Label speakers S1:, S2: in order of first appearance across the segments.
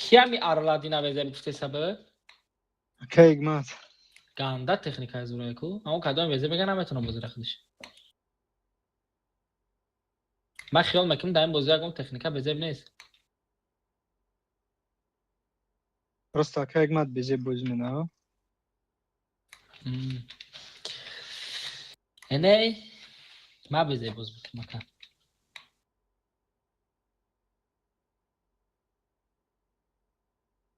S1: Киями Арладина безеб гуфте сабаб?
S2: Кайгмат.
S1: Ганда техникаи зурае ку. Аммо кадоме безеб мега наметонам бозира худиш. Ман хиёл мекунам дар ин бозӣ ягон техника безеб нест.
S2: Просто Кайгмат безеб бозӣ менава.
S1: Эней, ма безеб боз мекунам ака.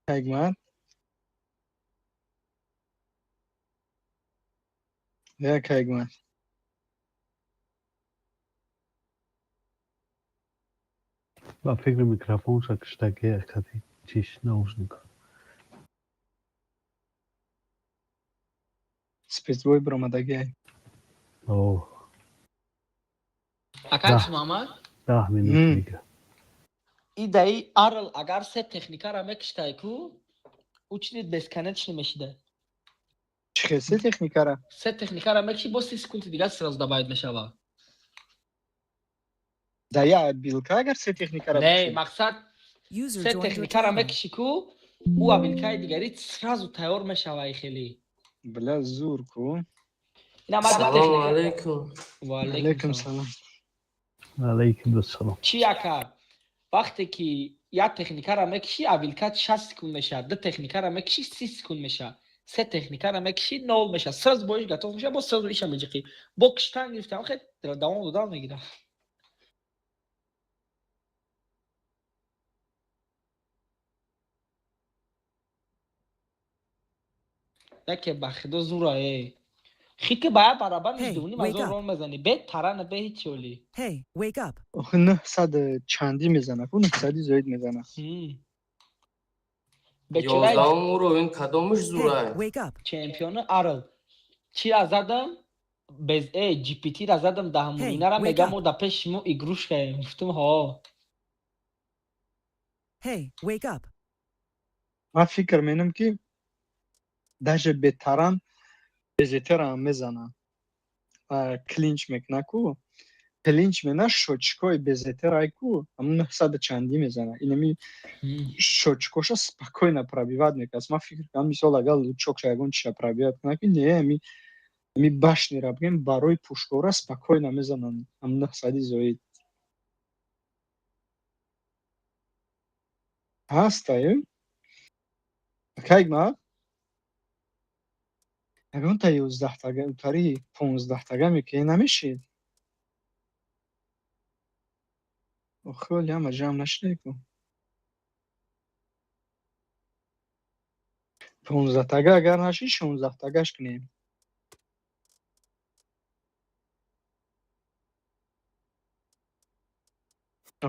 S2: Кайгмат. Я Кайгмат.
S3: Ба фикри микрофонша киштаки кати чиш наушник.
S2: Спецбой баромадагиай.
S3: О.
S1: Ака
S3: Да.
S1: Муҳаммад?
S3: 10 минут дига.
S1: Идаи Арл агар се техникара мекиштай ку, ӯ чизи бесконечный мешида.
S2: Чӣ хел се техникара?
S1: Се техникара мекиши, бо 30 секунди дигар сразу добавить мешава.
S2: Да я абилка агар се техникара
S1: Не,
S2: бикши?
S1: мақсад
S4: User
S1: се
S4: joined your
S1: техникара
S4: channel.
S1: мекиши ку, ӯ абилкаи дигари сразу тайёр мешава хеле.
S2: Бля, зур ку.
S1: Ина ма ду
S5: Салому
S1: техника.
S5: алейкум.
S1: Ва
S2: Алейкум
S1: алейкум салом.
S2: салом.
S3: Алейкум ассалом.
S1: Чӣ ака? Вақте ки як техникара мекиши, абилка 60 секунд мешавад, ду техникара мекиши, 30 секунд мешавад. Се техникара мекиши, нол мешавад. Сразу боиш готов мешавад, бо сразу иша меҷиқӣ. Бо киштан гирифтам, хел давом додан мегирам. Яке ба худо зура э. Хики ба як барабар
S4: Hey,
S1: дувним
S4: wake
S1: азор
S4: up.
S1: рон мезанӣ. Бе тарана, бе ҳеч оли.
S4: Hey, wake up.
S2: Охи 900 чандӣ мезана ку, 900 зоид мезана.
S1: Бечораи
S5: 11-ум уровень кадомаш
S4: Hey,
S5: зурай?
S4: wake up.
S1: чемпиони Арл. Чира задам? Без э GPT ра задам да
S4: Hey,
S1: ҳамонинара
S4: wake
S1: мегам
S4: up.
S1: мо да пеши мо игрушкаем. Гуфтум ҳо.
S4: Hey, wake up.
S2: Ман фикр менам ки даже бетаран безетерам мезана. Клинч мекуна ку. Клинч мена шочкои безетерай ку, ҳамун 900 чандӣ мезана. Инами шочкоша спокойно пробивать мекунад. Ман фикр кардам, мисол агар лучокша ягон чиша пробивать кунад ки не, ами башнира бигем барои пушкора спокойно мезананд. Ҳамун 900 зоид. Ҳаста, э? Кайгма? Ягонта 11-тага, тари 15-тага мекунӣ намешид? Охи оли ҳама ҷамъ нашидай ку. 15-тага агар нашид, 16-тагаш кунем.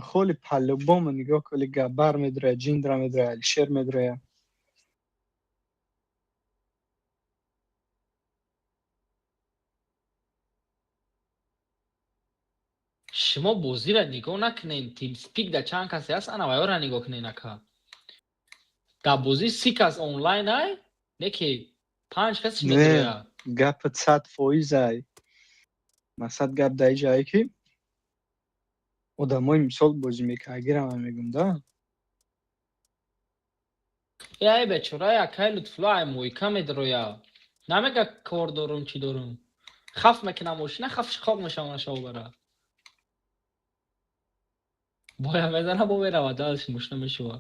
S2: Холи по-любому нигоҳ кули Габар медроя, Ҷиндра медроя, Алишер медроя.
S1: Шумо бозиро нигоҳ накунед. TeamSpeak да чанд касе ҳаст, ана вайора нигоҳ кунед ака. Дар бозӣ 30 кас онлайн ай, не ки панҷ касиш
S2: Не.
S1: медроя.
S2: Гапат 100% ай. Мақсад гап дар ҷае ки одамои мисол бозӣ мекардагирам ман мегӯм да.
S1: Э ай бечора акай Лутфулло ай мойка медроя. Намега кор дорум, чӣ дорум. Хаф мекунам мошина, хаф шиқоқ мешавам шав бара. Боя мезана, бо мерава, дальше мошина мешува.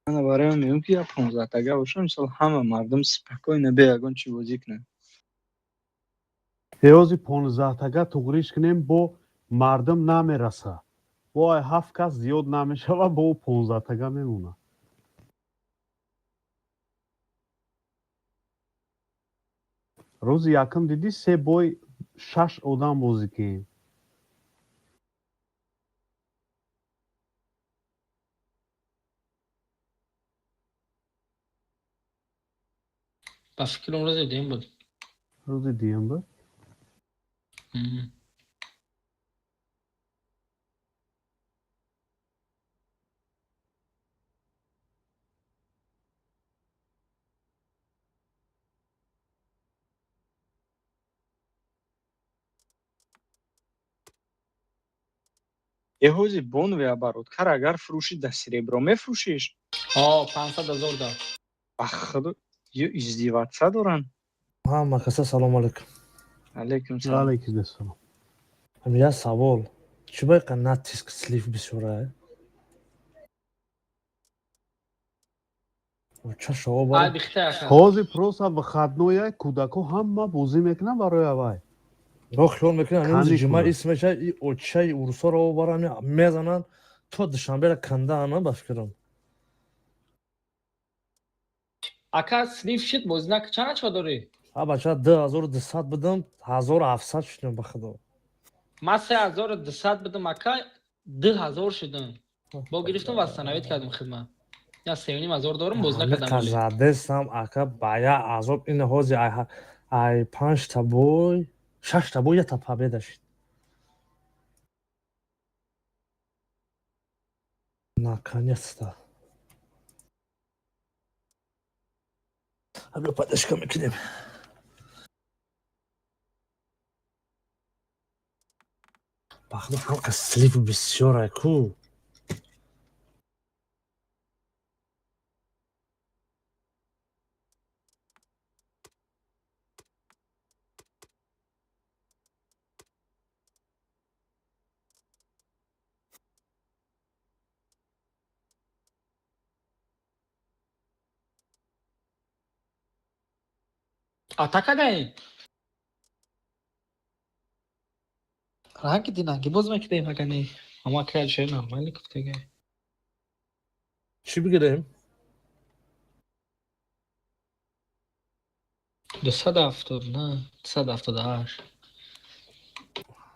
S2: Мана барои ман мегӯм ки як 15-тага боша, мисол ҳама мардум спокойно бе ягон чӣ бозӣ кунанд.
S3: Ҳеози 15-тага туғриш кунем, бо мардум намераса. Бо ай ҳафт кас зиёд намешава, бо 15-тага мемона. Рӯзи якум дидӣ се бой шаш одам бозӣ кунем.
S1: Ба фикрам рӯзи дуюм буд.
S3: Рӯзи дуюм буд?
S2: Э, ҳози бонове оборотка ра агар фурӯшӣ, да серебро мефурӯшиш.
S1: Ҳо, 500 000 да.
S2: Ба худо, ё издеваться доранд.
S5: Ҳама каса салому алейкум.
S2: Алейкум салом.
S3: Алейкум ассалом.
S5: Ҳам як савол: чӣ ба иқа натиск слив бисёра? Ча шово
S1: Ай
S5: бара?
S1: бихта, ака.
S3: Ҳозир просто выходной я, кӯдако ҳама бозӣ мекунанд барои авай.
S5: Ро хиёл мекунам, ҳамин рӯзи ҷумъа
S3: Каникула.
S5: ис меша, и очаи урусоро овара мезананд, то душанбера кандаана, ба фикрам.
S1: Ака, слив шид, бозӣ нак. Чанд ачка дорӣ?
S5: А бача, 2200 будам, 1700 шудам, ба худо.
S1: Ман 3200 будам, ака, 2000 шудам. Бо гирифтам, восстановить кардам хидмат. Я 3500 дорам, боз накардам ҳоле.
S5: Қазадесам, ака, ба я азоб. Ин ҳози ай панҷта бой, шашта бой, ята победа шид. Наконец-то. Ҳабё поддержка мекунем. Ба худо, ҳамқа слив бисёра ку.
S1: Атака даем. Ранги динанги боз мекидаем, ага не. Ама акай шер нормально гуфтага.
S5: Чӣ бигирем?
S1: 279, 278.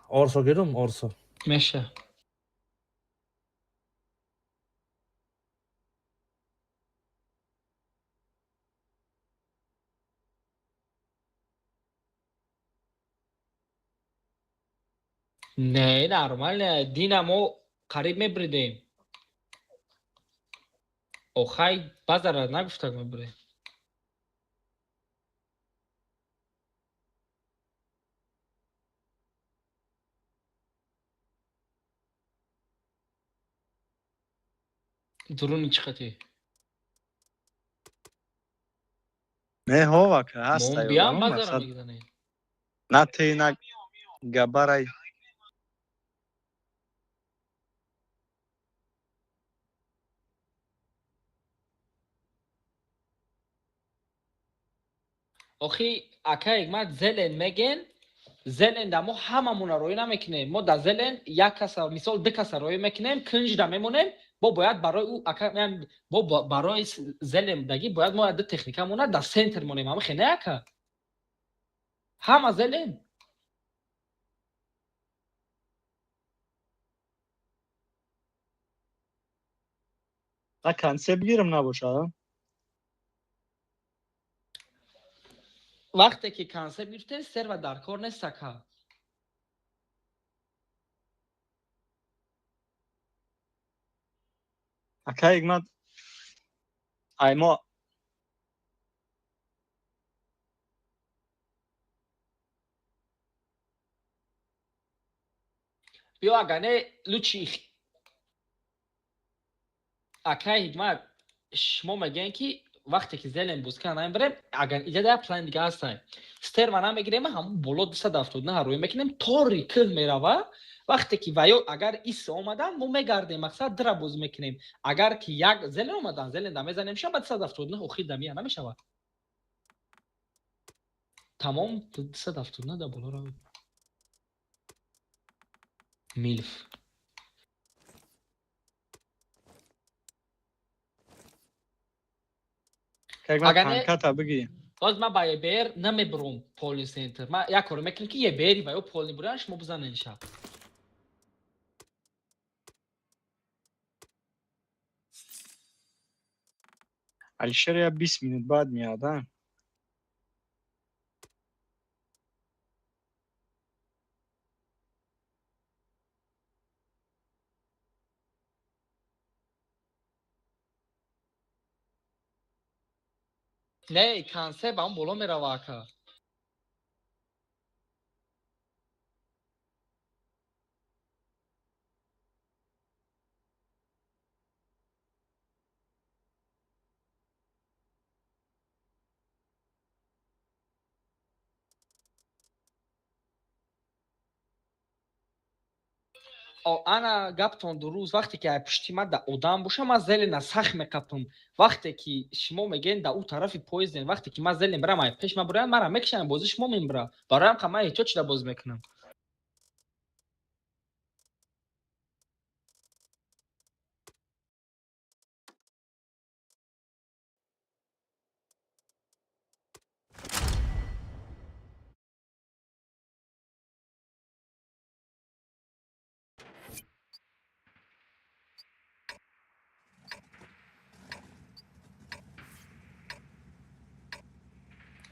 S5: Орсо гирум, орсо.
S1: Меша. Не, нормально. Дина мо қариб мебридем. Охай базара нагуфтак мебурем. Дуруни чӣ қатӣ?
S2: Не, ҳова ка ҳаст.
S1: Мо биям базара мегзанем.
S2: На те, на габарай.
S1: Охи, ака Ҳикмат, зелен меген, зелен да мо ҳамамона роӣ намекунем. Мо да зелен як каса, мисол, ду каса роӣ мекунем, кунҷда мемонем, бо бояд барои ӯ, ака, бо барои зелен даги бояд мо ду техника мона да центр монем, ама хе не, ака. Ҳама зелен.
S2: На концепт гирам набошад.
S1: Вақте ки концепт гирифтем, серва дар кор нест, ака.
S2: Ака Ҳикмат, ай мо
S1: Биё, ага не, лучи акай Ҳикмат, шумо мегӯем ки вақте ки зелен бузка намебарем, агар иҷа як план дига ҳастай. Стерва намегирем, ҳамун боло 279 рӯй мекунем, тори кӯҳ мерава. Вақте ки ваё агар ис омадан, мо мегардем, мақсад дира боз мекунем. Агар ки як зелен омадан, зелен да мезанем, шава 279 охир дамия намешавад. Тамом, 279 да боло равед. Милф.
S2: Ҳикмат,
S1: Агар не-
S2: танката бигӣ.
S1: Боз ман ба ЕБР намебурам полный центр. Ман як коро мекунем ки ЕБРи ва ё полный буран шумо бизанен ша.
S2: Алишер я 20 минут баъд меяд, а?
S1: Не, концепт ҳам боло мерава, ака. Ана, гаптон дуруст. Вақте ки ай пушти ма да одам боша, ман зелена сах меқапам. Вақте ки шумо мегӯен, да ӯ тарафи поезден, вақте ки ман зелен бирам, ай пеш ма бураям, мара мекушанд, бози шумо мембира. Бароям қа ман эҳтиёт шуда боз мекунам.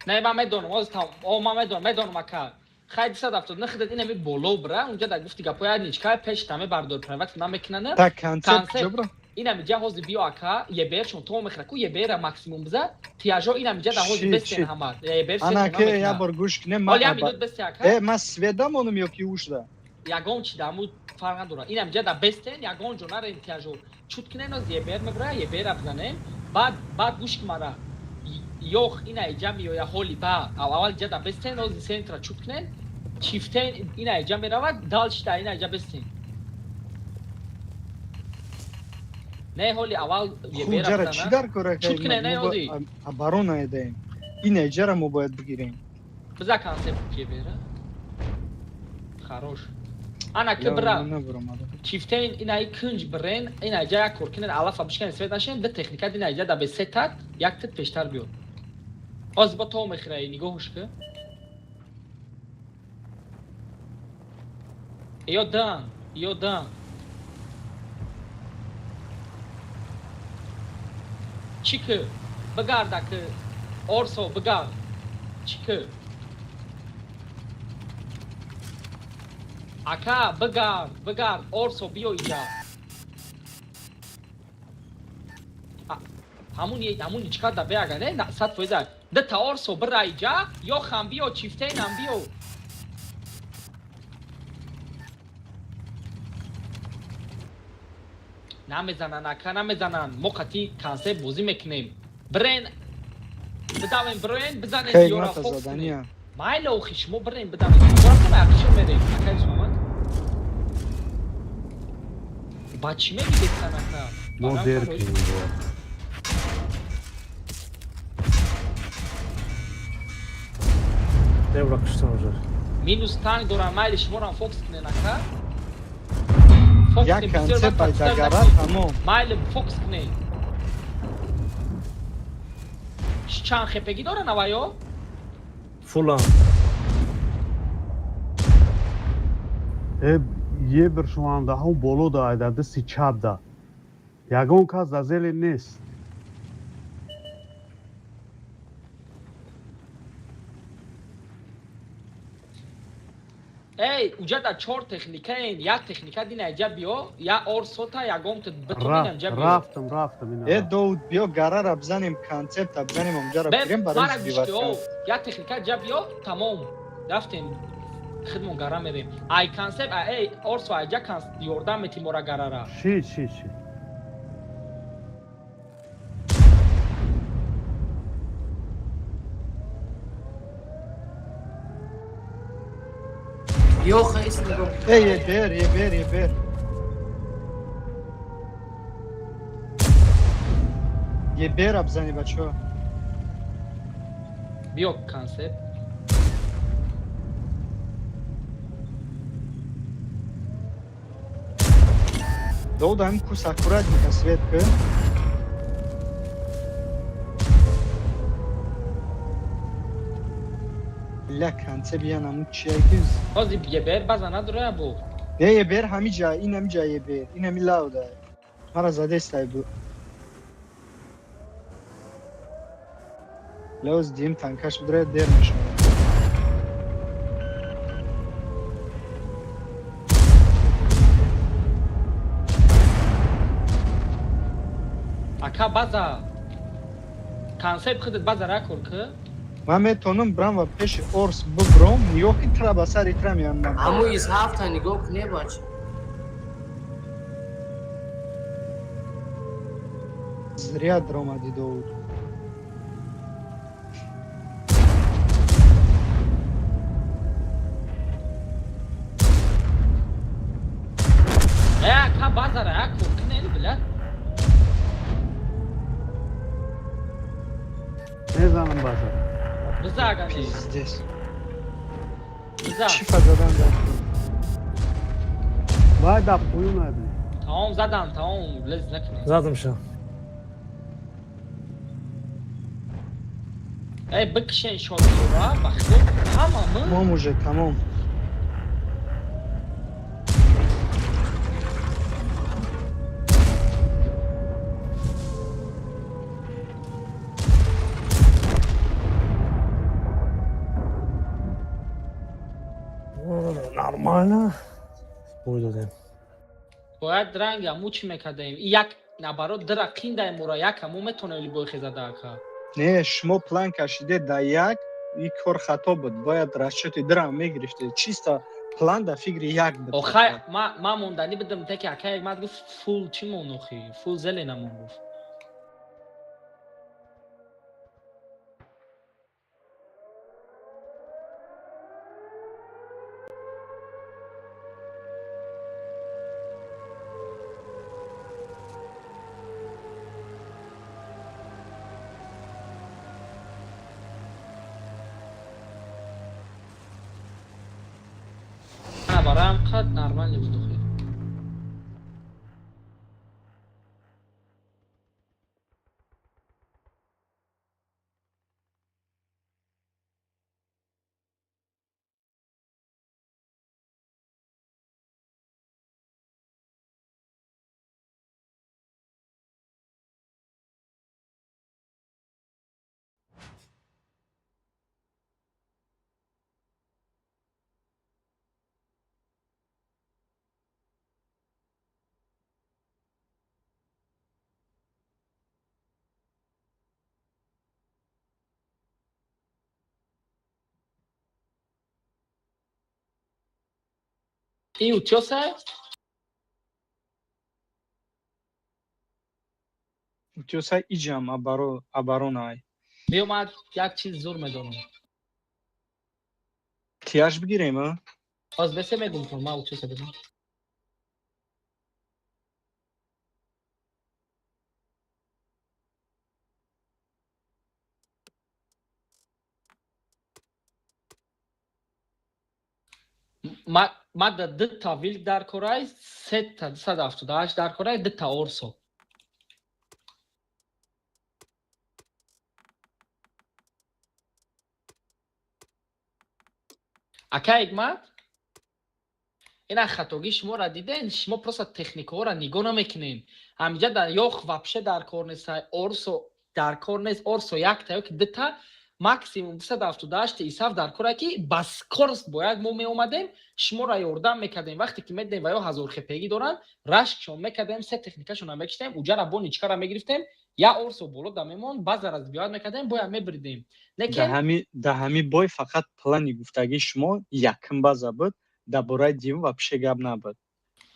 S1: Не, ман медонам, ҳозир там, о, ман медонам, медонам, ака. Хай, 270 нахидат, инами боло бира, унҷа да гуфти гапоя ничка пеш таме бардор приват намекунана.
S2: Так, концепт.
S1: Концепт.
S2: Куҷо бра?
S1: Инами ҷа ҳозир биё, ака, ЕБР шон то мехра ку, ЕБР максимум биза, тияжо инами ҷа да ҳозир
S2: Шит,
S1: бестен
S2: шит.
S1: ҳама. ЕБР
S2: Ана ке, як бор гӯш кунем.
S1: Ҳоли як минут бесте, ака.
S2: Э, ман сведа монум ё ки ушда?
S1: Ягон чи даму фарқ надора. Инам ҷа да бестен, ягон ҷо нарен, тияжо. Чут кунен, оз ЕБР мебра, ЕБР бизанем. Баъд гӯш ки мара. Ёх ина иҷа меоя ҳоли ба. Аввал ҷа да бестен, оз центра чут кунен. Чифтен ина иҷа меравад, дальше да ина иҷа бестен. Не, ҳоли аввал ЕБР
S2: Хуҷара чӣ
S1: бизана.
S2: дар кора?
S1: Чут кунен, не, ози.
S2: Оборона едаем. Ина иҷара мо бояд бигирем.
S1: Биза концепт ЕБР. Хорош. Ана ки бира. Чифтейн инаи кунҷ бирен, ина иҷа як кор кунен, алафа бишканен, свет нашен, ду техника ина иҷа да бе се тат, як тит пештар биё. Ҳозир бо то мехӯраи, нигоҳуш ки. Ё дан, ё дан. Чӣ ки? Бигарда ки Орсо бигард. Чӣ ки? Ака, бигард, бигард, Орсо биё иҷа. Ҳамун ичка да беага, не? 100%. Дата Орсо бира иҷа, ё хам биё, чифтейнам биё. Намезананд, ака, намезананд. Мо қатъи концепт бозӣ мекунем. Бирен, бидавем, бирен, бизанем, ёра
S2: Хеймата
S1: фокус кунем.
S2: задания.
S1: Майли, охи, шумо бирен, бидавем. Мо рафтем, ақишо мерем. Ака Юсмамад. Ба чӣ мегидестан, ака?
S3: Мо
S1: Барам
S3: дер
S1: короче.
S3: кунем бояд.
S5: Девра куштан уже.
S1: Минус танк дорам, майли, шуморам фокус кунен, ака. Фокус
S2: Як
S1: кунем, бисёр
S2: концепт
S1: вақт
S2: ай
S1: бисёр
S2: дагара
S1: накунем.
S2: тамом.
S1: Майли, фокус кунем. Чанд хепегӣ дора навайё?
S5: Фулан.
S3: Э, ебр шумоам да ҳамун боло да, ай дар дасти чап да. Ягон кас дар зеле нест.
S1: Эй, уҷа да чор техникаен, як техника дина иҷа биё, я орсота, ягон битонинам ҷа биё.
S3: Рафтам, рафтам, ина.
S2: Э, Довуд, биё, гарара бизанем, концепта бизанем, онҷара
S1: Бе,
S2: бигирем
S1: мара
S2: барои
S1: гӯш ки,
S2: сбивать.
S1: о, як техника ҷа биё, тамом. Рафтем. Хидмон гара мерем. Ай концепт, ай эй, орсо айҷа ёрдам мети мора гарара.
S3: Ши, ши, ши.
S6: Йоха, ис нигоҳ.
S2: Э, ебер, ебер, ебер. Ебера бизани, бачаҳо.
S1: Биё концепт.
S2: Довуд, ҳамин кус аккуратненько свет ки. Ля концепт янаму чия ки?
S1: Ҳозир ебер база надора бо.
S2: Не, ебер ҳами ҷа, ин ҳами ҷа ебер, ин ҳами лавда. Мара задестай бу. Лавз дим танкаш бидра дер мешавад.
S1: Ака, база. Концепт худат база ракор ки.
S2: Ман метавонам бирам ва пеши орс бибуром, ё ки тра ба сари тра меям.
S6: Ҳаму из ҳафта нигоҳ куне, бача.
S2: Зря даромадӣ, Довуд.
S1: Э, ака, базара, як кор кунен, бля.
S3: Мезанам базар.
S1: Биза ага не.
S2: Пиздец.
S1: Биза.
S2: Чӣ фазадан дар?
S3: Вай да поюн айби.
S1: Тамом задан, тамом, лез накунем.
S5: Задамша.
S1: Эй, бикшен шотура, бахто ҳамамы.
S2: Тамом уже, тамом.
S5: Нормально. Бой додем.
S1: Бояд ранг аму чӣ мекардаем? И як наоборот дира қиндаем ура, як аму метонем ли бой хезада ака.
S2: Не, шумо план кашиде да як, и кор хато буд. Бояд расчёти дирам мегирифте. Чисто план да фикри як буд.
S1: Охай, ма монданӣ бидам теки ака як мад гуфт фул чӣ мон охи? Фул зелена мон гуфт. Ана барам қад нормально буд охи. И утёса?
S2: Утёса иҷам оборона ай.
S1: Биёмад як чиз зур медонам.
S2: Тияш бигирем, а?
S1: Ҳоз бесе мегум то ма утёса бидам. Ма да дута вилк дар корай, сета 278 дар корай, дута орсо. Ака Ҳикмат, ина хатогии шуморо диден, шумо просто техникаҳоро нигоҳ намекунен. Ҳамиҷа дар ёх вообще дар кор нест, орсо дар кор нест, орсо якта ё ки дута, максимум 278 исаф дар кора ки ба скорость бояд мо меомадем, шуморо ёрдам мекардем. Вақте ки медидем ва ё ҳазор хпги доранд, рашкшон мекардем, се техникашонро мекиштем, уҷара бо ничкара мегирифтем, я орсо боло да мемонд, баъза разбивать мекардем, бояд мебридем. Лекин
S2: Да ҳами бой фақат плани гуфтагии шумо якм база буд, дар бораи дим вообще гап набуд.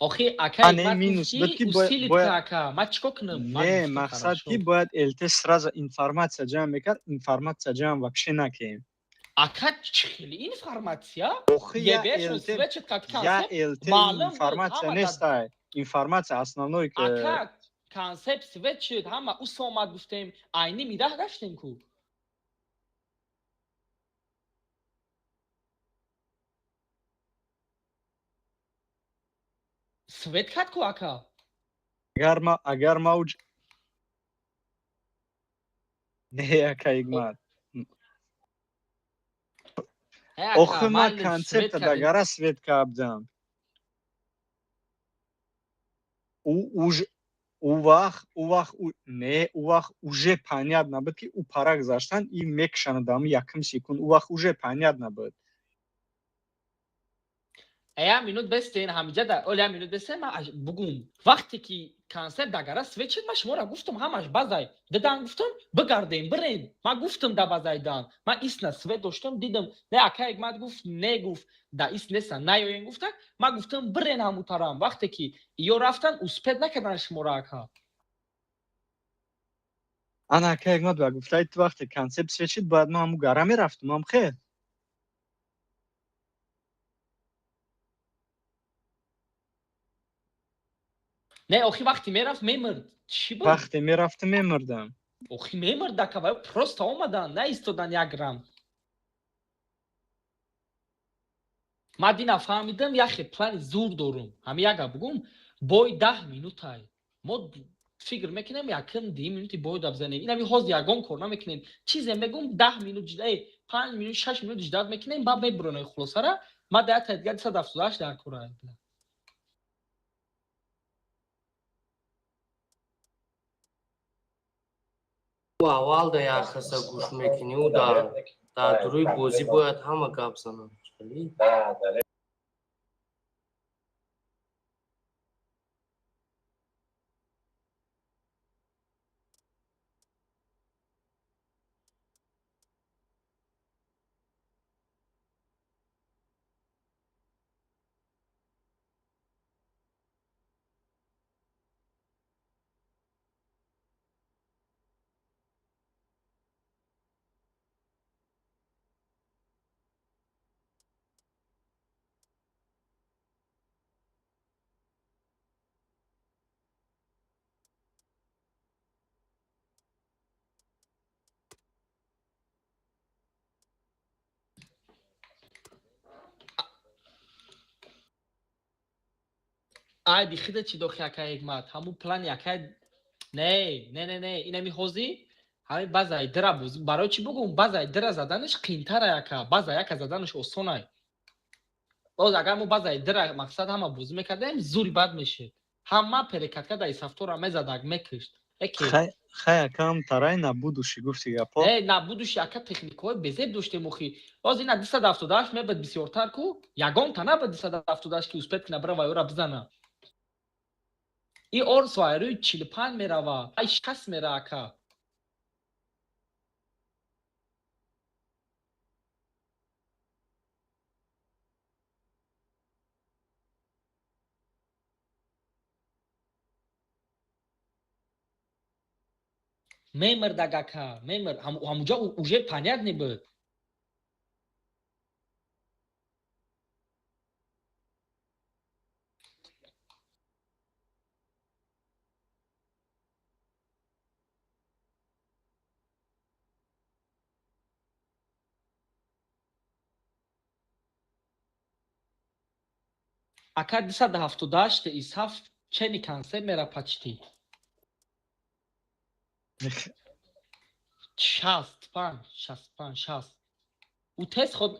S1: Охи, ака,
S2: А, не,
S1: ман
S2: минус
S1: гуфт,
S2: буд
S1: ки
S2: ки бояд-
S1: усилит
S2: бояд-
S1: ака, ман чикор кунам? Ман
S2: Не,
S1: гуфтам,
S2: мақсад
S1: хорошо.
S2: ки бояд ЛТ сразу информация ҷамъ мекард, информация ҷамъ вообще накем.
S1: Ака, чӣ хели информация?
S2: Охи, я
S1: ЕБ-шон
S2: ЛТ
S1: свечит как
S2: я
S1: концепт,
S2: ЛТ
S1: маълум буд,
S2: информация
S1: ҳама
S2: нест, ай. Информация основной ки
S1: ака, концепт свет шуд, ҳама ус омад гуфтем, айни мираҳ гаштем ку. Свет кард ку ака.
S2: Агар ма уҷ не, ака Ҳикмат.
S1: Э, ака,
S2: Охи, ма
S1: майли, свет
S2: концепта
S1: кардем.
S2: Дагара свет кардам. Уж ӯ вақт не, ӯ вақт уже понятно буд ки ӯ пара гузаштан и мекушанд ам якм секунд, ӯ вақт уже понятно буд.
S1: Э, як минут бестен, ҳамиҷа да, оли як минут бестен, ман бугум. Вақте ки концепт дагара свет шуд, ман шуморо гуфтам, ҳамаш базай. Дидан гуфтам, бигардем, бирем. Ман гуфтам да базайдан. Ман исна свет доштам, дидам. Не, ака Ҳикмат гуфт, не гуфт, да ис неста, наёен гуфтак. Ман гуфтам, бирен ҳамун тарам. Вақте ки ё рафтан, успеть накардан шуморо ака.
S2: Ана, ака Ҳикмат, ба гуфтаи ту вақте концепт свет шуд, бояд ман ҳамун гара мерафтам, ам хел.
S1: Не, охи вақте мерафт мемурд. Чӣ буд?
S2: Вақте мерафтам мемурдам.
S1: Охи мемурд ака, ва просто омадан, наистодан як рам. Ман дина фаҳмидам, яхе плани зур дорум. Ҳами як гап бугум, бой 10 минутай. Мо фикр мекунем якм 10 минути бой да бизанем. Инами ҳозир ягон кор намекунем. Чизе мегум 10 минут ҷида, 5 минут, 6 минут ҷидат мекунем, баъд мебуронем хулосара. Ман дар як дигар 278 дар кора.
S6: Ӯ аввал да як каса гӯш мекунӣ, ӯ дар рӯи бозӣ бояд ҳама гап зананд.
S1: Ай бихида чӣ дохи акай Ҳикмат, ҳамун плани акай не, не, не, не, инами ҳозир ҳамин базаи дира буз. Барои чӣ бугум? Базаи дира заданаш қиинтара ака, база яка заданаш осонай. Боз агар мо базаи дира мақсад ҳама бозӣ мекардем, зури бад мешид. Ҳама перекатка дар исафтора мезадак, мекушт. Эки
S2: Хай акам тарай набудуши гуфти гапо.
S1: Не, набудуши ака, техникаҳои безеб доштем охи. Боз ина 278 мебад бисёртар ку, ягонта набад 278 ки успеть кина бира ва ёра бизана. И орсо айрӯи 45 мерава, ай 60 мера ака. Мемурдаг ака, мемурд. Ҳамуҷа уже понятно буд. Ака 278 исҳаф чени консерт мера почти. 65, 65, 60. У тест ход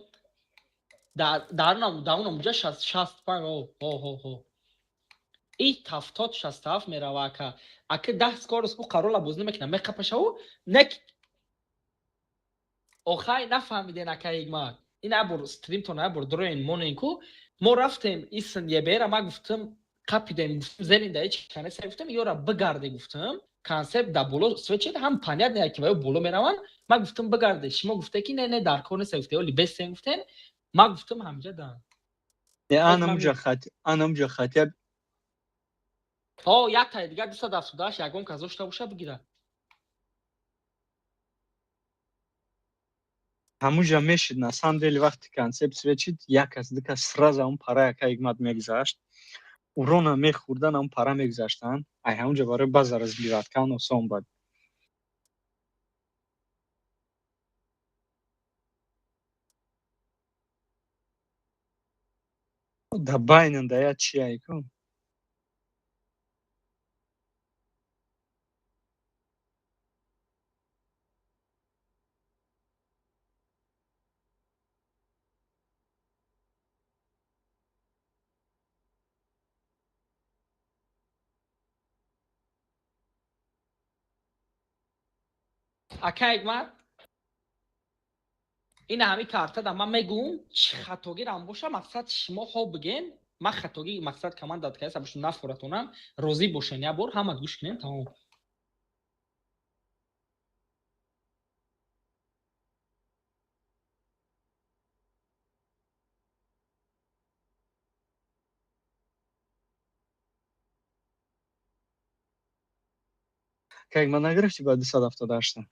S1: дарунам уҷа 65, о, о, о, о. И 70, 67 мерава ака. Ака 10 скорость ӯ қарола боз намекунад, меқапаша ӯ, нек охай нафаҳмиден ака Ҳикмат. Ин абур стримтон абур дроин монен ку. Мо рафтем исн ебера, ма гуфтам қапидем, гуфтам зелин да ҳеч канеса, гуфтам ёра бигарде, гуфтам концепт да боло свечет ҳам понятно ки ваё боло мераванд. Ма гуфтам бигарде, шумо гуфте ки не, не, дар кор нест, гуфте оли бесен гуфтен. Ма гуфтам ҳамҷа да.
S2: Не, анамҷа хат, анамҷа хатя.
S1: О, як тай дигар 278 ягон кас дошта боша бигира.
S2: Ҳамуҷа мешид, на самом деле вақти концепт свечит, як кас, ду кас сразу он пара яка Ҳикмат мегузашт. Урона мехӯрдан, он пара мегузаштанд. Ай ҳамуҷа барои база разбивать кан осон буд. Да байнан да я чи ай ку?
S1: Ака Ҳикмат, ина ҳами карта да ман мегӯм, чӣ хатогирам боша, мақсад шумо хо биген, ман хатоги мақсад команда кайса бошу нафоратонам, розӣ бошен, як бор ҳама гӯш кунем, тамом.
S2: Как ман нагирифтӣ ба 278?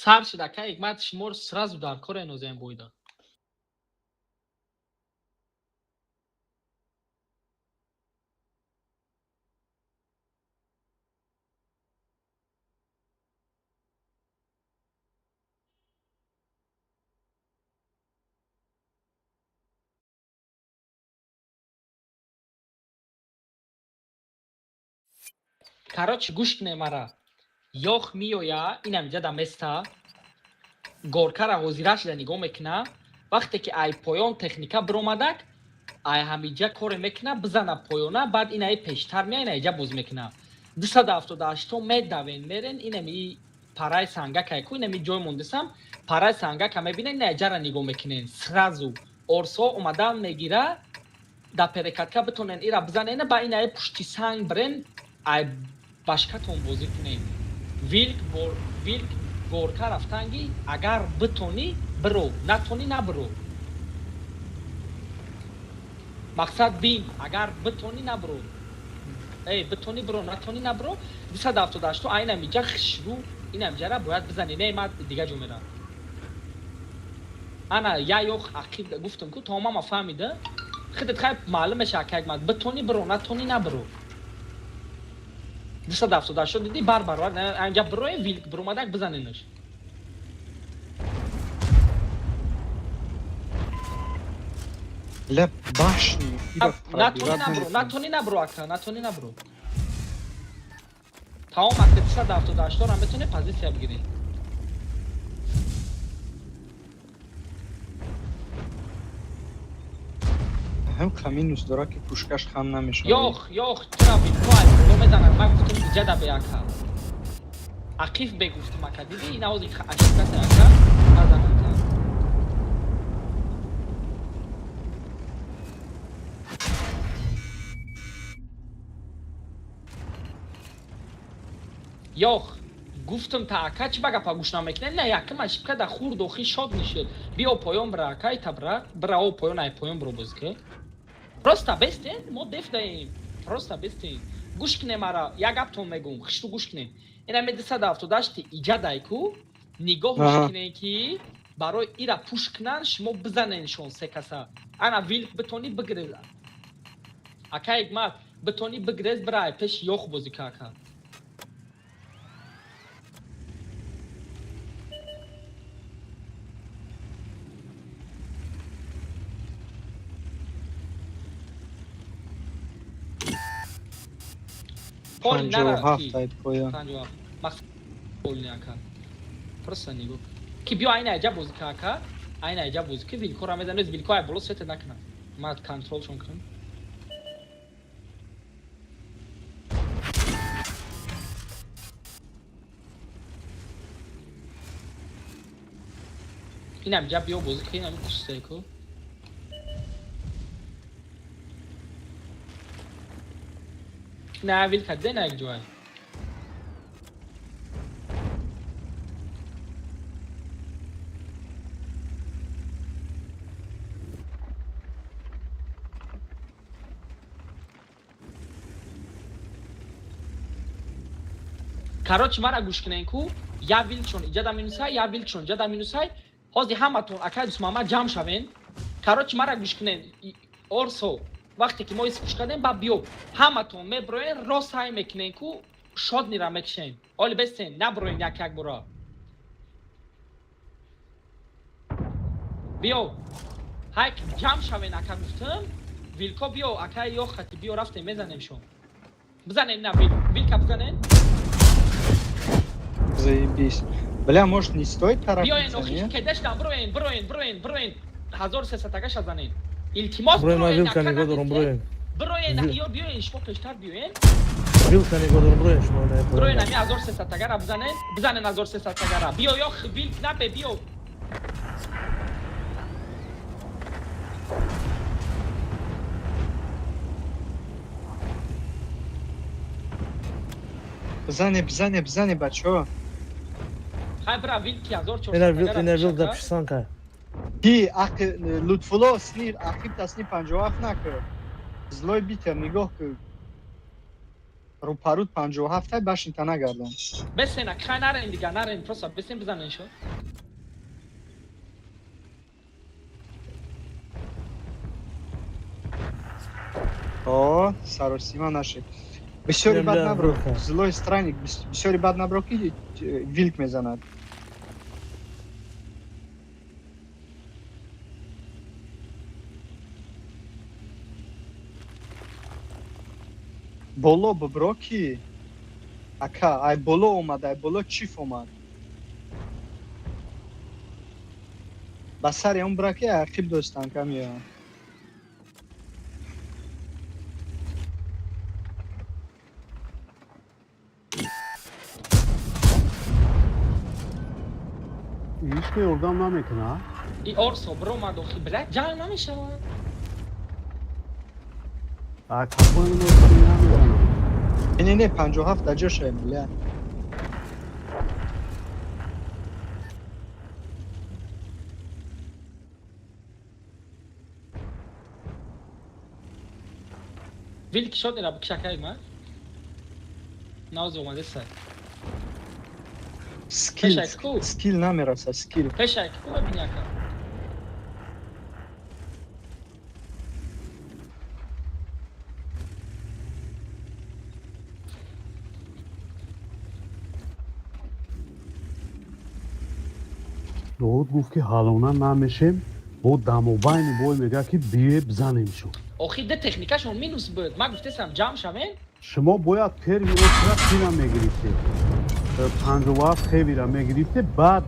S1: Сар шуд, ака Ҳикмат, шуморо сразу дар кор энозем бойда. Короче, гӯш кунед мара. Ёх меоя, инам иҷа места, горкара ҳозира шуда нигоҳ мекуна. Вақте ки ай поён техника биромадак, ай ҳамиҷа коре мекуна, бизана поёна, баъд инаи пештар мея, ина иҷа боз мекуна. 278 медавен, мерен, инами параи сангакай ку, инами ҷой мондесам, параи сангака мебинен, ина иҷара нигоҳ мекунен. Сразу орсо омадан мегира, да перекатка битонен ира бизанен, ба инаи пушти санг бирен, ай башкатон бозӣ кунед. Вилк бор, вилк горка рафтанги, агар битонӣ биро, натонӣ набиро. Мақсад бин, агар битонӣ набиро. Эй, битонӣ биро, натонӣ набиро. 278 айнамиҷа хишрӯ, инамиҷара бояд бизанӣ. Не, ман дига ҷо мерам. Ана, я ёх ақиб гуфтам ку, тамомама фаҳмида. Худат хай маълум мешавад, как ман битонӣ биро, натонӣ набиро. 278 дидӣ, бар баробар, анҷа бироем, вилк биромадак бизаненаш.
S2: Ля башни. Ира
S1: Натонӣ
S2: пробирать
S1: набиро,
S2: наметавонад.
S1: Натонӣ набиро, ака, натонӣ набиро. Тамом, ака, 278 ро метавонӣ позитсия бигирӣ.
S2: Ҳам минус дора ки пушкаш хам намешавад.
S1: Ёх, ёх, чира вилко ай боло мезанад, ман гуфтам иҷа да бе ака. Ақиф бегуфтам ака, дидӣ, ин авози ошибкасе ака, назан ака. Ёх, гуфтам та ака, чӣ ба гапа гӯш намекунед? Не, якм ошибка да хурд охи шод нишед. Биё поён бира ака, ита бира, бира о поён, ай поён биро боз ки. Просто бестен, мо деф даем. Просто бестен. Гӯш кунем ара, як гаптон мегӯм, хишту гӯш кунем. Ина 278 иҷа дай ку, нигоҳ кунем ки барои ира пуш кунан шумо бизаненшон се каса. Ана вилк битонӣ бигирез. Ака Ҳикмат, битонӣ бигирез, бира ай пеш ёх бозӣ ка ака. Пол нара
S2: 57
S1: ки.
S2: ай поён.
S1: 57. Мақсад пол не ака. Просто нигоҳ. Ки биё айна иҷа бозӣ ка ака. Айна иҷа бозӣ ки вилкора мезанед, вилко ай боло сете накунад. Ман контролшон кунам. Инам иҷа биё бозӣ ки, инам кусте ку. На вилка де на як ҷой. Короче, мара гӯш кунен ку, я вилчон иҷа да минусай, я вилчон иҷа да минусай. Ҳозир ҳаматон акай Дусмамад ҷамъ шавен. Короче, мара гӯш кунен. Орсо, вақте ки мо ис гӯш кардем, ба биё. Ҳаматон меброен, рост ҳай мекунен ку, шоднира мекушен. Оли бестен, наброен як як бора. Биё. Ҳай ҷамъ шавен ака гуфтам. Вилко биё, акай ё хати биё рафтем мезанем шон. Бизанем на вил, вилка бизанем.
S2: Заебись. Бля, может, не стоит
S1: Биёен
S2: торопиться,
S1: охи
S2: не?
S1: кедештан бироен, бироен, бироен, бироен. 1300 тагаша занен. Илтимос
S5: Броен, ман
S1: бироен,
S5: вилка
S1: ака
S5: нигоҳ дорам,
S1: набистен.
S5: броен.
S1: Бироен, ё биёен, шумо пештар биёен.
S5: Вилка нигоҳ дорам, броен шумо не
S1: Бироен
S5: поён.
S1: ами 1300 тагара бизанен, бизанен 1300 тагара. Биё ё вилк набе, биё.
S2: Бизане, бизане, бизане, бачо.
S1: Хай бира вилки 1400
S5: Ина вилк,
S1: тагара
S5: ина вилк да
S1: пешака.
S5: пишсан кай.
S2: Ки, ақ Лутфулло снир, ақиб тасни 57 накар. Злой битер, нигоҳ кун. Рӯпарӯд 57-ай, башинта нагардон.
S1: Бесена, кай нарен дига, нарен, просто бесен бизанен шо.
S2: О, саросима нашед. Бисёри бад набро. Злой странник, бисёри бад набро, ки вилк мезанад. Боло бибро, ки ака, ай боло омад, ай боло чиф омад. Ба сари он бира, ки ақиб достанка меояд.
S3: Ҳеч ки ёрдам намекуна.
S1: И орсо биромад охи, блядь, ҷанг намешавад.
S3: Капои намезанам.
S2: Не, не, 57 дар ҷоша, бля.
S1: Вилки шод ира бикшакай ма. Навз омаде сай.
S2: Скилл,
S1: Пешак, ку?
S2: Скилл намераса, скилл.
S1: Пешак, ку мебини ака?
S3: Довуд гуфт, ки ҳалона намешем, бо дамобайни бой мега, ки бие бизанем шо.
S1: Охи, д техникашон минус буд. Ма гуфтесам, ҷамъ шавен.
S3: Шумо бояд первый очередь тира мегирифте, 57 хевира мегирифте, баъд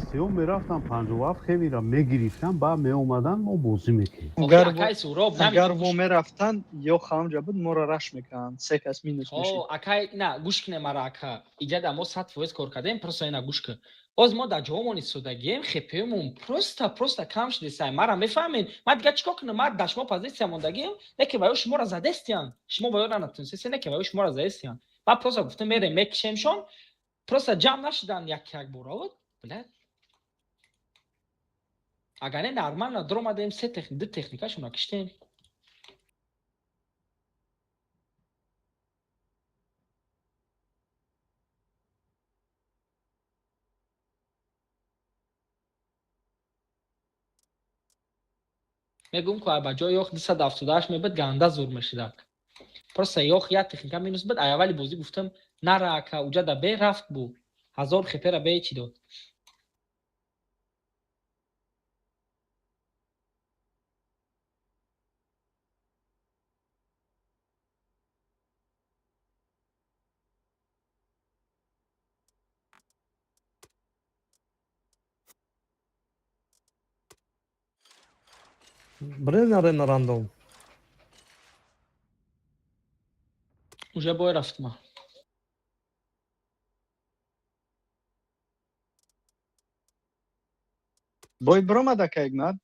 S3: СТО мерафтан, 57 хевира мегирифтан, баъд меомадан, мо бозӣ мекардем.
S1: Охи,
S2: Агар
S1: акай Суроб
S2: агар во мерафтан, ё хамҷа буд, моро раш мекарданд, се кас минус мешид.
S1: О, акай, на, гӯш кине мара, ака. Иҷада мо 100% кор кардем, просто ина гӯш кун. Боз мо дар ҷоҳомон истодагием, хепемон просто кам шудесай. Мара мефаҳмед? Ма дига чикор кунам? Ма дар шумо позитсия мондагием, не ки ваё шуморо задестиян. Шумо ваёра натунистесен, не ки ваё шуморо задестиян. Ма просто гуфтам, мерем мекишемшон, просто ҷамъ нашидан як як бора. Вот, блядь. Агар не, нормально дуромадем, се техник, ду техникашонро киштем. Мегӯм ку, ба ҷои ёх 278 мебуд, ганда зур мешидак. Просто ёх як техника минус буд. Ай аввали бозӣ гуфтам, нара, ака, уҷада бе рафт бу. 1000 хепера бе чӣ дод.
S5: Брен арена рандом.
S1: Уже бой рафтма.
S2: Бой биромад, ака Игнат.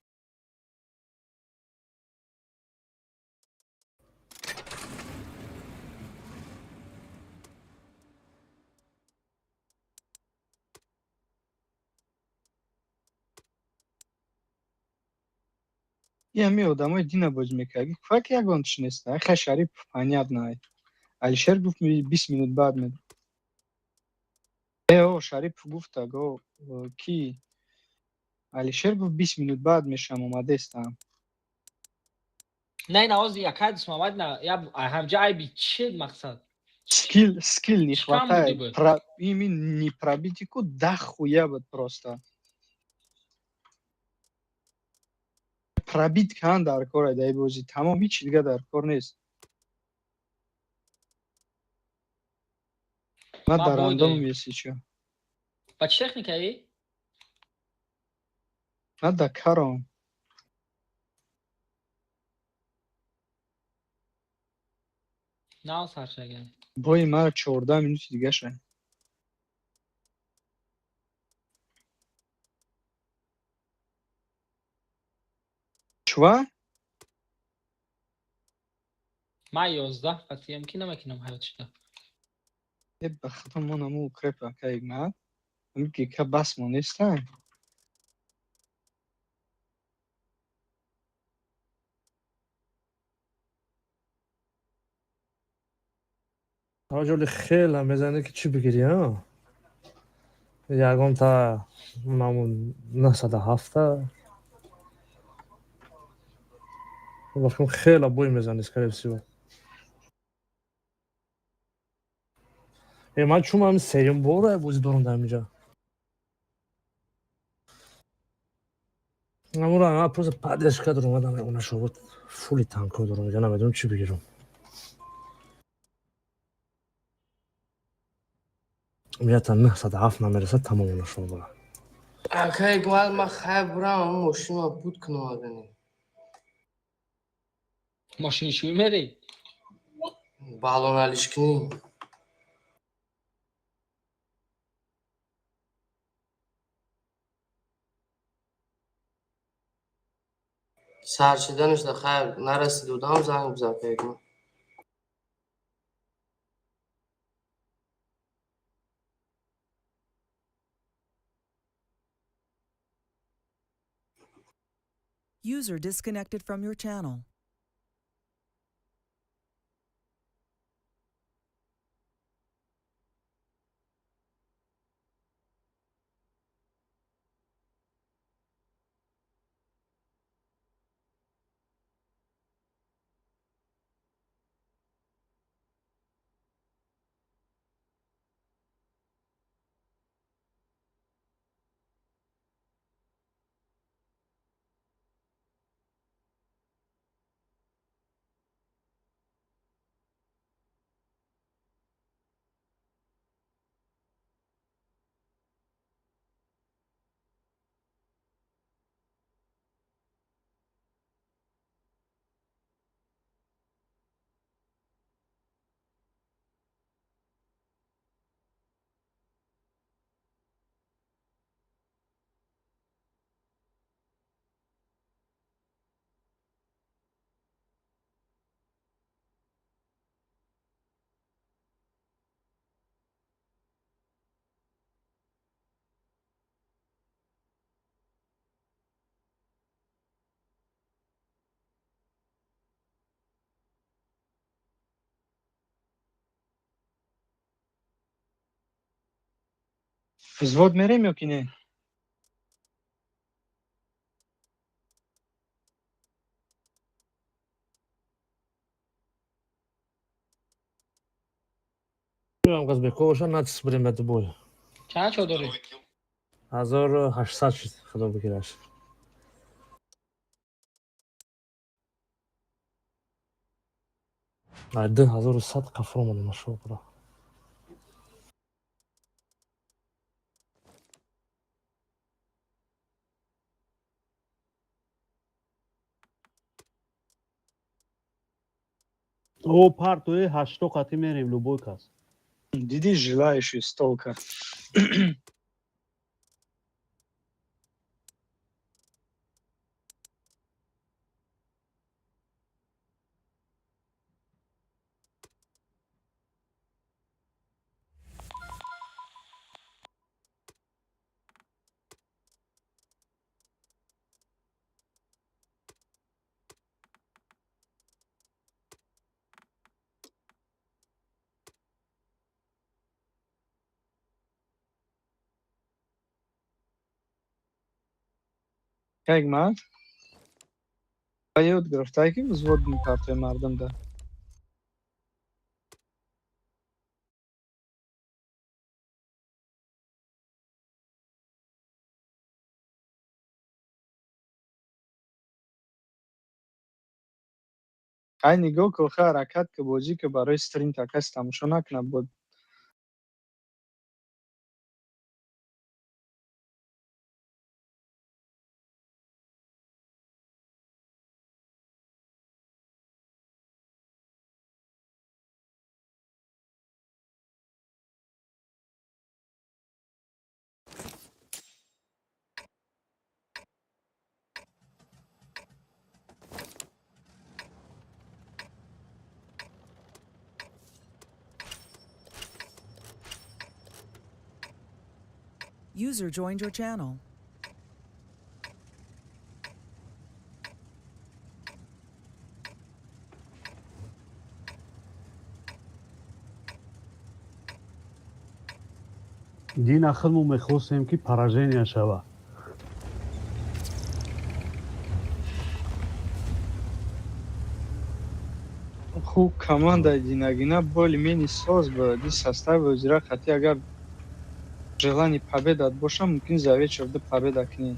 S2: И ҳами одамои дина бозӣ мекард, кӯак ягон чиз нест. Хай, Шарипов понятно. Алишер гуфт, 20 минут баъд мед. Э, о, Шарипов гуфта, го ки Алишер гуфт, 20 минут баъд мешам, омадестам.
S1: Не, навози якай Дусмамад на я ҳамҷа айби чӣ мақсад?
S2: Скилл не
S1: Чӣ кам
S2: хватает.
S1: буди буд?
S2: Ими не пробитику дохуя буд, просто пробить кан дар кор дар бозӣ, тамом, ҳичи дига дар кор нест. Ман
S1: Ма
S2: дар
S1: бой
S2: рандомом
S1: дорем.
S2: Если чё.
S1: Ба чӣ техникаи?
S2: Ман дар каром.
S1: Нав саршага.
S2: Бои мара 14 минути дигаша. Чува?
S1: Ман 11 қатиям ки намекунам ҳаёт шуда.
S2: Э, ба худо, мо наму укреп, ака Игнат. Ами гека бас мо нестан.
S5: Ҳоҷоли хела мезанӣ ки чӣ бигирӣ, а? Ягонта намун 907-та. Бахм хела бой мезанӣ, скорее всего. Э, ман чун ҳами сеюм бора бозӣ дорам дар инҷа. Амура ман просто поддержка дорам, мадам она шобот фули танко дорам, инҷа намедонам чӣ бигирам. Мията 907 намерасад, тамом она шобора.
S6: Акай гуал, ма хай бурам, мошинма буд кунам агани.
S1: Мошиншӯӣ мерӣ?
S6: Балон алишкунӣ. Сар шиданаш да хайр нарасидудам, занг бизан пегма.
S4: User disconnected from your channel.
S2: Взвод мерем ё ки не?
S5: Ам кас беко боша, натиск бирем ба бой.
S1: Чанд чо дорӣ?
S5: 1800 шид, худо бигираш. Ай 2100 қафр омадам машобра.
S3: О, партои ҳашто қатӣ мерем, любой кас.
S2: Диди, желающий стол кард. Как мард? Ба ёд гирифтае ки взвод мепартои мардум да. Ай нигоҳ кун, ха ҳаракат ки бозӣ ки барои стрим та касе тамошо накунад буд.
S4: User joined your channel.
S3: Дина худмо мехостем, ки поражение шава.
S2: Хуб, командаи динагина более-менее соз буд. Ди состави озира хати агар желание победа боша, мумкин за вечер ду победа кунӣ.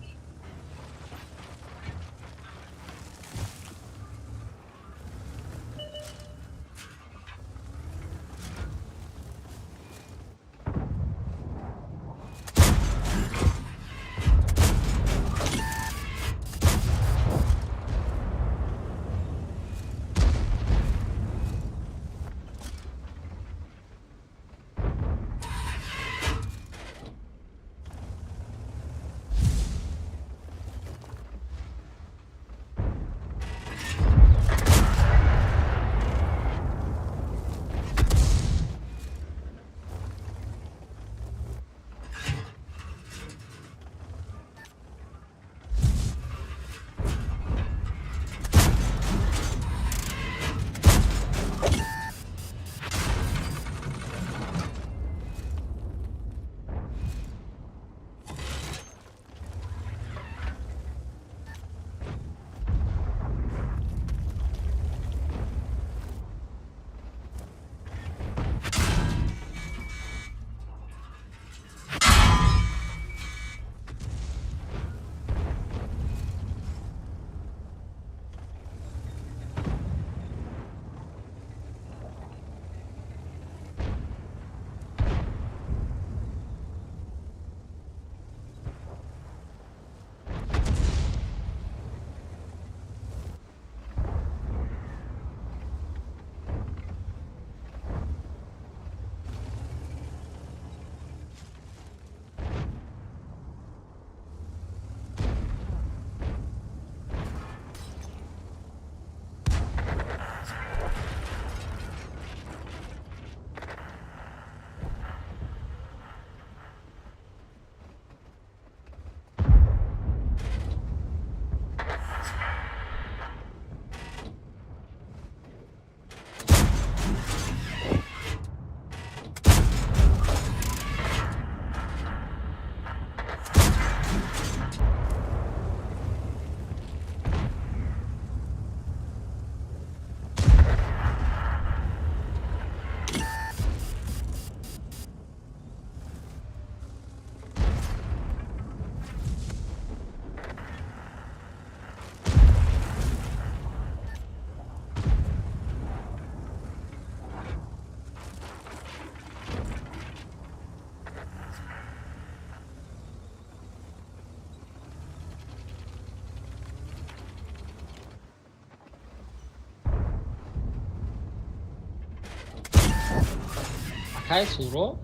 S1: Акай Суро.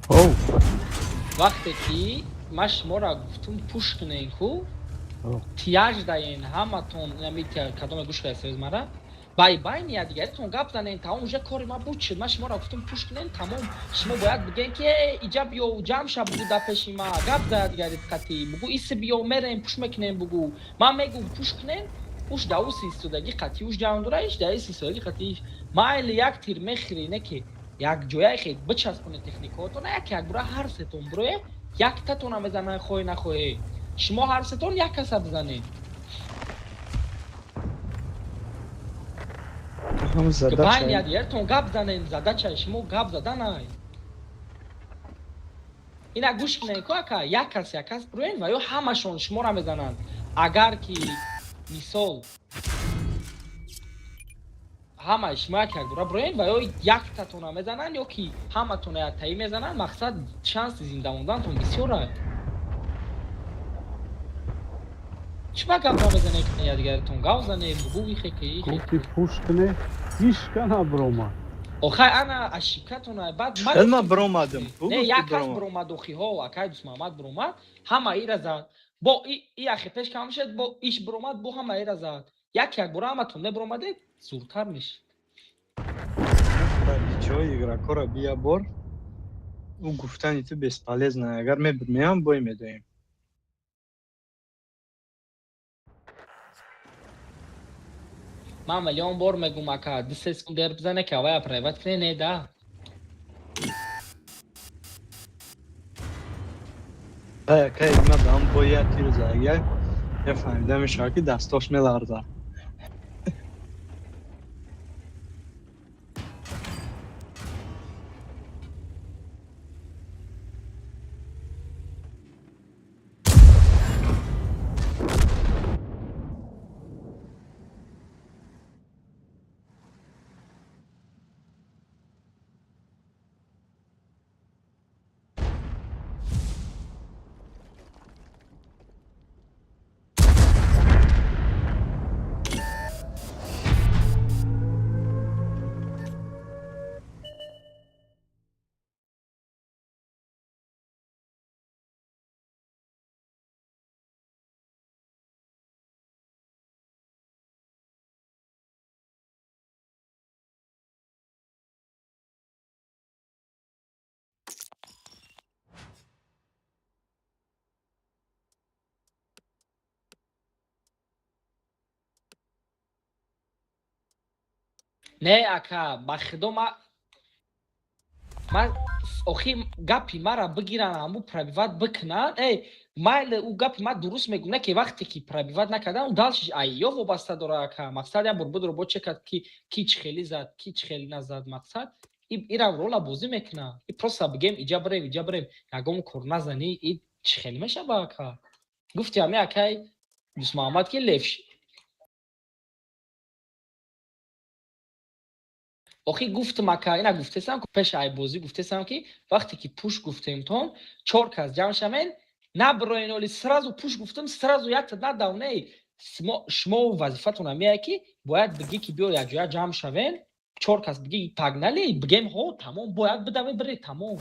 S3: Оу.
S1: Вақте ки ман шуморо гуфтум, пуш кунен ку, тияж даен ҳаматон, кадоме гӯш кардасез мара, бай байни якдигаритон гап занен, тамом, уже кори ма буд шуд. Ман шуморо гуфтум, пуш кунен, тамом. Шумо бояд бигӯен, ки иҷа биё, ҷамъ ша, бугӯ, дар пеши ма гап за якдигарит қатӣ, бугӯ, иси биё, мерем, пуш мекунем, бугӯ. Ман мегӯм, пуш кунен, уш да уси истодагӣ қатӣ уш ҷамъ дора, иш да ис истодагӣ қатӣ иш. Майли, як тир мехӯрӣ, не ки якҷоя хе бичаспонед техникаотона, як як бура, ҳар сетон буроe, яктатона мезанад, хоҳе нахоҳе. Шумо ҳар сетон як каса бизанед. Байни якдигаритон гап занед, задачаи шумо гап заданай. Ина гӯш кунед ку, ака, як кас, як кас буроен ва ё ҳамашон шуморо мезананд. Агар ки мисол ҳамаи шумо як як бура буроен ва ё яктатона мезананд, ё ки ҳаматона яктаӣ мезананд, мақсад, шанси зинда мондантон бисёр. Чӣ ба гап намезанед, якдигаритон гап занед, бугӯ, ихе ки ихе.
S3: Гуфти, пуш куне, ҳичка набиромад.
S1: Охай, ана ошибкатона баъд.
S2: Ман биромадам.
S1: Не, як кас биромад, охиҳо, акай Дусмаҳаммад биромад, ҳама ира зад. Бо и ахи пеш кам шуд, бо иш биромад, бо ҳама ира зад. Як як бора ҳаматон мебиромадед, зуртар мешид.
S2: Ҷои игрокора бия бор, ӯ гуфтани ту бесполезно. Агар мебирмеам, бой медоем.
S1: Ман миллион бор мегум, ака, 2-3 секунд дер бизане, ки авая приват куне, не да.
S2: Кай ма дам бояд тир зада, я фаҳмида мешавад, ки дастош меларзад.
S1: Не, ака, ба худо, ма охи гапи мара бигиран, ҳаму пробивать бикунан. Эй, майли, ӯ гапи ма дуруст мегӯм, не ки вақте ки пробивать накардан, ӯ дальше айё вобаста дора, ака. Мақсад, як бор будро бо чекад, ки ки чӣ хеле зад, ки чӣ хеле назад. Мақсад, ирам рола бозӣ мекуна. И просто бигем, иҷа бирем, иҷа бирем, ягон кор назанӣ, и чӣ хеле мешава, ака? Гуфти ҳами акай Дӯстмуҳаммад, ки левш. Охи гуфтам, ака, ина гуфтесам, пеш ай бозӣ гуфтесам, ки вақте ки пуш гуфтемтон, чор кас ҷамъ шавен, наброен, оли сразу пуш гуфтам, сразу якта надав, не. Шумо вазифатон ҳамияе, ки бояд бигӣ, ки биё якҷоя ҷамъ шавен, чор кас бигӣ погнали, бигем ҳо, тамом, бояд бидаве, бире, тамом.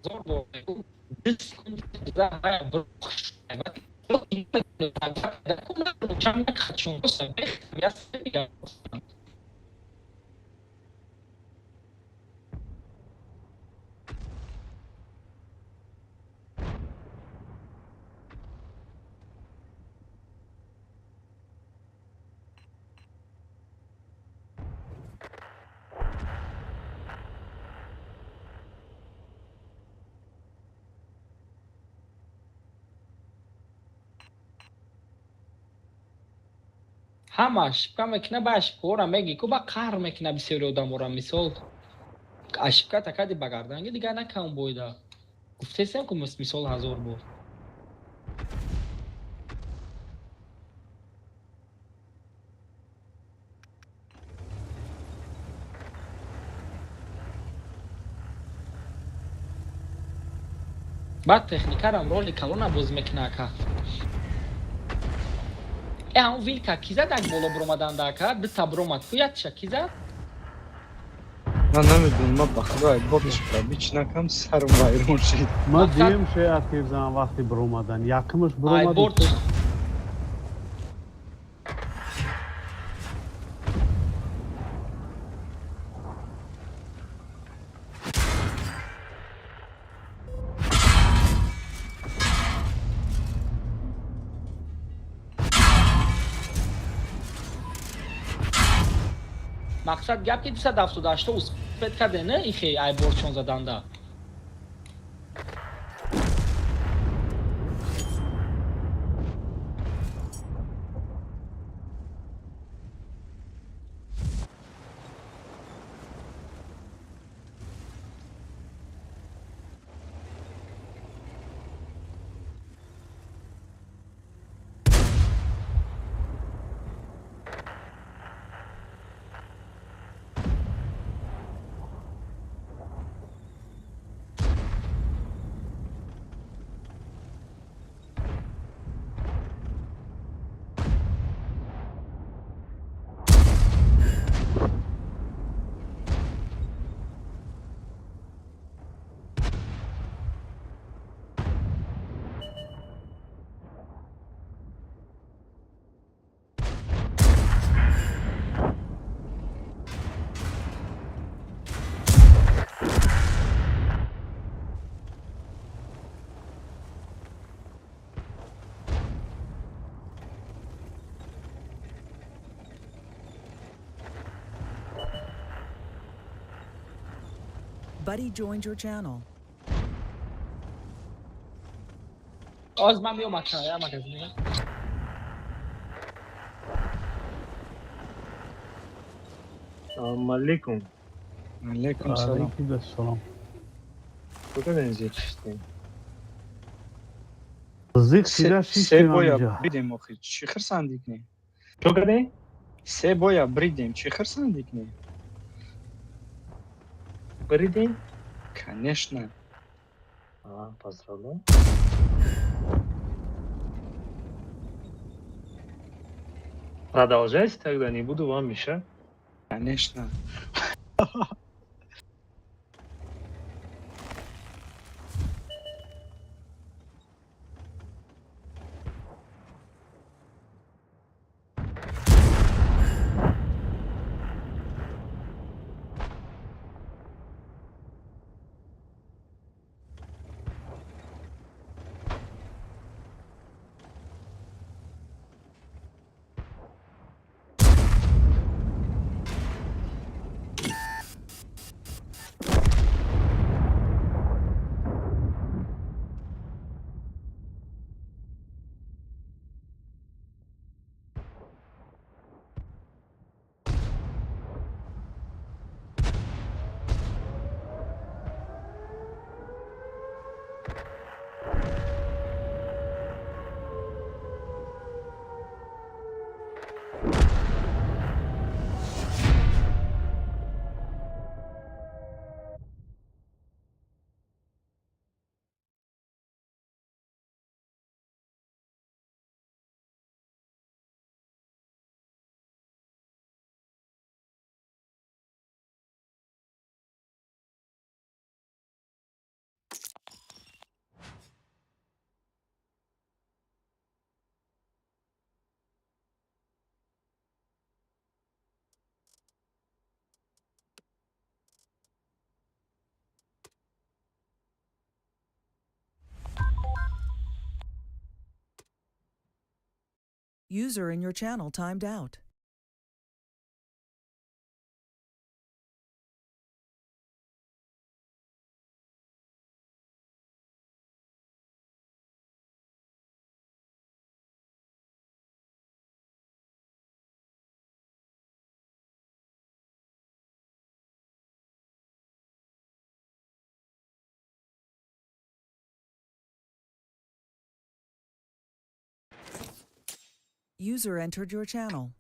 S1: Зор бор 2 секунд. Ҳама ошибка мекуна, ба ошибкаҳоро меги ку, ба қаҳр мекуна бисёри одаморо. Мисол, ошибка такади ба гарданги дигар накам бойда. Гуфтесем ку, мисол, ҳазор бор. Баъд техникарам роли калона бозӣ мекуна, ака. Э, ҳамун вилка ки зад, як боло биромаданда, ака? Дута биромад ку, якша ки зад?
S2: Ман намедонам, ман ба худо, айбобиш бич накам, сарам вайрон шид.
S3: Ман дуюм шояд тир занам, вақти биромадан якумаш биромад.
S1: Айборд. Мақсад гап, ки 278 успеть карде, не ихе айборчон заданда.
S4: Buddy joined your channel.
S1: Оз ман меом, ака, я магазин мегам.
S7: Салом алейкум.
S2: Алейкум салом.
S3: Алейкум ассалом.
S7: Куда зиқ шиштем?
S3: Зиқ шида
S2: Се
S3: шиштем
S2: боя
S3: ҳаминҷа.
S2: бридем охи. Чӣ хирсандӣ кунӣ?
S7: Чо кардем?
S2: Се боя бридем, чӣ хирсандӣ кунӣ?
S7: Бридем?
S2: Конечно.
S7: А, поздравляю. Продолжайте тогда, не буду вам мешать.
S2: Конечно.
S4: User in your channel timed out. User entered your channel.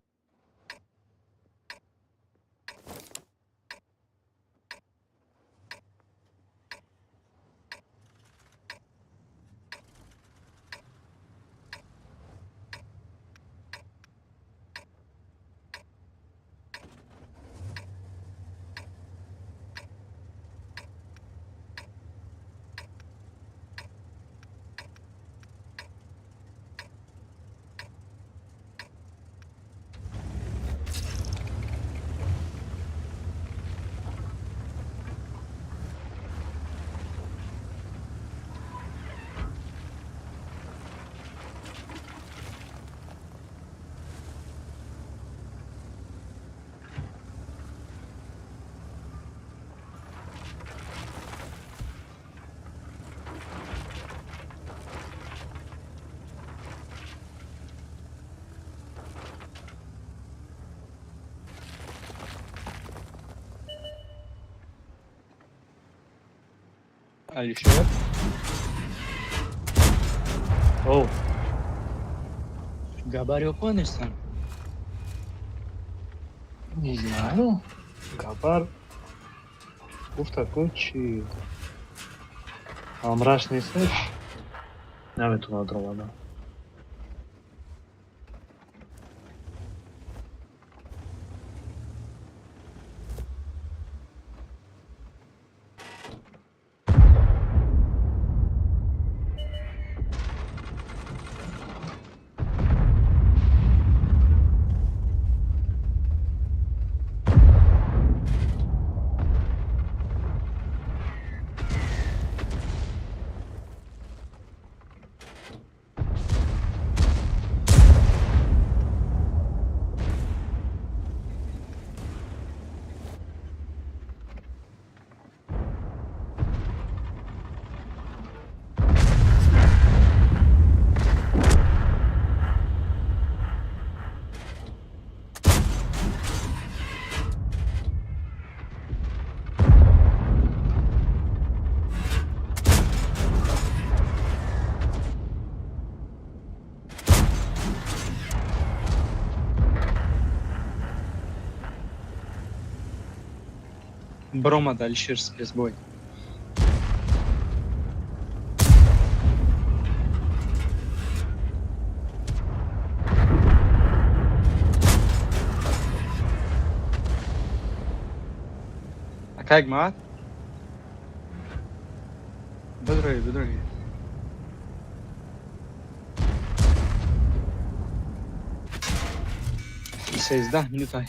S2: Алишер.
S7: О,
S2: Габар ёпо нестан.
S7: Не знаю. Габар гуфт такой чи ҳамраш несташ, наметавонад ромада.
S2: Биромад Алишер спецбой. Ака, Ҳикмат, бидрои, бидрои. 13 минутай.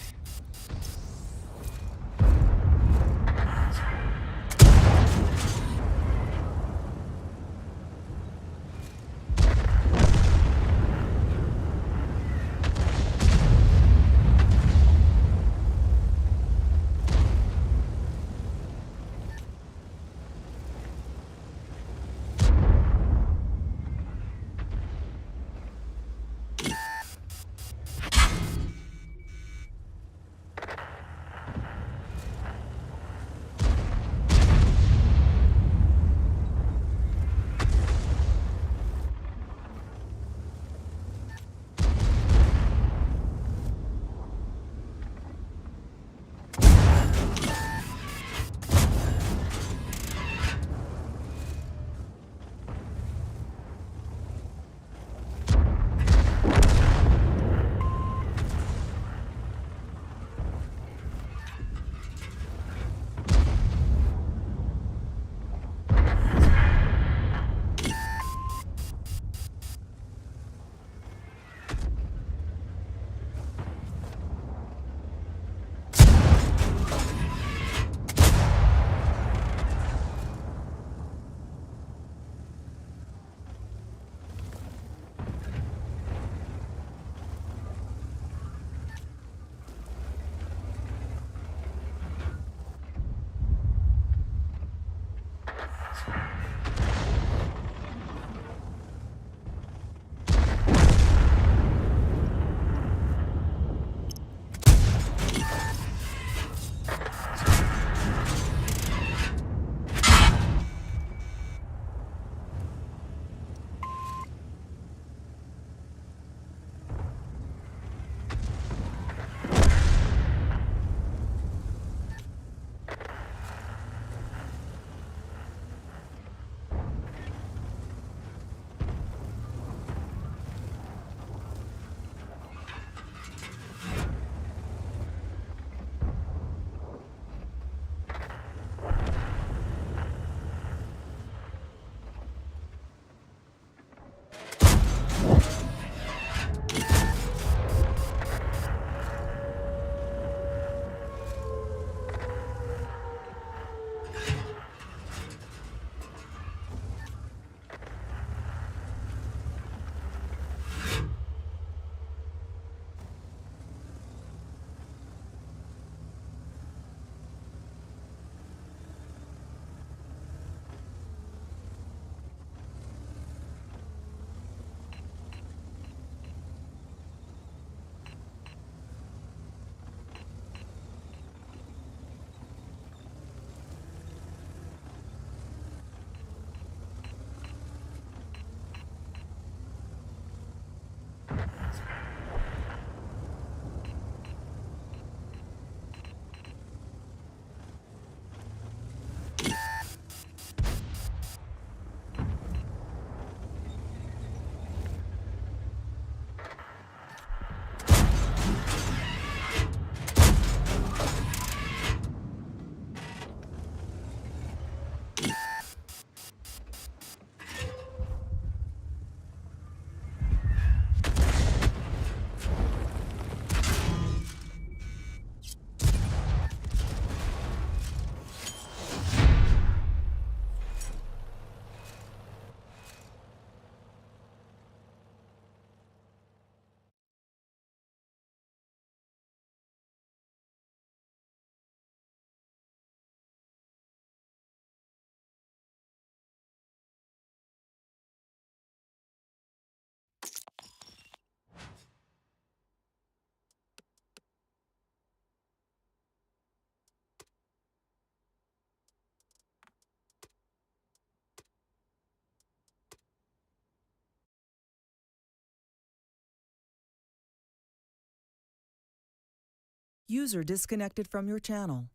S4: User disconnected from your channel.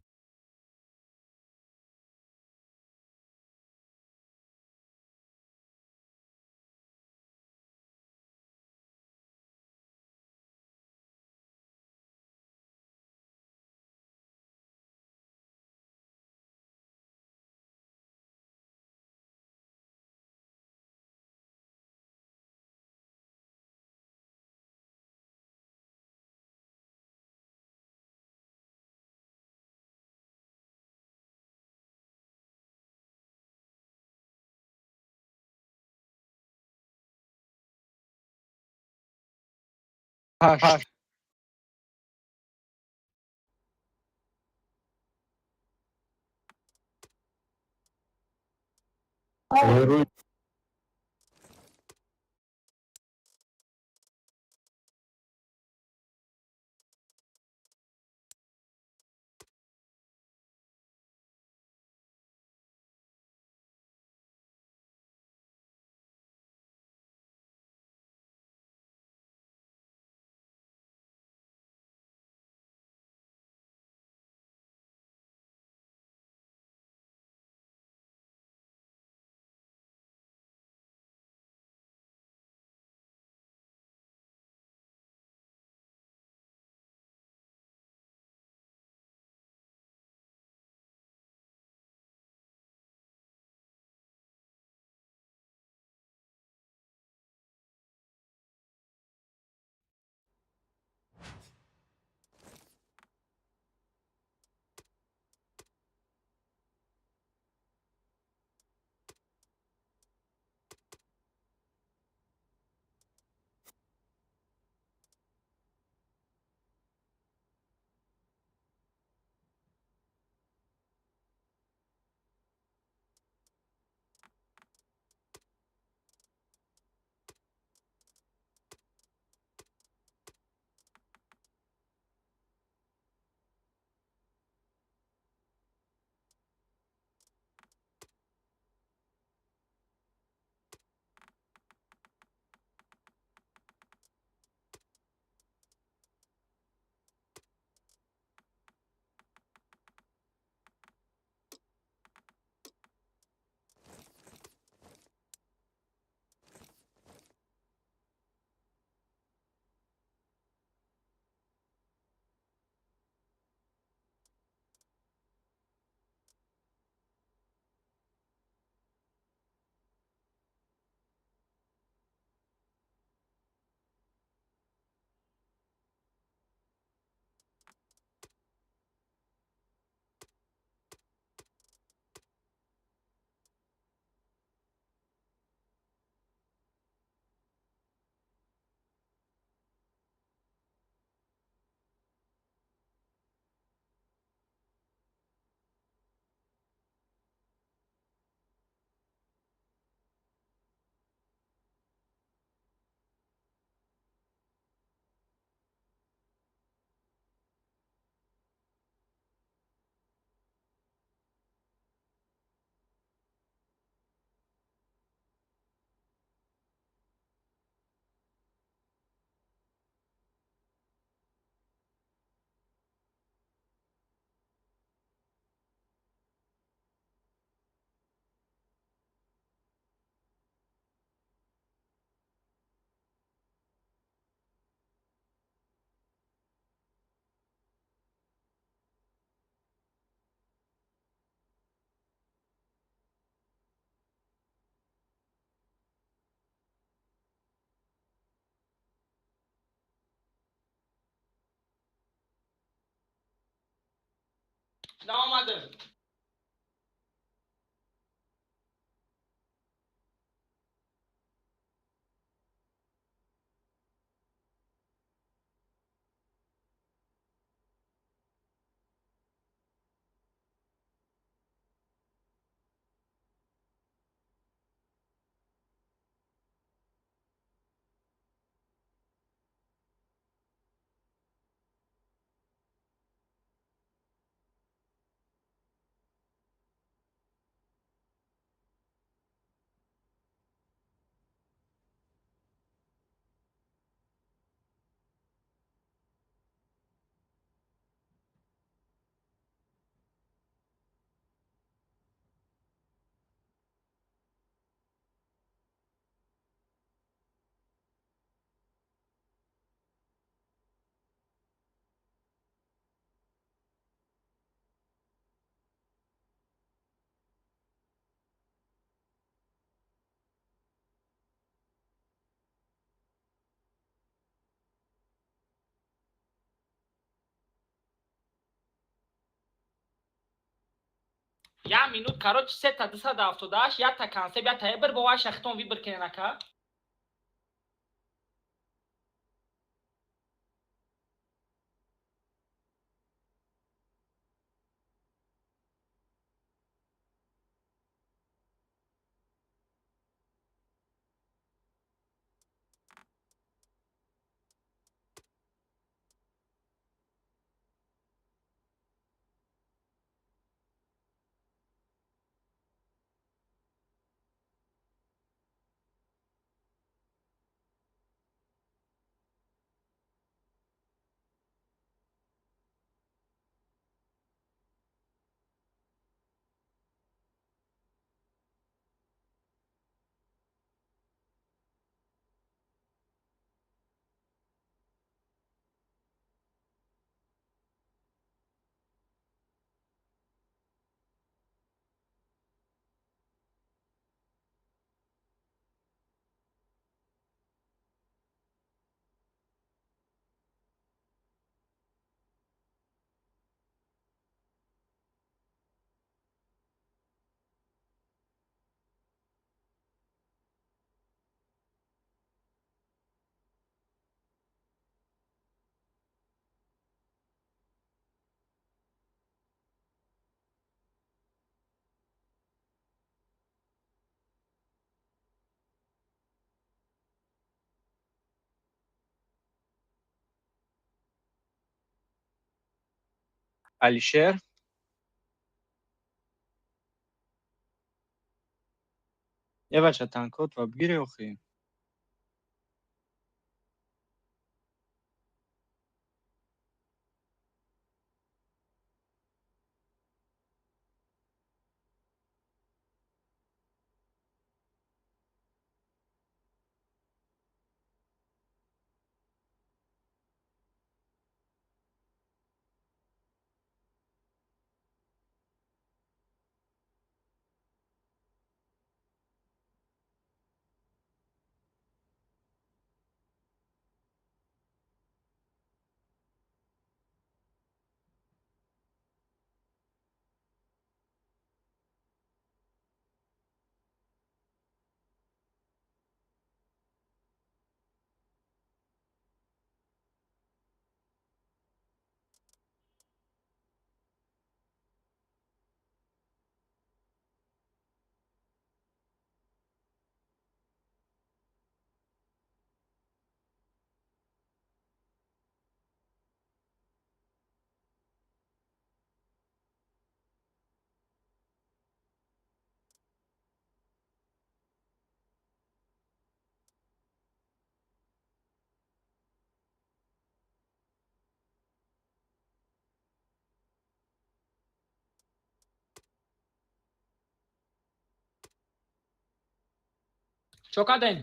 S2: Ҳашт.
S1: Наомадам. Я минут, короче, сета 278, якта концепт, якта ебр, бо вай шахтон выбор кенен ака.
S2: Алишер. Е, бача, танкотва бигире охи.
S1: Чокаден.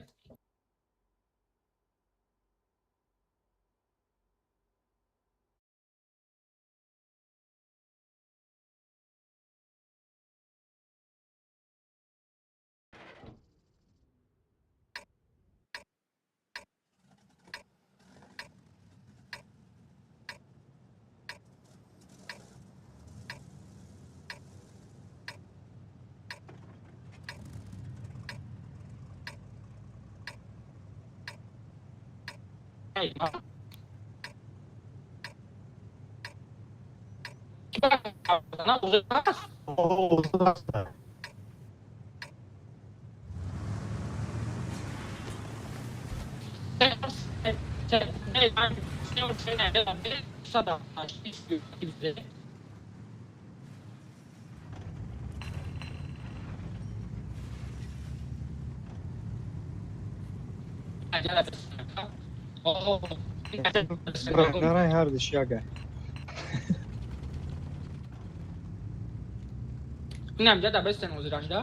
S2: Нарай ҳардиш яга.
S1: Инам ҷада бестен ҳозирашда.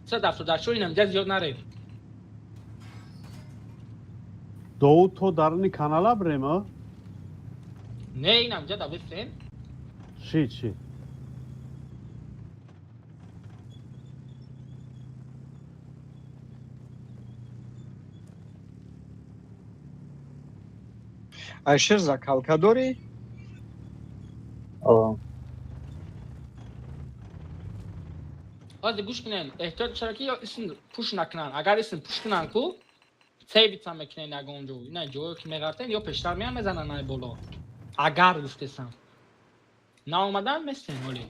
S1: 174 инам ҷа зиёд нарем.
S3: Довуд, то даруни канала бирем, а?
S1: Не, инам ҷада бестен.
S3: Шид, шид.
S2: Алишер, закалка дорӣ?
S7: О.
S1: Ҳозир гӯш кунем, эҳтиёт шава ки исм пуш накунанд. Агар исм пуш кунанд ку, сейвица мекунен ягон ҷо. Ина ҷое ки меғартен ё пештар меян мезананд ай боло. Агар гуфтесам. Наомадан местен ҳоле.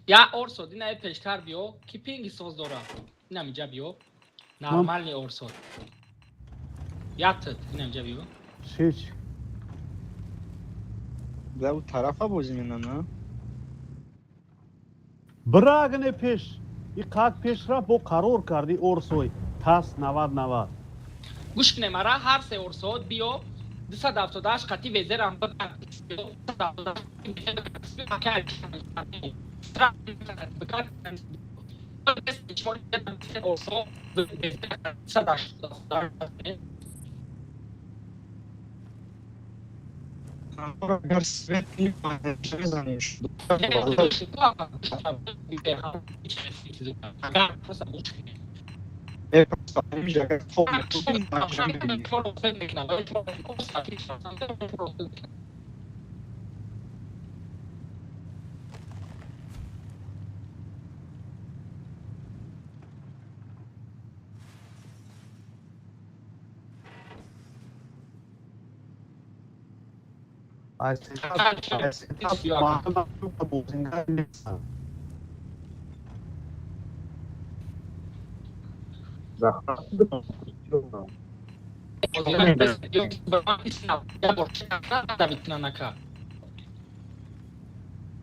S1: Я орсод, ина пештар биё, ки пинги соз дора. Инам иҷа биё. Нормальный орсод. Ятт, инам иҷа биё.
S3: Шич.
S2: Да у тарафа бозӣ менана.
S3: Бирагне пеш. И қад пеш рафт, бо қарор карди орсой. Тас 90-90.
S1: Гӯш кунем, ара ҳар се орсод биё 278 қати везерам бибар.
S2: Агар свет мезанем.
S7: Захват.
S1: Нака.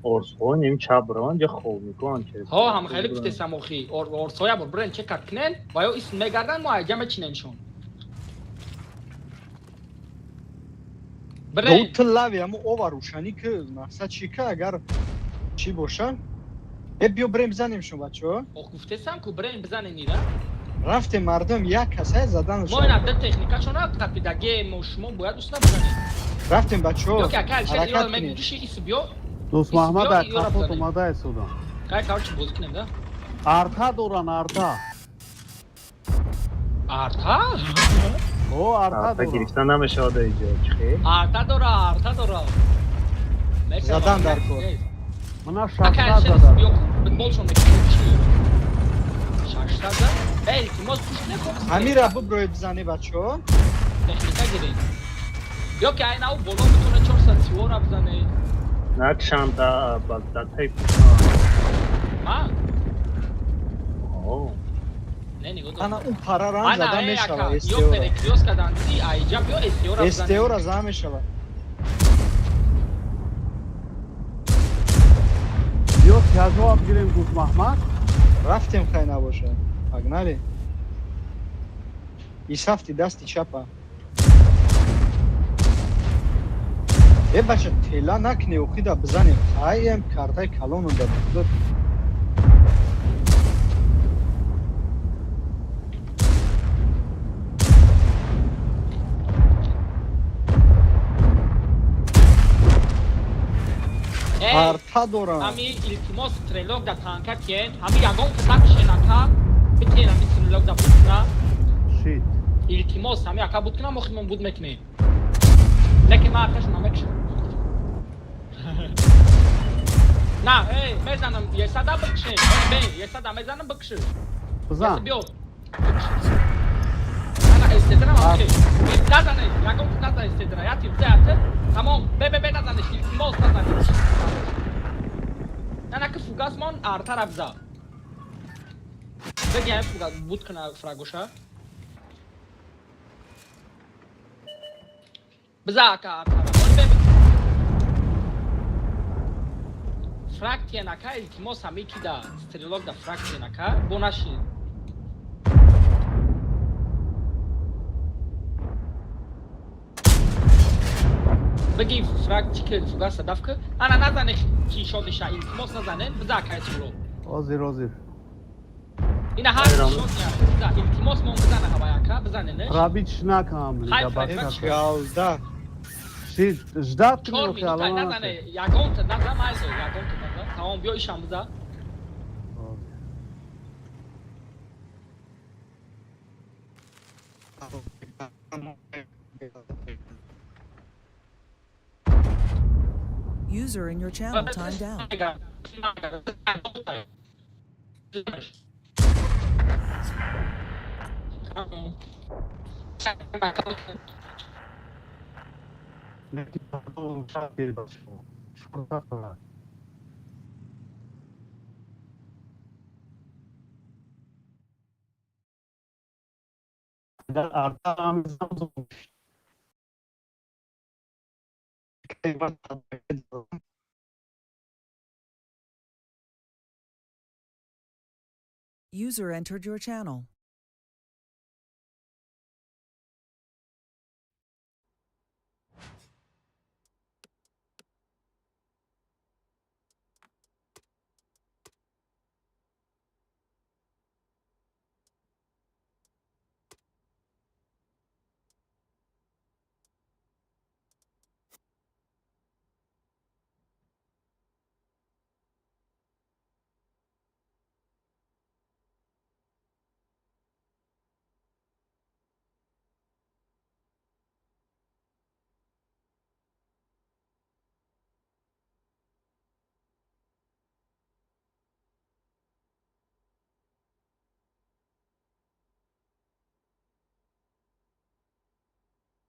S7: Орсҳо ним чап раванд ё хоб мекунанд.
S1: Ҳо, ҳам хеле гуфтесам охи. Орсҳо я бор брен чекат кунен ва ё исм мегардан, мо айҷа мечинемшон. Брен.
S2: Ду тилави ҳамо ова рӯшанӣ ки мақсад чӣ ка, агар чӣ боша? Э, биё брем бизанемшон, бачаҳо.
S1: Ох, гуфтесам ку, брен бизанен ира.
S2: Рафтем, мардум, як касае задан.
S1: Мо ина ду техникашона қапидаге, мо шумо бояд усна бизанем.
S2: Рафтем, бачаҳо.
S1: Ё ки ака Алишер
S2: Ҳаракат
S1: иёра
S2: кунед.
S1: мегӯши ис биё.
S3: Дӯст Маҳмад
S1: Биё,
S3: ай
S1: ёра
S3: қафот
S1: бизанем.
S3: омада истодам.
S1: Кай, короче, бозӣ кунем да.
S3: Арта доран, арта.
S1: Арта?
S3: О, арта
S7: Арта
S3: доран.
S7: гирифта намешавад иҷо чихе.
S1: Арта дора, арта дора.
S2: Задан дар кор.
S3: Мана
S1: Ака
S3: 600
S1: Алишер
S3: задан.
S1: биё, футболшон мекунем. 600 за? Эй, илтимос, пушт некун.
S2: Ҳамира биброед, бизане, бачаҳо.
S1: Техника гиред. Ё ки ай нав боло битоне 430 ра бизане.
S7: Накшанда ба датай.
S1: Ма?
S7: О.
S1: Не, нигоҳ дор.
S2: Ана он параро ҳам
S1: Ана,
S2: зада
S1: эй,
S2: мешава.
S1: ака, ё
S2: СТО-ра.
S1: перекрёст кардан ди, айҷа биё СТО-ра бизане.
S2: СТО-ра зада мешава.
S3: Биё, тяжоаб гирем, Дӯст Маҳмад.
S2: Рафтем, хай набоша. Погнали. Исафти дасти чапа. Э, бача, тела накне, охида бизанем. Ай, эм картай калону да худо.
S1: Эй,
S2: Арта дорам.
S1: ҳами илтимос, стрелок да танка тиен, ҳами ягон касак шенака, битиен ҳами стрелок да буд куна.
S3: Шит.
S1: Илтимос, ҳами ака буд куна, мо худмон буд мекунем. Лекин ман акашона мекушам. На, эй, мезанам, есада бикшем. Бе, есада мезанам, бикши.
S3: Бизан.
S1: Биё. Ана эстедра ма. Назане, ягон назан эстедра. Я ти взяте. Тамом, бе бе бе, назанеш, илтимос, назанеш. На, ки фугас мон артара бза. Бегем фугас буд кна фрагоша. Бза ака артара. Он бе. Фраг тиенака, илтимос, ҳами ки да стрелок да фраг тиенака, бо наши. Беги фраг чики фугаса давка. Ана назане ки шодиша, илтимос, назане, биза акай суро.
S3: Ҳозир, ҳозир.
S1: Ина ҳар шот я, биза, илтимос, мон бизана ҳаваяка, бизане не.
S3: Пробить накам.
S1: Хай,
S3: Лига
S1: фраг,
S3: бачака.
S2: Галда.
S3: Шит, ждать
S1: 4
S3: кунӣ,
S1: минута
S3: алон.
S1: назане, ягонта наза майзо, ягонта наза. Тамом, биё ишам биза.
S4: User in your channel timed out.
S3: Агар арта мезанам.
S4: User entered your channel.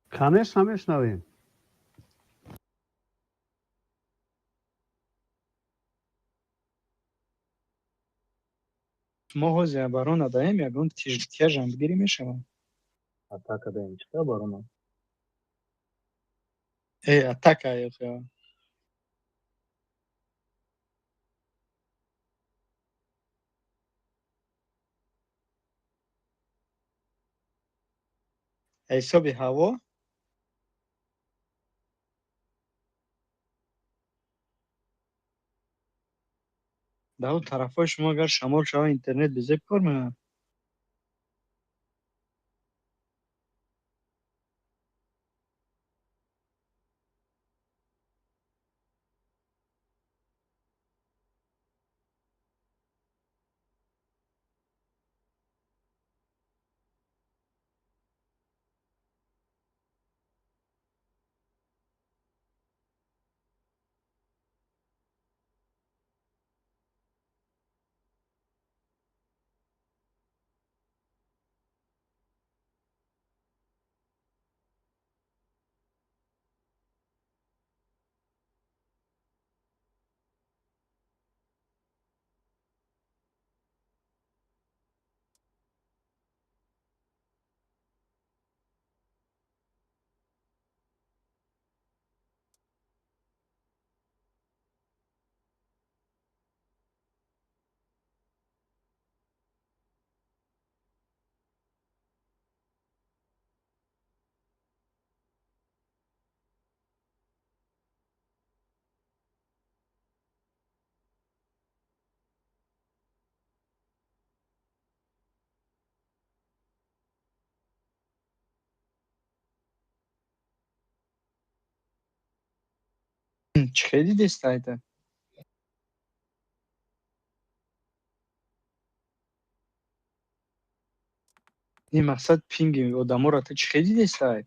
S3: Конечно, мешнавем.
S2: Мо ҳозир оборона даем, ягон тяжам бигирӣ, мешавад.
S7: Атака даем, чӣ оборона?
S2: Э, атака. Ҳисоби ҳаво. Дар он тарафҳои шумо агар шамол шава, интернет безеб кор мекунад. Чӣ хел дидестайда? Ин мақсад, пинги одаморо ту чӣ хел дидестай?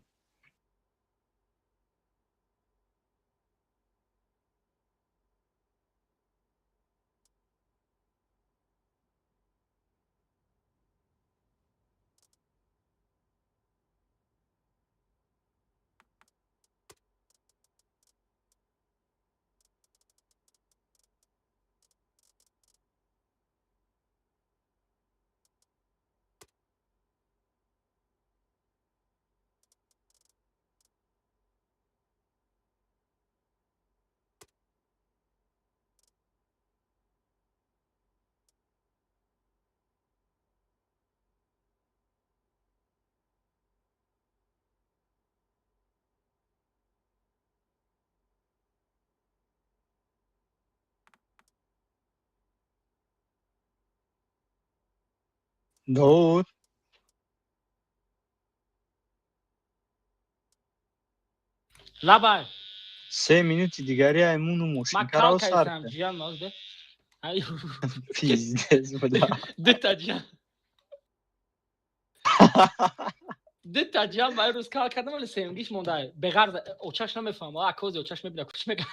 S2: Довуд.
S1: Лабай.
S2: 3 минути дигари аймуну
S1: Ма
S2: мошинкаро сар.
S1: калкайсам ҷиян мозде.
S2: Пиздец, бля.
S1: Дута ҷиян. Дута ҷиян ба рӯз кал кардам, вале сеюмгиш монда. Беғарз очаш намефаҳмам. А кози очаш мебина, куч мега.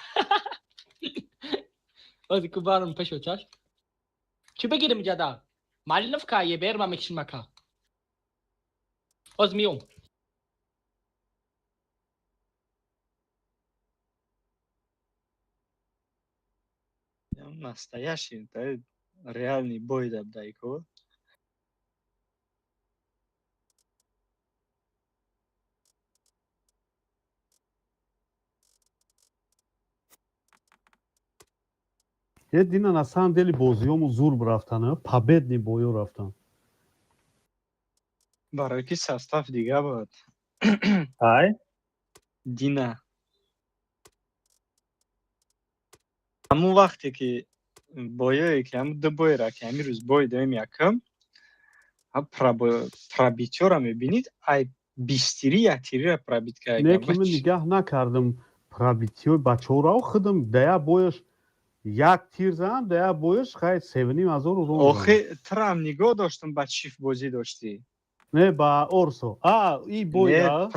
S1: Ози ку барам пеш очаш. Чӣ бигирим ҷада? Малиновка ебер ма мекишим мака. Оз миём.
S2: Настоящий, реальный бой дабдайко.
S3: Е, дина, на самом деле бозиёму зур рафтан, победный боё рафтан.
S2: Барои ки состав дига буд.
S7: Ай?
S2: Дина. Ҳамун вақте ки боёе ки ҳамун ду бойра ки ҳамин рӯз бой доим, якум пробитиёра мебинид, ай бистири як тирира пробит
S3: Не ки ман нигаҳ накардам пробитиёи бачаҳоро, худам дая бояш як тир занам, дая бояш хай 3,5 ҳазор урон.
S2: Охи, трам нигоҳ доштам, ба чиф бозӣ доштӣ.
S3: Не, ба Орсо, а и бойда.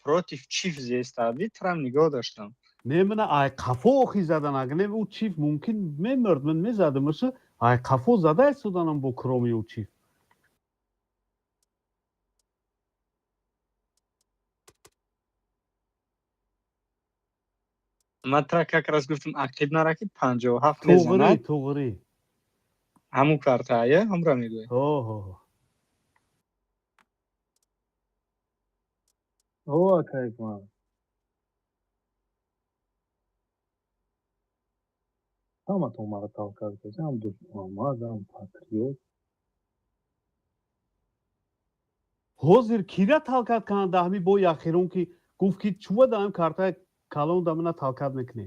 S2: Против чиф зестади, трам нигоҳ доштам.
S3: Не, мана ай қафо охи задан, аг не, ӯ чиф мумкин мемурд, ман мезадамаш, ай қафо зада истоданам бо кроми ӯ чиф.
S2: Ман тра как раз гуфтам, ақиб нара, ки 57
S3: Туғри.
S2: Мезанад.
S3: Туғри.
S2: Ҳамун картая, ҳамра мегӯяд.
S3: Ҳо, ҳо.
S7: Ҳо, ака Ҳикмат. Ҳаматон маро талкат кардед, ҳам Дӯст Муҳаммад, ҳам Патриот.
S3: Ҳозир кира талкат кунанд дар ҳамин бои ахирон, ки гуфт, ки чува дар ҳамин картаи калон да мана талкат мекунӣ?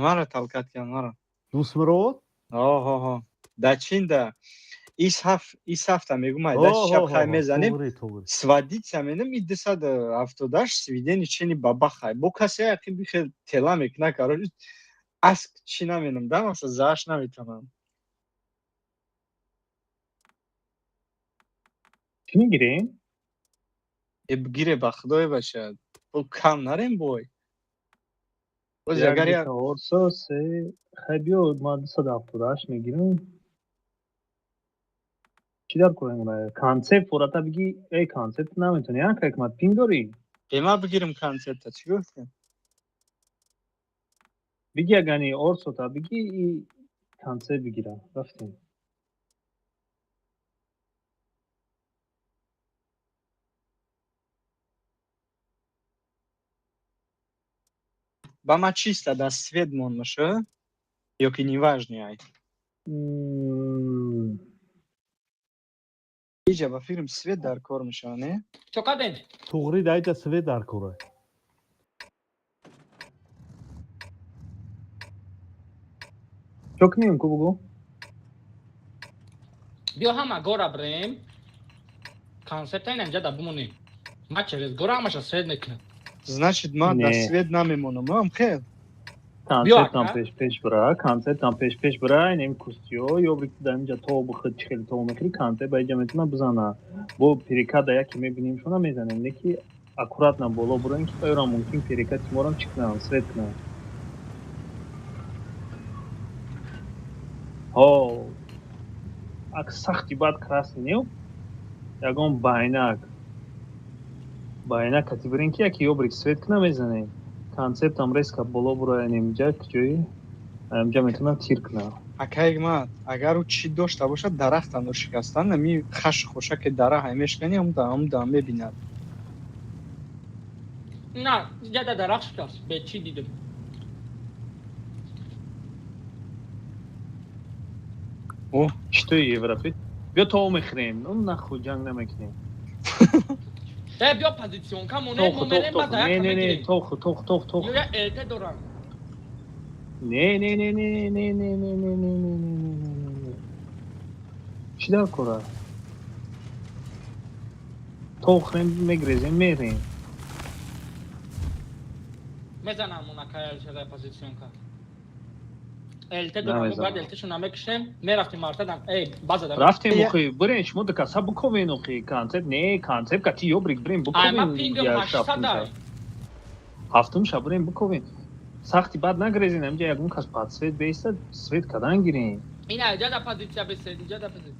S2: Маро талкат карданд, маро.
S3: Дӯстмурод?
S2: Ҳо, ҳо, ҳо. Да чин да ис ҳафт, ис ҳафта мегум, ай дасти чап хай мезанем.
S3: Туғри, туғри.
S2: Сводиться менам, и 278 сведение чени бабахай. Бо касе яқи бихел тела мекуна, короче, аск чӣ наменам, да, маса зааш наметавонам.
S7: Чӣ мегирем?
S2: Э, бигире, ба худое бошад. Бо кам нарем бой. Боз
S7: Як,
S2: агар
S7: ду,
S2: як
S7: чор, се, хай биё, ман 278 мегирам. Чӣ дар кор мемонад? Концепт фората бигӣ, эй, концепт наметавонӣ, ака Ҳикмат, пин дорӣ?
S2: Э, ма бигирам концепта, чӣ гуфтем?
S7: Биги, агани орсота биги, и концепт бигира. Рафтем.
S2: Ба ма чиста да свет монмаша? Ё ки неважно ай? Иҷа ба фикрам свет дар кор мешава, не?
S1: Чо кардем?
S3: Туғри, дар иҷа свет дар кора.
S7: Чо кунем, ку бугӯ?
S1: Биё, ҳама гора бирем. Концепта ин инҷа да бимонем. Ма через гора ҳамаша свет мекунам.
S2: Значит, ма да
S7: Не.
S2: свет намемонам, ам хел.
S7: Концептам
S1: ака.
S7: Пеш пеш бира, концептам пеш пеш бира, инем кустиё, ё бри дар инҷа то бихӯд, чӣ хеле то мехӯри, концепт ба инҷа метавона бизана. Бо перекада яке мебинем, шуна мезанем, не ки аккуратно боло буроем, ки оёрам мумкин перекати морам чӣ кунам, свет кунам. Ҳо, ак сахти бад красный не, ягон байнак. Байнак кати бирем, ки яке ёбрик свет куна мезанем. Концептам резко боло буроем инҷа, ҷои инҷа метавонам тир кунам.
S2: Ака Ҳикмат, агар ӯ чӣ дошта бошад, дарахтам шикастан, ами хаш хошаки дарах ай мешкани, ҳам да мебинад.
S1: На, инҷа да дарахт шикаст. Бе чӣ дидем?
S2: О,
S7: Чӣ тои европе? Биё, то мехӯрем. Ну нахуй, ҷанг намекунем.
S1: Э, биё, позиционка монем,
S7: Тоху,
S1: мо
S7: тох,
S1: мерем,
S7: тох.
S1: баъд
S7: Не,
S1: яка
S7: не, не,
S1: мегирем.
S7: тоху, тох, тох, тох.
S1: Ё я ЛТ дорам.
S7: Не, не, не, не, не, не, не, не, не, не, не, не, не, не, не. Чӣ дар кора? Тохрем, мегрезем, мерем.
S1: Мезанам онака ЛТ позиционка. ЛТ дорам, мо
S7: Намезанам.
S1: бояд ЛТ-шо намекушем. Мерафтем мартадан. Эй, база
S7: Рафтем,
S2: Я-
S7: охи, бирен, шумо дукаса буковен, охи, концепт, не, концепт кати ёбрик бирен
S1: Ай, ма
S7: буковен.
S1: пингам
S7: Я
S1: 800 ай.
S7: Ҳафтум ша бирен буковен. Сахти бад нагрезен, инҷа ягон кас под свет беистад, свет кадан гирен.
S1: Ина инҷа да позиция бесед, инҷа да позиция.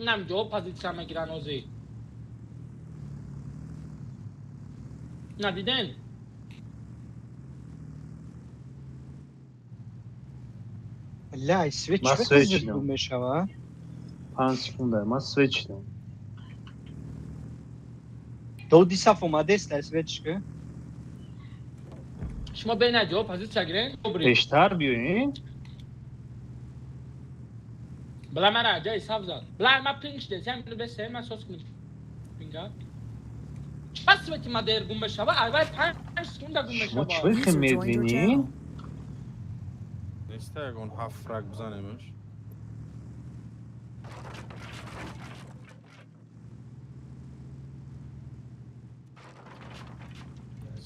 S1: Инам ҷо позиция мегиран озӣ. На диден?
S2: Ля, свет
S7: Ма
S2: чӣ
S7: свет
S2: зуд
S7: шидам.
S2: гум мешава?
S7: 5 секунда, ман свет шидам.
S2: Доди саф омадест, ай свет шка?
S1: Шумо бена ҷо позиция гирен? Добри.
S7: Пештар биёен.
S1: Бла мара ҷои сабз зад. Бла ма пинг шиде, сем бесе, ма сос кунем. Пинга. Ча свети ма дер гум мешава? Ай вай 5 секунда гум
S7: Шумо
S1: мешава.
S7: чӣ хел
S4: User joined your
S7: медвинӣ?
S4: channel.
S8: Неста ягон ҳафт фраг бизанемш.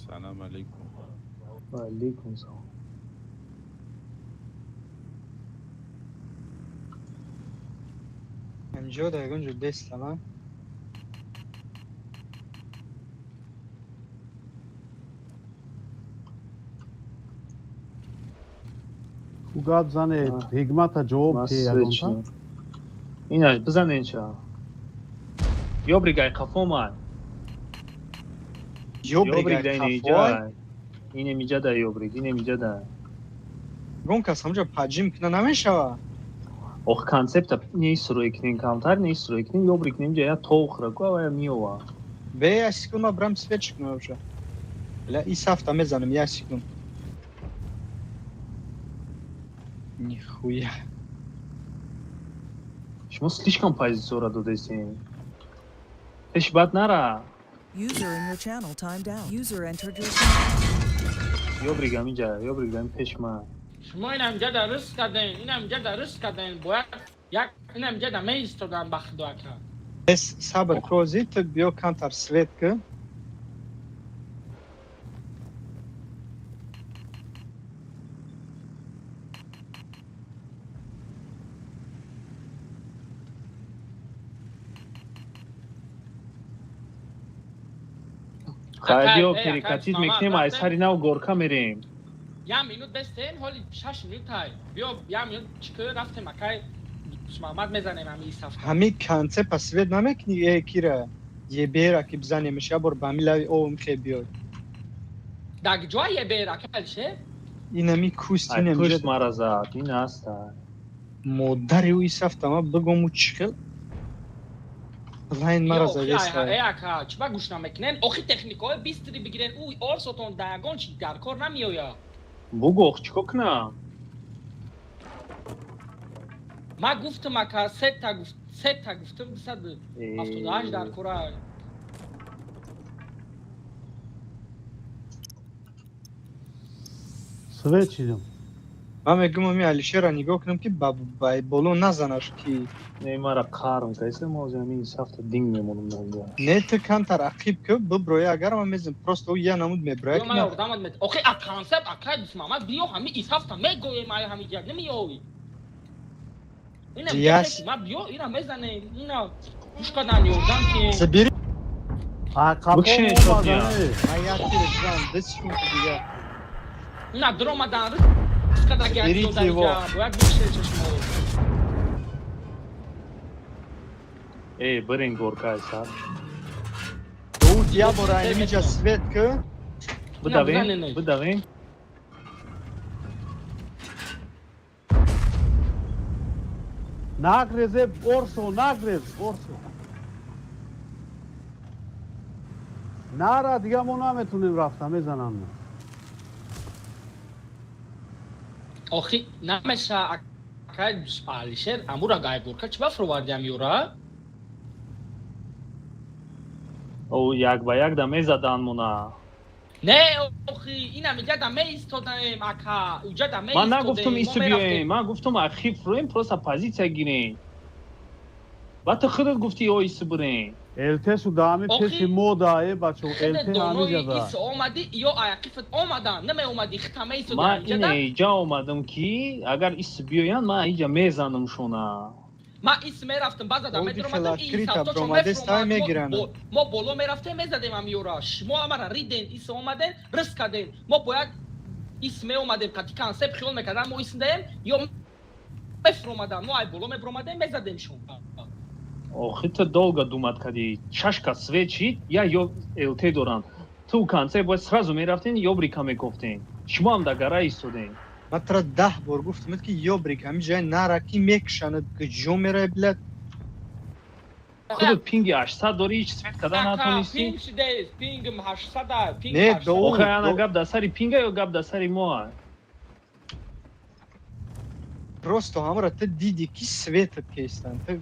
S8: Салам алейкум.
S7: Ва алейкум салом.
S2: Инҷо да ягон ҷо деста, на?
S3: Ӯ гап зане, Ҳикмата ҷавоб
S7: Ман
S3: те
S7: свет
S3: ягонта.
S7: шидам. Инаш бизанен ча. Ёбрик ай қафо ман.
S2: Ёбрик
S7: Ёбрик да ин
S2: қафой.
S7: иҷа. Инем иҷа да ёбрик, инем иҷа да.
S2: Гон кас ҳамҷа поджим кина намешава.
S7: Ох, концепта не срой кунем камтар, не срой кунем, ёбрик нем ҷа я тов хӯра ку авая миёва.
S2: Бе як секунд ма брам свет чикнам вообще. Бля, и сафта мезанам, як секунд. Нихуя.
S7: Шумо слишком позитсияро додесем. Пеш бад нара.
S4: User in your channel timed out. User entered your channel.
S7: Ёбрик ҳамиҷа, ёбрик ҳами пеш ман.
S1: Шумо инам ҷа да риск карден, инам ҷа да риск карден, бояд як инам ҷа да меистодан ба худо ака.
S2: Бес сабр кози, ту биё камтар свет ки.
S7: Хай
S1: Акай,
S7: биё
S1: эй, акай,
S7: перекатид
S1: Мамад,
S7: мекунем, ай
S1: рафтем.
S7: сари нав горка мерем.
S1: Як минут бестен, ҳоли 6 минут ай. Биё як минут чӣ рафтем акай Мамад мезанем ҳами сафта.
S2: Ҳами концепта свет намекунӣ, э кира. Ебера ки бизанемш, я бор ба ҳами лави ов михе биёй.
S1: Даг ҷоя ебер акай Алишер?
S2: Инами куст,
S7: Ай
S2: инам
S7: пушт
S2: ҷа
S7: мара зад, ин аста.
S2: модари ӯ исафта ма бигому чӣ хел лайн мара
S1: Ё, охи,
S2: завеста.
S1: ай, ака, чӣ ба гӯш намекунен? Охи техникаҳои бистри бигирен, ӯ орсотон да ягон чи дар кор намеояд.
S7: Бугу ох чико кунам?
S1: Ман гуфтам ака, сета гуфт, сета гуфтам 278 дар кора.
S3: Свет чидам.
S2: Ман мегӯм ами Алишера нигоҳ кунам ки ба боло назанаш ки.
S7: Не мара қарм кайса мо ҳамин сафта динг мемонам наҷа.
S2: Не ту камтар ақиб ки биброя, агар ман мезанам просто ӯ я намуд меброя
S1: Ё
S2: ки
S1: ман
S2: на.
S1: ёрдамат мет. Охи а концепт акай Мамад биё ҳами исафта мегӯем ай ҳами ҷа намеёй. Ина
S2: Яс.
S1: ма биё ина мезанем, ина гӯш кардан ёрдам ки.
S2: Забери.
S3: А қафо
S7: Бикшинед, шотния.
S3: омадане.
S2: Ман як тир зан, ду секунд дигар.
S1: Ина дуромадан риск карда ки
S2: Берите его.
S1: бояд бикшед чашмо.
S7: Э, бирен горка ай сар.
S2: Ӯ я бор аймиҷа свет ки.
S7: Бидавем,
S1: бизанен.
S7: бидавем.
S3: Нагрезе орсо, нагрез орсо. Нара дига мо наметунем рафта мезанам.
S1: Охи намеша акай Алишер амура гайгурка чӣ ба фуровардиам юра?
S7: О, як ба як да мезадан мона.
S1: Не охи ина миҷа да меистодаем ака, уҷа да
S7: Ман нагуфтум
S1: меистодем, мо
S7: исту
S1: мерафтем.
S7: биёем, ман гуфтум архив фуроем, просто позитсия гирем. Баъд ту худат гуфтӣ о исту бирем.
S3: ЛТ шу даами
S1: Охи,
S3: пеши мо да э бачо
S1: Хеле
S3: ЛТ
S1: донои
S3: ҳамиҷа да.
S1: ис омадӣ ё аяқифат омадан, намеомадӣ хита
S7: Ман
S1: меистодаем иҷа да.
S7: ина иҷа омадам ки агар исту биёянд, ман иҷа мезанам шона.
S1: Ман ис мерафтам, баъза да
S2: Оди
S1: медиромадам,
S2: хел
S1: ин
S2: открыто
S1: сафточон
S2: бромадест, ай
S1: мефуромад,
S2: мегиранд.
S1: мо боло мерафтем, мезадем ам юра. Шумо амара риден, ис омаден, риск кардем. Мо бояд ис меомадем, қати концепт хиёл мекардам, мо ис даем, ё мефуромадан, мо ай боло мебиромадем, мезадем шон.
S7: Охи ту долго думать кардӣ. Шашка свет шид, я ё ЛТ доранд. Ту конце бояд сразу мерафтен, ёбрика мекофтен. Шумо ҳам дар гара истодем.
S2: Ман тура 10 бор гуфтам ки ёбрик ҳами ҷай нара ки мекушанад, куҷо мерай билад.
S7: Худат пинги 800 дорӣ, ҳеҷ свет кардан
S1: Ака,
S7: натонистӣ.
S1: пинг шидест, пингм 800 а, пинг
S2: Не,
S1: 800.
S2: до-
S7: Охи ана гап дар сари пинга ё гап дар сари мо?
S2: Просто ҳамара ту дидӣ ки светат кестан. Ту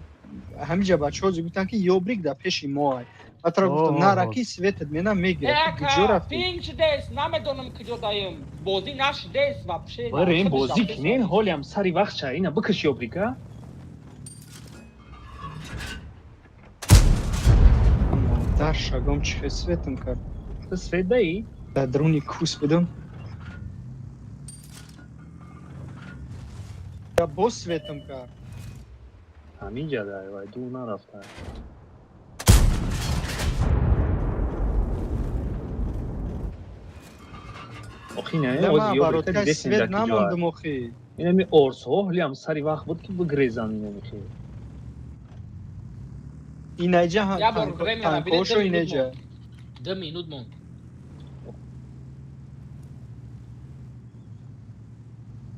S2: ҳамиҷа бачаҳо гуфтанд ки ёбрик дар пеши мо ай. Ман тура гуфтам
S3: Оҳ.
S2: нара ки светат мена мегирад. Ту куҷо
S1: Ака,
S2: рафтӣ?
S1: пинг шидест, намедонам куҷо даем. Бозӣ нашидест вообще.
S7: Бирем
S1: Худаш
S7: бозӣ
S1: рафтест.
S7: кунем, ҳолиам сари вақт ша. Ина бикаш ёбрика.
S2: Модар шагом чӣ хел светам кард.
S7: Ту свет даӣ?
S2: Дар даруни кус будам. Я боз светам кард.
S7: Ҳаминҷа дай, вай дур нарафта. Охи не,
S2: Ла,
S7: ози
S2: ман
S7: ёбрика
S2: бароткаи
S7: дидесем
S2: свет
S7: дар куҷо.
S2: намондам охи.
S7: Инами орсҳо ҳолиам сари вақт буд ки бигрезанд инами хел.
S2: Инаҷа
S1: Я бор время наберет,
S2: танкошо
S1: ду минут
S2: инаҷа.
S1: монд. 2 минут монд.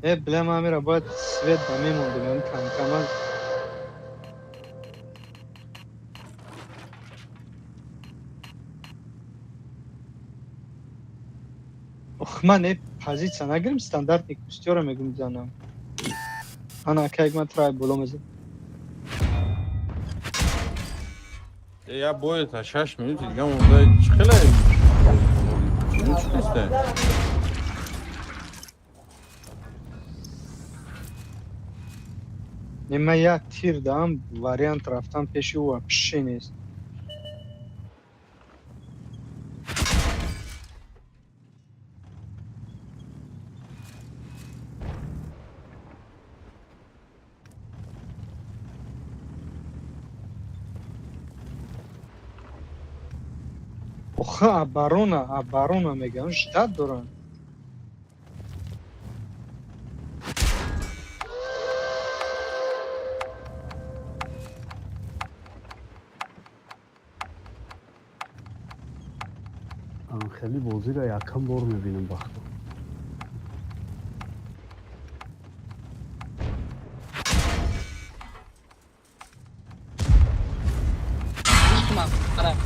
S2: Э, бля, ман амира бояд свет ба мемондем, ами камкама. Ох, ман э позиция нагирим, стандартный кустёра мегум занам. Ана, акайк ман трай боло мезанам.
S8: Я бой та 6 минути дига монда, чӣ хеле чӣ неста?
S2: Не, ман як тир даам, вариант рафтан пеши ӯ вообще нест. Охи, оборона, оборона мегӯям, ждать доранд.
S3: Хеле бозиро якам бор мебинам, бахто.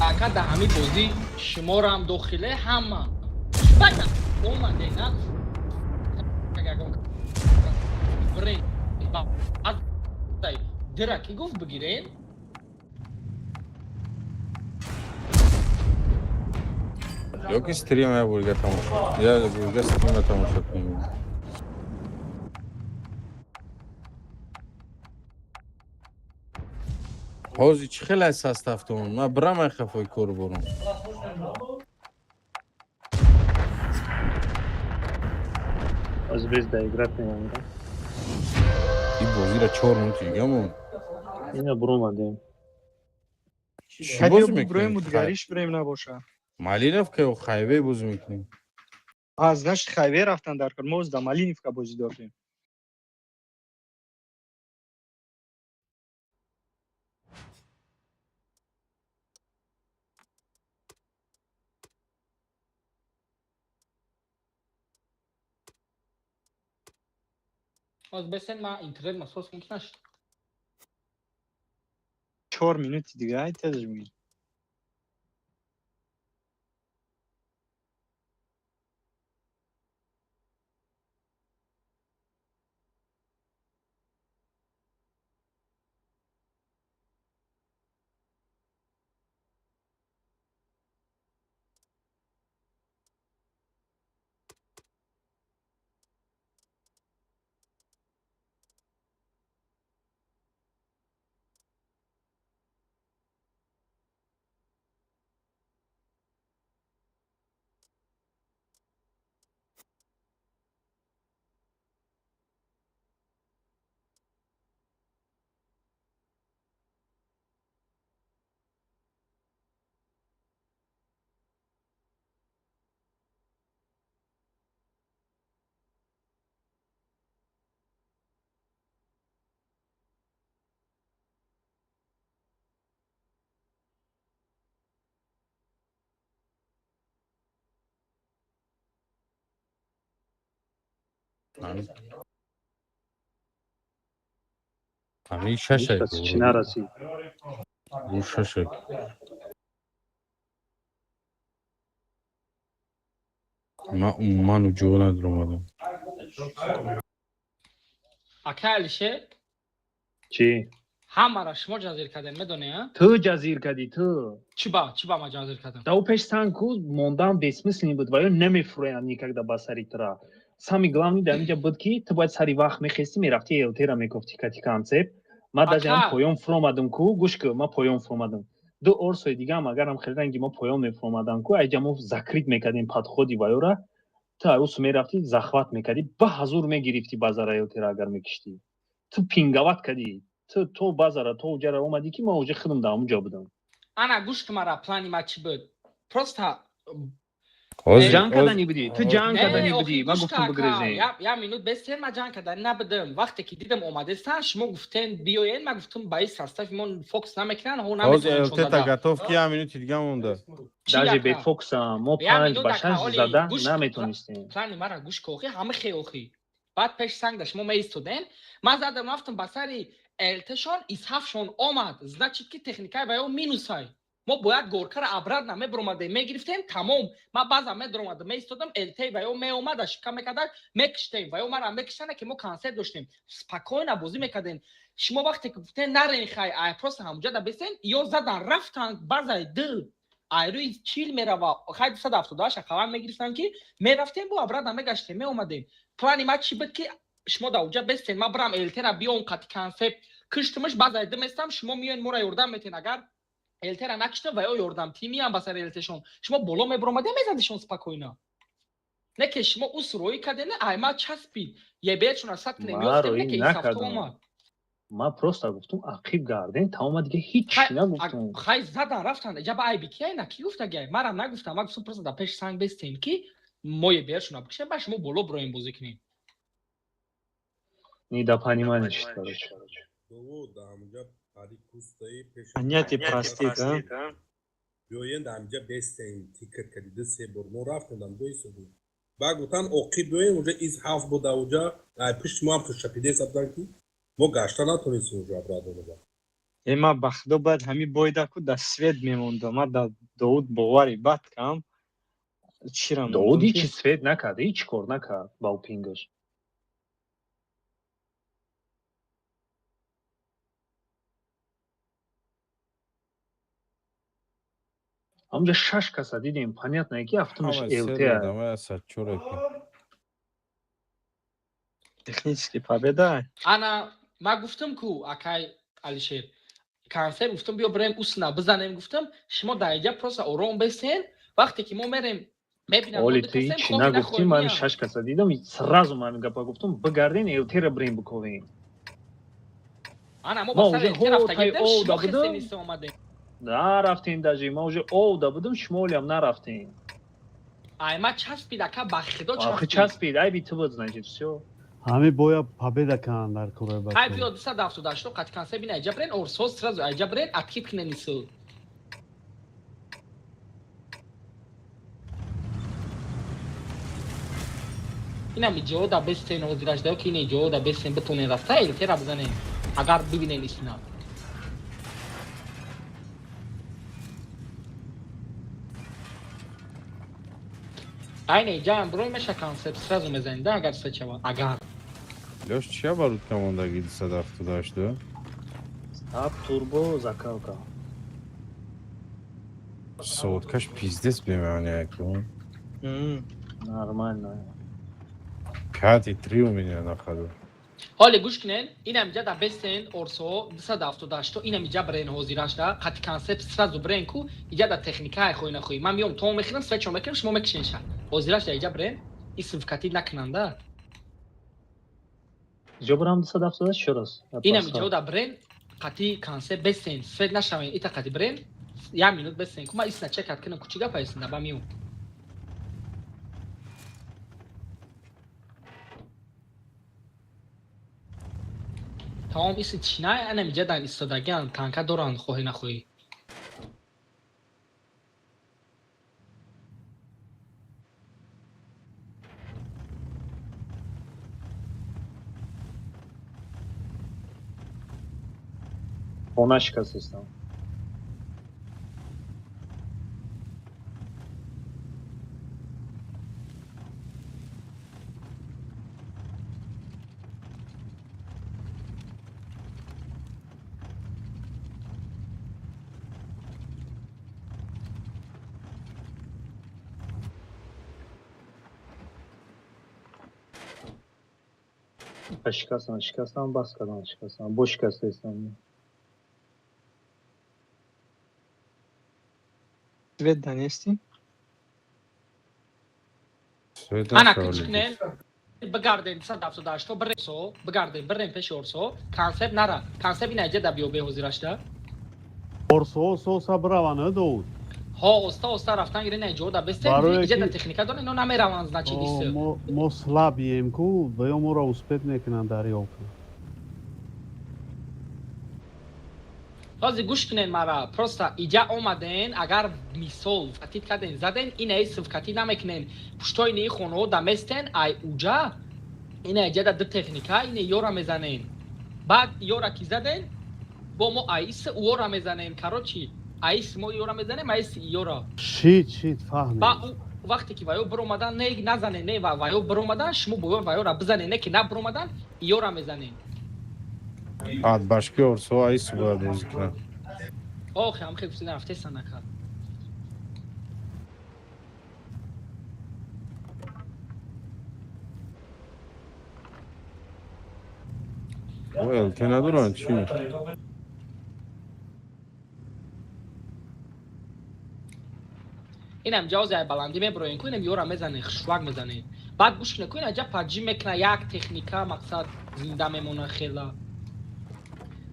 S1: Ака, дар ҳамин бозӣ шуморам дохиле ҳама омаде на бирен дира ки гуфт бигирем.
S8: Ё ки стрим я бурга тамошо, я бурга стрима тамошо кунем. Ҳозир чӣ хеле аз составтон? Ман бирам, ай хафои кор бурам.
S7: Аз без доиграть мемонда.
S8: И бозиро 4 минути дига монд.
S7: Ина буромадем.
S8: Чӣ
S2: Ҳадё
S8: бозӣ
S2: буброем,
S8: мекунем?
S2: удгариш бирем набоша.
S8: Малиновка ё Хайвей бозӣ мекунем?
S2: А, значит, Хайвей рафтан дар кор. Мо дар Малиновка бозӣ дорем.
S1: Оз бесен, ма интернет масос мумкин нашд.
S2: 4 минути дига, ай тезш мегӣ.
S8: Ҳамин шашак.
S7: Ҳеҷ кас чӣ нарасид.
S8: Ӯ шашак. Ман умуман ҷо надаромадам.
S1: Ака Алишер.
S7: Чӣ?
S1: Ҳамаро шумо ҷазир кардем, медонӣ, а?
S7: Ту ҷазир кардӣ, ту.
S1: Чӣ ба, чӣ ба ма ҷазир кардам?
S7: Да ӯ пеш санг ку мондан бессмысленный буд ва ё намефурӯянд никогда ба сари тура. Самый главный дар инҷа буд, ки ту бояд сари вақт мехестӣ, мерафтӣ, элтера мекофтӣ кати концепт. Ман даже ҳам
S1: Ака.
S7: поён фуромадам ку, гӯш ку, ман поён фуромадам. Ду орсои дигаам агарам хеле ранги мо поён мефуромадам ку, айҷа мо закрыть мекардем подходи ваёра. Ту арусу мерафтӣ, захват мекардӣ, ба ҳазур мегирифтӣ базара элтера агар мекиштӣ. Ту пинговать кардӣ. Ту то базара, то уҷара омадӣ, ки ман уже худам дар ҳамунҷо будам.
S1: Ана, гӯш ки, мара плани ма чӣ буд, просто
S8: Ҳозир
S7: Ҷанг кардани будӣ, ту ҷанг
S1: Не,
S7: кардани
S1: охи,
S7: будӣ, ман
S1: гӯш
S7: гуфтам
S1: ка,
S7: бигрезем.
S1: Я минут бестен, ма ҷанг кардани набудам. Вақте ки дидам омадестан, шумо гуфтен биёен, ма гуфтам ба ин состави мо фокус намекунан, ҳо
S8: ҳозир
S1: наметавонем.
S8: элтета готов ки, я минути дига монда.
S7: Даже бе фокуса мо
S1: Я
S7: панҷ
S1: минут
S7: ба
S1: ака,
S7: шаш
S1: оли,
S7: зада
S1: гӯш-
S7: наметонистем.
S1: Плани мара гӯш ка, охи, ҳама хе, охи. Баъд пеши санг да шумо меистоден, ман задам, рафтам ба сари ЛТшон, исҳафшон омад. Значит, ки техникаи ва ё минусай. Мо бояд горкара обратно мебуромадем, мегирифтем, тамом. Ман баъзан медуромадам, меистодам, ЛТ ва ё меомад, ошибка мекарда, мекиштем ва ё мара мекиштана, ки мо концепт доштем, спокойно бозӣ мекардем. Шумо вақте ки гуфтен нарен, хай, ай просто ҳамуҷа да бесен, ё задан рафтан базаи д ай рӯи чил мерава, хай, 278 ақаллан мегирифтан, ки мерафтем, бо обратно мегаштем, меомадем. Плани ма чӣ буд, ки шумо да уҷа бестен, ман бирам ЛТра биём, қати концепт киштимаш, базаи д местам, шумо миёен, моро ёрдам метен. Агар ЛТра накиштам ва ё ёрдам тимиям ба сари ЛТшон, шумо боло мебуромадем, мезадишон спокойно. Не ки шумо ус роӣ кардем, ай ма часпид ебеечона сад кунем, ёфтем, не ки исафто омад.
S7: Ман просто гуфтум, ақиб гардем, тамома, дига ҳеч нагуфтум.
S1: Хай, задан рафтан, иҷаба айби кияй? На ки гуфтагиай, марам нагуфтам. Ман гуфтам, просто дар пеши санг бестем, ки мо ебеечона бикушем, ба шумо боло бироем, бозӣ кунем.
S7: Недопонимание шуд, короче.
S2: Понятие простит, а?
S9: Биёен, дар ҳамҷа бестен, тикр кардӣ ду се бор, мо рафтем, дар ҷои истодем. Баъд гуфтан, оқиб биёем, уже из ҳафт буда, уҷа ай пишти мо ҳам шапидеса будан, ки мо гашта натонистем уже обратно.
S2: Э, ма ба худо, бояд ҳами бойда ку да свет мемондам. Ма да Довуд бовари бад кам чира.
S7: Довуд ҳичи свет накард, ҳеч кор накард ба пингаш. Ҳамҷа шаш каса дидем, понятно, ки ҳафтумаш ЛТ.
S2: Технический победа.
S1: Ана, ман гуфтам ку, акай Алишер, концепт гуфтам, биё бирем, усна бизанем, гуфтам, шумо дар иҷа просто ором бесен, вақте ки мо мерем, мебинам.
S7: Оли, ту ҳичи нагуфтӣ, ман шаш каса дидам, сразу ман гапа гуфтам, бигарден, ЛТра бирем, биковем.
S1: Ана, мо ба сари ЛТ рафтагидем, шумо хесениста омадем.
S7: Нарафтем, даже ма уже овда будам, шумо олиам нарафтем.
S1: Ай, ма часпид, ака, ба худо.
S7: Часпид, часпид, айби ту буд, значит, всё.
S3: Ҳами боя победа кунанд дар кураи.
S1: Ай, биё, 278 қати концепт бина, айҷа брен, орсо сразу айҷа брен, откид куненису. Инам иҷо да бестен, ҳозирашда ки ин иҷо да бестен, битонен рафта ЛТра бизанен, агар бибинен исна. Айне иҷаам бирой меша, концепт сразу мезанем да, агар сечава, агар.
S8: Лёш, чия баруд камондаги 278?
S7: Стаб, турбо, закалка.
S8: Соткаш пиздец бемаъни ку.
S7: Нормально.
S8: 5,3 у меня на ходу.
S1: Ҳоле гӯш кунен, инам иҷа да бестен, орсо 278, инам иҷа брен, ҳозирашда қати концепт сразу брен ку, иҷа да техникаи хоҳӣ нахоҳӣ, ман миём, то мехӯрам, свечо мекунам, шумо мекишенша. Ҳозирашда иҷа брен, исмвкатӣ накунанда.
S7: Иҷо брам 278 чӣ раз?
S1: Инам иҷо да брен, қати концепт бестен, свет нашавен, ита қати брен, як минут бестен ку, ман исна чекат кунам ку, чӣ гапа исна, ба миём. Тамом, иси чина, анам иҷа дан истодагиан, танка доранд, хоҳӣ нахоҳӣ.
S7: Хона шикастестам. Шикастан, шикастан, бас кардан, шикастан, бо шикастаистам.
S2: Свет да нести?
S1: Ана, кунем, бигардем, 278 биресо, бигардем, бирем пеши орсо, концепт нара, концепт ина иҷа да биё, беҳозирашда.
S3: Орсо соса бираванд, Довуд.
S1: Ҳо, оста оста рафтан гирен, иҷо да бестен, иҷа да техника дорен, ино намераванд, значит, иси.
S3: Мо слабием ку, ва ё моро успеть мекунанд дар ёлка.
S1: Ҳозир гӯш кунен мара, просто иҷа омаден, агар мисол вкатит карден, заден, инаи сывкатӣ намекунен, пуштои неи хонаҳо да местен, ай уҷа Ина иҷада ду техника, ина ёра мезанем. Баъд ёра ки заден, бо мо аис уора мезанем. Короче, аис мо ёра мезанем, аис ёра.
S3: Шит, шит, фаҳмид.
S1: Ба вақте ки ваё биромадан, не назанен, не ваё биромадан, шумо бо ваёра бизанен, не ки на биромадан, ёра мезанем.
S8: Ад башки орсо аис бояд бозӣ кунад.
S1: Охи, ҳам хел гуфтидан рафтеса накард.
S8: ЛТ надоранд чӣ?
S1: Инам ҷавози ай баландӣ меброен ку, инам ёра мезанен, хушвак мезанен. Баъд гӯш кунед ку, ина ҷа паджи мекуна як техника, мақсад зинда мемона хела.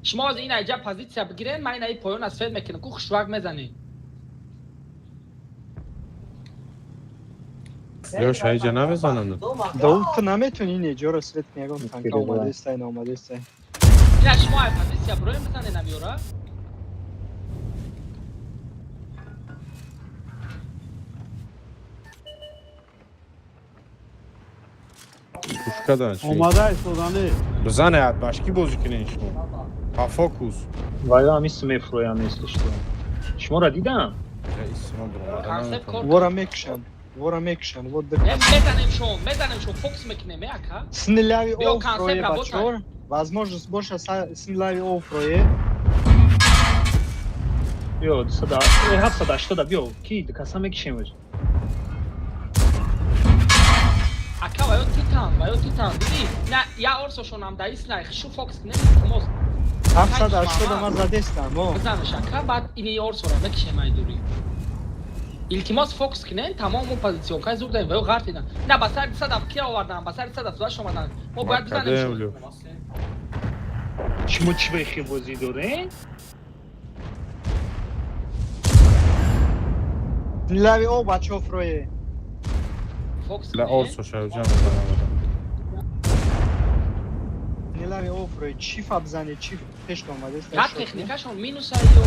S1: Шумо ҳозир ина ҷа позитсия бигирен, ман ина и поёна свет мекунам ку, хушвак мезанен.
S8: Ё шаиҷа намезананд.
S2: Давуд, ту наметавонӣ ин ҷоро свет кунӣ, ягон танка омадаистай, наомадаистай.
S1: Ина шумо ай позитсия броен бизанен ам ёра.
S8: Пушкадан чӣ?
S3: Омада истодане.
S8: Бизане, ад башки бозӣ кунен шумо. Па фокус.
S7: Ваё ҳами смефроям если что. Шуморо дидам?
S8: Исма биромада
S1: Концепт кор.
S2: Вора мекушанд, вора мекушанд, вот
S1: Не, мезанем шон, мезанем шон, фокус мекунем, э ака.
S2: Снилави
S1: Биё,
S2: офрое
S1: концепт работай.
S2: бачор. Возможность боша снилави офрое.
S7: Биё, 780 биё, ки каса мекишемаш.
S1: Ака, ваё титан, ваё титан, диди? На, я орсошонам да ис най, шу фокус кунем, илтимос.
S2: 780 ман задестам, о.
S1: Бизанаш ака, баъд ини орсора мекишем ай дури. Илтимос, фокус кунем, тамом мо позиционкаи зур даем, ваё ғарт дидан. На, ба сари 200 кия овардан, ба сари 278 омадан. Мо бояд бизанем
S8: Макадем
S1: шон.
S8: лю.
S7: Шумо чӣ бехи бозӣ дорен?
S2: Снилави о бачо фрое.
S1: Фокус
S8: Ла
S1: кунем.
S8: орсо шаиҷа мезананд.
S2: Снилави о фрое, чифа бизане, чиф пеш омадаистай.
S1: Як техникашон минус айё.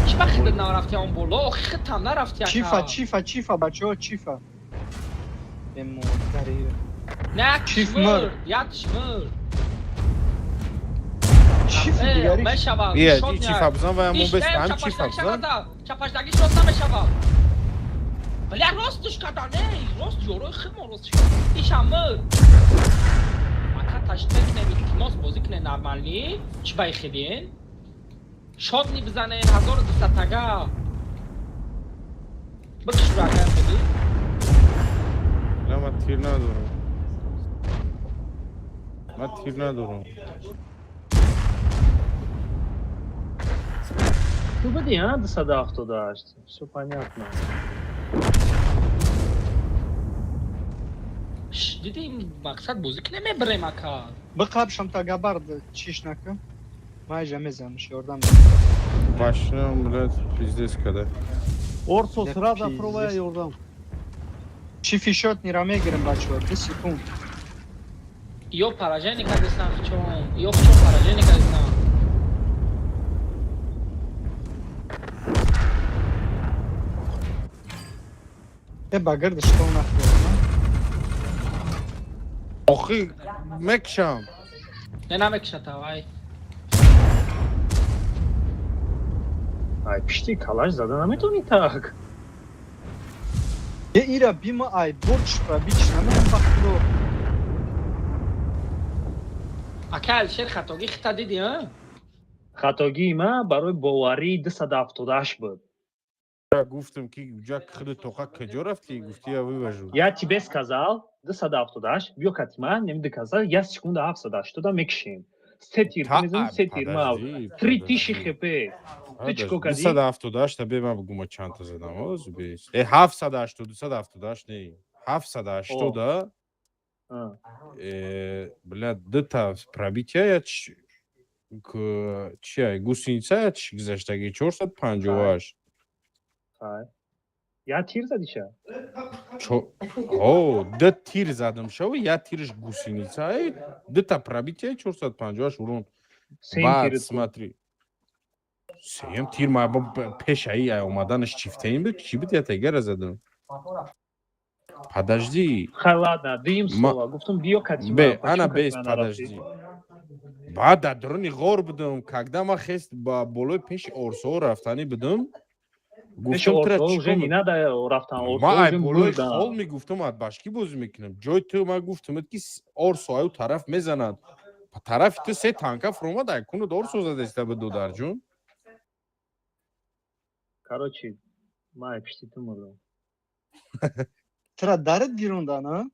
S1: Чӣ ба хидат нарафти он боло? Охи хидтам нарафти ака.
S2: Чифа, чифа, чифа, бачо, чифа. Эмо, дари.
S1: Не, як
S2: Чиф
S1: шмыр,
S2: мыр.
S1: як шмыр.
S2: Чиф дигари.
S1: Мешава.
S8: Ия, и чифа бизан ва мо бес ҳам чифа бизан.
S1: Чапашдагиш рост намешава. Бля, ростш када, не, рост ёрои хидмо рост шуд. Иша мыр. Ака ташт мекунем, илтимос бозӣ кунем нормалӣ. Чӣ бай хидин? Шотни бизанен 1200 тага. Бикш бу ака хиди.
S8: Ла ман тир надорам. Ман тир надорам.
S7: Ту будӣ, а? 278. Всё понятно.
S1: Ш, диди мақсад бозӣ кунем мебарем ака.
S2: Биқабшам та габар чиш нака. Ман иҷа мезанам, ёрдам.
S8: Машинам, блядь, пиздец када.
S3: Орсо
S2: Да
S3: сразу
S2: пиздец.
S3: пробая ёрдам.
S2: Чифи шотнира мегирем бачо, 2 секунд.
S1: Ё поражение кардестан чон, ё чон поражение кардестан.
S2: Э ба гирдиш то нахӯрам.
S8: Охи мекшам.
S1: Не намекушата вай.
S7: Ай, пишти калаш зада наметавонӣ так.
S2: Е ира бима ай борч пробич намем ба худо.
S1: Ака Алишер хатогӣ хита диди, а?
S7: Хатогии ман барои боварии 278 буд.
S8: Гуфтам ки ҷа хиди тоқа каҷо рафтӣ? Гуфти я вывожу.
S7: Я тебе сказал 278, биё кати ман, неми доказал, я секунда 780 мекишем. Се тир мезанем, се тир ма. 3000 хп. Ту чӣ кор кардӣ?
S8: 278 бе ман бугума чандта задам, оз бес. Э 780, 278 не. 780 бля, дута пробития я чия гусеница я чи гузаштаги 458.
S7: Хай. Я тир задиша?
S8: О, ду тир задам шав, я тирш гусеница, дута пробития 458 урон. Баъд смотри. Сеюм тир ма пешаи ай омаданаш чифтаин буд, чӣ буд, я тегара задам. Подожди.
S7: Хай, ладно, дуюм слово гуфтум, биё кати.
S8: Бе, ана бес, подожди. Баъд дар дуруни ғор будам, когда ма хест ба болои пеши Орсоо рафтанӣ будам.
S7: Гуфтам тра
S8: ма ай болои хол мегуфтам, от башки бозӣ мекунам. Ҷои ту ма гуфтамад, ки Орсо аю тараф мезанад. Тарафи ту се танка фуромад, ай кунад Орсо задаиста буд, додарҷун.
S7: Короче, ма ай пишти ту мурдам.
S2: Тра дарат гирондан, а?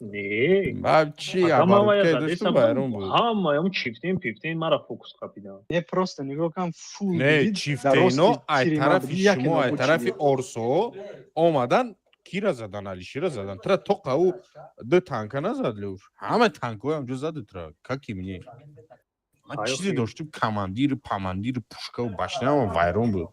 S7: Не.
S8: Ба чи оборудка доштум, байрон буд.
S7: Ҳамаям чифтен пифтен мара фокус қапидан.
S2: Не, просто нигоҳ кан, фул.
S8: Не, чифтено ай тарафи шумо, ай тарафи Орсо омадан, кира задан, Алишира задан. Тра тоқа ӯ ду танка назад, Леуш. Ҳама танкҳои ҳамҷо заду тра, как и мне. Ман чизе доштум, командир, памандир, пушкаву башняам вайрон буд.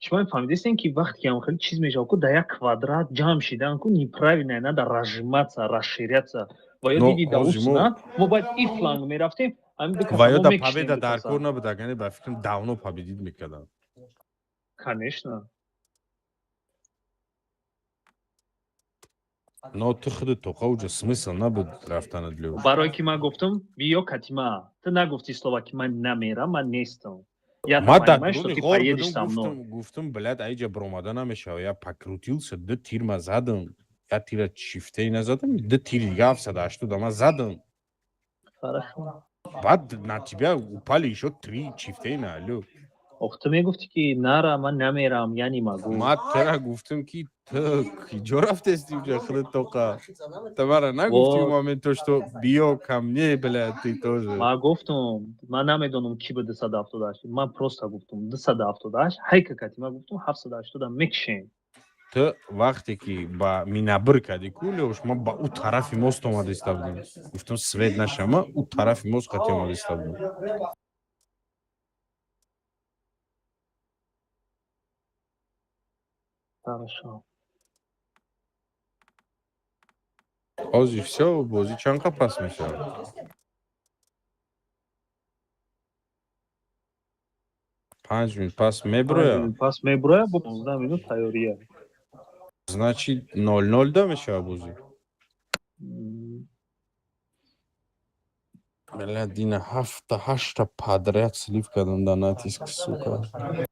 S7: Шумо фаҳмидастем, ки вақте ки ҳам хеле чиз мешавад ку, дар як квадрат ҷамъ шидан ку неправильно, надо разжиматься, расширяться. Ва ё диди, да усна мо бояд и фланг мерафтем.
S8: Ва ё да победа дар кор набуд, агар ба фикрам давно победить мекардам.
S7: Конечно.
S8: Но ту худат тоқа уҷа смысл набуд рафтанат, Леуш.
S7: Барое ки ман гуфтам, биё катима, ту нагуфти слова, ки ман намерам, ман нестам.
S8: Ма дар дуруни ғор будум, гуфтум, блядь, айҷа баромада намешава. Я покрутился, ду тир ма задам, я тира чифтаи назадам, ду тири дига 780 ма задам. Баъд на тебя упали ещё три чифтейна, алё.
S7: Ох, ту мегуфтӣ, ки нара, ман намерам, я не могу.
S8: Ма тра гуфтам, ки ту киҷо рафтести уҷа худат тоқа. Ту мара нагуфти момент то, что биё ко мне, блядь, ты тоже.
S7: Ма гуфтум, ман намедонам, ки ба 278, ман просто гуфтум 278 ҳайка кати, ман гуфтум 780 мекшем.
S8: Ту вақте ки ба минабир кардӣ ку, Леош, ман ба ӯ тарафи мост омада иста будам, гуфтам, свет нашама, ӯ тарафи мост қати омада иста будам.
S7: Хорошо.
S8: Ҳозир всё, бозӣ чанд қа пас мешавад? 5 минут пас меброя.
S7: Пас меброя, бо 15 минут тайёрия.
S8: Значит, 0:0 да мешавад бозӣ. Бля, дина ҳафта ҳашта подряд слив кардам да натиск, сука.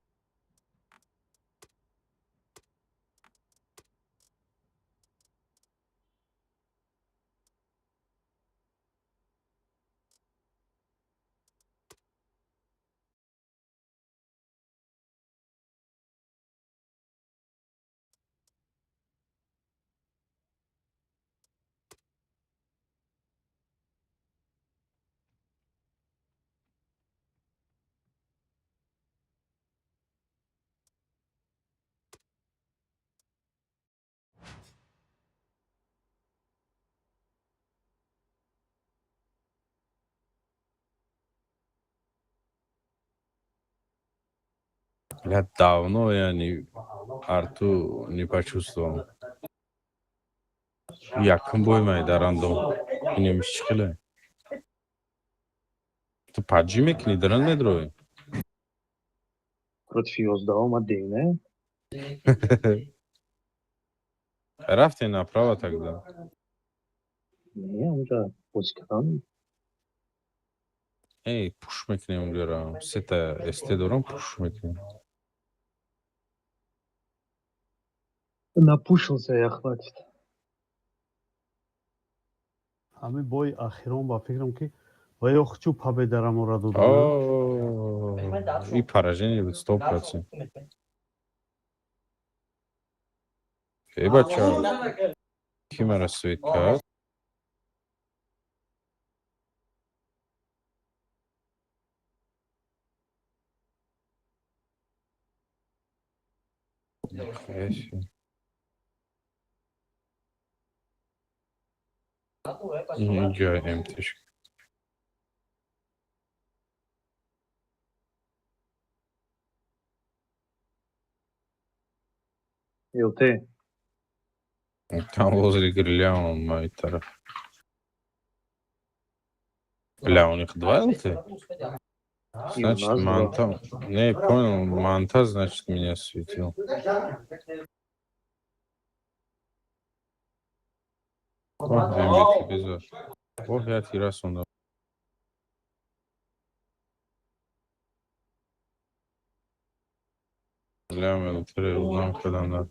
S8: Я давно я не арту не почувствовал. Якум бой май дар рандом. Инем чӣ хеле? Ту паджи мекунӣ, даран медроӣ?
S7: Против 11 ма не?
S8: Рафте направо тогда.
S7: Не, унҷа бозӣ кардам.
S8: Эй, пуш мекунем унҷаро. Сета СТ дорам, пуш мекунем.
S7: Напушился я, хватит.
S3: Ҳамин бои ахирон ба фикрам, ки ва ё чӯ победа ра дода.
S8: И поражение буд 100%. Э, бача, ки мара свет кард? Нихуя себе. Инҷа МТшка.
S7: ЛТ.
S8: Там возле гриля он мой тараф. Бля, у них два ЛТ? Значит, Манта... Не, понял, Манта, значит, меня светил. Воҳ, МВП безор. Воҳ, я тирасонда. Лям элтре узнам кадан дар.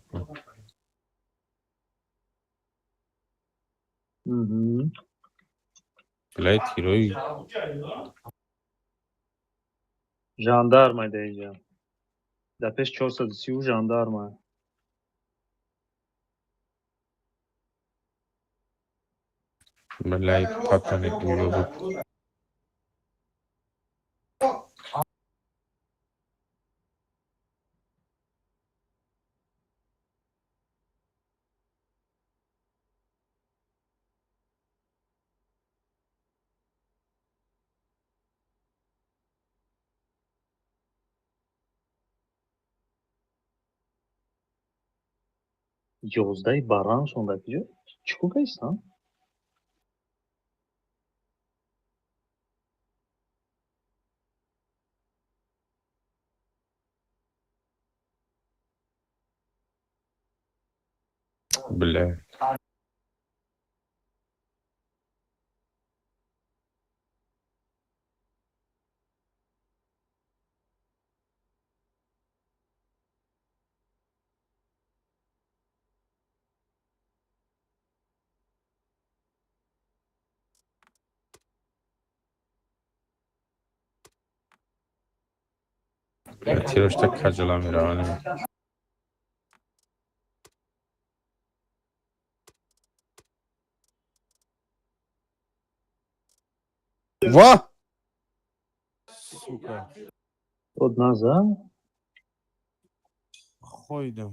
S8: Блядь, тирои.
S7: Жандарма да инҷа. Дар пеш 430 жандарма.
S8: Блядь, патани уёбок.
S7: 11-и бараншон дар куҷо? Чӣ кор кардистам?
S8: Бля. Бля, тирошта каҷала мераванем. Ва! Сука.
S7: Од назад?
S8: Хойдам.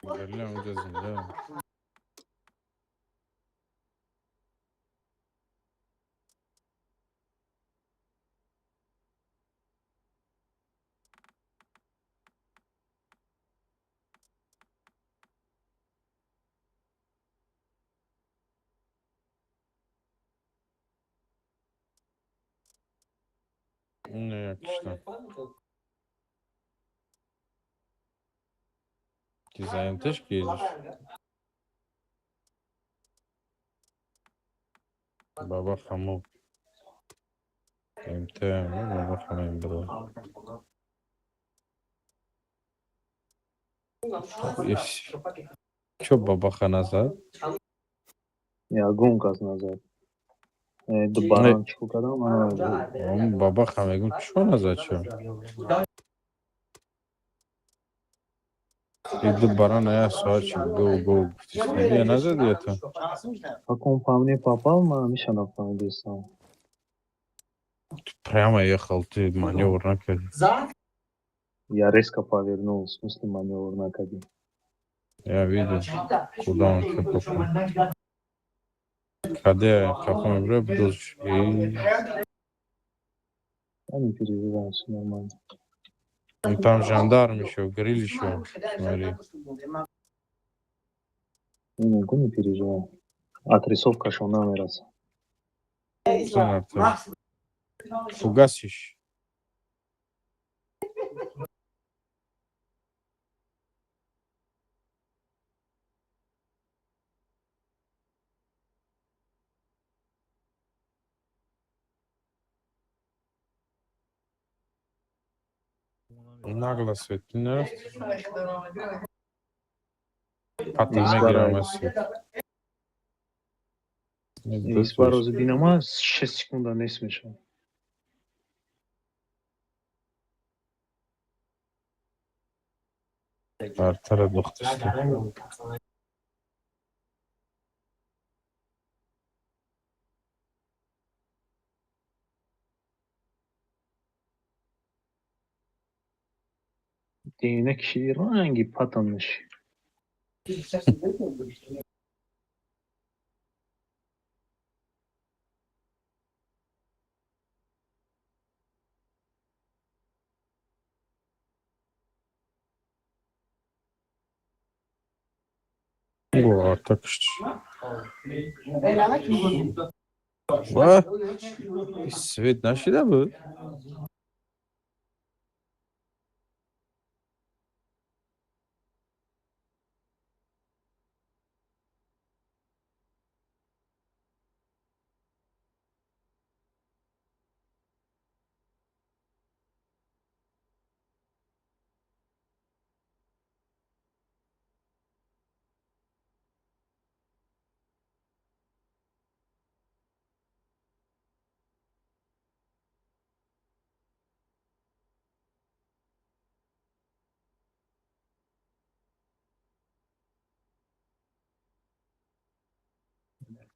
S8: Бля, унҷа зинда. Не, якшта. Дизайн ташкилиш. Баба хаму. МТ, баба хаму бро. Чо бабаха назад?
S7: Ягон кас назад. Ду баран чӣ кор кардам?
S8: Бабаха мегум чо назад чо? Иду баран я соат чӣ гоу гоу гуфтиш. Я назад это?
S7: Как он по мне попал, ма миша нафаҳмидистам.
S8: Ты прямо ехал, ты маневр накарди.
S7: Я резко повернул, в смысле маневр накарди.
S8: Я видел, куда он всё попал. Каде каком игре был?
S7: Я не переживаю, всё нормально.
S8: Ну, там жандарм еще, гриль еще, смотри.
S7: Не могу, не переживай. Отрисовка шо намераса.
S8: Фугасиш. Нагло светлина. Пата мегирам свет.
S7: Испарози бинама 6 секунда нест мешавад.
S8: Бартара духташта.
S7: Дина кишиди ранги патан меши.
S8: О, так что. Ва? Свет нашида буд?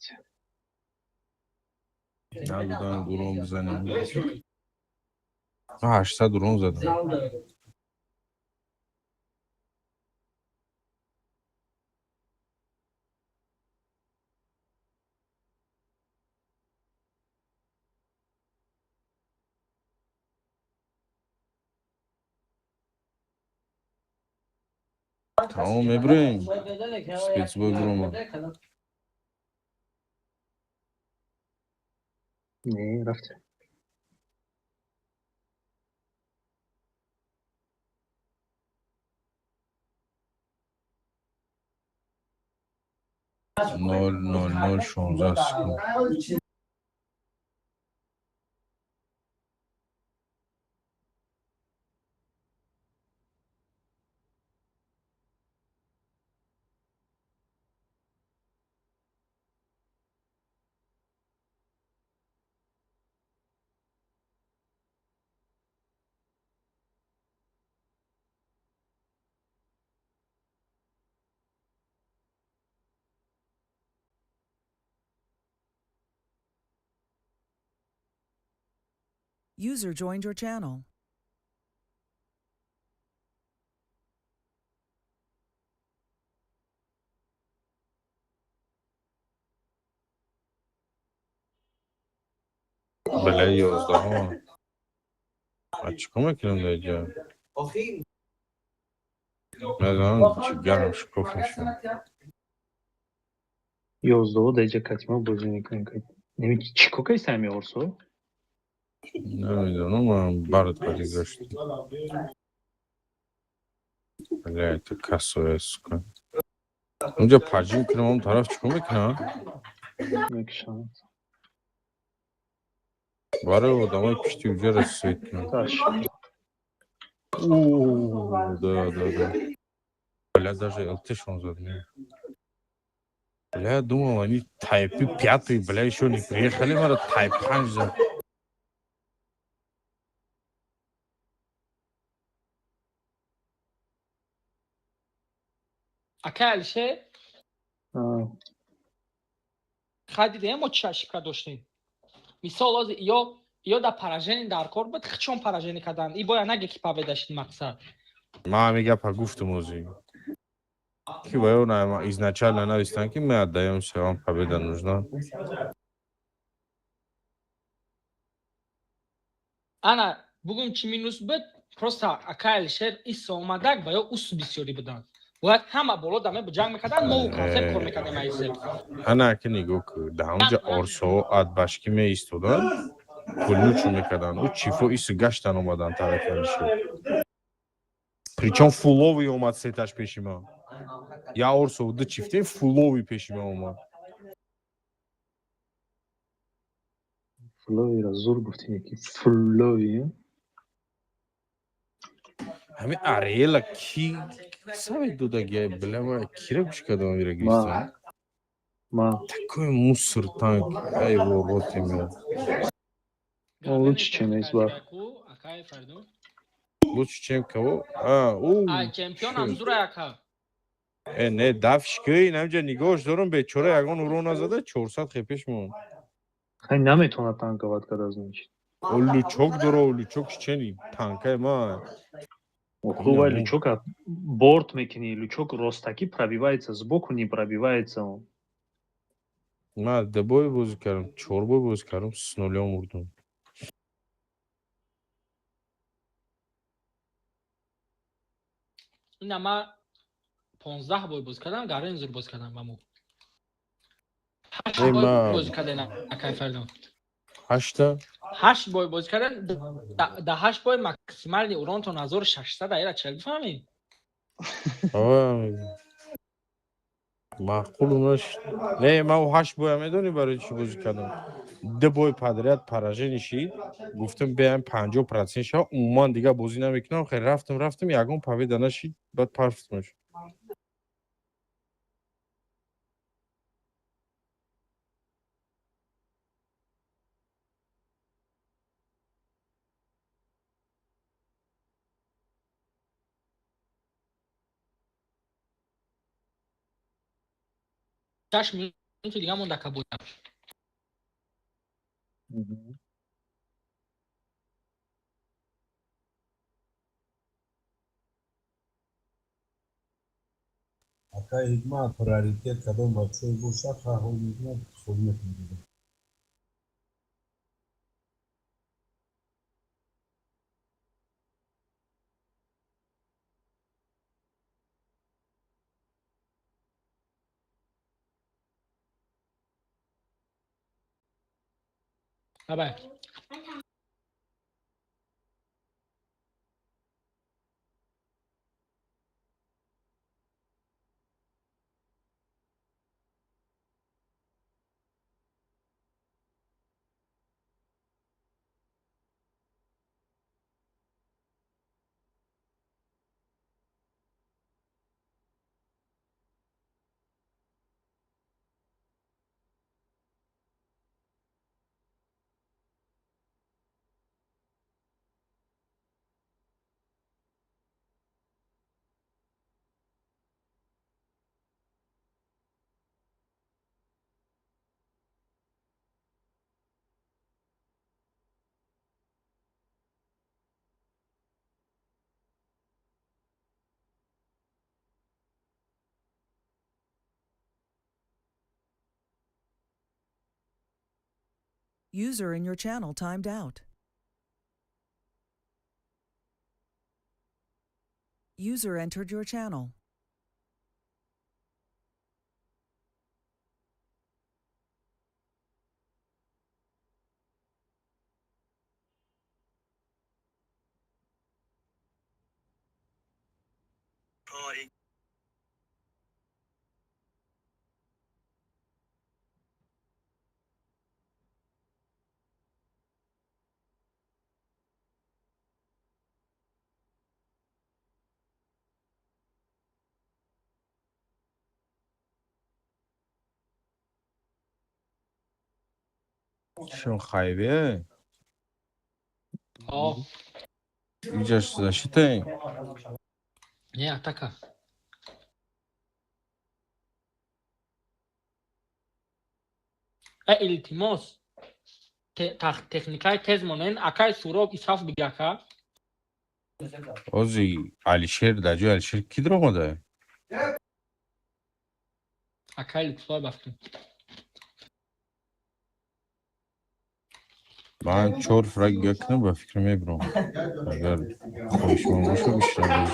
S7: Рафтем.
S8: Набудан урон бизанем. Ман 800 урон задам. Тамом, мебурем. Спецбой бурома.
S7: Не, рафтем.
S8: 0:00:16 секунд.
S4: User joined your channel.
S8: Бале, 11-ҳам. А чӣ кор мекунам дар инҷа? Медонам, ҷигарам шикоф мешавад.
S7: 11 дар инҷа катима бозӣ мекунем. Неми чӣ кор кардӣ сами Орсо?
S8: Намедонам, ман бард қади гашт. Бля, это косоя, сука. Унҷа поджим кунам, он тараф чӣ кор мекунам?
S7: Мекушанд.
S8: Барои одамои пишти уҷаро свет кунам.
S7: Таш.
S8: О, да, да, да. Бля, даже ЛТ-шон зад. Бля, думал, они тайпы пятый, бля, еще не приехали, мара тайп панҷ зад.
S1: Акай Алишер, хай дидем мо чӣ ошибка доштем. Мисол, ҳозир ё да поражение дар кор буд, хичон поражение карданд. И бояд наге ки победа шид мақсад.
S8: Ман ҳамин гапа гуфтам ҳозир. Ки ба ё изначально навистанд, ки мы отдаёмся, вам победа нужна.
S1: Ана, бугум чӣ минус буд? Просто акай Алишер исо омадак ва ё ус бисёрӣ буданд. Бояд ҳама боло даме ҷанг мекарданд, мо концепт кор мекардем айзе.
S8: Ана, ки нигоҳ кун, дар ҳамонҷа Орсо адбашкӣ меистоданд, пулнучу мекарданд. Ӯ чифо ису гаштан омаданд тарафи Алишер. Причём фуловый омад сеташ пеши ман. Я Орсо ду чифте фуловый пеши ман омад.
S7: Фуловиро зур гуфтӣ, ки фулови.
S8: Ҳамин Ариэла ки савет додагия, бля, ман кира гӯш кардам ира гирифтам.
S7: Ма.
S8: Такой мусор танк, ай во роте меяд.
S7: Он лучше, чем Эсбар.
S1: Акай Фаридун.
S8: Лучше, чем кого? А, у.
S1: Ай, чемпионам зура ака.
S8: Э, не, дафш ки, инамҷа нигоҳш дорам, бечора ягон урон назада, 400 хепеш мон.
S7: Хай наметавонад танковать карда, значит.
S8: О, лючок дора, лючок чени танкай ма.
S7: Хуб, лючока борт мекунӣ, лючок ростакӣ пробивается, сбоку не пробивается он.
S8: Ман ду бой бозӣ кардам, чор бой бозӣ кардам, с нуля мурдам.
S1: Ина ма 15 бой бозӣ кардам, гарен зур бозӣ кардам ба мо. 8
S8: Эй,
S1: бой
S8: ма
S1: бозӣ кардем, акай Фаридун.
S8: Ҳашта?
S1: 8 бой бозӣ кардем, да 8 бой максимальный уронтон 1600 аира чел бифаҳмӣ?
S8: Ава, маъқул нашид. Не, ман ҳашт боя медонӣ барои чӣ бозӣ кардам? Ду бой подряд поражение шид, гуфтам беям 50% шава, умуман дигар бозӣ намекунам. Хеле рафтам, рафтам, ягон победа нашид, баъд партофтамаш.
S1: Шаш минут. Минути дига монда ка боя.
S9: Акай Ҳикмат, приоритет кадом бачаҳое бошад, ҳар ҳол мекунад, холӣ мекунад.
S1: Давай.
S4: User in your channel timed out. User entered your channel.
S8: Шон хайве?
S1: О,
S8: Иҷаш защита?
S1: Не, атака. Илтимос. Техникаи тез монен, акай Суроб Исаф биги ака.
S8: Ози Алишер дар ҷои Алишер ки даромада?
S1: Акай Лутфулло бафтем.
S8: Ман чор фраг гига кунам, ба фикр мебурам. Агар хоҳишмон боша, бишинам.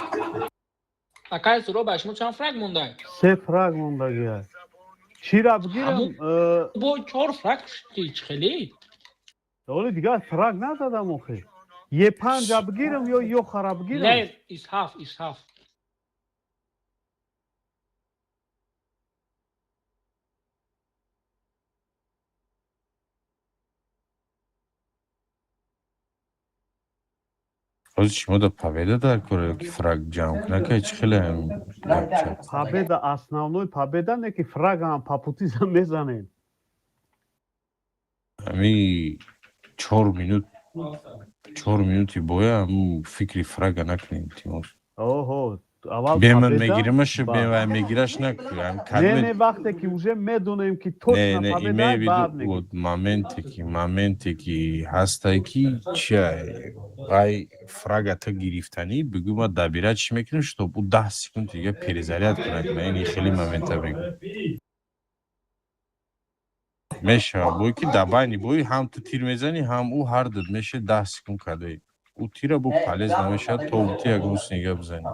S1: Акай Суроб, ба шумо чанд фраг монда?
S3: Се фраг мондагия. Чира бигирам?
S1: Бо чор фраг шти хеле.
S3: Оли дигар фраг назадам охи. Е панҷа бигирам ё ёхара бигирам?
S1: Не, Исҳаф, Исҳаф.
S8: Ҳозир шумо да победа дар кор ки фраг ҷамъ кунад, ки чӣ хеле гапча?
S3: Победа, основной победа, не ки фрагам по пути мезанем.
S8: Ами 4 минут, 4 минути боя ҳамун фикри фрага накунем, илтимос.
S3: Оҳо, аввал
S8: Беман
S3: победа,
S8: мегирамаш,
S3: баъд.
S8: бевай мегираш накунем.
S3: Не, вақте ки уже медонем ки
S8: Не,
S3: точно
S8: не,
S3: победа,
S8: имею в виду
S3: баъд мегирем.
S8: вот моменте ки ҳастай, ки чия ай фрага ту гирифтанӣ, бигӯ ма добира чӣ мекунем, чтоб ӯ 10 секунд дига перезаряд кунад. Ма ини хеле момента мегӯ. Мешавад бой ки дар байни бой ҳам ту тир мезанӣ, ҳам ӯ, ҳар дуд мешавад 10 секунд кадаи. Ӯ тира бо полез намешавад, то ту ягон нига бизанӣ.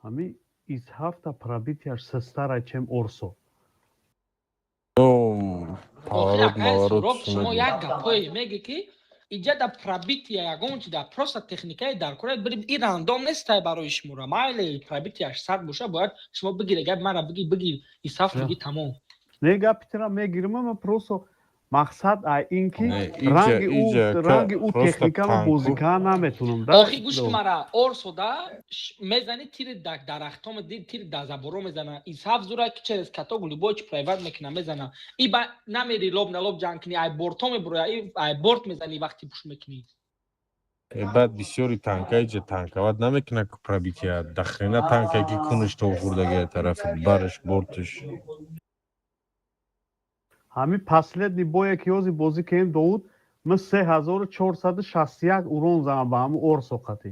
S3: Ҳами из ҳафта пробитияш састара, чем Орсо.
S1: Охир,
S8: Поворот,
S1: акай
S8: маворот
S1: Суроб, шумо
S8: мегӯ.
S1: як гапое меги, ки иҷа да пробития ягон чи да просто техникаи дар кора бирим, и рандом нестай барои шуморо. Майли, пробитияш сад боша, бояд шумо бигире гап мара, биги, биги Исаф, биги, тамом.
S3: Не, гапи тира мегирам, ма просто Мақсад ай ин ки ранги ӯ техникаро бозӣ карда наметунам.
S1: Охи гӯш ки мара орсода мезани тири дарахто тири дазаборо мезана. Исҳаф зура ки через каток любой чи прайват мекуна мезана. И ба намери лоб на лоб ҷанг кунӣ, ай борто мебуроя, ай борт мезани вақти пуш мекунӣ.
S8: Баъд бисёри танка иҷа танкават намекуна ку пробития. Дахрена танка ки кунаш то хурдагия тарафи бараш борташ.
S3: Ҳамин последний бое ки ҳозир бозӣ кардем Довуд, ман 3461 урон задам ба ҳамун орсо қатӣ.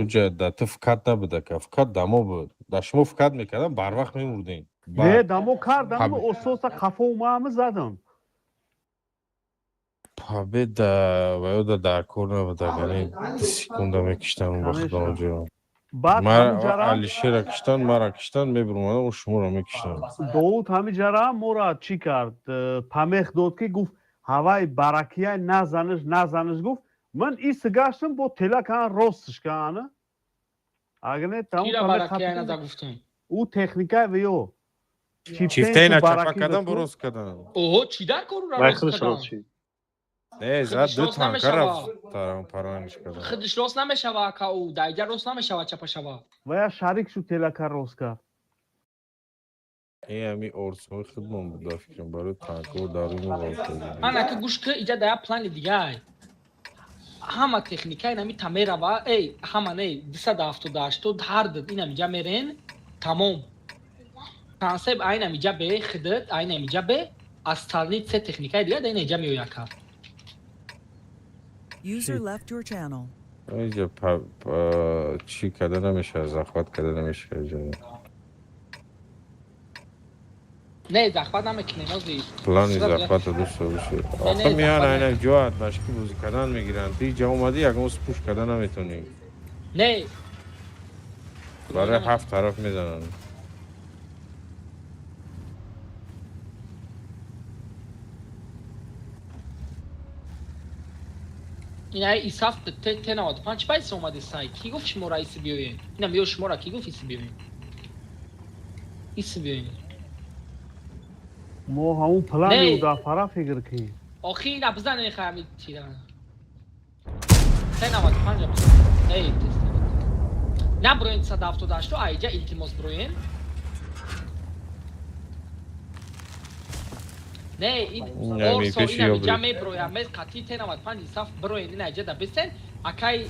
S8: Уҷа да ту фкат набуда ка, фкат дамо буд. Да шумо фкат мекардам, барвақт мемурдем.
S3: Не, дамо кардам, ососа қафо омаама задам.
S8: Победа ва ё да дар кор набуда, яъне секунда мекиштан он вақт онҷо.
S3: Баъд
S8: Алишера киштан, мара киштан, мебурмадам, шуморо мекиштан.
S3: Довуд ҳамин ҷара моро чӣ кард? Памех дод ки гуфт ҳаваи баракияй назаниш, назаниш гуфт. Ман ис гаштам бо тела кан ростш кана. Агар не тамом ӯ техникаи вё.
S8: Чифтейна чапа кардам, бо рост кардам.
S1: Оҳо, чӣ дар кор ӯро рост кардам?
S8: Не, зад ду танка рафт параниш кардам.
S1: Худиш рост намешава ака ӯ, даиҷа рост намешава чапа шава.
S3: Ва я шарик шуд телака рост кард.
S8: Ин ҳами орсои худмон буд ба фикрам барои танкҳо даруни ғалт.
S1: Ана ки гӯш ки иҷа да як плани дигай. Ҳама техника инами та мерава, эй, ҳама не, 278 ҳар ду инам иҷа мерен, тамом. Консепт айнам иҷа бе, худат айнам иҷа бе, остальные се техникаи дига да ина иҷа меояд ака.
S4: User left your channel.
S8: Иҷа чӣ карда намешавад, захват карда намешавад иҷа.
S1: Не, захват намекунем, ози.
S8: Плани захвата дошта бошед. Охир меян айна ҷоат башки бозӣ кардан мегиранд. Ту иҷа омадӣ, ягон спуш карда наметонӣ.
S1: Не.
S8: Барои ҳафт тараф мезананд.
S1: Ина исаф Т95 пайс омаде сай. Ки гуфт шумо раиси биёед? Инам ё шуморо ки гуфт иси биёед? Иси биёед.
S3: Мо ҳамун плани дафара фикр кунем.
S1: Охи ина бизанед хами тира. Т95 эй тест. Наброен 178 айҷа илтимос броен. Не, ин орсо ина иҷа меброя, мез қатъи Т95 исаф броен ина иҷа да бисен, акай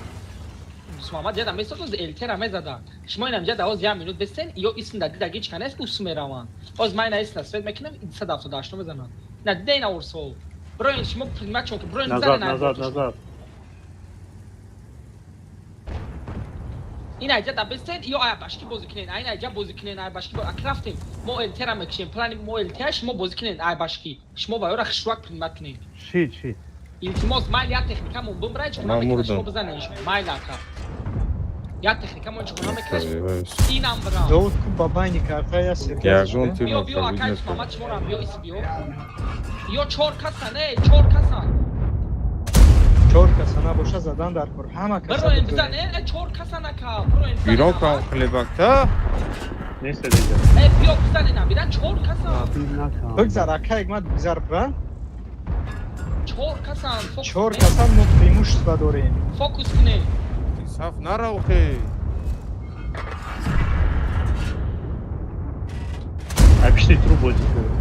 S1: Муҳаммад ҷада месоз элтера мезада. Шумо ина иҷа да оз як минут бисен, ё исм да дидаги чӣ канест ус мераванд. Оз ман ина исм свет мекунам 178 мезанам. На дида ина орсо. Броен шумо принимать ки броен
S7: назад назад назад.
S1: Ина иҷа да бисен, ё ая башки бозӣ кунен, ина иҷа бозӣ кунен, ая башки акрафтем. Мо элтера мекушем, плани мо элтера шумо бозӣ кунен ая башки. Шумо ба ёра хушрак принимать кунен.
S3: Шит, шит.
S1: Илтимос, майл як техника мон бумбра, чӣ кунам мекунад шумо бизанед шумо. Майл ака. Як техника мон чӣ кунам мекунад. Инам бра.
S2: Довуд ку бабайни карта я се.
S8: Ягон тир
S1: биё биё акай Муҳаммад шуморо биё ис биё. Ё чор каса не, чор каса.
S2: Чор каса набоша задан дар кор. Ҳама каса.
S1: Броен бизанед, чор каса нака. Броен.
S8: Бирон кам хлебакта.
S7: Нест дига.
S1: Э биё бизанед набиран чор каса.
S2: Бигзар акай ман бигзар бра.
S1: Чор касан.
S2: Чор касан мо преимущество дорем.
S1: Фокус кунед.
S8: Саф наравхе.
S7: Ай пишти тру бозӣ кунед.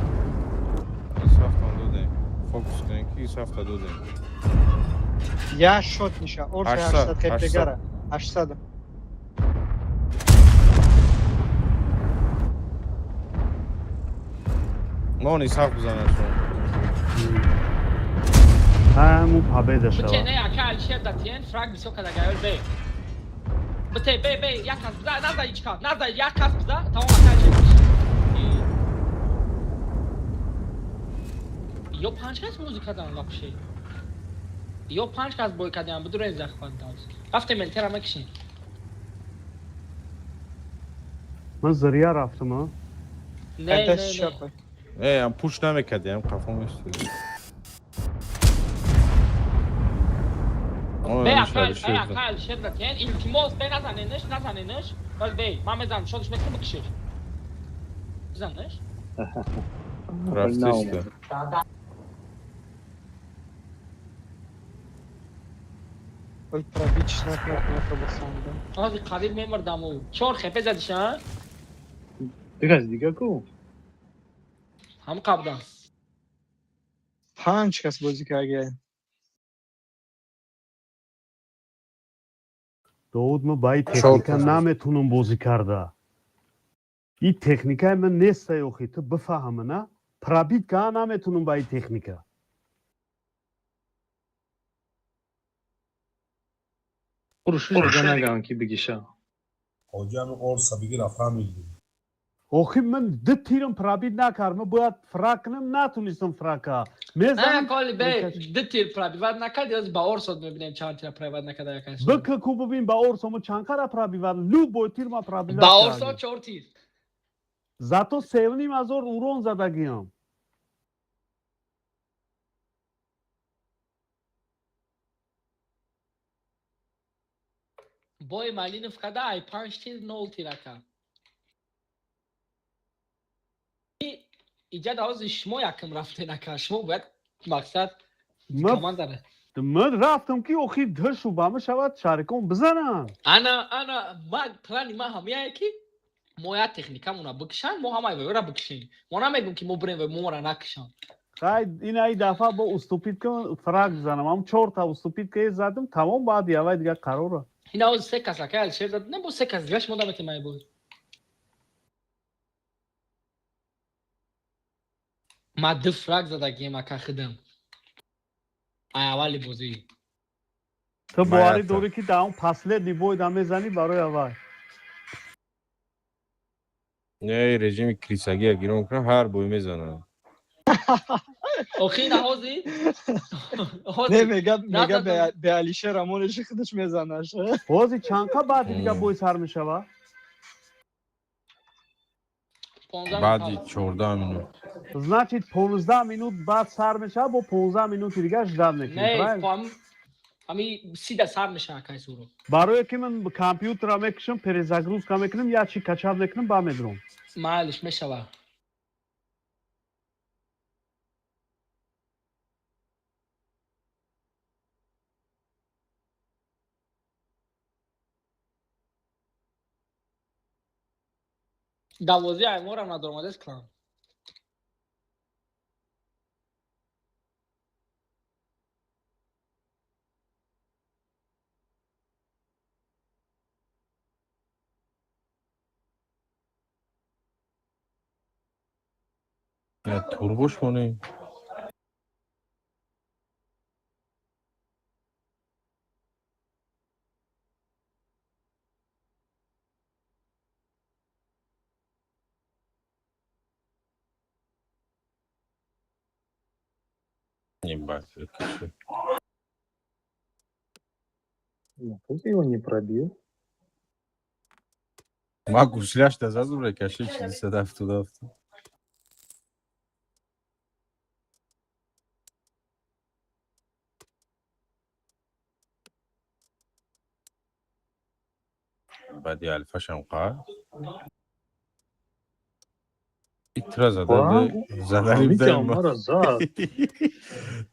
S8: Сафтан додем. Фокус кунед ки сафта додем.
S2: Я шот ниша. Орса 800 хепегара. 800.
S8: Мо ни саф бизанашон.
S3: Ҳамун победа шава.
S1: Бите не ака Алишер датиен фраг бисёр када гаёл бе. Бите бе бе як кас биза наза ичка наза як кас биза тамом ака Алишер. Ё панҷ кас бозӣ кардан вообще. Ё панҷ кас бой кардан бидурен захват дад. Рафтем элтера мекишем.
S3: Ман зря рафтам, а?
S1: Не не не.
S8: Э, ам пуш намекардем, қафо меистодем.
S1: Бе акай, бе акай Алишер датиен илтимос бе назаненеш, назаненеш. Бал бе, ман мезанам, шодиш мекунам бикшиш. Бизанеш?
S8: Рафтиста.
S2: Вали пробить накунад баханда.
S1: Ҳозир қариб мемурдам ӯ. Чор хепе задиш, а?
S7: Дигас дига ку?
S1: Ҳам қабдан.
S2: Панҷ кас бозӣ карда.
S3: Довуд, ман ба ин техника наметунам бозӣ карда. Ин техникаи ман нестай охи, ту бифаҳми, на? Пробить каа наметунам ба ин техника.
S7: Хуршид дига наган ки бигиша.
S9: Ҳоҷи ҳами орса бигира фаҳмидӣ.
S3: Охи ман ду тирам пробить накард, ман бояд фраг кунам, натунистам фрака.
S1: На, коли бе, ду тир пробивать накард, ёз ба орсод мебинем чанд тира пробивать накарда якаш.
S3: Бика ку бибин ба орсо мо чанд қара пробивать, любой тир ма пробивать.
S1: Ба орсо чор тир.
S3: Зато 3,5 ҳазор урон задагиам.
S1: Бой Малинов када ай панҷ тир нол тир ака. Иҷа ҳозир шумо якм рафтен ака, шумо бояд мақсад командара.
S3: Ман рафтам ки охи дышу ба мешавад шарикон бизананд.
S1: Ана ана ма плани ма ҳамияе ки мо як техникамона бикушанд, мо ҳамаи вайра бикушем. Мо намегӯм ки мо бирем ва моро накушанд.
S3: Хай, ина и дафъа бо уступить кун, фраг бизанам. Ҳам чорта уступить ки задам, тамом баъд явай дига қарора.
S1: Ина ҳозир се кас ака Алишер зад, не бо се кас дига шумо наметем ай бой. Ма ду фраг задагием ака хидам. Ай аввали бозӣ.
S3: Ту боварӣ дорӣ ки дар он последний бой да мезанӣ барои аввал?
S8: Не, режими крисагия гирон кунам, ҳар бой мезанам.
S1: Охи ина ҳозир?
S2: Не, мега мега бе Алишер Амониш худаш мезанаш.
S3: Ҳозир чанд қа баъди дига бой сар мешавад?
S8: Баъди 14 минут.
S3: Значит, 15 минут баъд сар мешавад, бо 15 минути дига ждать мекунем.
S1: Не, ами сида сар мешавад акай суро.
S3: Барое ки ман компютера мекушам, перезагрузка мекунам, як чи качать мекунам, ба медурам.
S1: Майлиш мешавад. Давози айморам надоромадест клан.
S8: Я турбош монем. Ебать, это всё.
S7: Ну, как его не пробил?
S8: Ма гусляш да зазубре каши 47. Баъди алфашам қа. Тра задади задани
S7: Митя мара зад.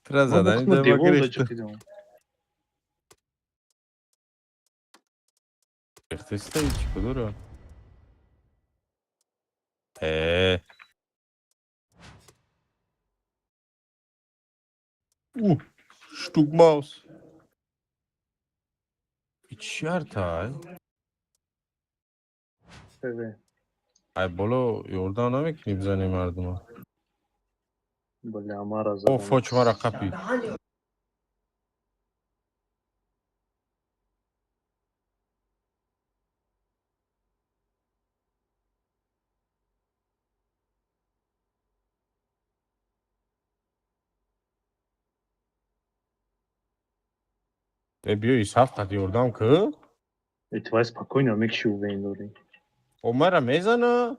S8: Тра задани да ма гирифта. Рехтеста и чӣ кудура? Э. У, штук маус. И чарта, ай? Ай боло ёрдам намекунӣ бизанӣ мардума?
S7: Бля, мара
S8: О, фоч мара қапи. Э, биё исаф қат ёрдам ку?
S7: Э, твай спокойно мекши увен дорӣ.
S8: О, мара мезана?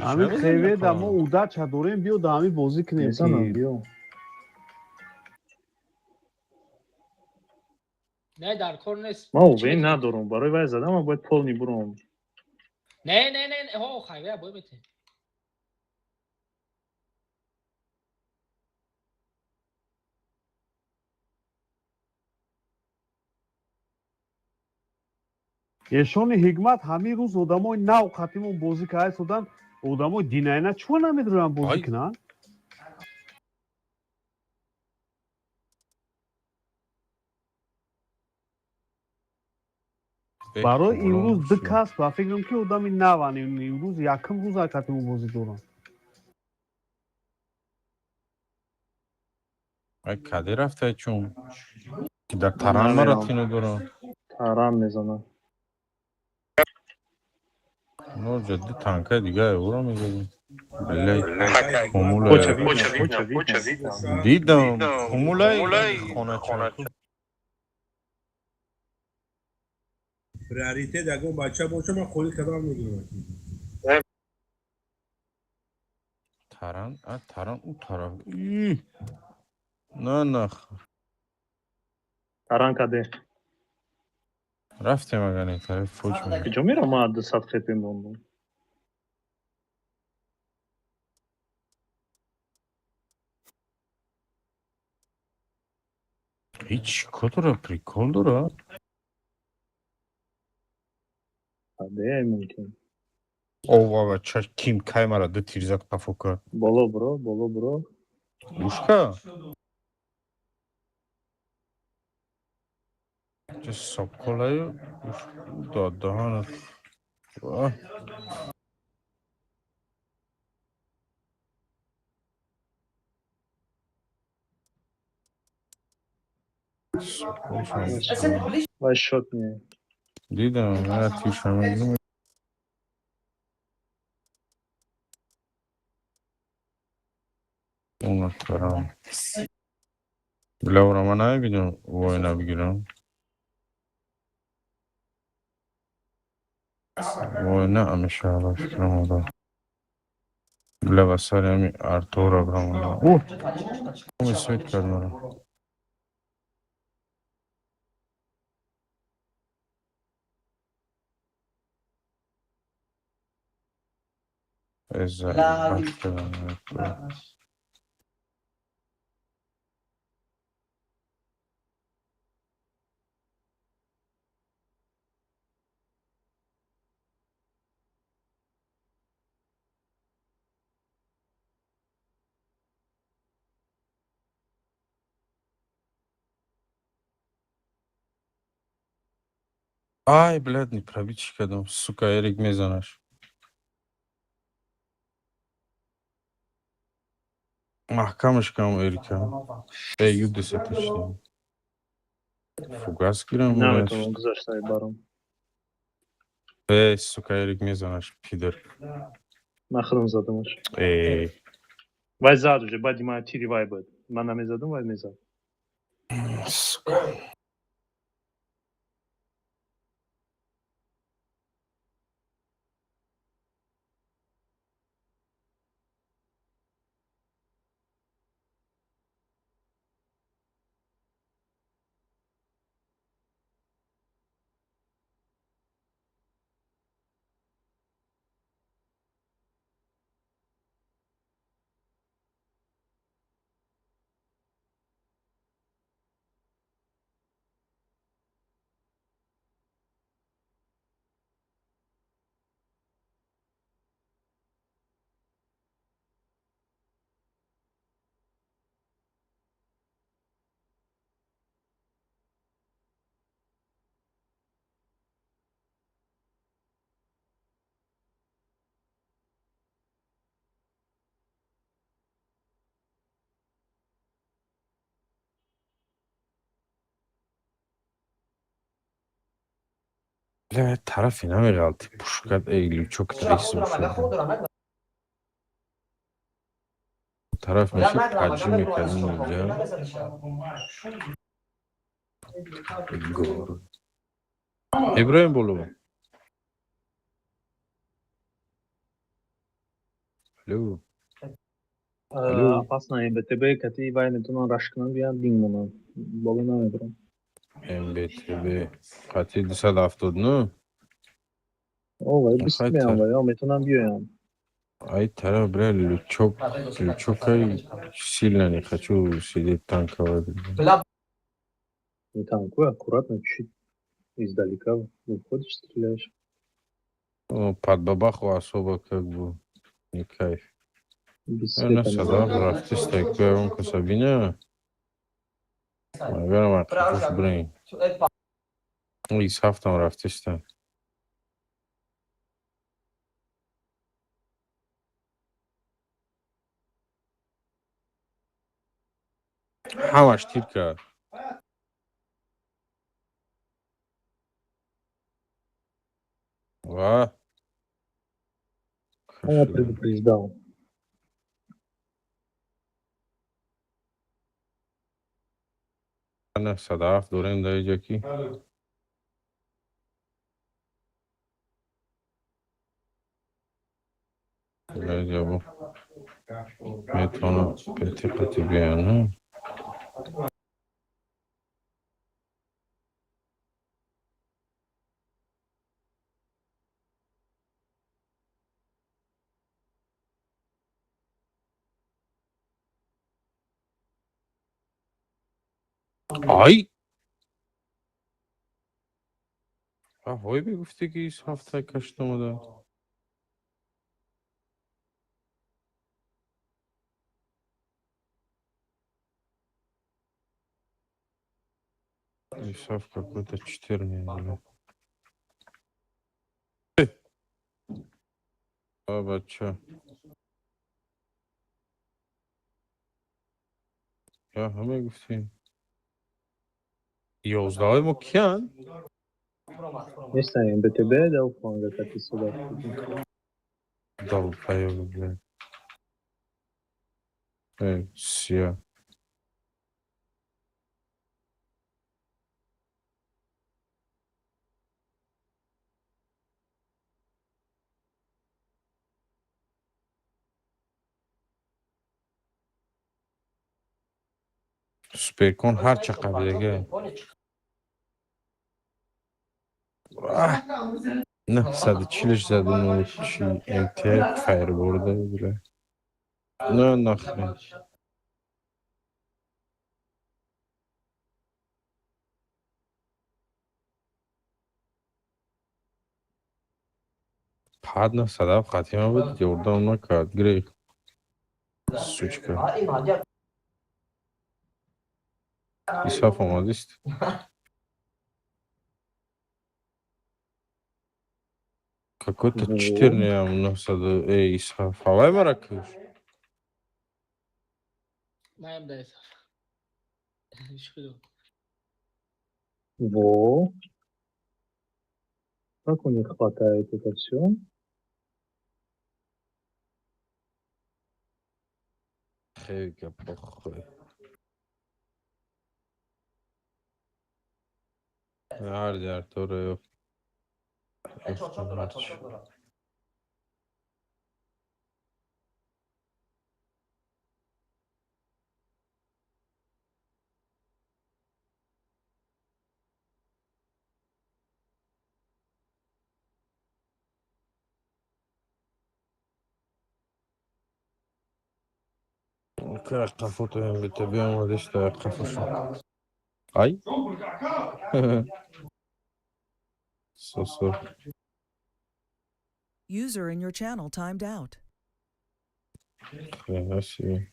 S3: Ҳамин хеве да мо удача дорем, биё да ҳамин бозӣ кунем.
S7: Мезанам, биё.
S1: Не, дар кор нест.
S7: Ман увен надорам, барои вай задам, ман бояд полни бурам.
S1: Не, не, не, ҳо, хайве бой бете.
S3: Эшони ҳикмат, ҳамин рӯз одамои нав қатимон бозӣ карда истоданд. Одамои динайна чӯ намедуранд бозӣ кунанд? Барои имрӯз ду кас, ба фикрам, ки одами наванд, имрӯз якум рӯз қатимон бозӣ доранд.
S8: Каде рафтай, чун ки дар таран мара тино дорам.
S7: Таран мезанам.
S8: Но ҷадди танкаи дига ӯро мезадем. Блядь, хумулай дидам, хумулай хонача.
S9: Приоритет ягон бача боша, ман холӣ кадам мегирам.
S8: Таран, а таран ӯ тараф. На, на.
S7: Таран каде?
S8: Рафтем, агар не тараф фоҷ.
S7: Куҷо мерам, ман 200 хепе мондам.
S8: Ҳеҷ ко дора, прикол дора.
S7: Каде мумкин?
S8: Ова, чаш, ким кай мара ду тир зад, қафо кард.
S7: Боло биро, боло биро.
S8: Ушка? Ча соколаю дод даҳанат. Ваҳ.
S7: Вай шот не.
S8: Дидам, я тишам. Унатарам. Бля, ман намебинам, война бигирам. Война ҳамеша ба фикрам одам. Бля, ба сари ҳами Артура бирамадам. О! Свет кард мара. Заебать кардам. Ай, блядь, не пробить кардам. Сука, Эрик мезанаш. Маҳкамаш кардам Эрика. Э, Юдеса точно. Фугас гирам.
S7: Наметавонам гузашта барам.
S8: Э, сука, Эрик мезанаш, пидор.
S7: Ман худам задамаш.
S8: Э.
S7: Вай зад уже, баъди ман тири вай буд. Ман намезадам, вай мезад.
S8: Сука. Бля, тарафи намеғалти. Пушкат, эй, лючок трис мешуд. Тараф мешуд, таҷи мекардем инҷа. Гор. Иброҳим боло. Алло. Алло.
S7: Опасно МБТБ кати вай метавонан раш кунанд, биёянд динг монанд. Боло намебарам.
S8: МБТБ қати 279.
S7: О, вай бист
S8: Ахай,
S7: меян, вай метавонанд биёянд.
S8: Ай тараф, бля, лючок, лючокай сильно не хочу сидеть танковать.
S7: Танку аккуратно чуть. Издалека выходишь, стреляешь.
S8: Ну, под бабаху особо как бы не кайф.
S7: Без
S8: На
S7: света не
S8: садав
S7: надо.
S8: рафтиста он касабина. Наверное, қафош бирин. Исҳафтам рафтиста. Ҳамаш тир кард. Ва.
S7: Я предупреждал.
S8: На садаф дорем дар иҷа ки. Дар иҷа бо метавонам петиқати биёям. Ай! Ҳой бигуфтӣ ки ҳафта кашт омада. Исаф какой-то четырный, бля. А, бача. Я ҳама гуфтем. Ёздаҳои мо киянд?
S7: Нестаем БТБ дал фланга кати сюда.
S8: Долбоёбы, бля. Эй, сия. Суперкон ҳар ча қабидага. 940 заду чи МТ фаерборда, бля. На нахрен. Пад 907 хатима буд, ёрдам накард, гирифт. Сучка. Исаф омадист? Какой-то
S7: Во.
S8: четырнеам 900 эй Исаф. Ҳавай мара куш.
S1: Маям да Исаф. Шуду.
S7: Во. Как у них хватает это все?
S8: Хеле похуй. Ҳар дар торо ёфт. Ёфтам ҳарчи. Қафотоем бита биомадиста қафошо. Ай? Сосо.
S4: User in your channel timed out.
S8: Хрена себе.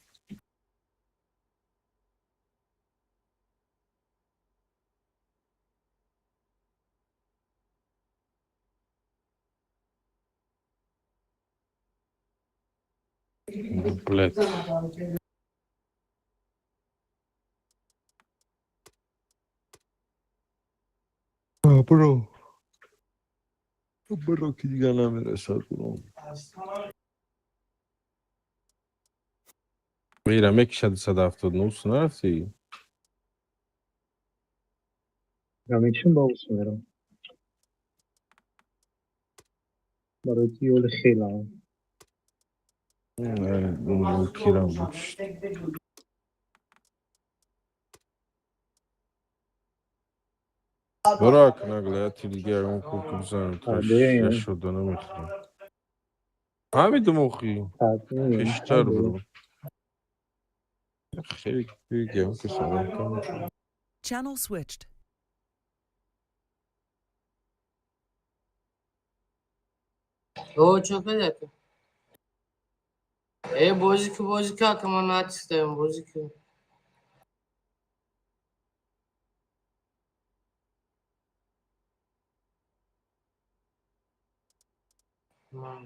S8: Блять. Бро. Бро ки дига намерасад бро. Ира мекишад 179 нарафтӣ?
S7: Я мекишам, ба усу мерам. Барои ки ёли хелам.
S8: Кирам буд. Бро, нагле, ти дига ягон курку бизанем.
S7: Табиӣ.
S8: Шуда намехӯрам. Ҳамин думохӣ.
S7: Табиӣ.
S8: Пештар бро. Хеле гам ки салом кам.
S4: Channel switched.
S6: О, чо кадяка? Э, бозӣ ки, бозӣ ки, ака, ман натистаем, бозӣ ки. Ман.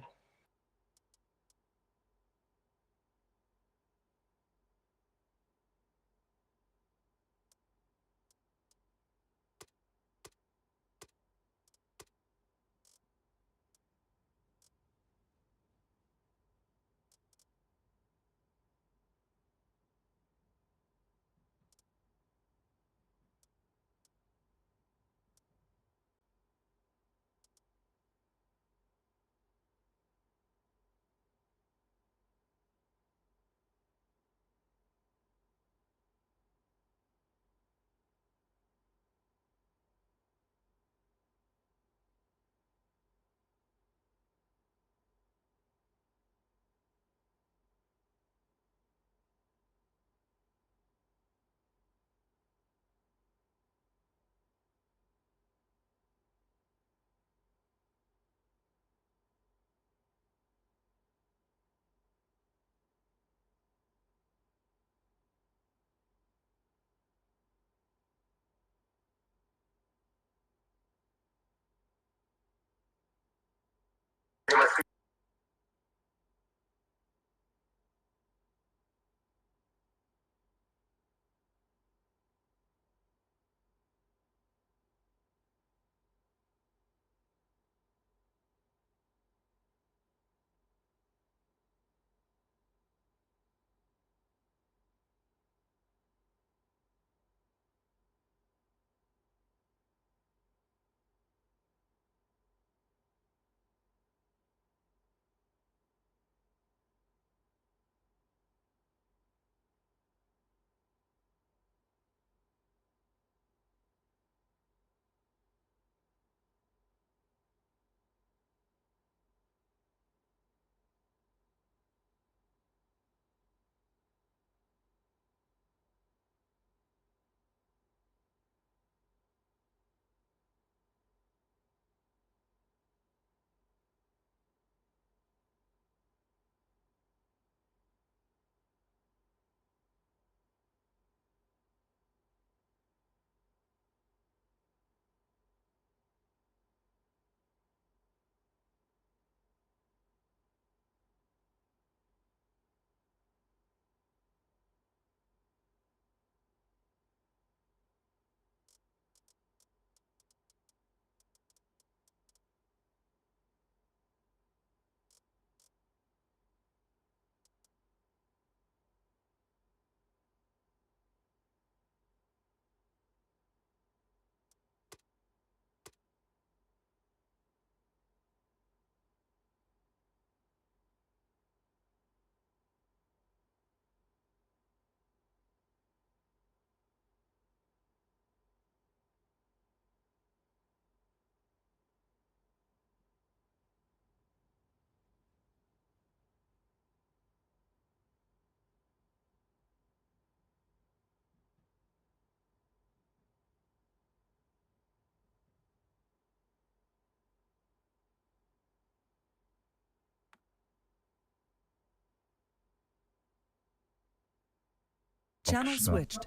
S4: Channel switched.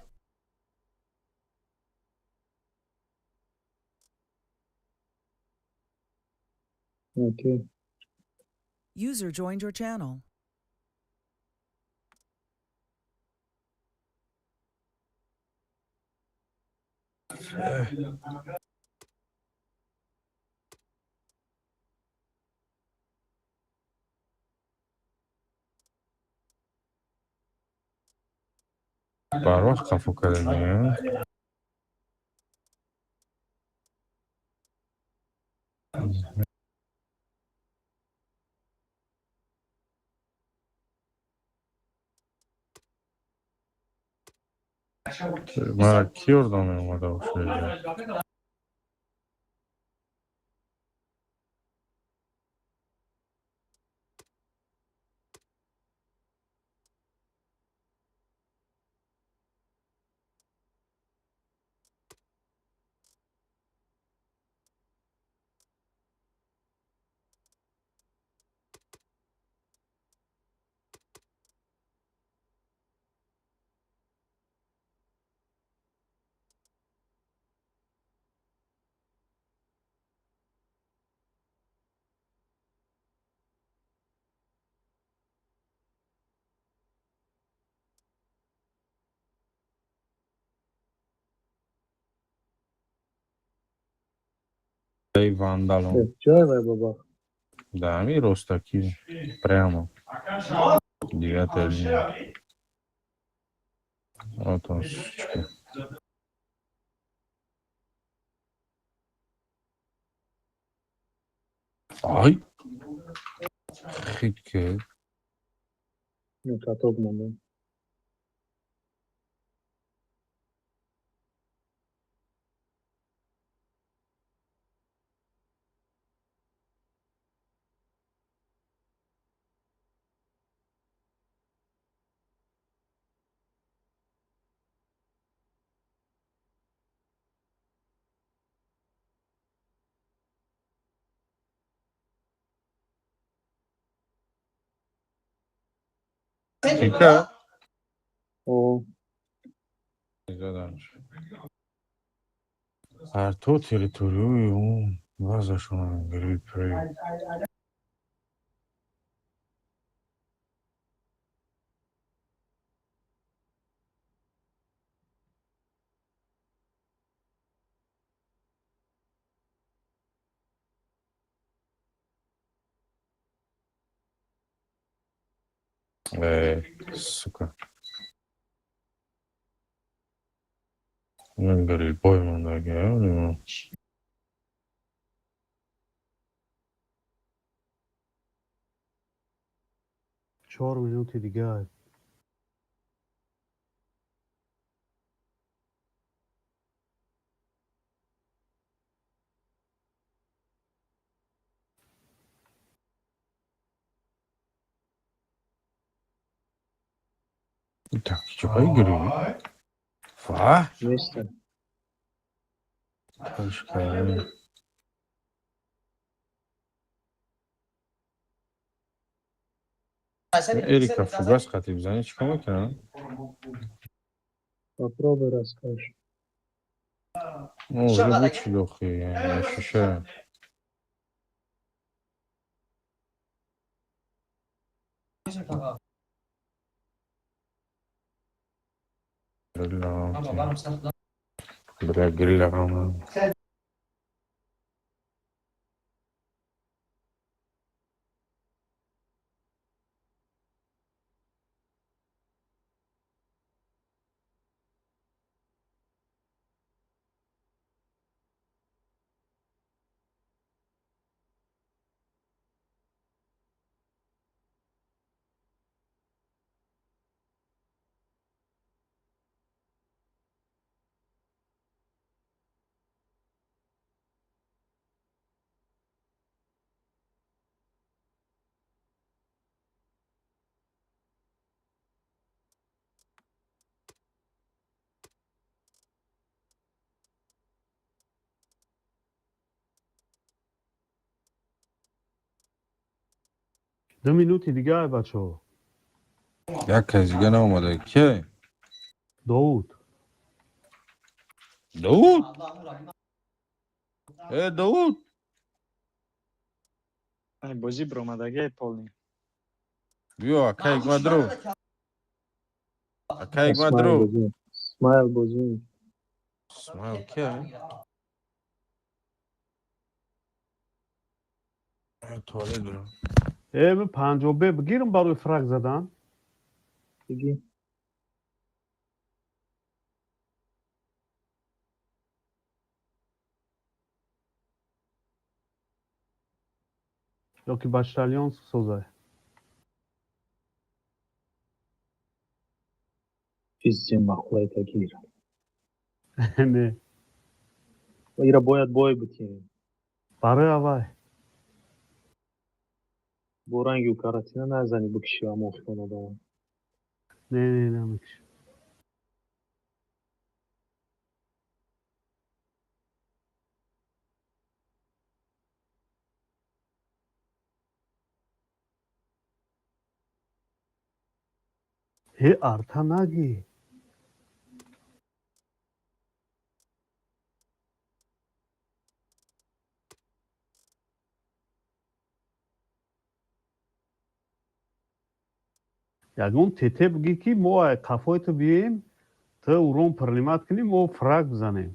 S2: Okay.
S4: User joined your channel.
S8: Барвақт қафо кардани. Мара кӣ ёрдам меомада бошад? Вандалон.
S7: Ҷой вай баба.
S8: Да, ами ростаки. Прямо. Девятая линия. Вот он, сучка. Ай! Хит ки.
S7: Каток монда.
S8: Тика?
S7: О.
S8: Заданш. Ҳар то территорияи он баъзашон гриппи. Э, сука. Гриппой мондаги.
S3: 4 минути дигар.
S8: Так, чӣ гирифт? Фа?
S7: Неста.
S8: Ташка. Эрика фугас қатӣ бизанӣ, чӣ кор мекунад?
S7: Попробуй, расскажешь.
S8: Ну, уже лучше лёгкий, я ощущаю. Бля, грилля.
S3: 2 минути дигар, бачаҳо.
S8: Як кас дига наомада. Ке?
S3: Довуд.
S8: Довуд? Э, Довуд!
S2: Ай, бозӣ биромадагиай полный.
S8: Биё, акай Гмадру. Акай Гмадру.
S7: Смайл бозӣ.
S8: Смайл ке? Туалет бирам.
S3: Э, 50 бе бигирам барои фраг задан.
S7: Бигӣ.
S3: Ё ки почтальон созай.
S7: Чизи махлайта гир.
S3: Не.
S7: Ира бояд бой бутем.
S3: Барои авай.
S7: Бо ранги каратина назани, бикши амохтон одам.
S3: Не, не, намекши. Ҳе, арта нагӣ. Ягон тете бигӣ, ки мо қафои ту биёем, ту урон принимать кунӣ, мо фраг бизанем.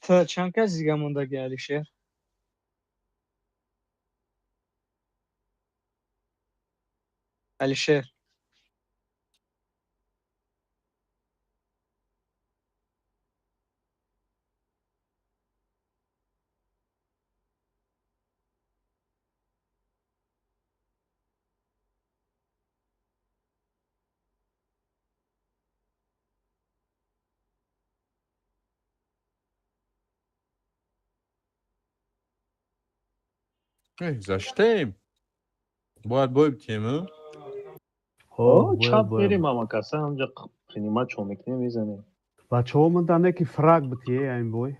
S2: Ту чанд кас дига мондаги, Алишер? Алишер.
S8: Заштем. Бояд бой битем.
S7: Чап мерем, амакаса ҳамҷа принимать чо мекунем, мезанем.
S3: Бачаҳо, ман ки фраг битие ин бой.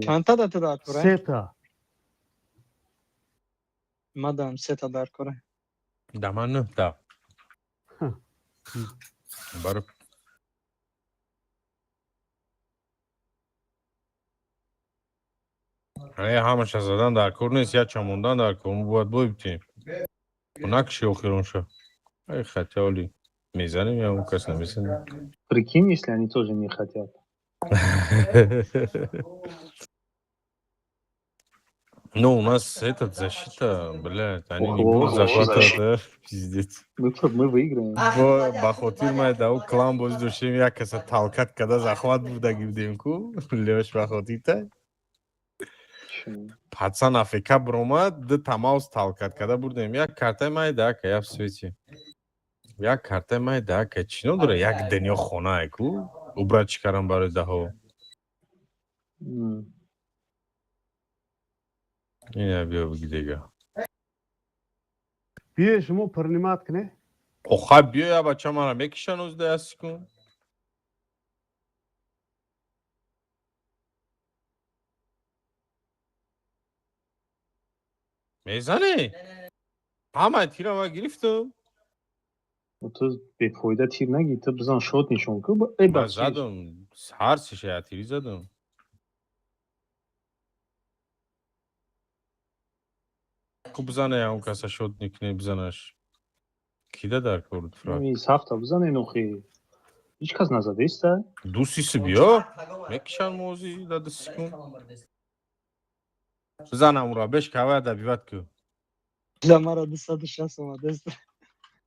S2: Чандта да ту дар кора?
S3: Сета.
S2: Мадам сета дар кора.
S8: Да ман нӯҳта. Баро. Ҳамаша задан дар кор нест, як чамондан дар кор. Мо бояд бой битем. Накши охиронша. Ай, хотя оли мезанем, я он кас намезанем.
S7: Прикинь, если они тоже не хотят.
S8: Ну, у нас этот защита, блядь, они не будут захватывать, да? Пиздец.
S7: Мы выиграем.
S8: Ба хотир май да клан бози доштем, як каса толкать када захват будаги будем ку. Лёш, ба хотирта. Пацан АФК бромад, ду тамаус толкать када бурдем. Як картай май да, ка я в свете. Як картай май да, ка чино дора, як дунё хона ку. Убрать чӣ карам барои даҳо. Ина биё биги дига.
S3: Биё, шумо принимать кне.
S8: Оха, биё, я бача мара мекишан озда як секунд. Мезанӣ? Ҳамаи тира ма гирифтум.
S7: Ту бефоида тир нагир, ту бизан, шот нишон ку.
S8: Ман задум, ҳар сеша тири задум. Ку бизане, он каса шот никне, бизанаш. Кида дар кор фраг?
S7: Сафта бизане, охи. Ҳеҷ кас назадеста?
S8: Ду сиси биё. Мекишан мози да 2 секунд. Бизанам ура, беш кава добивать ку.
S2: Для мара 260 омадест.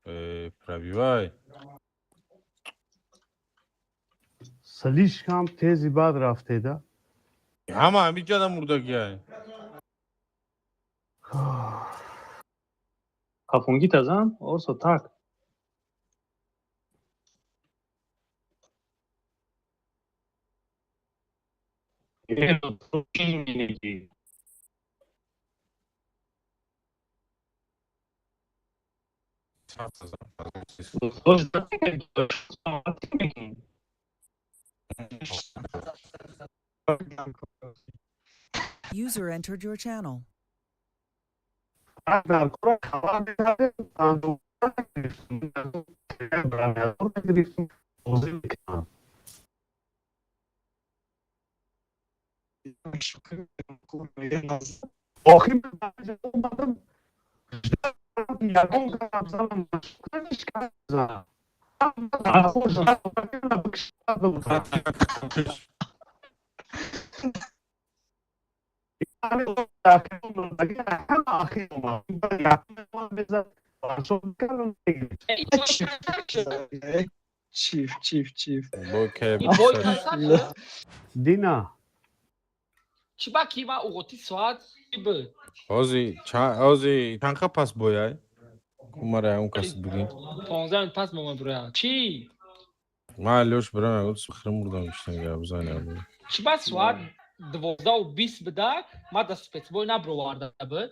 S8: Э, пробивай.
S3: Слишком тези бад рафтеда.
S8: Ҳама ҳамиҷада мурдагиай.
S7: Хафунгита зан, Орсо, так.
S4: User entered your channel.
S3: Дар кора хабар мекардем, бозӣ мекунам. Охир омадам, ягон гап занам, занам.
S2: Чиф, чиф, чиф.
S3: Дина.
S1: Чӣ ба ки ма уғоти соат буд?
S8: Ҳози ҳози чанқа пас бояй? Кумара он кас бигин.
S1: 15 минут пас мо буроя. Чӣ?
S8: Ма лёш бирам, ягон хирм мурдам, иштам гап заням.
S1: Чӣ ба соат 12:20 буда, ма да спецбой наброварда буд?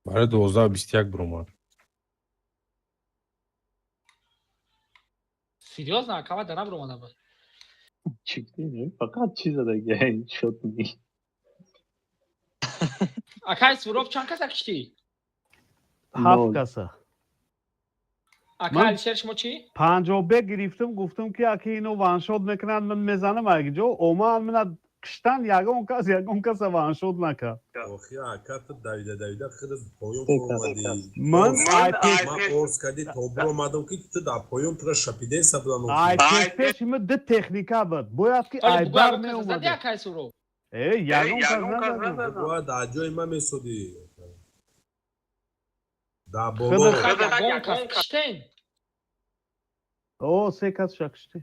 S8: Барои 12:21 биромад.
S1: Серьёзно, акама да набромада буд?
S7: Чӣ фақат чӣ задаги шот ни.
S1: Акай Суроб, чанд каса киштӣ?
S3: Ҳафт каса.
S1: Ака Алишер, шумо чӣ?
S3: 50 бе гирифтам, гуфтам ки аки ино ваншот мекунанд, ман мезанам. Ягиҷо омад мана. Киштан ягон кас ягон каса ваншот накард.
S9: Охи ака, ту давида давида худат поён омадӣ.
S3: Ман
S9: Ман орз кардӣ то биромадам, ки ту дар поён тура шапидеса будан.
S3: Ай пеш ми ду техника буд, бояд ки айбар меомад. Э, ягон кас назад.
S9: Бояд дар ҷои ман месодӣ, дар боло.
S1: Ягон кас киштен?
S3: О, се кас ша кишти.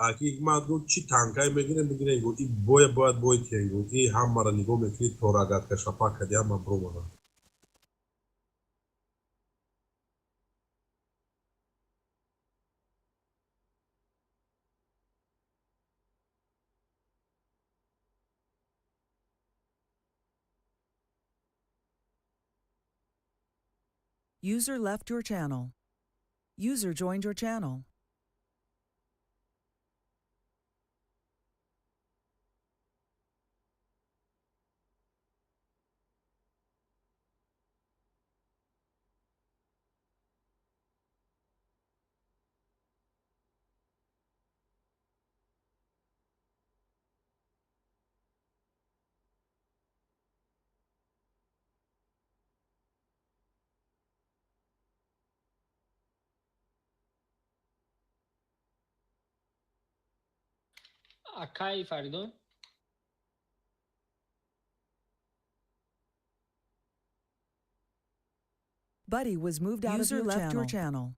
S9: Аки ман гуфт, чӣ танкай мегирем, мегирем, гуфт, и боя бояд бой тиен, гуфт, и ҳамаро нигоҳ мекунӣ, то рогатка шапак кади, ҳама биромаданд.
S4: User left your channel. User joined your channel.
S1: Акай Фаридун.
S4: Buddy was moved out
S10: User
S4: of your
S10: left
S4: channel.
S10: your
S4: channel.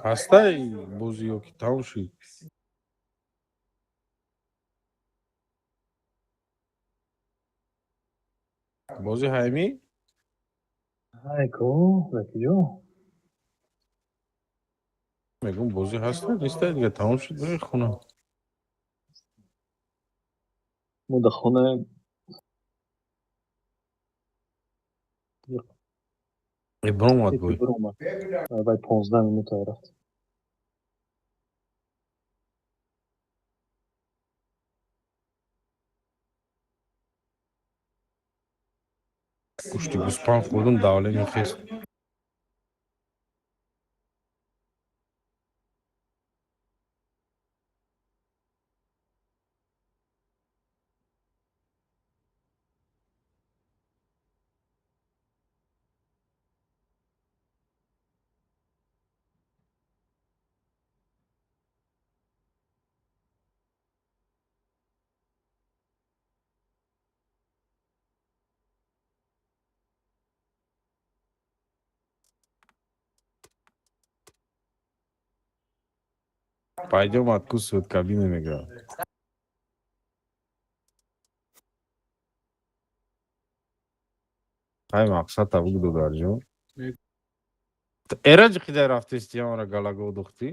S8: Ҳастай бозӣ ё ки тамом шид? Бозӣ ҳаймӣ?
S7: Ҳайко, ракиҷо.
S8: Мегӯм, бозӣ ҳаста неста, дига тамом шуд, биред хона.
S7: Мо дар хона.
S8: Э, биромад бой.
S7: Биромад. Вай 15 минута рафт.
S8: Гӯшти гӯспанд хӯрдум, давление хест. Пойдем откусывать кабину, мега. Ҳай, мақсад табук, додарҷон. Эраҷ қидай рафтести, ямара галаго духтӣ?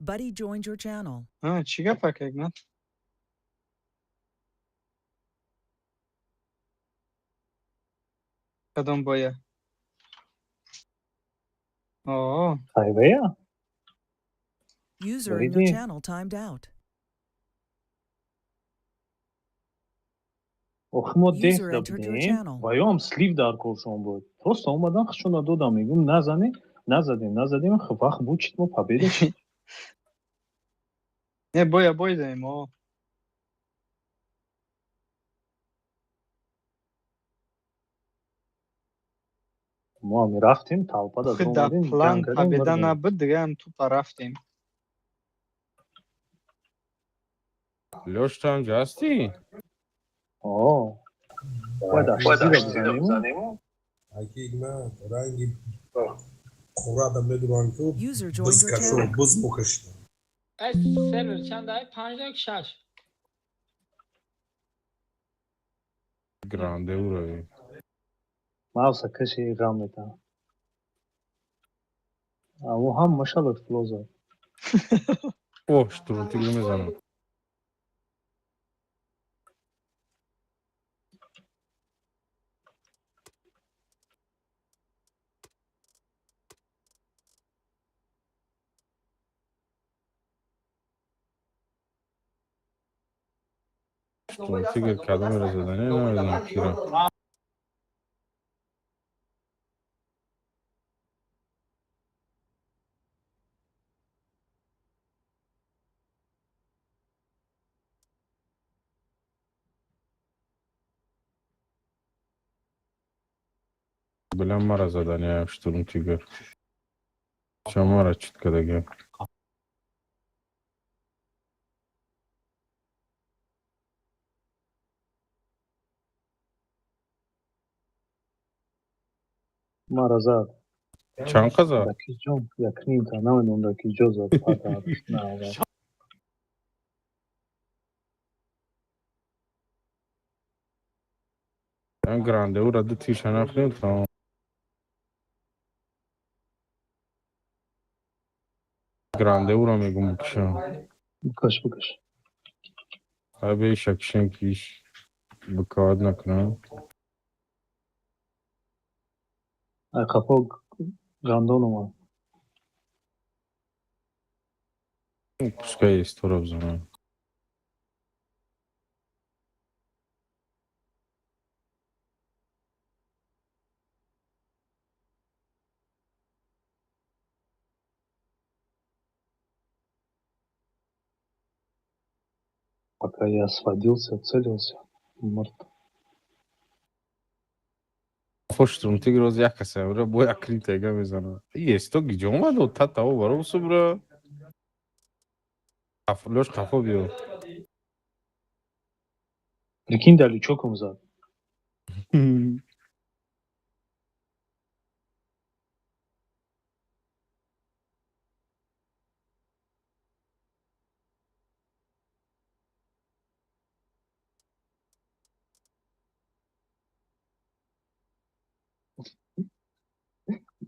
S4: Buddy joined your channel.
S2: А, чӣ гап, ака Игнат? Кадом боя? О.
S7: Хайвея?
S4: User in your
S7: Ready?
S4: channel timed out.
S7: Охи, мо деҳ
S4: User entered your
S7: будем
S4: channel.
S7: ва ё ҳам слив дар коршон буд. Просто омадан, худшона додам, мегӯм, назанӣ, назадем, назадем, вақт буд, чит, мо победа шид.
S2: Не, боя бой даем, о.
S7: Мо ҳам рафтем, толпа да
S2: Охи, дар
S7: омадем,
S2: план
S7: ҷанг кардем,
S2: победа
S7: бурдем.
S2: набуд, дигаам тупо рафтем.
S8: Лёш, ту ҳамҷа ҳастӣ?
S7: О, бояд аштизира бизанем.
S9: Аки Игнат, ранги қурада медуранд ку.
S4: User
S9: Биз
S4: joined your
S9: кашо
S4: channel.
S9: биз мокашида.
S1: Ай, сервер чанд ай? Панҷ як шаш.
S8: Гранде уровень.
S7: Мавса каши ғам метаҳам. Амо ҳам машалло флоза.
S8: О, штурмтигр мезанам. Штурмтигр кадомеро задане, намедонам киро. Билам, мара задани штурмтигр. Ча мара чит кардагиам?
S7: Мара зад.
S8: Чанд қа зад?
S7: Даки ҷон, як нимта, намедонам даки ҷо зад. Пата, на, зад.
S8: Ан гранде ура ду тиша нахӯрем, тамом. Гранде ура мегум, бикушам.
S7: Бикаш, бикаш.
S8: Ай, беша кишем, ки иш бикават накунам.
S7: Ай, қафо гандон омад.
S8: Пускай истора бизанам.
S7: Пока я сводился, целился, мурд.
S8: Хоштум тигроз як каса бра бо як критега мезана. Есто гиҷо омадо татао баро субра. Лёш, қафо биё.
S7: Прикинь, дали чоком зад.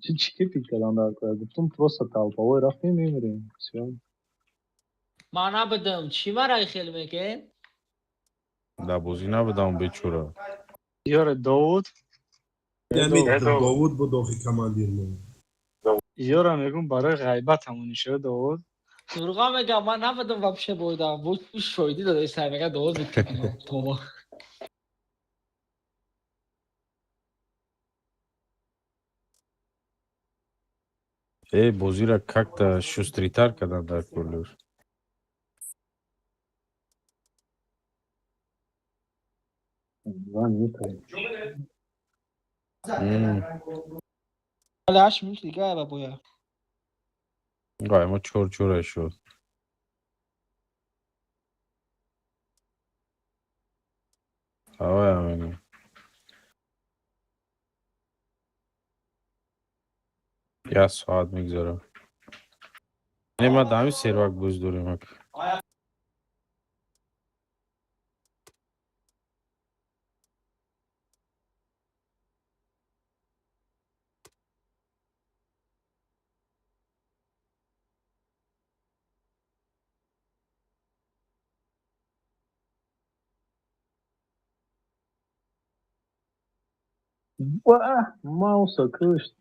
S7: Чӣ чӣ кепид кардам дар кора? Гуфтум, просто толповой рафтем, мемирем. Всё.
S1: Ман набудам, чӣ мара хел мекен?
S8: Да, бозӣ набудам, бечора.
S2: Ёре Довуд.
S9: Довуд буд охи командир мо.
S2: Ёра мегум, барои ғайбат ҳамон ишо Довуд.
S1: Дурға мегам, ман набудам вообще, бойдам. Буд шоҳидӣ дада сай мега, Довуд буд тоба.
S8: Э, бозиро как-то шустритар кардан дар кор, Лёш.
S7: 2 минута.
S1: Ҳали 8 минут дига ба боя.
S8: Гай, мо чор чора шуд. Авай мегум. Як соат мегзарам. Не, ма дами сервак боз дорем ак.
S7: Ва, мауса кушт.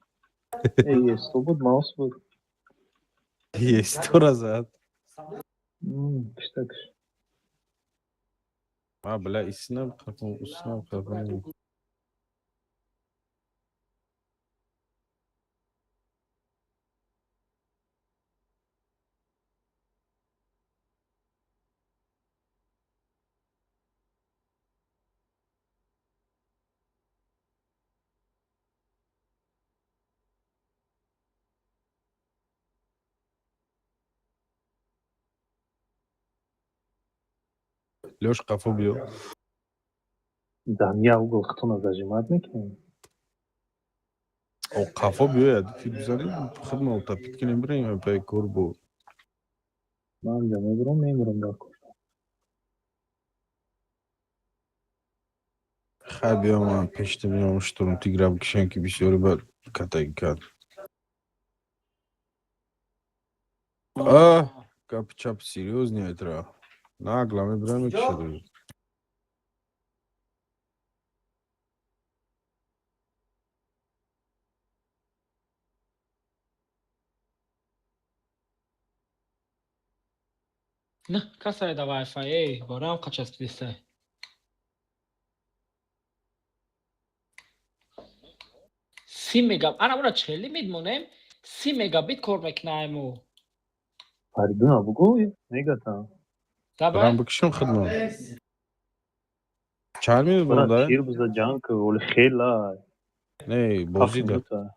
S7: Эй, есто буд, маус буд.
S8: Естора зад.
S7: Киштакш.
S8: Ма бля иснам қапам, уснам қапам. Лёш, қафо биё.
S7: Дан я угол хтона зажимать мекунем.
S8: О, қафо биё, я ди бизанем, худма утопить кунем, бирем пай кор бу.
S7: Ман ҷа мебурам, мемурам дар кор.
S8: Хай, биё, ман пешта меом, штурм тигра бикшем, ки бисёри ба катаги кард. А, гапи чап серьёзный айтра. Нагло мебирам, мекшад.
S1: На, касай да Wi-Fi, эй, барам қачасписа. 30 мега, ана ура чели мидмонем, 30 мегабит кор мекунаему.
S7: Фаридуна бугӯ, мегата.
S1: Давай.
S8: Барам бикшем хидма. Чанд минут
S7: Брат,
S8: монда?
S7: тир биза ҷанг ку, оли хела.
S8: Не,
S7: 7
S8: бозӣ да.
S7: минута.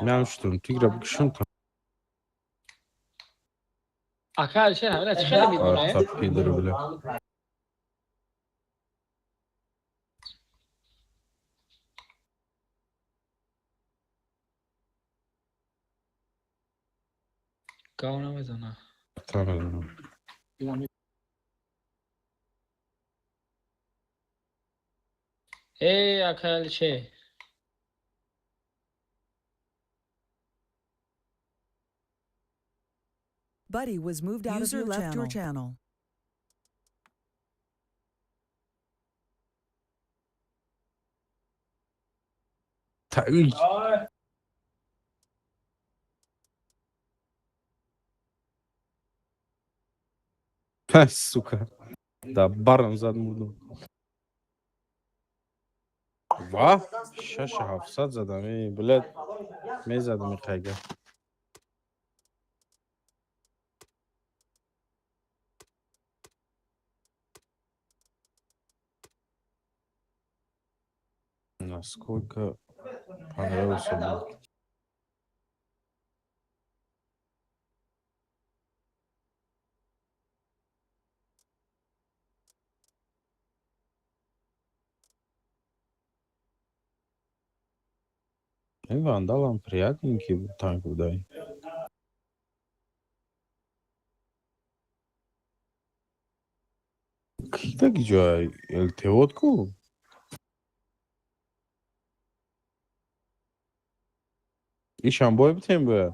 S8: Меам штурм тигра бикшем.
S1: Ака Алишер, ҳамина чӣ хеле мидмонаем?
S8: Та пидор, бля.
S1: Гав намезана.
S8: Та мезанам.
S1: Эй, ака Алишер.
S4: Buddy was moved out
S10: User
S4: of your
S10: left
S4: channel.
S10: your channel.
S8: Та уй. Ха, сука. Да, барам зад, мурдум. Ва, 6700 задам, эй, блядь. Мезадам и қайга. Насколько понравился бой? Ин вандалам приятненький танк будай. Кидаги ҷой ЛТОт ку? Ишам бой битем бояд.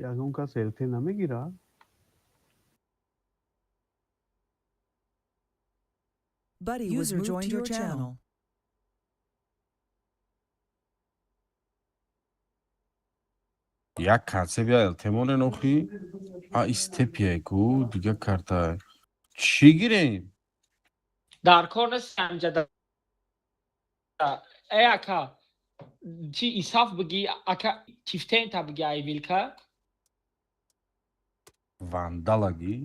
S3: Ягон кас ЛТ намегирад?
S4: Buddy was
S10: User
S4: moved
S10: joined
S4: to
S10: your
S4: your channel.
S10: channel.
S8: Як концепт я ЛТ монен охи. А истепия ку дига карта. Чӣ гирем?
S1: Дар кор нест амҷа э ака, чи исаф бигӣ ака, чифтента бигӣ, ай вилка.
S8: Вандалаги?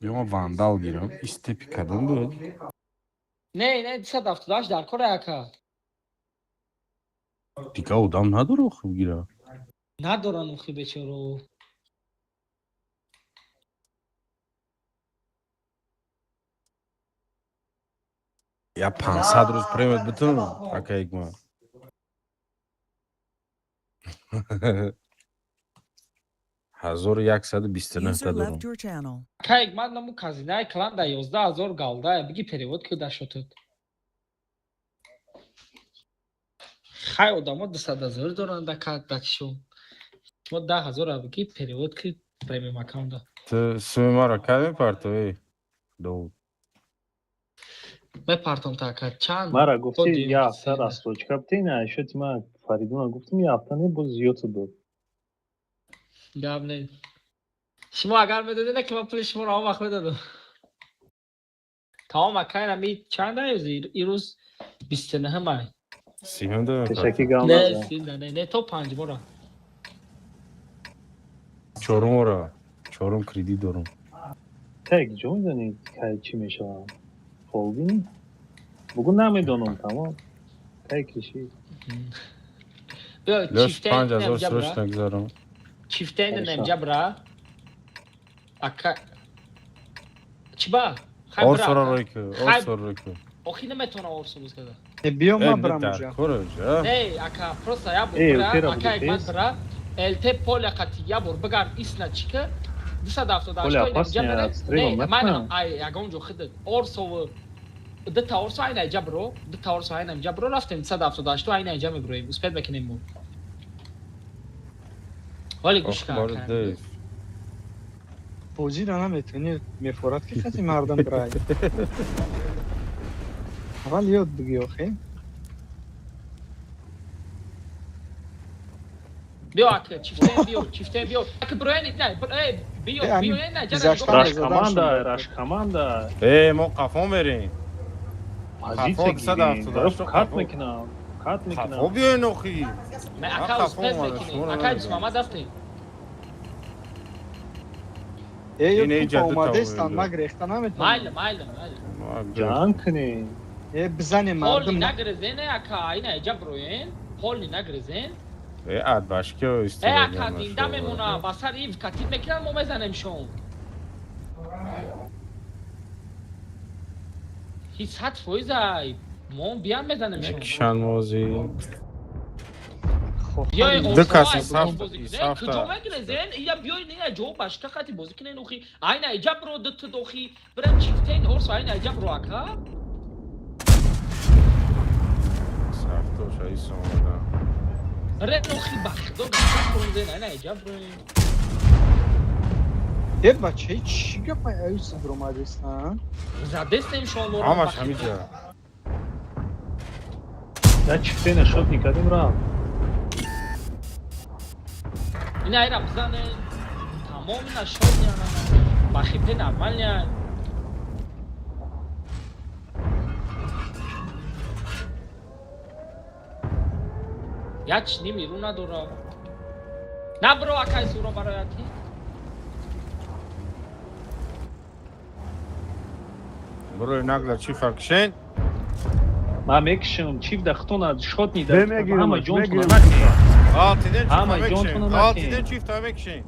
S8: Ё ма вандал гирам. Истепи кадом буд?
S1: Не, 278 дар кор ака.
S8: Дига одам надора охи гира.
S1: Надоран охи бечоро.
S8: Я 500 рӯз премият битун, ака Икма. 1129
S4: User
S8: та дорам.
S4: left your channel.
S1: Ака Икмат, наму казинаи клан да 11 000 галда биги, перевод ку да шотот. Хай, одамо 200 000 доранд да картачшон. Шумо 10 000 биги, перевод ки премиум аккаунта.
S8: Ту суми маро кай мепартоӣ? Довуд.
S1: Мепартом та ака, чанд?
S7: Мара гуфти
S1: Тоди
S7: я ҳафта
S1: сена.
S7: рассрочка битен, шоти ма Фаридуна гуфтим, я ҳафта не, боз зиёд дод.
S1: Гап не. Шумо агар медодед, ки ман пули шуморо он вақт медодам. Тамом ака, инами чанд аюз? Ирӯз 29-м ай.
S8: Сиҳам да
S7: Пешакӣ
S8: мепартоӣ.
S7: гап
S1: Не,
S7: назан.
S1: синда не, не, то панҷ бора.
S8: Чорум ора. Чорум кредит дорам.
S7: Так ҷо медонӣ кай чӣ мешавам? Фолбинӣ? Бугу намедонам, тамом. Кай кишӣ?
S1: Биё,
S8: Лёш,
S1: чифтен
S8: 5000
S1: немҷа бра.
S8: срочно гузарам.
S1: Чифтен
S7: Хорошо.
S1: немҷа бра. Ака чӣ ба? Хай бра.
S8: Орсора
S1: Ака.
S8: рой ку,
S1: Хай
S8: орсора рой ку.
S1: Охи наметавонам орсо боз карда.
S2: Э, биё
S8: Э,
S2: ма
S8: не
S2: бирам
S8: дар
S2: уҷа.
S8: кор уҷа.
S1: Не, ака, просто я бор
S7: Э,
S1: бра,
S7: ЛТ-ра
S1: ака
S7: буду
S1: Икмат
S7: тез.
S1: бра. ЛТ поля қати я бор бигард исна чика. 278
S7: Поля
S1: инамҷа
S7: опасная,
S1: мере.
S7: от стрела
S1: Не, ман
S7: метавонам.
S1: ай ягон ҷо хидат. Орсову Ду таорсо айна иҷа биро, ду таорсо айна иҷа биро, рафтем 178 айна иҷа мебироем, успеть мекунем мо. Вале гӯш кун.
S2: Бозиро наметавонӣ мефорад ки хати мардам бирай. Аввал ёд бигӣ охе.
S1: Биё ака, чифте биё, чифте биё. Ака бироен, не, биё, биё, не, ҷара.
S7: Раш команда, раш команда.
S8: Э, мо қафо мерем.
S7: Позиция гирем. Кат мекунам, кат мекунам.
S8: Қафо биёен охи.
S1: Ака успеть мекунем. Ака Мамад рафтем.
S2: Э, ё омадестан, ма грехта наметавонам.
S1: Майли, майли, майли.
S7: Ҷанг кунем.
S2: Э, бизанем мардум.
S1: Поли нагрезен, ака, айна иҷа бироен. Поли нагрезен.
S8: Э, адбашки
S1: Э, ака, зинда мемона, ба сар ив катид мекунам, мо мезанем шон. Ҳи 100% ай. Мо биям мезанем шон.
S8: Мекишан мози.
S1: Биёй
S8: Ду кас
S1: куҷо мегрезен? Ия биёй ина ҷо башка хати бозӣ кунен охи. Айна иҷа биро ду ту дохи. Бирем чифтен орсо айна иҷа биро ака.
S8: Сафто шаис омада.
S1: Бирем охи ба худо гаша хӯрден айна иҷа бироем.
S2: Э, бача, чӣ гапай аюси биромадестан?
S1: Задестем шон моро.
S8: Ҳамаш ҳамиҷа.
S7: Я чифтена шот никадем рафт.
S1: Ина айра бизанен. Тамом ина шот ниана. Ба хипе нормальня. Як ними рӯ надора. Набро акай суро барояти.
S8: Брои нагла чифа кишен.
S7: Ман мекишам, чиф да хитона шот ни да.
S3: Ҳама
S7: ҷонтона накунед.
S8: Алтиден
S7: Ҳама
S8: чифа
S7: ҷонтона
S8: мекишен.
S7: накунед.
S8: Алтиден чифта мекишен.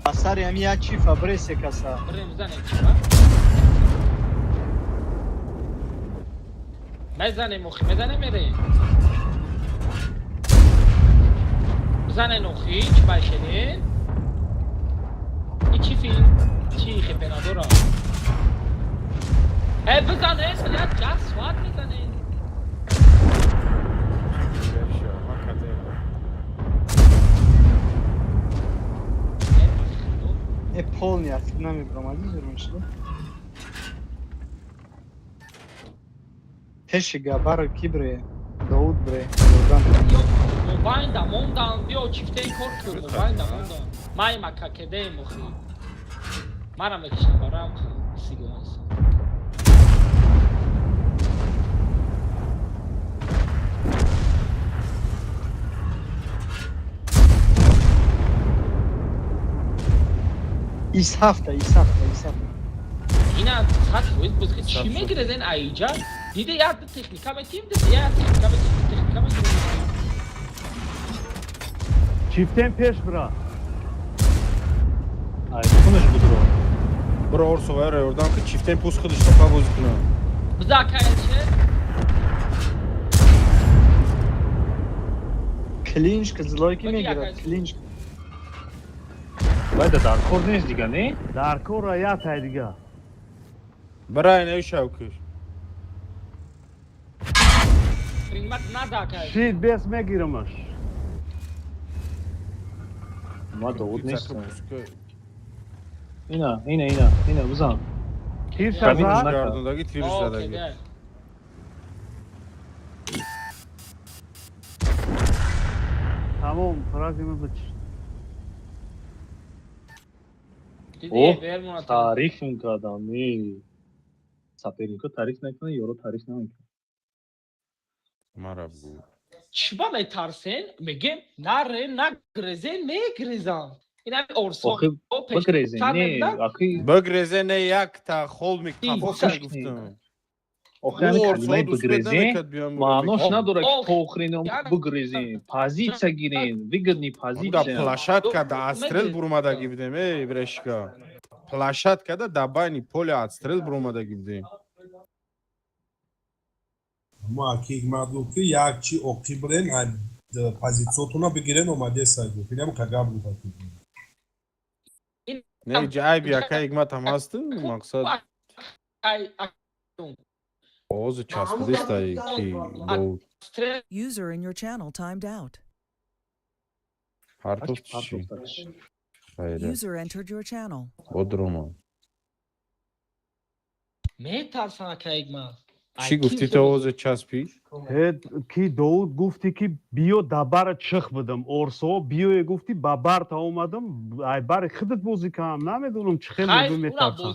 S2: Ба сари ҳами як чифа биресе каса.
S1: Бирем бизанем чифа. Мезанем охи, мезанем мерем. Бизанен охи, чӣ байхелен? И чифи? Чӣ хепе надора? Э, бизанен, блядь, ҷас соат мезанен. Э, ба худо.
S2: Э, полный актив намебиромадӣ зур мешуда. Пеши габаро ки бре? Довуд бре. Ёрдам.
S1: Ё, мобайн да мондан, биё чифтаи кор кун, мобайн да мондан. Май мака кедеем охи. Мара мекишам барам сигонс.
S2: Ис ҳафта, ис ҳафта, ис ҳафта.
S1: Ина 100% боз ки чӣ мегирезен айҷа? Диде як техника метим, диде як техника метим, техника метим.
S3: Чифтен пеш бира.
S7: Ай, хунаш будро.
S8: Бро орсо вайра ёрдам ки чифтен пуст худаш тоқа бозӣ кунам.
S1: Биза акаяче?
S2: Клинч ки злой ки
S1: Баки
S2: мегирад,
S1: якай.
S2: клинч.
S7: Вайда дар кор нест дига, не?
S3: Дар кора я тай дига.
S8: Бира инаи шавкиш.
S1: Принимать надо акай.
S3: Шид бес мегирамаш.
S7: Ма Довуд нестам. Ина, ина, ина, ина, бизан.
S3: Тир
S7: Камин
S3: шазад.
S7: накард.
S8: Гардондаги тирш
S1: Окей,
S8: задаги.
S1: да.
S3: Тамом, фразима бич.
S1: Диди
S7: О,
S1: вермона.
S7: Таъриф мекардам, не. Сопернико таъриф накунад, ёро таъриф намекунад.
S8: Мара бу.
S1: Чӣ ба метарсен? Мегем наре нагрезен, мегрезам. Ина орсо
S7: Охи, бигрезен, не, ахи,
S8: Бигрезе не як та холмик қафо
S7: Ох,
S8: кар гуфтам.
S7: охи ҳами калимаи бигрезен маънош надорад ки
S1: Ох,
S7: то охирин
S1: яна-
S7: бигрезен, позитсия гирен, выгодный
S8: Да
S7: позитсия.
S8: площадка да отстрел бурумадаги будем, эй, брешка. Площадка да да байни поле отстрел бурумадаги будем.
S9: Мо аки ҳикмат гуфт ки як чи оқӣ бирен, ай позитсиотона бигирен омадеса гуфт. Инам кагаб гуфт аки.
S8: Не, ҷи айби ака ҳикмат ҳам ҳаст, мақсад.
S1: Ай,
S8: Овози часпидистай ки Довуд.
S4: User in your channel timed out.
S8: Партофт чӣ? Хайре.
S4: User entered your channel.
S8: Бодроман.
S1: Метарсан, ака Эгмал.
S8: Чӣ гуфтӣ ту, овозе часпӣ?
S3: Ки Довуд гуфтӣ, ки биё дабара чих бидам орсо, биёе гуфтӣ, ба барта омадам, ай бари худат бозӣ кардам, намедонам чӣ хел метарсам.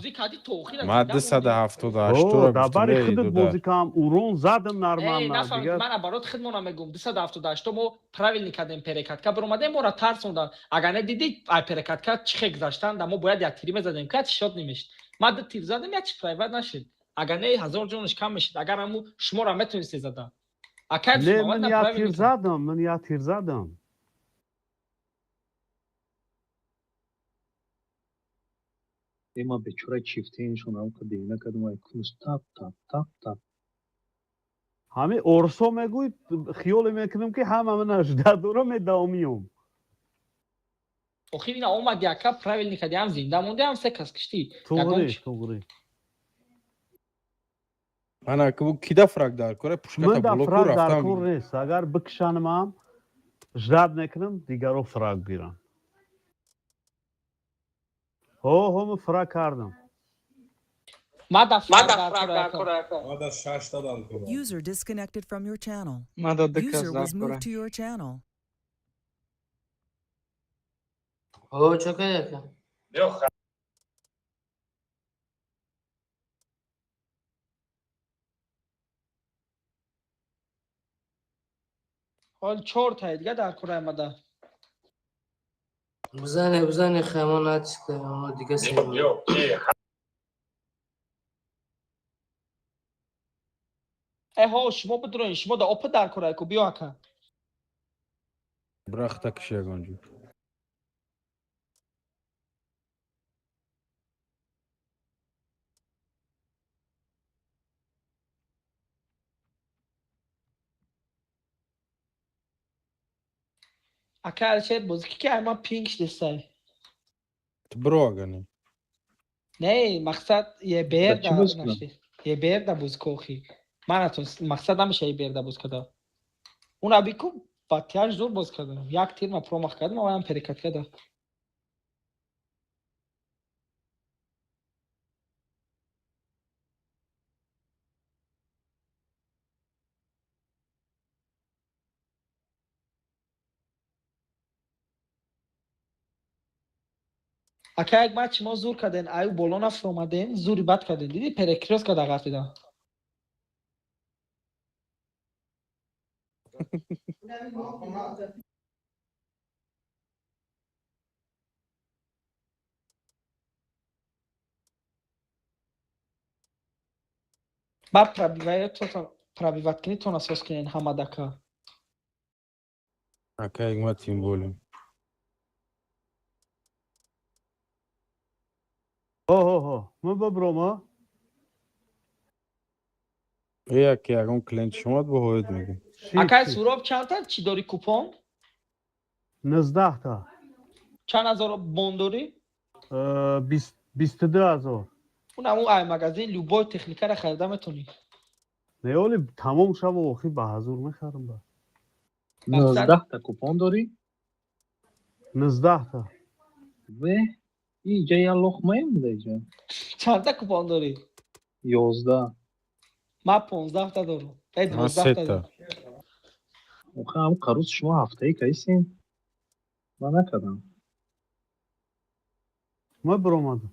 S8: Ман 278-ро
S3: Да бари худат бозӣ кардам, урон задам нормально.
S1: Дигар ман барот худмона мегум, 278 мо правильно кардем, перекатка биромадем, моро тарсондан. Агар не дидӣ, ай перекатка чӣ хел гузаштан, да мо бояд як тири мезадем, ки шот немешид. Ман ду тир задам, як чи пробивать нашид. Агар не, ҳазор ҷонаш кам мешид. Агар ҳаму шуморо метонисте зада.
S3: Не, ман як тир задам, ман як тир задам.
S7: Ма бечора чифтеиншон ам дивина кардам, ай кунус тап тап тап тап.
S3: Ҳами орсо мегӯй, хиёле мекунам, ки ҳама мана жда дорам, медавомиём.
S1: Охир ина омад, яка правильно кади, ҳам зинда монди, ҳам се кас киштӣ.
S3: Туғри, туғри.
S8: Ана кида фраг дар кора пушката
S3: блоку рафтам. Дар кор нест, агар бикшанам, ждать мекунам, дигаро фраг гирам. Ҳо, ҳо, ма фраг кардам.
S9: Мада шашта дар кора.
S4: User disconnected from your channel.
S2: Мада
S4: User was moved to your channel.
S6: Ҳо, чо кардӣ, ака?
S1: Ҳол чор таи дига дар кора омада.
S6: Бизане, бизане, хаймо натиск, дига.
S1: Э, ҳо, шумо бидроин, шумо да опа дар кора ку, биё, ака.
S8: Брахта киши ягонҷо.
S1: Ака Алишер, бозӣ ки ай ман пинг шдесай.
S8: Ту биро, ага не.
S1: Не, мақсад ебр да ебр да бозӣ кохи. Ман мақсад намеша ебр да боз када. Уна бику ба тяж зур боз кардам. Як тир ма промах кардам, аваям перекат када. Ака, як матч мо зур кардем, аю боло нафуромадем, зури бад кардем. Диди, перекрёст када ғафтида. Баъд пробивать кунитон, асос кунен ҳамадака.
S8: Ака, як ма тим болем.
S3: Ҳо, ҳо, ҳо, ман бибром, а?
S8: Яке ягон клиент шумад, бо ҳоед мегӯм.
S1: Акай Суроб, чандта чӣ дорӣ купон?
S3: 19-та.
S1: Чанд ҳазор бон дорӣ?
S3: 22 000.
S1: Унаму ай магазин любой техникаро харида метонӣ.
S3: Не, оли тамом шава, охи ба ҳазур мехарам ба.
S7: 19-та купон дорӣ?
S3: 19-та.
S7: Ве, иҷа я лохмаем иҷа.
S1: Чандта купон дорӣ?
S7: 11.
S1: Ман 15-та дорам. Э, 12-та дорам.
S7: Охи ҳам қаруз шумо ҳафтаи кайсем? Ман накардам.
S3: Ман биромадам.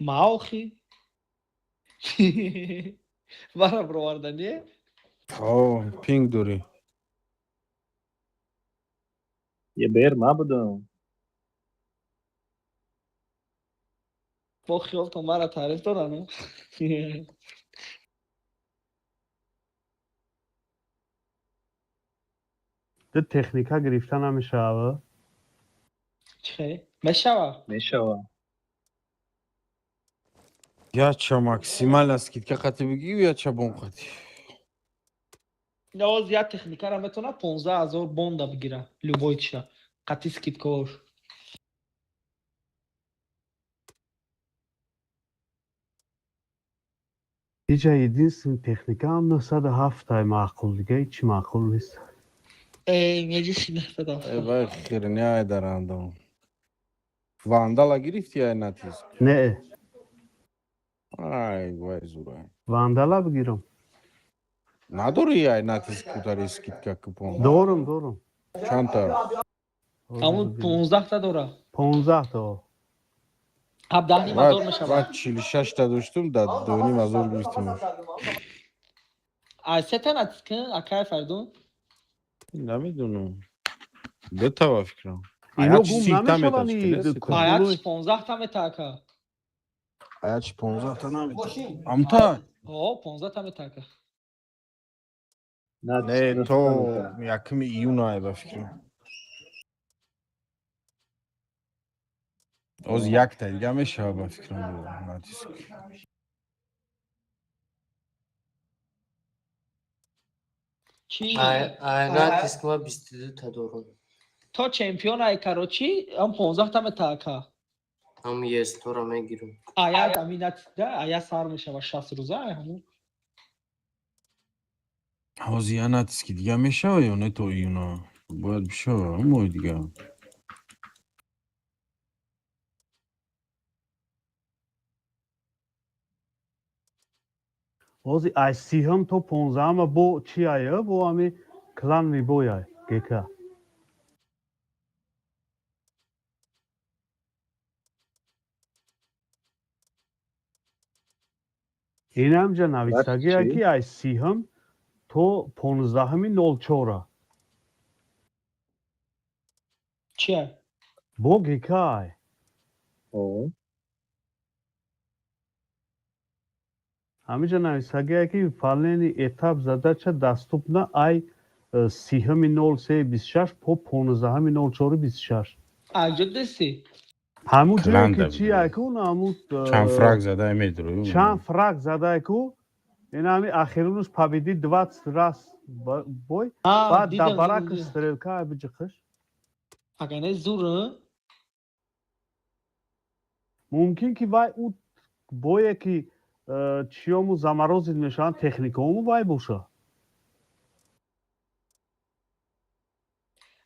S1: Ма охи мара бировардание.
S8: Ҳо, пинг дорӣ.
S7: Е бер мабудам.
S1: Бо хиёлтон мара таъриф дорану.
S3: Ду техника гирифта намешава?
S1: Чӣ мешава?
S7: Мешава.
S8: Яча максимально скидка қати бигӣ, яча бон қати.
S1: Навоз як техникара метавона 15 000 бонда бигира, любой чиша қати скидкаош.
S3: Иҷа единственный техникаам 907 маъқул, дига ҳичи маъқул нест.
S1: Меҷиси 907.
S8: Э, вай херня дар андом. Вандала гирифти ай натиск?
S3: Не.
S8: Ай, вай зурай.
S3: Вандала бигирам.
S8: Надори ай натиск кутари скидка купон?
S3: Дорум, дорум.
S8: Чандта?
S1: Ҳамун 15 та дора.
S3: 15 та.
S1: 17 ним ҳазор мешавад.
S8: Ва 46 та доштум, да 2,5 ҳазор гирифтим.
S1: Ай сета натиск, акай Фаридун?
S8: Намедонам. Дута ба фикрам.
S3: Ино гум намешаванд?
S1: Аячи 15 та мета, ака.
S8: Аячи 15 та намета. Амта?
S1: О, 15 та мета, ака.
S8: Не, то якуми июна ба фикрам. Оз якта дига мешава ба фикрам натиск.
S1: Чи?
S6: Ай натиск ма 22 та дорум.
S1: То чемпион ай, короче, ам 15 та мета, ака.
S6: Ам естора мегирам.
S1: Ая ами натиск да, ая сар мешава 60 рӯза, ай ҳамун.
S8: Ҳозир я натиски дига мешава ё не то июна? Бояд бишава, моҳи дига.
S3: Ҳозир ай 30-ум то 15-ама бо чи ая? Бо ами клан бой ай ГК. Инамҷа нависагия ки ай 30-ум то 15-уми 04-а.
S1: Чия?
S3: Бо ГК ай. Ҳамиҷа нависагия ки выполнение этап задача доступна ай 30-уми 03-26 по 15-уми 04-26.
S1: Аҷо деси?
S3: Ҳамун ҷое ки чи ай ку ҳамун
S8: чанд фраг задай медро.
S3: Чанд фраг задай ку, ин ҳами ахирунаш победить 20 раз бой, баъд дар баракаш стрелка ай биҷиқиш.
S1: Агар не зур.
S3: Мумкин ки вай ӯ бое ки чиёму заморозить мешаванд техникаому вай боша.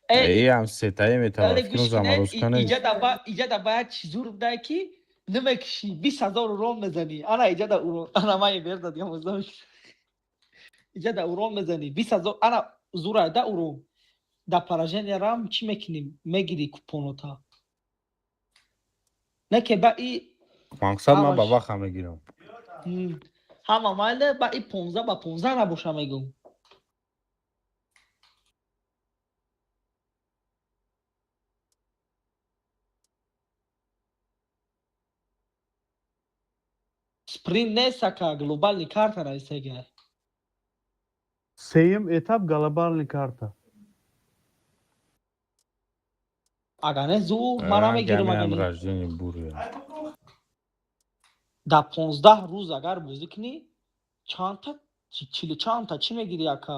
S8: Ам сетае метавонад заморозка нест.
S1: Иҷа да бояд чи зур будай ки намекиши 20 000 урон мезанӣ. Ана иҷа да урон, ана ман берда дигам, иҷа да урон мезанӣ 20 000, ана зура да урон. Да поражение рам чӣ мекунӣ? Мегирӣ купонота. Не ке ба и
S8: Мақсад ман ба вақт мегирам.
S1: Ҳама майле, ба и 15 ба 15 набоша мегум. Спринт нест, ака, глобальный карта нависега.
S3: Сеюм этап глобальный карта.
S1: Агар не зур, ман намегирам агар.
S8: Рождение буря.
S1: Дар 15 рӯз агар бозӣ кунӣ, чандта, чилу чандта чӣ мегирӣ, ака?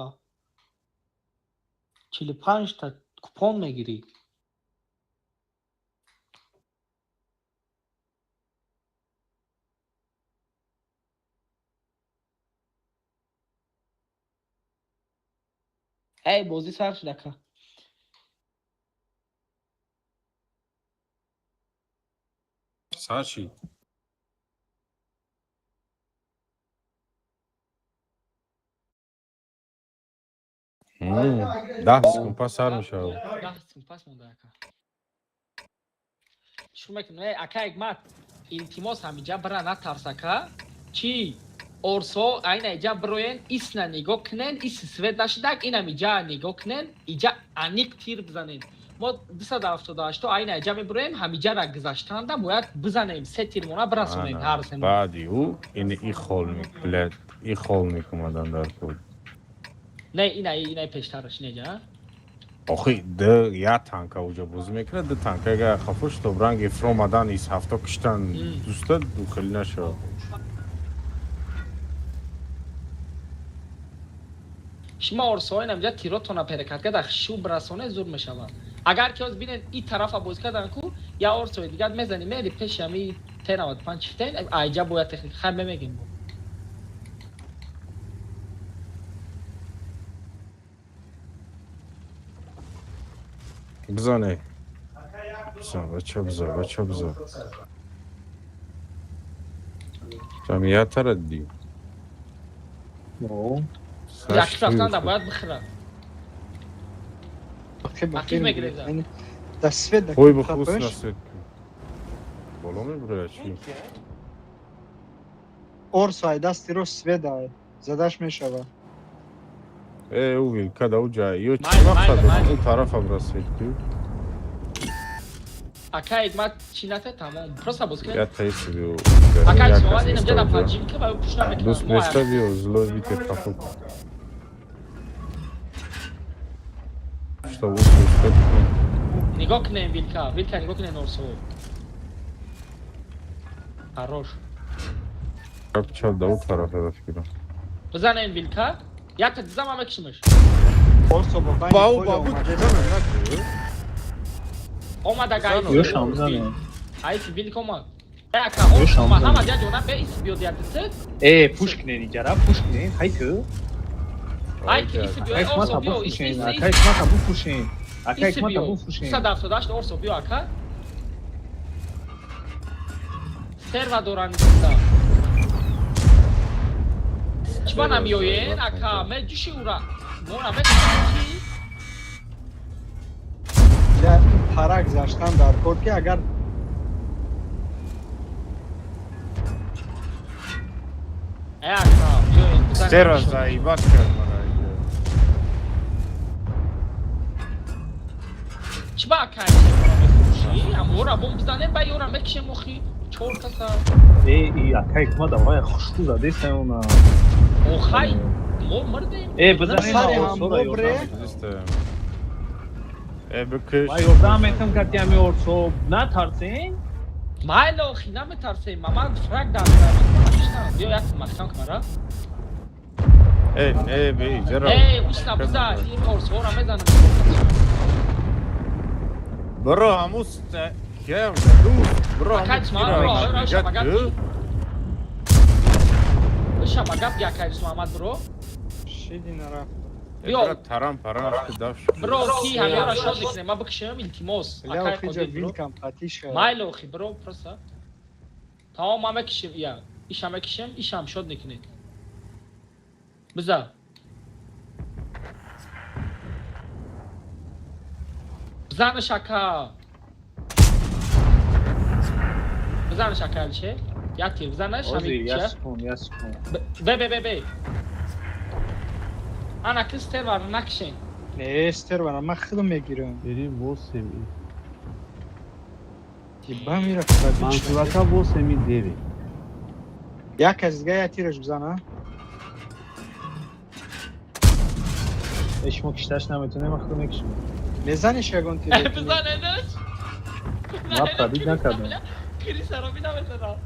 S1: 45-та купон мегирӣ. Эй, бозӣ сар шуд, ака.
S8: Сар шид. 10 секунд пас сар мешавад.
S1: 10 секунд пас монда, ака. Шурӯъ мекунем. Ака Ҳикмат, илтимос, ҳамиҷа бира, натарс, ака. Чӣ орсо айна иҷа бироен, исна нигоҳ кунен, ис свет нашидак, инам иҷа нигоҳ кунен, иҷа аниқ тир бизанен. Мо 278 айна иҷа мебироем, ҳамиҷара гузаштанда бояд бизанем, се тирмона бирасонем ҳар се.
S8: Баъди ӯ ин и холмик, блядь, и холмик омадан дар кор.
S1: Не, инай пештараш неҷа.
S8: Охи д я танка уҷа бозӣ мекунад, ду танка га хафо шуд, ранги фромадан ис ҳафто киштан дуста ду хеле нашавад.
S1: Шумо орсоин ҳамҷа тиротона перекатка дар шуб расоне, зур мешавад. Агар ки ҳоз бинед, и тарафа бозӣ кардан ку, я орсои дигар мезани, мери пеши ҳами Т95 чифтен, айҷа бояд техника хай мемегем бо.
S8: Бизане. Бизан, бача бизан, бача бизан. Ҷамъиятара дидӣ.
S1: Як рафтан да бояд бихӯра. Ақиб мегиреза.
S2: Да свет да.
S8: Ой, бихӯс на свет. Боло мебурая чи?
S2: Орсо ай дасти рост свет ай. Задаш мешава.
S8: Э, ӯ вилка да уҷа. Ё чӣ мақсад дорад? Он тарафа бира свет ку.
S1: Ака Ҳикмат чӣ нате тамом. Просто боз кунед.
S8: Я таиси биё.
S1: Ака Исмоил инам ҷа да панҷим ки ва пуш намекунад.
S8: Дӯст неста биё, злой бите хафук. Что успеть?
S1: Нигоҳ кунем вилка, вилка нигоҳ кунем Орсо. Хорош.
S8: Как чап да у тарафа да фикрам.
S1: Бизанем вилка. Якта дизам ама кишимаш.
S2: Орсо ба байни
S8: Бау
S2: поле
S8: бабу
S2: омаде.
S1: Омада гайс.
S7: Ёшам бизанем.
S1: Айс вилка омад. Э, ака Орсо омад. Ҳама я ҷона бе ис биёд як дисет.
S7: Э, пуш кунен иҷара, пуш кунен, ҳай ту.
S1: Ай ки ис биё,
S7: Акай
S1: Орсо
S7: Ҳикмата
S1: биё, ис
S7: буфурӯшен,
S1: ис
S7: акай
S1: ис.
S7: Ҳикмата буфурӯшен. Акай
S1: Ис
S7: Ҳикмата
S1: биё.
S7: буфурӯшен.
S1: 178 Орсо биё ака. Серва доран иста. Чиба намиёен ака, ме ҷуши ура. Мора мекунем ки
S2: Я пара гузаштан дар кор ки агар
S1: Э ака, биёен бизанем.
S8: Стерва заебат кард мара.
S1: Чиба ака сервара мефурӯшӣ? Ам ора бом бизанем ба ёра мекишем охи. Чор каса.
S7: Э, и акай Ҳикмат давай хушку задеса она.
S1: Охай, мо мурдем.
S7: Э, бизанем
S2: Сари
S7: Орсора
S2: ҳамбо бре.
S7: ёрдам.
S8: Э, бикиш.
S7: Ма ёрдам метам кати ами Орсо, натарсен?
S1: Майли охи наметарсем. Мама фраг дар. Биё як маҳкам кунара.
S8: Э, э, бе, иҷара.
S1: Э, уста биза, ин Орсора мезанам.
S8: Бро, ҳамус киям дӯст. Бро,
S1: Акай
S8: ҳамус
S1: Исмоил, бро,
S8: кира
S1: бро, шабагап.
S8: ку?
S1: Шабагап якай Исмоил бро.
S2: Шиди нарафт.
S1: Биё.
S8: Э, тарам парам шуд даф шуд.
S1: Бро, ки ҳамёра шод мекунем, ма бикшем илтимос.
S2: Ля
S1: Акай
S2: охиҷа
S1: Қодир бро.
S2: вилкам қатиша.
S1: Майли охи бро, просто. Тамом ма мекишем ия. Иша мекишем, ишам шод мекунем. Биза. Бизанаш ака. Бизанаш ака Алише. Як тир бизанаш
S7: Ози,
S1: ҳамин
S7: я
S1: ча.
S7: секунд, я секунд.
S1: Бе бе бе бе. Ана ки стервара накишен.
S2: Не, стервара ман худам мегирам.
S3: Бери восемь.
S2: Ки ба мира пробить.
S3: Мансурака восемь и девять.
S2: Як кас дига я тираш бизана.
S7: Э, шумо кишташ наметонем, ман худам мекишам.
S2: Мезаниш ягон тир.
S1: Бизанедаш.
S7: Ма пробить накардам.
S1: Криса ро намезанам.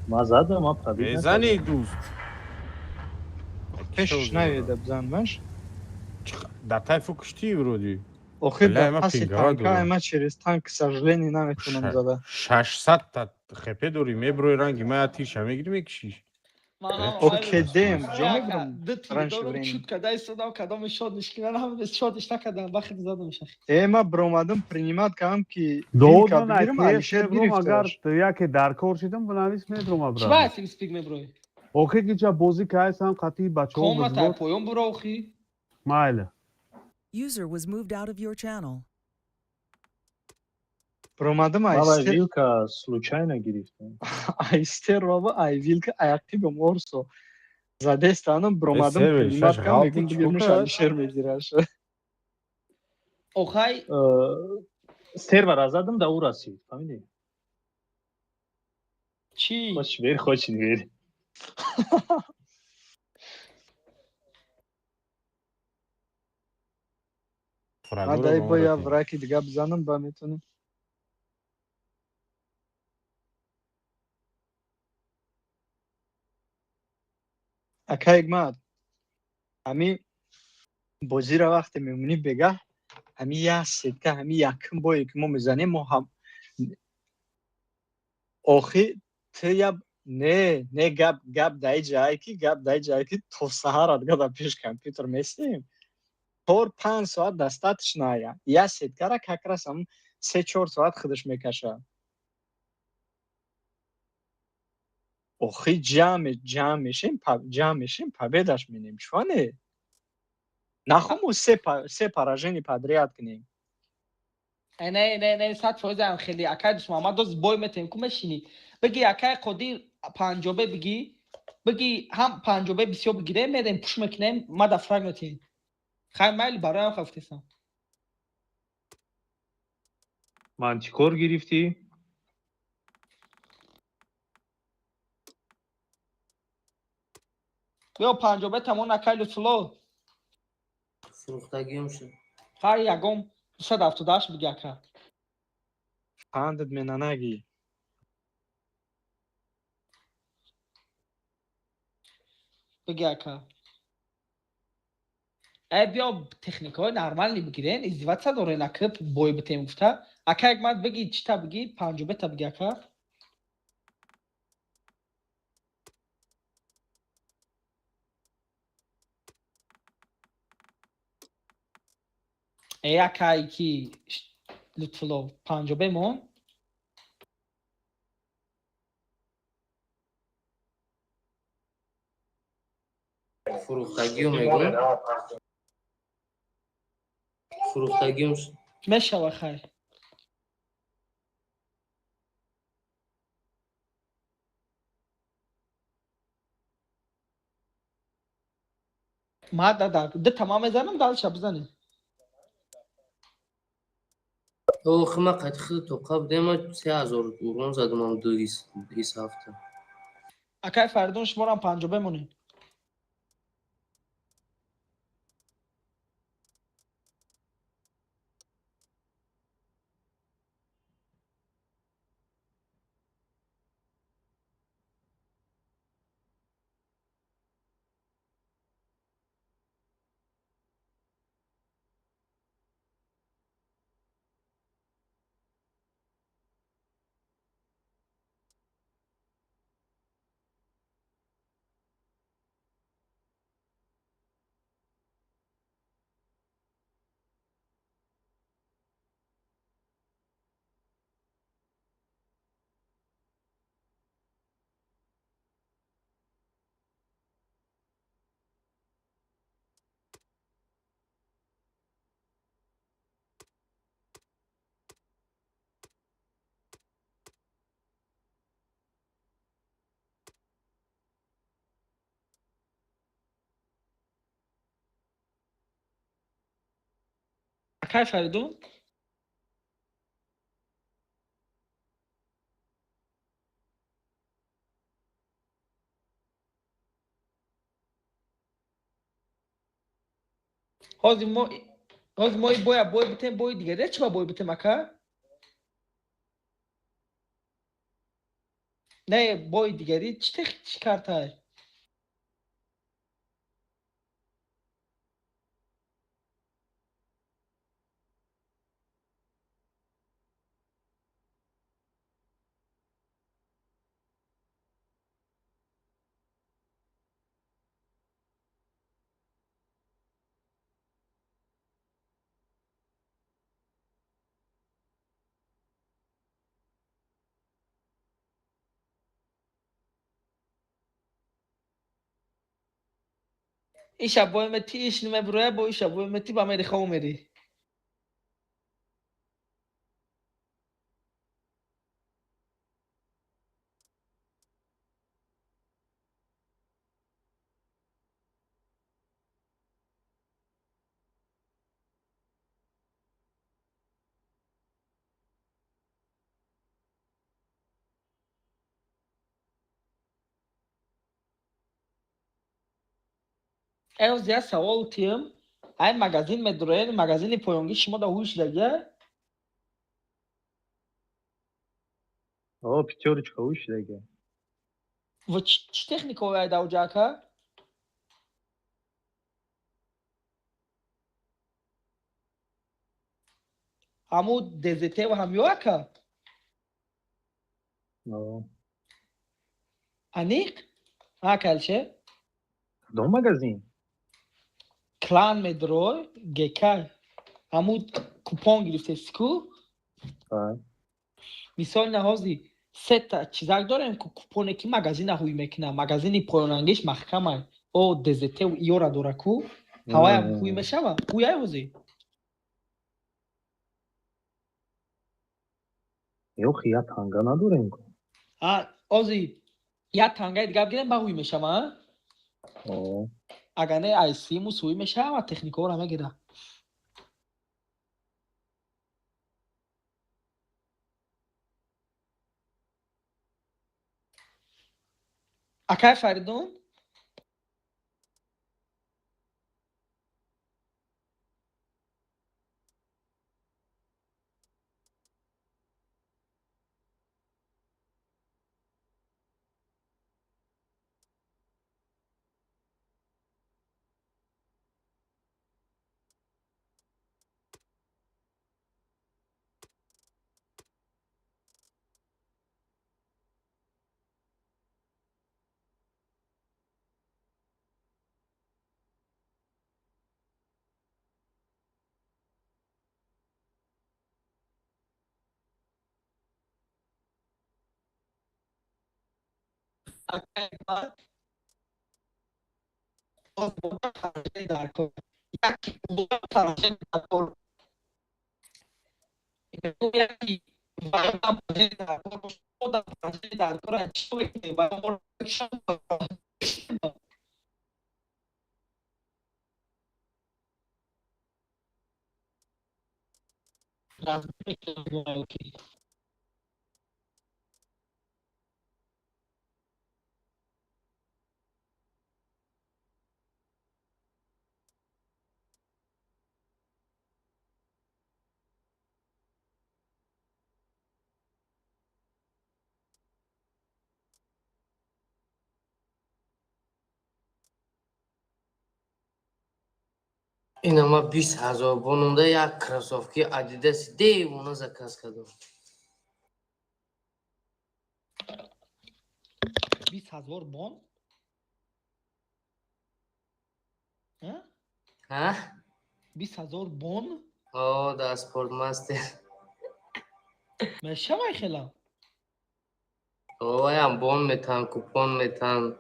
S7: Ма задам, ма пробить
S8: Мезани дӯст.
S2: Пешш наведа бизанмаш.
S8: Да тайфу куштӣ вроде.
S2: Охир
S8: Бля,
S2: да
S8: ма
S2: паси
S8: пингава
S2: танка
S8: дорам.
S2: ма через танк, к сожалению, наметонам зада.
S8: 600 та хп дорӣ, меброи ранги ма я тирша мегирӣ мекишиш.
S2: Окей, дем, ҷо мебурам.
S1: Ду тир
S2: Раньше
S1: дорам
S2: времени.
S1: чут када истодам кадоми шод нишкина намедонам шодиш накардам бахи задам шах.
S2: Э, ма бромадам принимать кардам ки вилка
S3: Додан
S2: бигирам, Алишер
S3: мебром агар
S2: гирифташ.
S3: яке дар кор шидам бинавис медром
S1: Чӣ
S3: абра.
S1: ба TeamSpeak меброи?
S3: Охи ки ча бозӣ кайсам қатъи бачаҳо
S1: Комната
S3: бизбод.
S1: поён буро охи.
S3: Майли.
S4: User was moved out of your channel.
S2: Бромадам
S7: Ма вай
S2: айстер
S7: вилка случайно гирифтам.
S2: айстер баба ай вилка аяқибам Орсо. Задестанам бромадам
S8: сервер,
S2: принимать
S8: шаш
S2: кардам
S8: ғалти
S2: мегум
S8: чӣ
S2: бигирмаш
S8: кард?
S2: Алишер мегираш.
S1: Охай
S7: Сервера задам да ӯ расид, фаҳмидӣ?
S1: чӣ?
S7: Хочешь верь, хочешь не верь.
S2: Ма дай бо я враки дига бизанам ба метонам. Ака Ҳикмат, ҳами бозиро вақте мемонӣ бегаҳ, ҳами як сетка, ҳами якум бое ки мо мезанем, мо ҳам охи ту я не не гап даи ҷае ки гап даи ҷае ки то саҳара дига дар пеш компютер местем. 4-5 соат достаточно ая. Я сеткара как раз ам 3-4 соат худаш мекаша. Охи ҷамъ мешем, ҷамъ мешем, победаш менем. Чуане? Нахому се поражение подряд кунем.
S1: Не, не, не, 100% ам хеле. Акай Дӯст Муҳаммад, доз бой метем, ку мешинӣ. Бигӣ акай Қодир панҷобе бигӣ, бигӣ ҳам панҷобе бисёр бигирем, мерем пуш мекунем, ма да фраг метем. Хай майли бароям хафтесам.
S7: Ман чӣ кор гирифтӣ?
S1: Биё панҷобе тамон акай Лутфулло.
S6: Фурӯхтагиам шуд.
S1: Хай ягон 278 биги ака.
S2: Пандат менанагӣ.
S1: Биги ака. Э биё техникаҳои нормални бигирен, издеваться дорен ака бой битем гуфта. Ака як мад биги чита биги, панҷобета биги ака. Э акай ки Лутфулло панҷобе мон.
S6: Фурӯхтагиё мегӯм. Фурӯхтагиам шуд.
S1: Мешава хай. Ма да ду тамом мезанам, далша бизанем.
S6: Охи ма қати худ тоқа будем, ма 3000 урон задам ам ду ис ҳафта.
S1: Акай Фаридун шуморам панҷобе монед. Акай Фаридун? Ҳозир мо боя бой битем, бои дигаре чӣ ба бой битем ака? Не, бои дигари чӣ чӣ картай? Иша бой мети, иш нимеброя, бо иша бой мети, ба мери хов мери. Эроз я савол тием, ай магазин медроен, магазини поёнгӣ шумо да ҳуш дага?
S7: О, пятёрочка ҳуш дага.
S1: Ва чӣ техникаҳое ай даоҷа ака? Ҳаму ДЗТ ва ҳамё ака?
S7: О.
S1: Аниқ? Ака Алишер?
S7: Кадом магазин?
S1: Клан медрой, ГК. Ҳамун купон гирифтеси ку? Мисол наҳози сета чизак дорем ку, купоне ки магазина ҳуй мекунад, магазини поёнангеш маҳкамай. О ДЗТ иёра дора ку? Ҳаваям ҳуй мешава? Ҳуяй ҳозӣ?
S7: Ёхи, я танга надорем ку.
S1: А, ози як тангаи дигар бигирем, ба ҳуй мешава, а?
S7: О.
S1: Агар не, ай симус ҳуй мешава, техникаҳоро мегира. Акай Фаридун?
S6: Ина ма 20 000 бонумда як кроссовки Адидаси девона заказ кардам.
S1: 20 000 бон?
S6: А?
S1: 20 000 бон?
S6: О, да, Спортмастер.
S1: Мешавай хела?
S6: Оям бон метан, купон метан.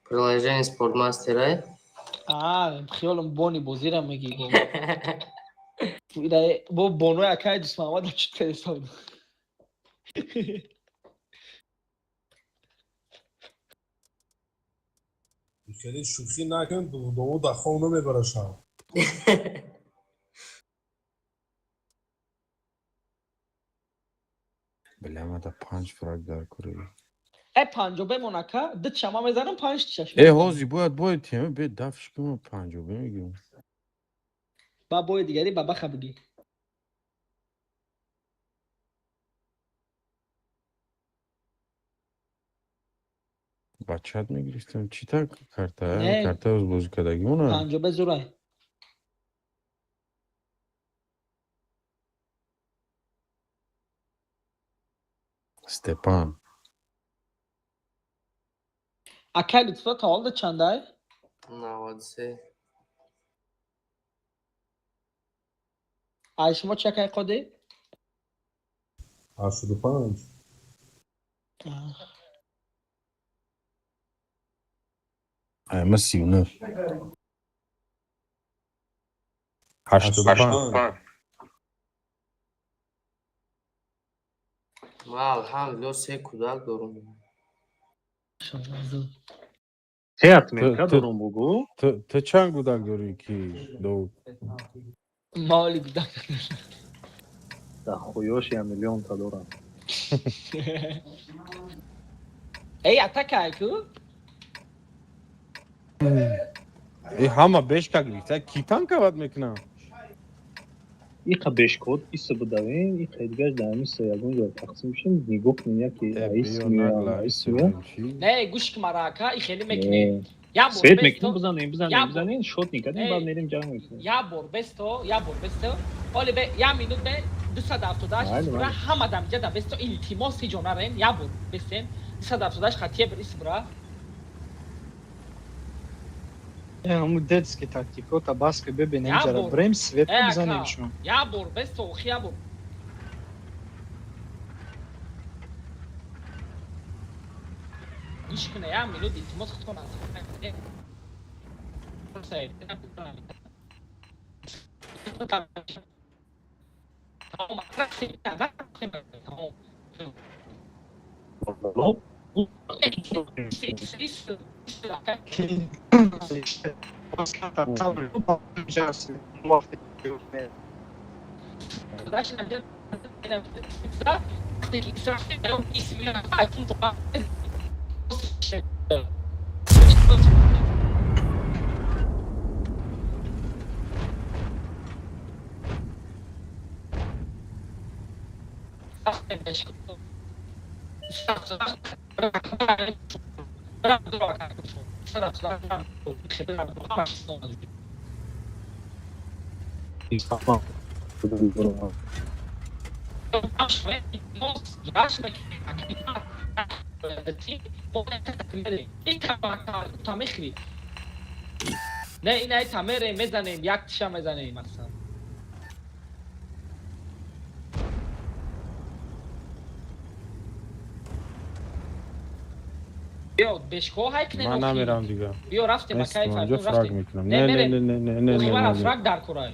S6: Приложение Спортмастер, ай?
S1: А, хиёлам бони бозира мегӣ. Бо бонои акай Дусмаҳмад чӣ телефон.
S9: Хеле шӯхӣ накун, Довуд ахов намебара шав.
S8: Бля, мада панҷ фраг дар кори.
S1: Э, панҷо бемон, ака, ду чама мезанам, панҷ чаш.
S8: Э, ҳози бояд бояд тема бе дафш кунам, панҷобе мегирам.
S1: Ба бои дигари ба баха бигӣ.
S8: Ба чат мегирифтам. Чӣ та карта?
S1: Не.
S8: Карта оз бозӣ кардагимона?
S1: Панҷобе зурай.
S8: Степан.
S1: Акай Лутфулло таваллуд чандай?
S6: 93.
S1: Ай шумо чи, акай Қодир?
S9: 85.
S8: Ай, ма 39. 85.
S6: Ма алҳамдулилло се кӯдак дорум.
S7: Се отметка дорум, бугу.
S8: Ту чанд кӯдак дорӣ ки, Довуд?
S1: Моли кӯдак.
S7: Да хуёш я миллионта дорам.
S1: Эй, атакай ку?
S8: Э, ҳама бешка гирифта, ки танкават мекунам?
S7: Иқа бешкод иса будавем, иқа дигаш дар ҳамин ягон ҷо тақсим шем, нигоҳ кунем, яке аис меоям, аис меоям.
S1: Не, гӯш ки мара, ака, и хеле мекунем. Я бор
S7: Свет
S1: бесто.
S7: мекунем, бизанем, бизанем, бизанем, шот никардем,
S1: Эй.
S7: баъд мерем ҷанг мекунем.
S1: Я бор бесто, я бор бесто. Оли бе, я минут бе, 278
S7: Майли,
S1: бра,
S7: майли.
S1: ҳама дамҷа да бесто, илтимос, ҳеҷ нарен, я бор бестен. 278 хатия бир ис бра.
S2: Ҳамун детский тактикота бас ки бибинем
S1: Я
S2: ҷара
S1: бор.
S2: брем свет
S1: Э,
S2: бизанем
S1: ака,
S2: шон.
S1: Я бор, без охи я бор. Гӯш куна, я минут илтимос худтон аз. Тамом, рафтем, тамом. Не, ин ай тамере мезанем, як тиша мезанем масалан. Биё, бешко ҳай кунем.
S8: Ман
S1: охи.
S8: намерам дига.
S1: Биё рафтем,
S8: Нестам,
S1: акай
S8: онҷо
S1: Фарҳун
S8: фраг
S1: рафтем.
S8: мекунам.
S1: Не,
S8: Не, не,
S1: мерем.
S8: не, не, не, не,
S1: Охи
S8: не,
S1: мара
S8: не.
S1: фраг дар курай.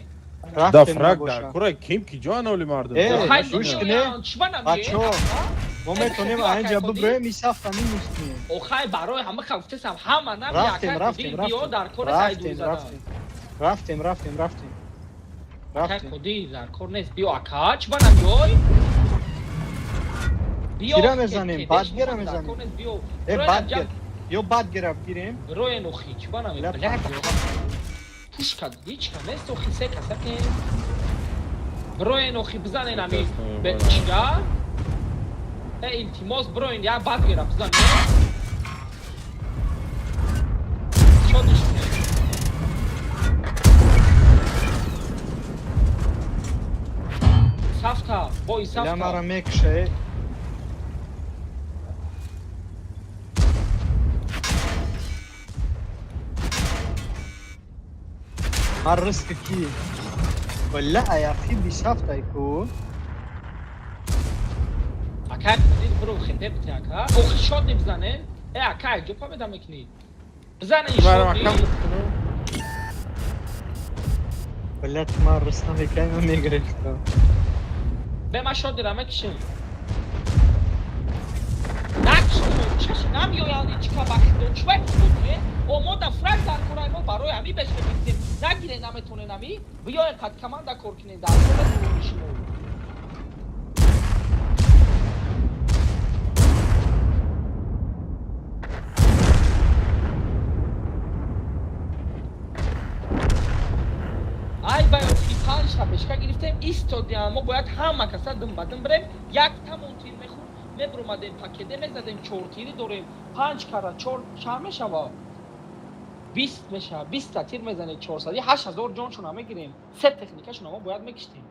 S8: Да
S2: Рафтем
S8: фраг
S2: набоша.
S8: дар курай ким ки ҷо аноли мардум.
S2: Э,
S8: Да,
S1: Ҳай
S2: гӯш
S8: нашина.
S2: кунед.
S1: меоянд, чӣ ба намеоянд?
S2: Бачо, мо метонем
S1: Биё, акай
S2: айнҷа
S1: Қодир.
S2: биброем и сафта минус кунем.
S1: Охай барои ҳама гуфтесам ҳама нами
S2: Рафтем,
S1: акай
S2: рафтем,
S1: Қодир биё
S2: рафтем.
S1: дар кор нест ай дур
S2: Рафтем,
S1: задан.
S2: рафтем. Рафтем, рафтем, рафтем.
S1: Акай
S2: Рафтем.
S1: Қодир дар кор нест. Биё ака, чӣ ба намеой? Биё
S2: Кира мезанем,
S1: ке-
S2: баъд
S1: кедеш
S2: гира
S1: дар
S2: мезанем.
S1: кор нест, биё.
S2: Э,
S1: Роен
S2: бад
S1: анҷа-
S2: гир. Ё бад гира бигирем.
S1: Роен охи, чӣ ба намеой?
S2: Ля
S1: Бля,
S2: панҷоҳ.
S1: пушка ҳеч ка нест охи се каса ке. Броен охи бизанен ами бе чига? Э, илтимос броен я бад гира бизан. Чо дишне? Сафта, бой
S2: Ля мара
S1: сафта.
S2: мекша, э. Мар риск ки? Валла аяқи бисафтай ку.
S1: Акай Қодир бро хепе бите ака. Охи шот небизанен. Э, акай ҷо памеда мекунӣ. Бизанен
S8: Мара
S1: шот.
S8: маҳкам кунам.
S2: Валла ту мар риск намекай ман мегирифтам.
S1: Бе ман шот дирам мекишем. Накшум, чаш намеоянд ичка бахидо чвай худме. Омода фраг дар курай мо барои ҳами беш мегирифтем. Нагире наметонен ами. Биёен қад команда кор кунем дар кор шумо. Ай бай охи панҷта бешка гирифтем истодиам мо бояд ҳама каса дум ба дум бирем як тамон тир мехӯрд мебуромадем пакеде мезадем чортири дорем панҷ кара чор чанд мешава 20 мешава 20-та тир мезанед 400 8000 ҷоншона мегирем се техникашона мо бояд мекиштем.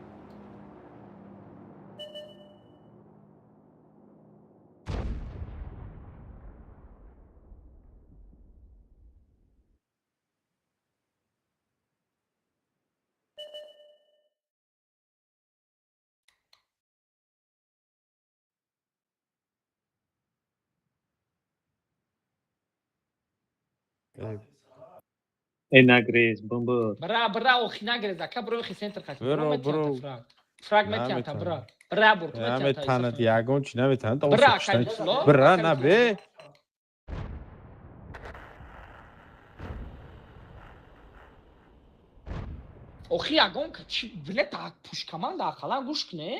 S7: Э, нагрез, бомба.
S1: Бра бра охи нагрез ака бро охи центр хати
S8: Бро, бро.
S1: Фраг метианта бра бра бур
S8: Наметанад ягон чи наметанад.
S1: Бра, акай Мусло,
S8: Бра
S1: акай
S8: на бе.
S1: Охи ягон чи билет пушкаманда ақаллан гӯш куне.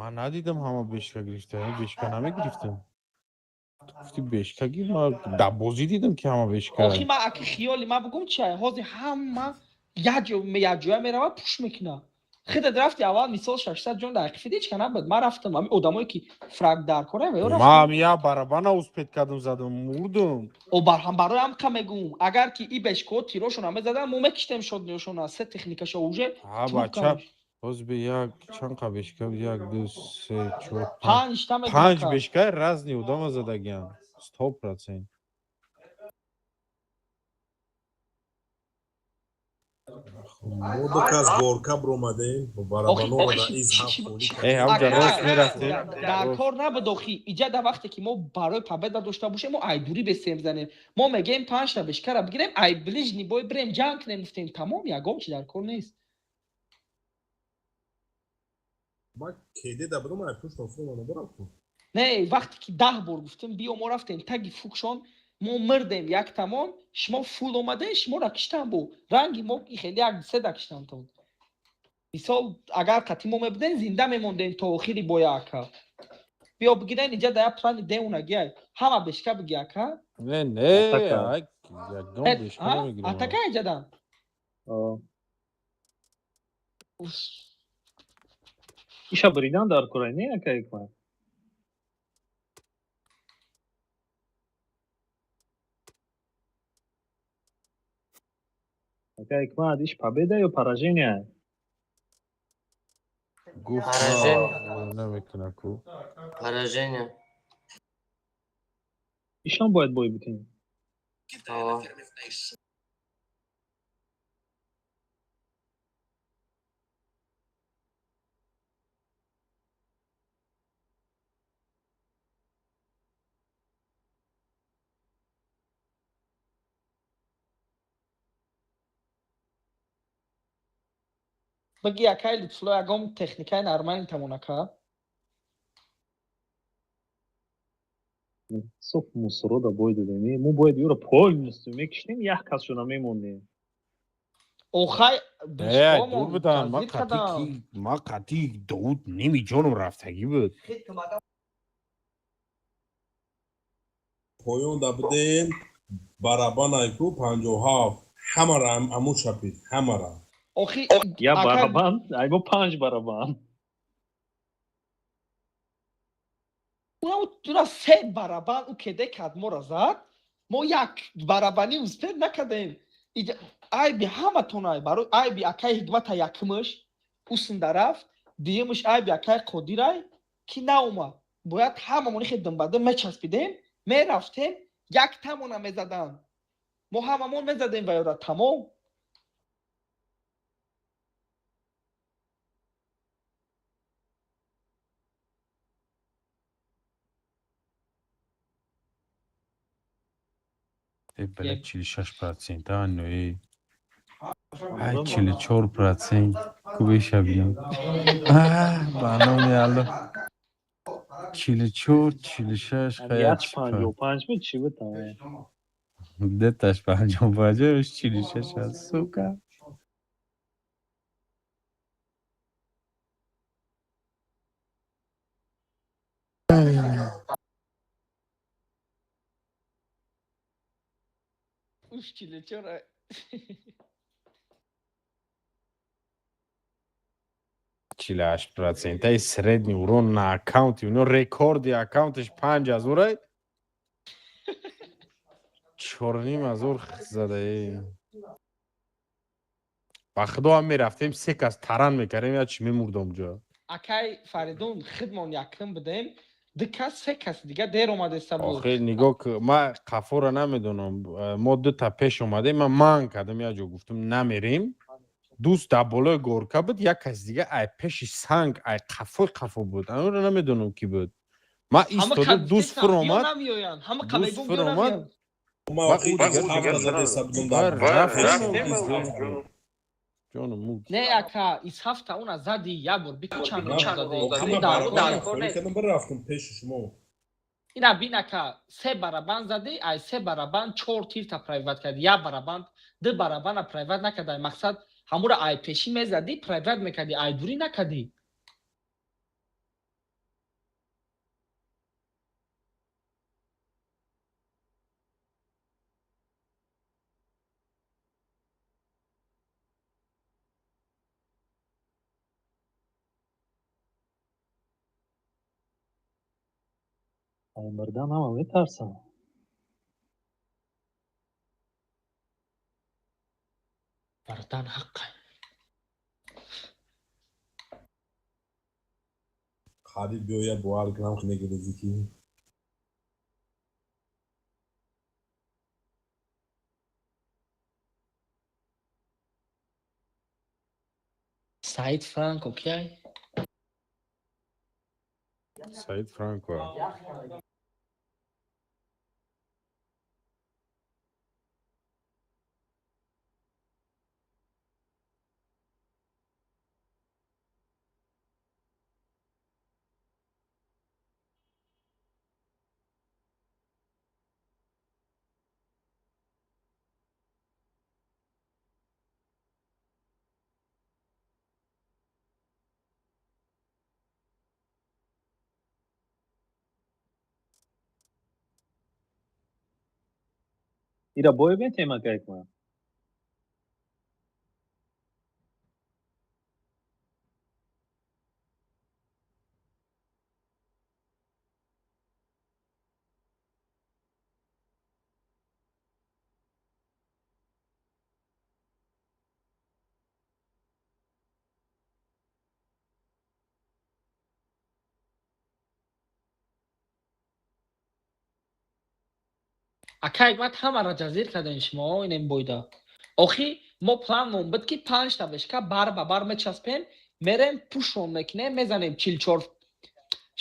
S8: Ман надидам ҳама бешка гирифта, бешка намегирифтам. Ту гуфти бешка гир, ман дар бозӣ дидам ки ҳама бешка.
S1: Охи ман аки хиёли ман бугум чи ҳозир ҳама якҷоя мерава пуш мекуна. Худат рафти аввал мисол 600 ҷон дар қифиди ҳеч ка набуд. Ман рафтам ҳами одамое ки фраг дар кора ва ё рафтам.
S8: Ман я барабана успеть кардам задам, мурдум.
S1: О барҳам барои ҳам ка мегум агар ки и бешко тирошона мезадан мо мекиштем шодниёшона се техникаша уже
S8: Ҳа
S1: трубка
S8: бача, ҳозир бе як чанд қа бешка буд? Як, ду, се, чор, панҷ.
S1: панҷта мегум
S8: Панҷ
S1: ка.
S8: бешкаи разни одама задагиам. 100%.
S9: Мо ду кас горка биромадем, барабано омада из ҳафт холӣ.
S8: Э, ҳамҷа рост мерафтем.
S1: Дар кор набуд охи. Иҷа да вақте ки мо барои победа дошта бошем, мо айдурӣ бесем занем. Мо мегӯем панҷта бешкара бигирем, ай ближний бой бирем ҷанг кунем, гуфтем тамом, ягон чи дар кор нест.
S9: Ма кеде да будам, ай пушт офтодам, набарафтам.
S1: Не, вақте ки 10 бор гуфтем, биё, мо рафтем таги фукшон, мо мирдем як тамон, шумо фул омадем, шуморо киштан бу. Ранги мо хеле як седа киштантон. Мисол, агар қатъи мо мебудем, зинда мемондем то охири боя ака. Биё бигирен иҷа да як плани деунагиай. Ҳама бешка биги ака.
S8: Не, не, ягон бешка намегирем.
S1: Атака иҷадан.
S7: Иша бридан дар кора, не ака Ҳикмат? Ака Ҳикмат, иш победа ё поражение?
S8: Гуфт намекунад ку.
S6: Поражение.
S7: Ишон бояд бой битем.
S1: Баги акай Лутфулло ягон техникаи нормалӣ тамон ака.
S7: Соф мусорода бой додем. Мо бояд юро полностью мекиштем, як кас шуда мемондем.
S1: Охай
S8: Э, дур будан, ма қатъи ма қатъи Довуд ними ҷоном рафтагӣ буд.
S9: Поён да будем, барабан айку 57, ҳамара аму шапид, ҳамара.
S1: Охи
S7: Я барабан, ай мо панҷ барабан.
S1: Уна се барабан ӯ кеде кард моро зад. Мо як барабанӣ успед накардем. Айби ҳаматон ай барои айби акаи Ҳикмата якмаш усинда рафт, дуюмаш айби акаи Қодирай ки наомад. Бояд ҳамамон хе думбада мечаспидем, мерафтем, як тамона мезадан. Мо ҳамамон мезадем ва ёра тамом.
S8: Бля, 46%, а, ну и... Ай, 44%. Кубиша бинам. Ба номи Алло. 44, 46,
S7: Як 55 буд, чӣ буд там?
S8: Деташ 55, 46 аст, сука.
S1: Уш 44.
S8: 48%-аи средний урон на аккаунти уно рекорди аккаунташ 5000-ай. 4500 задаи. Ба худо ҳам мерафтем, се кас таран мекардем, я чӣ мемурдам ҷо.
S1: Акай Фаридун, хидмон якм будем, ду кас, се кас дига дер омадеста буд.
S8: Охир нигоҳ ку, ма қафора намедонам, мо дута пеш омадем, ман манг кардам, як ҷо гуфтам намерем. Дӯст дар болои горка буд, як кас дига ай пеши санг, ай қафои қафо буд. Анро намедонам ки буд. Ма истода дӯст фуромад. Дӯст фуромад.
S9: Ма охир ҳафта задеса будам дар
S8: ҷоном муд.
S1: Не ака, из ҳафта уна зади як бор бику чанд зади.
S9: Рафтам пеши шумо.
S1: Ина бин ака, се барабан зади, ай се барабан чор тирта прайват карди, як барабан, ду барабана прайват накардай. Мақсад ҳамура ай пешӣ мезадӣ, прайват мекардӣ, ай дурӣ накардӣ.
S7: Ай мирдан ҳама метарсам.
S1: Бардан ҳаққа.
S9: Қариб биёя бовар кунам, ки мегирези ки.
S1: Саид Франко кияй?
S8: Саид Франко.
S7: Ира бой бентем акайкма.
S1: Ака Ҳикмат, ҳамаро ҷазир кардем шумо инем бойда. Охи мо планмон буд, ки панҷта вышка бар ба бар мечаспем, мерем, пушон мекунем, мезанем 44.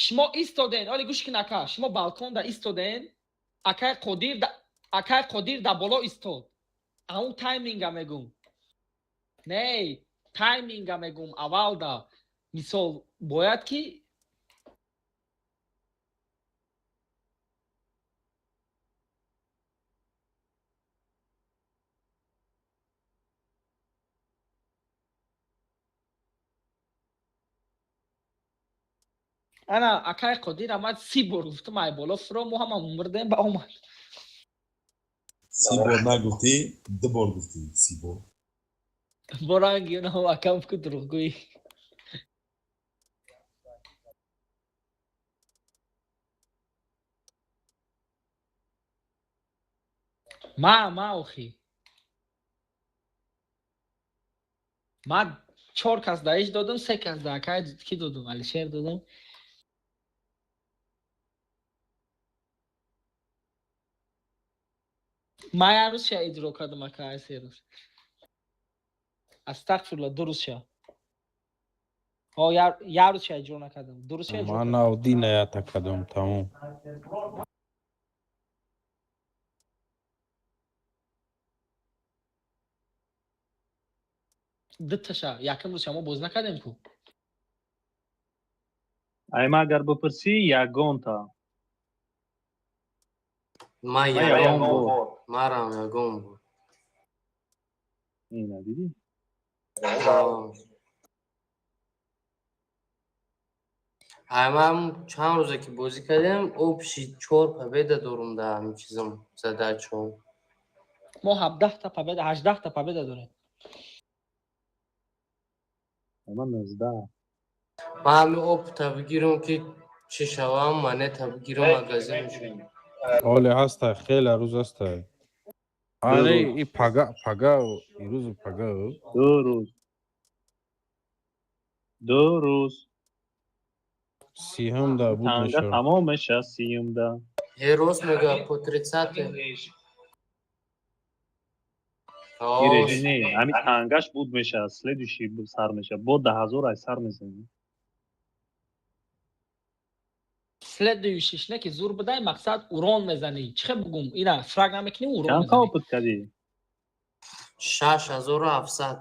S1: Шумо истоден, оли гӯш кин, ака, шумо балконда истоден, акай Қодир да боло истод. Аун тайминга мегум. Не, тайминга мегум аввалда. Мисол, бояд ки ана акай Қодир омад, 30 бор гуфтам, ай боло фуро, мо ҳама мурдем, ба омад.
S9: 30 бор нагуфтӣ, ду бор гуфтӣ 30 бор.
S1: Боранги онаҳо акам ку дурӯғгӯӣ. Ма охи. Ма чор кас да иш додум, се кас да акай ки додум, Алишер додум. Ма як рӯз ша иҷро кардам, ака, ай се рӯз. Астағфирулло, ду рӯз ша. О, як рӯз ша иҷро накардам. Ду рӯз ша иҷро
S8: Ман
S1: кардам.
S8: навди наята кадом тамом.
S1: Дуташа, якум рӯз ша мо боз накардем ку.
S7: Айма агар бипурсӣ, ягонта.
S6: Ма
S7: Ма
S6: ягон
S7: ягон
S6: бор.
S7: бор.
S6: Марам ягон бор.
S7: Ина дидӣ?
S6: Аймам чанд рӯзе ки бозӣ кардем, общий чор победа дорум дар ҳамин чизам задачо.
S1: Мо 17-та победа, 18-та победа дорем.
S7: Айма 19.
S6: Ман ҳамин опыта бигирам ки чӣ шавам, монета бигирам, магазин мешавам.
S8: Оле ҳаста, хеле рӯз ҳаста. Аре, и пага, пага, ирӯзу пага.
S7: Ду рӯз. Ду рӯз.
S8: Сиҳумда буд
S7: Танга
S8: мешавад.
S7: тамом меша сиюмда.
S6: Ҳе, рост мега, по тридцатый.
S7: И режим не, ҳамин тангаш буд меша, следующий сар меша. Бо 10 000 ай сар мезанӣ.
S1: Следующий не ки зур бидай, мақсад урон мезанӣ. Чӣ хел бугум? Ина фраг намекунӣ, урон
S7: Чанд
S1: мезанӣ.
S7: опыт кардӣ?
S6: 6700.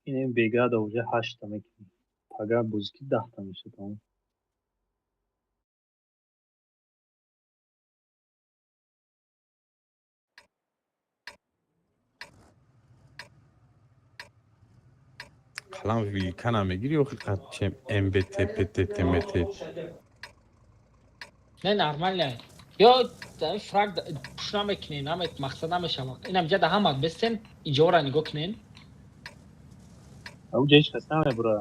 S7: Ин бегада уже ҳашта мекунӣ. Пага бозӣ ки 10-та меша тамом.
S8: Қалам вилка намегирӣ охи қад чем МБТ ПТ ТМТ.
S1: Не, нормально. Ё фраг пуш намекунем, наме мақсад намешавад. Инам ҷа да ҳама бестен, иҷора нигоҳ кунен.
S7: Ауҷа ҳеҷ кас намебура.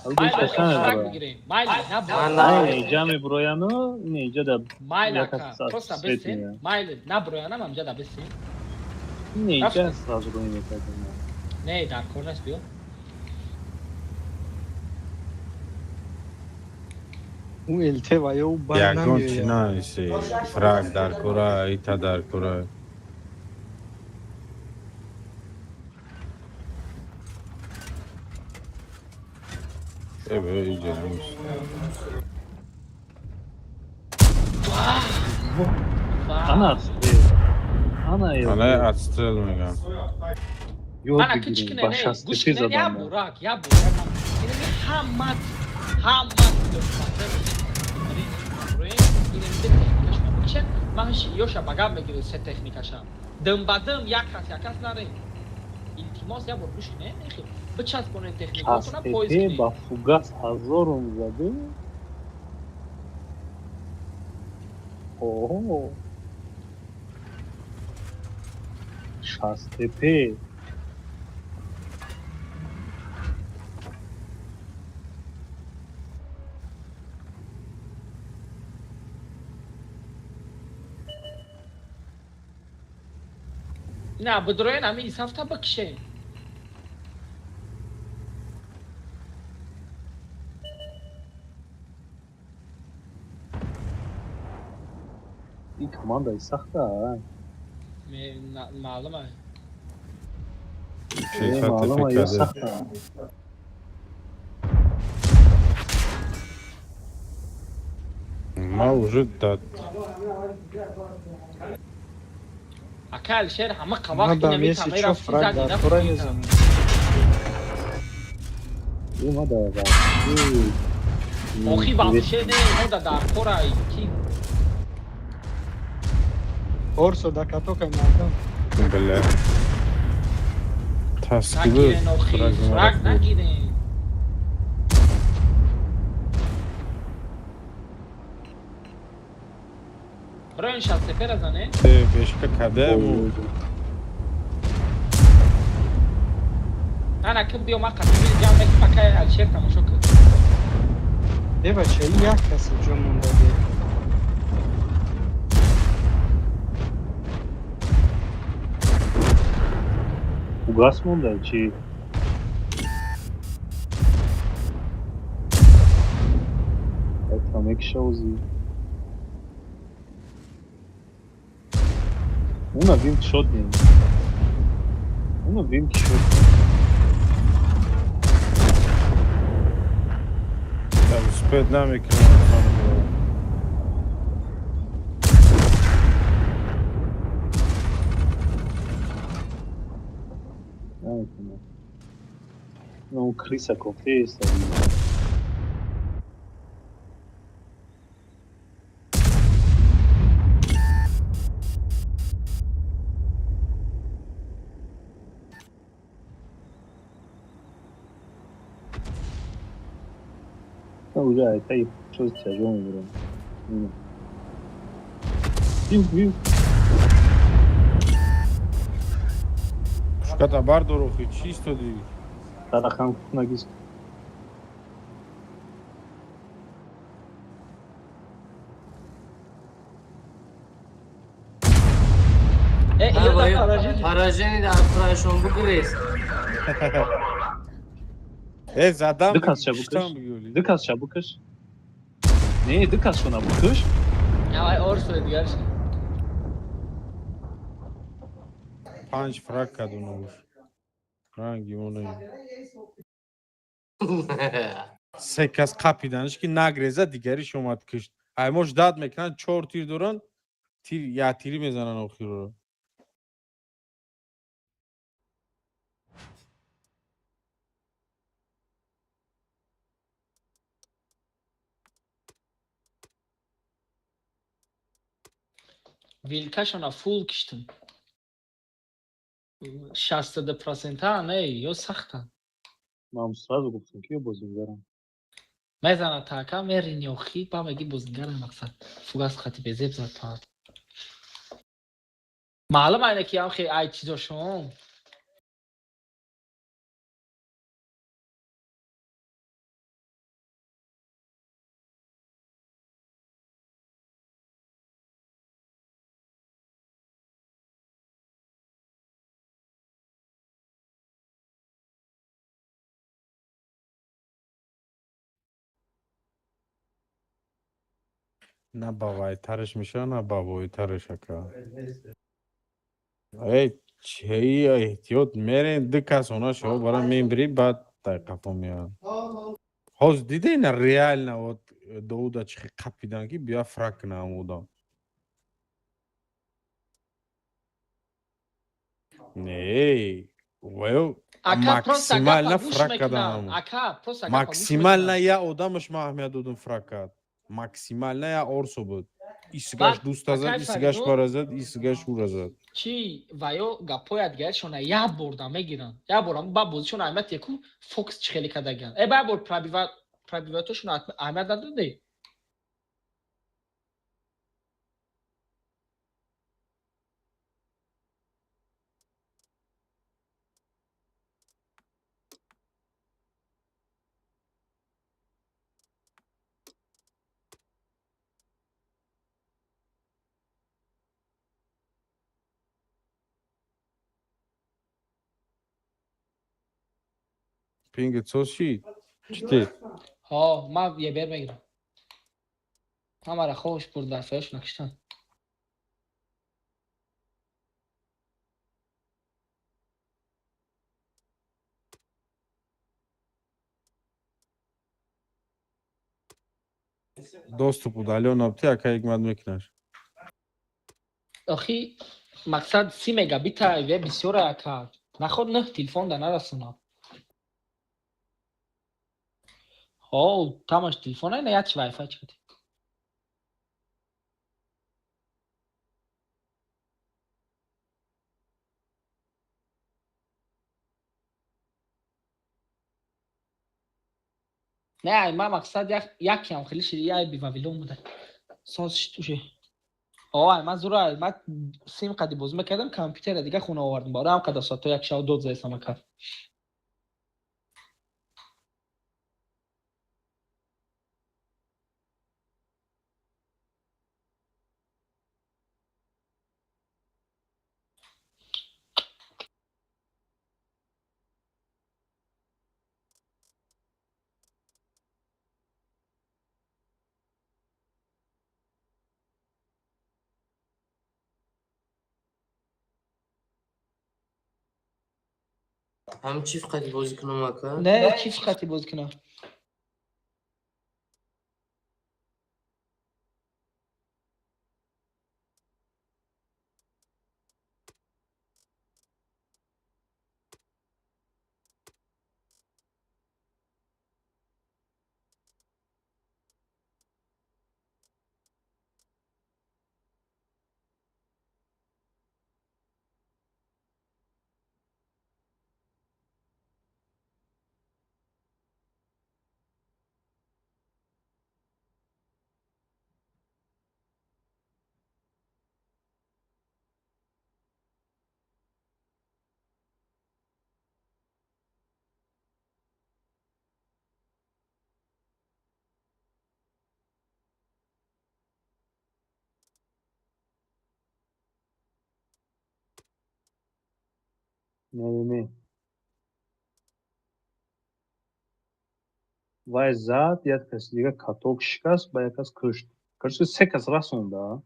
S7: Ауҷа ҳеҷ кас
S1: Майли, фраг
S7: намебура.
S1: бигирем. Майли,
S6: Ман
S1: набуроям.
S7: Ина иҷа мебурояну, ина иҷа да
S1: Майли,
S7: як
S1: ака,
S7: кас
S1: просто
S7: свет
S1: бестен.
S7: меяд.
S1: Майли, набуроянам, ам ҷа да бестен.
S7: Ина иҷа
S1: Рафтем.
S7: сразу рӯй мекардем.
S1: Не, дар кор нест, биё.
S2: Ӯ ЛТ ва ё ӯ бар
S8: Ягон чи
S2: намеояд.
S8: наиси. Фраг дар кора, ита дар кора. Э, бе, иҷа нест.
S7: Ана отстрел. Ана
S8: Ана отстрел меган.
S7: Ёд
S1: Ана
S7: бигирем,
S1: кичкине
S7: ба
S1: не,
S7: шастепе
S1: гӯш кине, я
S7: задан.
S1: бурак, я бурак. Инами ҳамат, ҳамат духтар. Ман ёша ба гап мегирем се техникаша. Дим ба дим як кас, як кас нарем. Илтимос, я бор гӯш кине, нехи. Бичаспонен техникатона поиз
S7: Шастепе
S1: кине.
S7: ба фугас ҳазорум заду. Оҳо. Шастепе.
S1: На, бидроен ами исафта бикшен.
S7: Ин командаи сахта, а?
S1: Маълума.
S7: Э, маълума, ё сахта.
S8: Ма уже да.
S1: Ака Алишер ҳама
S2: Ма
S1: қавақт
S2: да
S1: инами
S2: Месси
S1: тамаи
S2: чо
S1: рафти
S2: фраг
S1: зади
S2: дар
S1: на
S2: тора
S1: фугита.
S2: мезанад.
S7: Э, ма да варзиши.
S1: Охи вообще не, мо да дар кора ки
S2: Орсо да катокай мардам.
S8: Бля. Таскиду.
S1: нагирен охи, фраг нагирен. Броен шастепера зане?
S8: Э, бешка каде му.
S1: Ана ки биё ма қасими ҷамъ мекунем акай Алишер тамошо кун.
S2: Э бача, ин як касе ҷо мондаги.
S7: Фугас монда чи? Это мекша ози. Уна вим шотнем. Уна вим шот.
S8: Да успеть намекунам.
S7: Наметонам. Ну, криса кофтеста. Уже это что тяжелый вроде. Бил, бил.
S8: Пушката бардор охи чӣ истоди?
S7: Тарахан нагис.
S1: Э, ё да поражение.
S6: Поражение дар қурашон бугирез.
S8: Э, задам.
S7: Ду кас ша
S8: киштам
S7: букаш.
S8: бигӯли.
S7: Ду кас ша букаш. Не, ду кас шона букаш.
S1: Авай орсо дигарш.
S8: Панҷ фраг каду набуш. Ранги моне. Се кас қапиданш ки нагреза дигариш омад кишт. Аймош дад мекунанд, чор тир доранд, тир я тири мезананд охирро.
S1: Вилкашона фул киштим. 62%-а не, ё сахта.
S7: Ман сразу гуфтам ки ё бозингарам.
S1: Мезана така мерини охи, ба меги бозингара мақсад. Фугас хати безеб зад па. Маълум айна ки ам хе ай чизошон.
S8: На бавайтараш мешава, на бабойтараш ака. Э, чеи эҳтиёт мерен, ду кас она шо бара мембири, баъд дар қафо меоянд. Ҳозир дида ина реально вот Довуда чӣ хел қапидан ки бия фрак кунам одам. Не, ваё
S1: Ака, просто
S8: максимально
S1: гапа гӯш
S8: фрак
S1: мекунам.
S8: кардам.
S1: Ака, просто гапа гӯш
S8: Максимально
S1: мекунам.
S8: я одамаш ман аҳамият додум фрак кард. Максимально я орсо буд. Исгаш
S1: Баъд,
S8: дуста зад,
S1: акай
S8: исгаш
S1: Фаридун,
S8: бара зад, исгаш ура зад.
S1: Чи ваё гапҳои дигарашона як борда мегиранд. Як бор ба бозишон аҳамият яку фокс чӣ хеле кардагианд. Э ба як бор пробиватошон аҳамият надоде.
S8: Пинги цос шид? Чӣ?
S1: Ҳо, ман ебер мегирам. Ҳамара хобш бурд вайфаёшона киштан.
S8: Доступ удалён абти ака ҳикмат мекунаш.
S1: Охи мақсад 30 мегабита ве бисёра ака. Наход нӯҳ телефон да нарасонад. Ҳо, тамаш телефон на як чи вайфай чӣ кати. Не, ай ман мақсад якам хеле шиди яй би Вавилон буда. Соз шид уже. О, ай ман зура, ман сим қади бозӣ мекардам, компютера дига хона овардам. Бора ҳам қадар соато як шав дод заесам ака.
S6: Ҳам чиф қати бозӣ кунам, ака?
S1: Не, чиф қати бозӣ кунам.
S7: Не, не, не. Вай зад, як каси дига каток шикаст, ба як кас кушт. Короче, се кас расонда.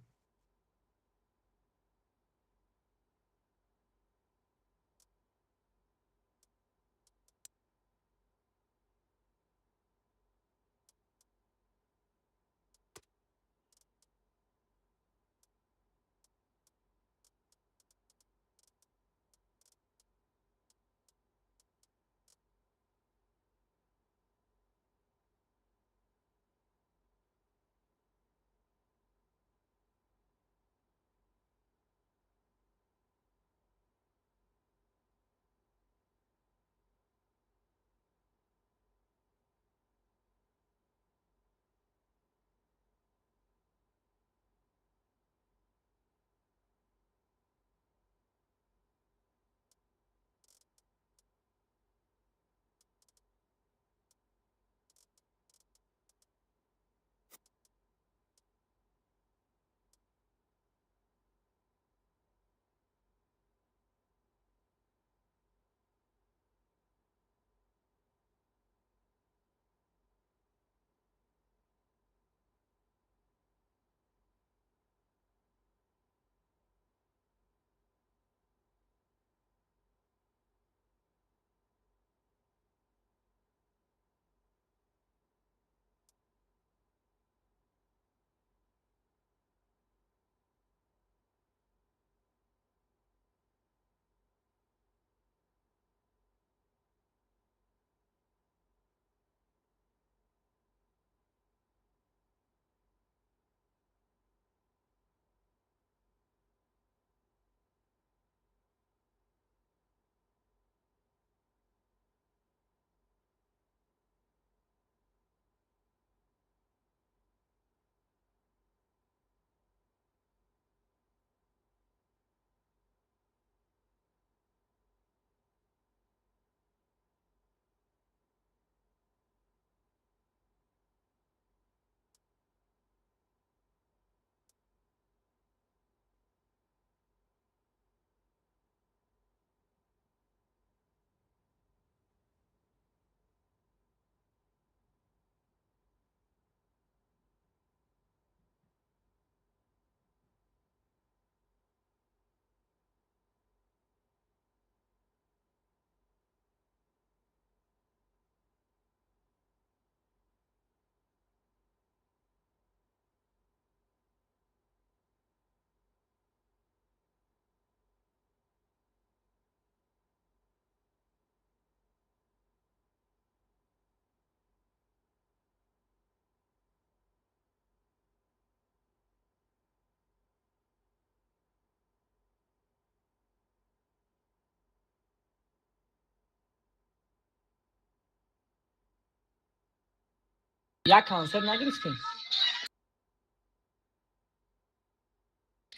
S1: Як концерт нагирифтем?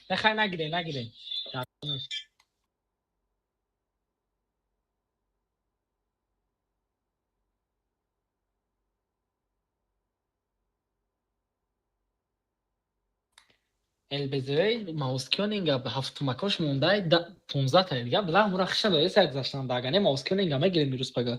S1: Нехай, нагирем, нагирем. ЛБЗ маускионинга ҳафтумакош мондай 15 та дига била мура хиша доеса гузаштан дагане маускионинга мегирем ирӯз пага.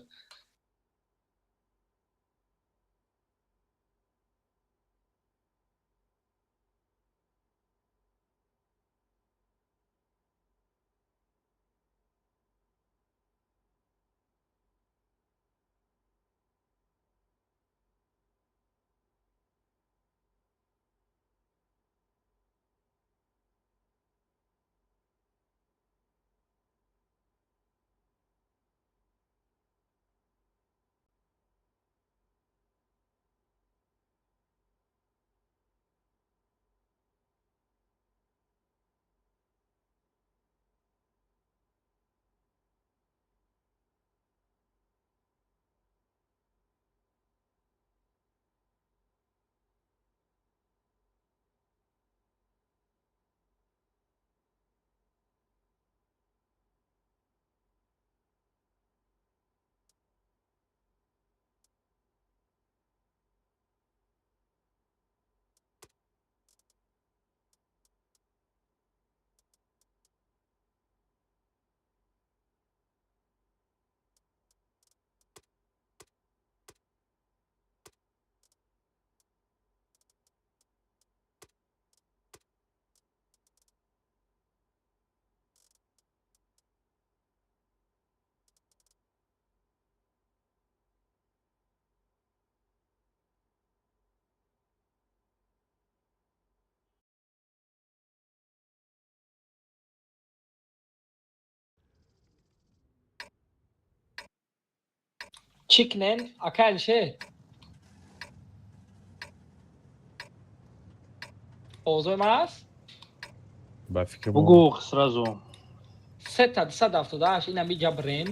S1: Чӣ кунем, ака Алишер? Овозои ман аст?
S8: Ба фикр
S7: Бугӯ сразу.
S1: Сета 278 инам иҷа брен,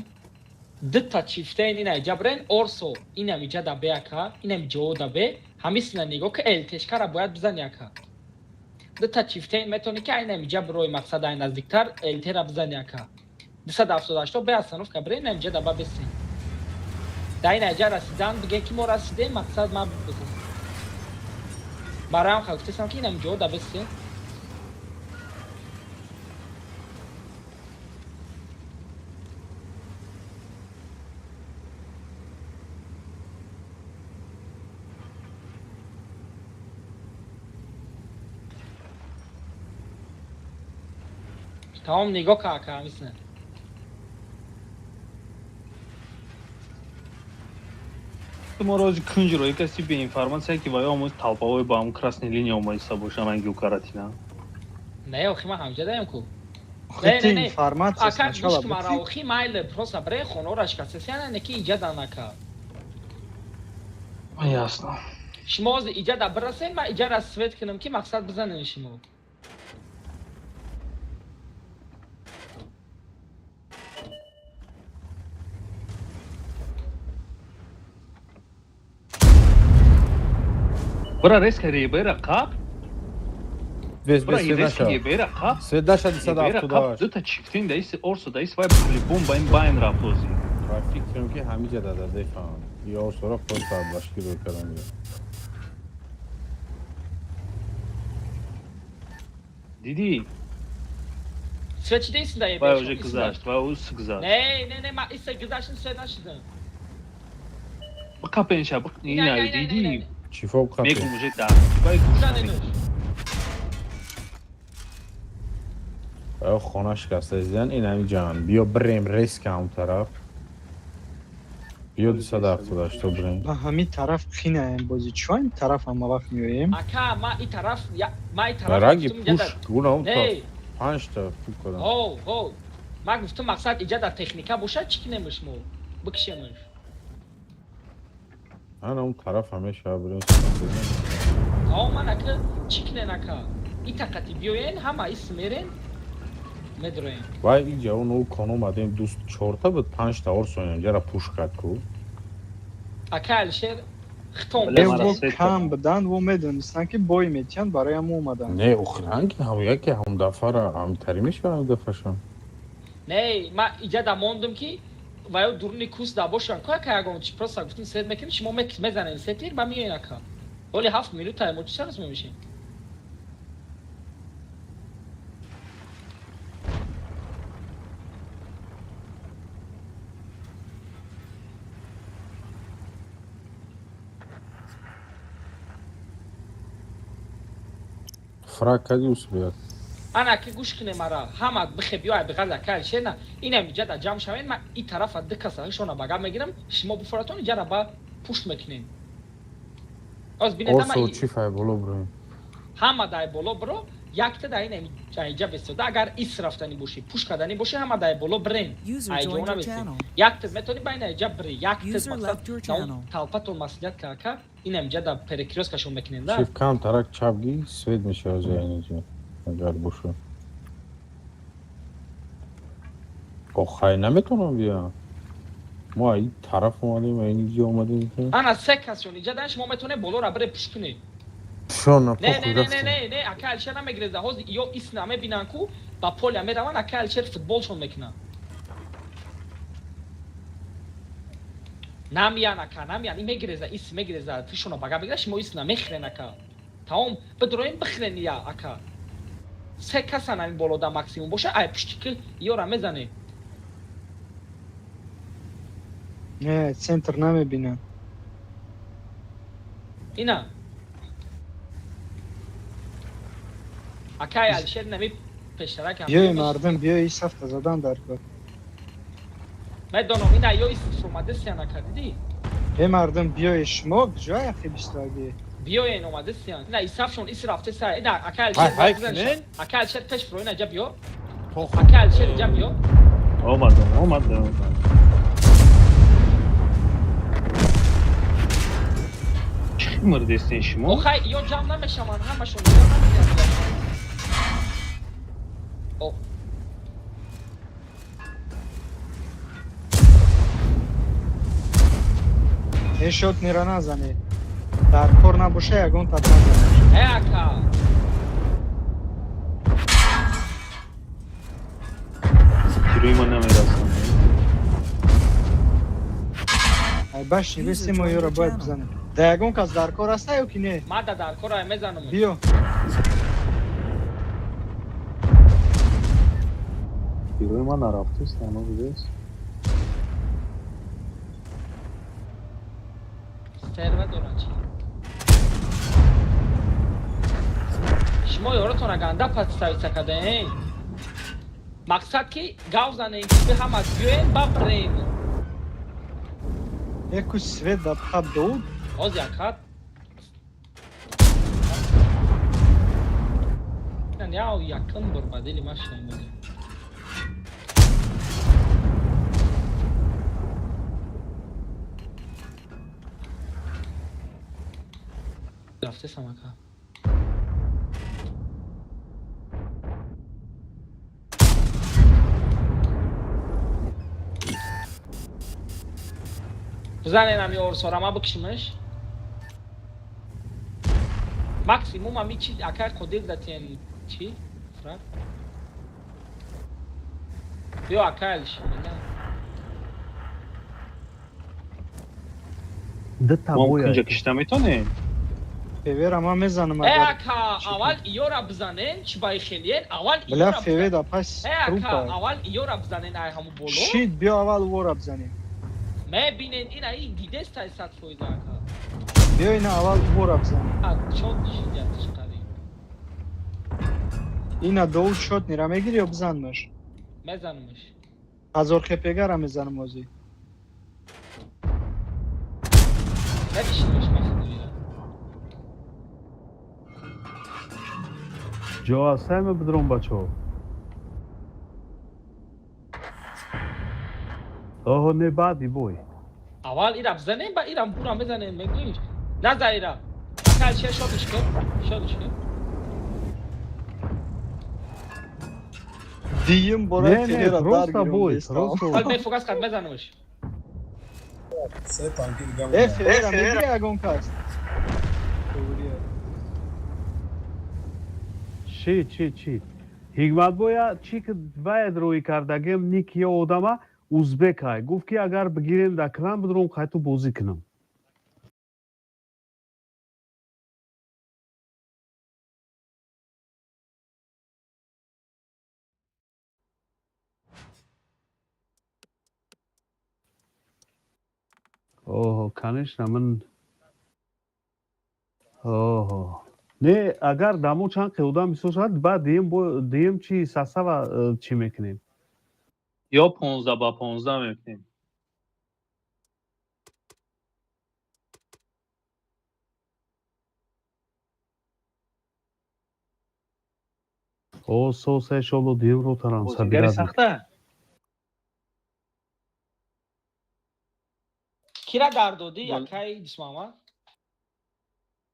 S1: дута чифтаин ина иҷа брен, орсо инам иҷа да бе, ака, инам ҷо да бе, ҳамисина нигоҳ ки элтешкара бояд бизани, ака. Дута чифтаин метавонӣ ки айнам иҷа бирои, мақсад ай наздиктар элтера бизани, ака. 278 бе остановка брен, инам иҷа да ба бесен. Дар ин аҷа расидан биге ки мо расидем, мақсад ман бароям ха гуфтесам ки инам ҷо да бесен. Тамом, нигоҳ ка, ака, ҳамисна.
S7: Мо рози кунҷро якаси бе информация ки ваё омоз толпаҳои ба ҳамн красный линия омаиста бошан ранги укаратина.
S1: Не, охи ман ҳамҷа даем ку.
S2: Охи ти информация
S1: ака
S2: сначала
S1: гӯш мара, охи майле просто бре хонора шикастесяна не ки иҷа данака.
S7: Ясно.
S1: Шумо ҳозир иҷа да бирасен, ман иҷара свет кунам ки мақсад бизанен шумо.
S7: Бра резко ребера қап.
S8: Без
S7: Бра
S8: без свет
S7: резко
S8: наша.
S7: ребера қап.
S8: Свет наша
S7: Ребера қап
S8: 278.
S7: дута чифтин даис орсо даис вай полибом ба ин байн рафт ози.
S8: Ба фикрам ки ҳамиҷа дада дефаҳам. Ё орсора просто башки рӯй кардам.
S7: Дидӣ?
S1: Свет чида истида
S7: Вай
S1: ебе?
S7: уже гузашт, вай ус гузашт.
S1: Не, не, не, ма иста гузаштин свет нашидам.
S7: Биқапенша,
S1: Ина,
S7: ина
S1: ина, ина,
S7: дидӣ?
S1: ина.
S8: Чифо қапе.
S7: Мегум уже да. Вай гӯш
S1: Бизаненуш.
S8: Ё хона шикаста зидан ин ҳамиҷаан. Биё бирем резко ҳам тараф. Биё 278 бирем.
S2: Ба ҳамин тараф қинаем бози, чо ин тараф ҳама вақт меоем?
S1: Ака, ма и тараф, ма и тараф
S8: Раги
S1: гуфтум иҷа
S8: пуш
S1: да-
S8: гуна он
S1: Не,
S8: тараф. Панҷта пук кардам.
S1: ҳо, ҳо. Ман гуфтум мақсад иҷа дар техника бошад, чӣ кунемш мо? Бикшемш.
S8: Ана он тараф ҳамеша бирем.
S1: Ҳо, ман ака чӣ кунен, ака? И тақати биёен, ҳама ис мерен, медроем.
S8: Вай иҷа он ӯ кон омадем ду чорта буд, панҷта орсо инҷара пуш кард ку.
S1: Ака Алишер, Хитон.
S7: Бале, мара
S2: Во
S7: свет
S2: кам
S7: кардам.
S2: будан, во медонистанд, ки бой метиҳанд, барои ҳам омаданд.
S8: Не, охиранги ҳам яке ҳам дафъара ҳамтари мешавад ҳам дафъашон.
S1: Не, ма иҷа да мондум, ки ва ё дуруни кус да бошан. Ко яка ягон чи просто гуфтим, свет мекунем, шумо мезанем се тир, ба миёен ака. Ҳоли 7 минута мо чӣ шанс мемешем?
S8: Фраг кади усбият.
S1: Ана ки гӯш кунем, ара ҳама бихе биёй биғаз ака шена инам иҷа да ҷамъ шавен, ма и тарафа ду каса ҳишона ба гап мегирам, шумо буфоратон иҷара ба пушт мекунем. Оз бинед ама
S8: Орсо чӣ фай боло броем.
S1: Ҳама дай боло биро, якта дар ин иҷа бестода. Агар ис рафтанӣ бошӣ, пуш карданӣ бошӣ, ҳама дай боло бирен.
S4: User
S1: Айҷо
S4: joined your
S1: набестем.
S4: channel.
S1: Якта метавонӣ ба ин иҷа бири, якта
S4: User
S1: мақсад
S4: left your channel.
S1: талпатон маслиҳат карака инам иҷа да перекрёсткашон мекунем да.
S8: Чиф кам тарак чапги свет мешавад инҷа. Агар боша. Охай наметавонам биям. Мо ай тараф омадем, ай инҷа омадем.
S1: Ана се касшон иҷа дан, шумо метавонед болора бире пуш кунед.
S8: Шона
S1: Не, не,
S8: похуй
S1: не, не,
S8: рафтем.
S1: не, не, ака Алишер намегиреза. Ҳозир ё ис намебинанд ку, ба поля мераванд, ака Алишер футболшон мекунанд. Намиян ака, намиян, и мегиреза, ис мегиреза, тишона бага мегира, шумо ис намехӯрен ака. Тамом, бидроем бихӯрен я ака. Се касан ҳамин болода максимум боша, ай пушти ки ёра мезане.
S2: Не, центр намебинанд.
S1: Ина. Акай Алишер нами пештарак ҳам.
S2: Биёи мардум, биёи, сафта задан дар кор.
S1: Медонам, ина ё ис омадесиян ака, дидӣ?
S2: Э мардум, биёи, шумо куҷои ахи бистуаги?
S1: Биёен, омадесиян. Ина исафшон ис рафте са. Ина ака
S8: Ҳай,
S1: Алишер
S8: ҳай,
S1: бизан.
S8: кунен?
S1: Ака Алишер пеш фуро, ина ҷа биё.
S8: Похуй.
S1: Ака Алишер ҷа биё.
S7: Омадам, омадам. Чӣ мурдестен шумо?
S1: Охай, ё ҷамъ намешаванд, ҳамашон ҷамъ намешаванд. О,
S2: Э шот нера назанед. Дар кор набоша, ягон тат назанед.
S1: Э ака.
S7: Тирои ман намерасанд.
S2: Ай башни бесе мо ёра бояд бизанем. Да ягон кас дар кор аста ё ки не?
S1: Ма да дар кор ай мезанам.
S2: Биё.
S7: Тирои ман нарафтест, ано будест.
S1: Стерва доран чи? Шумо ёротона ганда подставица кадаен. Мақсад ки гав занем, ки ҳама биёем ба бирем.
S2: Яку свет да пхат доуд.
S1: Ҳоз якат. Яв якын бор ба дили ма шинам бози. Рафтесам ака. Бизанен ами орсора ма бикшимаш. Максимум ами чи ака қодир датен чи? Фраг? Биё ака Алишер.
S3: Дта
S7: Мо
S3: боя.
S7: кунҷа кишта метонем?
S2: Февера ма мезанам
S1: Э
S2: агар.
S1: ака, аввал иёра бизанен, чи баи хелиен, аввал
S2: Бля
S1: иёра
S2: феве да пас
S1: Э ака,
S2: трупа.
S1: аввал иёра бизанен ай ҳаму боло.
S2: Шит, биё аввал вора бизанем.
S1: Мебинен ина и дидестай 100% ака.
S2: Биё ина аввал вора бизанем.
S1: А чот нишидя чиқари.
S2: Ина доуд шот нера мегири ё бизанмаш?
S1: Мезанамаш.
S2: 1000 хпгара мезанам озӣ.
S1: Мебишинаш махидира.
S3: Ҷо ҳастайма бидром бачаҳо. Оҳо не баъди бой.
S1: Аввал ира бизанем, ба ирам бура мезанем, мегӯиш. Наза ира. Ака Алишер шотиш кун, шотиш кун.
S2: Диюм бора
S3: Не, не,
S2: телера дар
S3: просто
S2: гиром
S3: бой,
S2: бестам.
S3: просто.
S1: Ҳал мефокас кард мезанамаш.
S9: Се танки дига.
S2: Э, Ферера мегири ягон кас.
S3: Чи чи чи ҳикматбоя чи ваяд рӯй кардагем никия одама узбекай гуфт ки агар бигирем дар клан бидурум қайту бозӣ кунам. Оҳо, конечно, ман оҳо не, агар дамо чанд қиёдам бисёр шавад, баъд дием дием чи сасава чӣ мекунем?
S7: Ё 15 ба 15 мекунем.
S3: О, соса, иншолло, дием ротарам.
S7: Бозигари сахта.
S1: Кира дар додӣ, акай Дисмамад?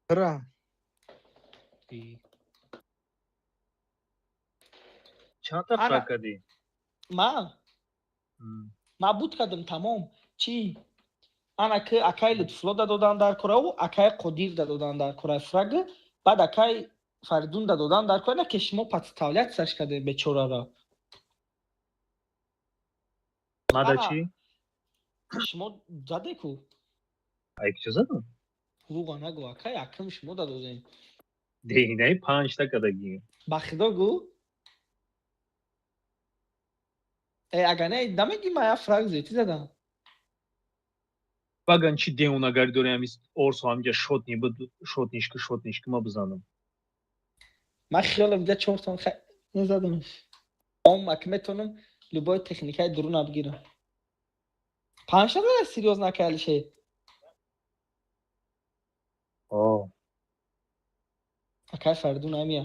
S2: Ра.
S7: Чандта фраг кардӣ?
S1: Ман? Ман буд кардам тамом. Чӣ? Ана ки акай Лутфулло дадодан дар кораву акай Қодир дадодан дар кора фраг, баъд акай Фаридун дадодан дар кора, ки шумо подставлять саш кардем бечораро.
S7: Мада чӣ?
S1: Шумо заде ку?
S7: Ай куҷо задам?
S1: Луға нагӯ, акай, акм шумо дадодем.
S7: Деҳинаи панҷта кардагӣ.
S1: Ба худо гӯ. Э, агар не намегӣ ман як фраг зиёдтӣ задам.
S7: Баган чӣ девонагарӣ дорем, ҳами орсо ҳамҷа шотни буд, шотнишки шотнишки ма бизанам.
S1: Ман хиёлам дида чортон назадамш. Ом ак метонам любой техникаи дуруна бигирам. Панҷта зада серьёзно, акай Алишер?
S7: О.
S1: Акай Фаридун амия.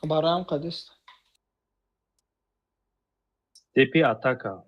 S1: Бароям қадист.
S7: Степи атака.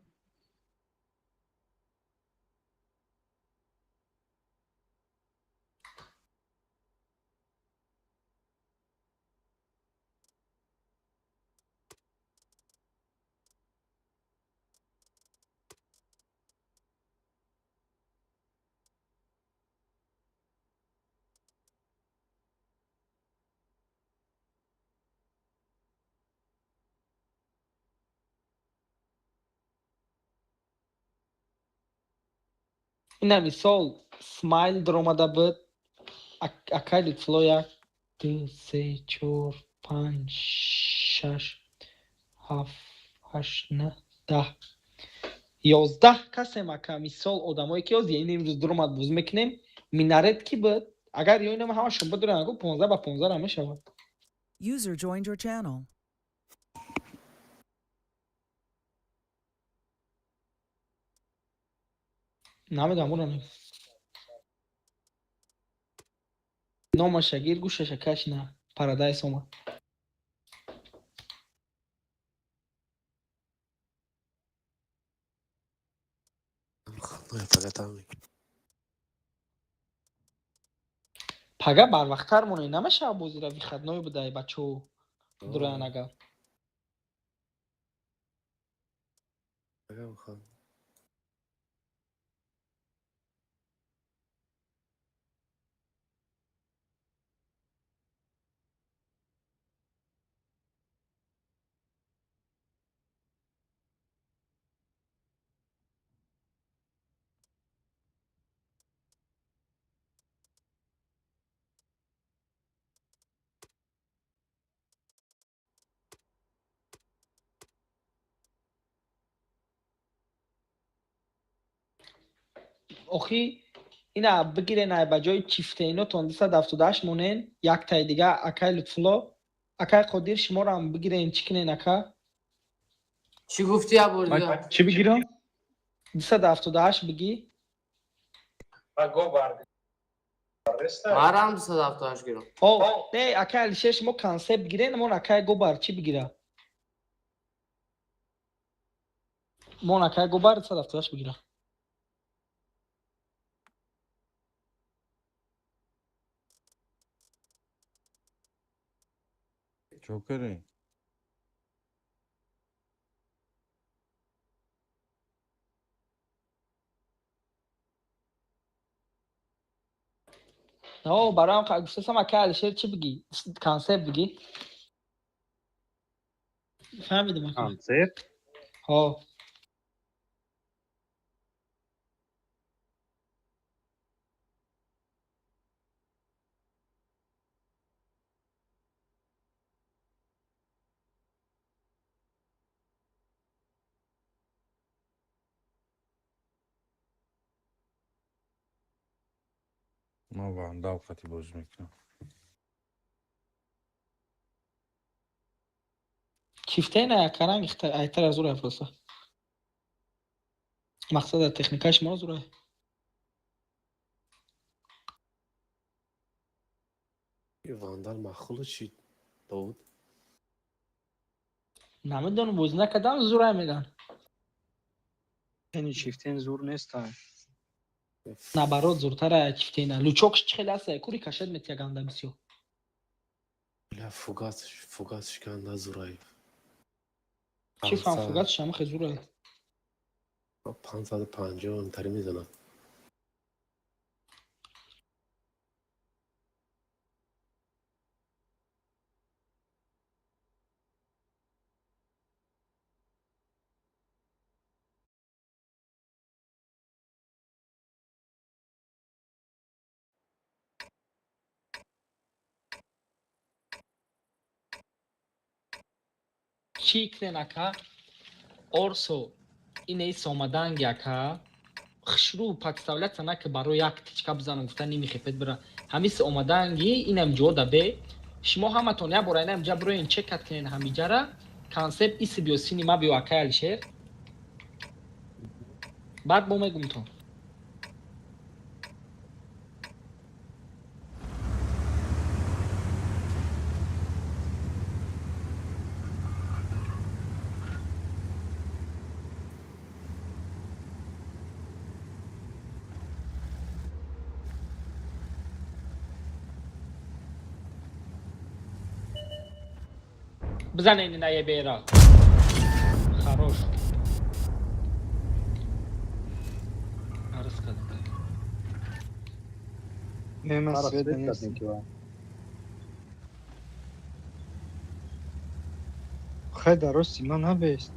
S1: Ина мисол Смайл даромада буд, акай Лутфулло як, ду, се, чор, панҷ, шаш, ҳафт, ҳашт, нӯҳ, 10, 11 касем, ака, мисол одамое ки ҳозир ин имрӯз дуромад бозӣ мекунем, минарет ки буд, агар ё инама ҳамашон бидуранд, гу 15 ба 15 ра мешавад.
S4: User joined your channel.
S1: Намедонам, уро номаша гир, гӯшаша каш, на парадайс омад. Пага барвақттар монед, намешава бозира, выходной будай, бачаҳо дуроян агар. Охи Ина бигирен, ай ба ҷои чифтаинотон 278 монен, яктаи дига акай Лутфулло, акай Қодир, шуморо ҳам бигирен, чӣ кунен, ака?
S6: Чӣ гуфтӣ, як бор дига?
S7: Чӣ бигирам?
S1: 278 бигӣ.
S6: Марам 278 гирам.
S1: О, не, акай Алишер, шумо консепт гирен, мон акай Гобар чӣ бигира? Мон акай Гобар 278 бигира.
S8: Чокери.
S1: О, бароям гуфтасам, акай Алишер, чӣ бигӣ? Консепт бигӣ. Фаҳмидим, ака.
S7: Концепт?
S1: Ҳо.
S8: Ман вандал қати бозӣ мекунам.
S1: Чифтена якаранг айтар зура просто. Мақсад техникаи шумо зура.
S10: Вандал маъқулу чӣ, Довуд?
S1: Намедонам, бозӣ накардам, зура меган.
S2: Тени чифтен зур неста.
S1: Наоборот, зуртара чифтена. Лучокш чӣ хеле аста, кури кашад метияганда бисёр.
S10: Бля, фугас, фугас шиканда зураев.
S1: Чӣ фаҳм, фугас шама хе зура.
S10: 550 тари мезанад.
S1: Чӣ кунен, ака? Орсо инес омаданги, ака, хушрӯ подставляться нака, барои як тичка бизанам гуфта ними хепет бира. Ҳамис омаданги инам ҷо да бе шумо ҳаматон як бора инам ҷа бироен, чекат кунен ҳамиҷара. Консепт иси биё, сини ма биё, акай Алишер, баъд бо мегумтон. Бизанен ина ебера. Хорош. Арыз кардам.
S2: Не, ман
S7: Мара
S2: света
S7: свет
S2: нест.
S7: кардем ки ва.
S2: Хай, дарости ман набест.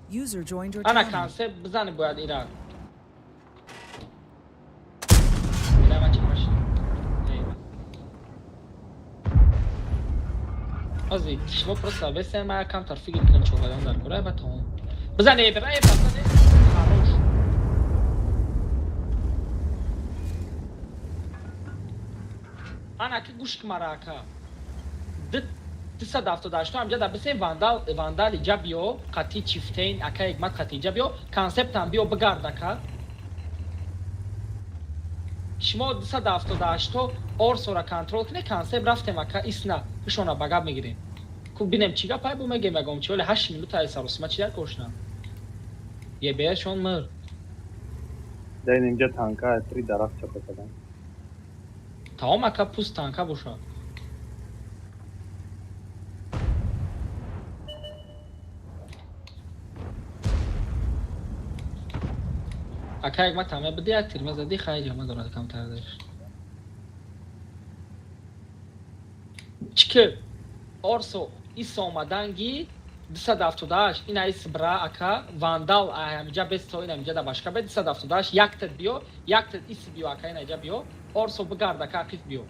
S4: User joined your
S1: Ана
S4: channel.
S1: консепт бизани, бояд ира. Ира ма чӣ боши? Ози, шумо просто бесен, ма камтар фикр кунам, чо кардам дар кора, ба тамом. Бизани ебера, ебера, бизани. Хорош. Ана ки гӯш мара, ака. 278 ҳамҷа дар бисен, вандал, вандал иҷа биё, қати чифтейн, ака Ҳикмат қати иҷа биё, консептам биё, бигард, ака. Шумо 278 орсора контрол кунед, консепт рафтем, ака, исна, ишона ба гап мегирем. Ку бинем чӣ гап ай, бо мегем ягом чи, вале 8 минута ай саросима чи дар кошна. Ебеяшон мыр.
S7: Дар инҷа танка три дарахт чапа кардам.
S1: Тамом, ака, пуст танка бошад. Ака, як ма таме биди, як тирма зади, хай ҷама дорад камтар даш. Чӣ ки орсо ис омаданги 278 ина ис бра, ака, вандал ҳамиҷа бесто, ина ҳамиҷа да башка бе 278 яктад биё, яктад ис биё, ака, ина иҷа биё, орсо бигард, ака, ақиф биё.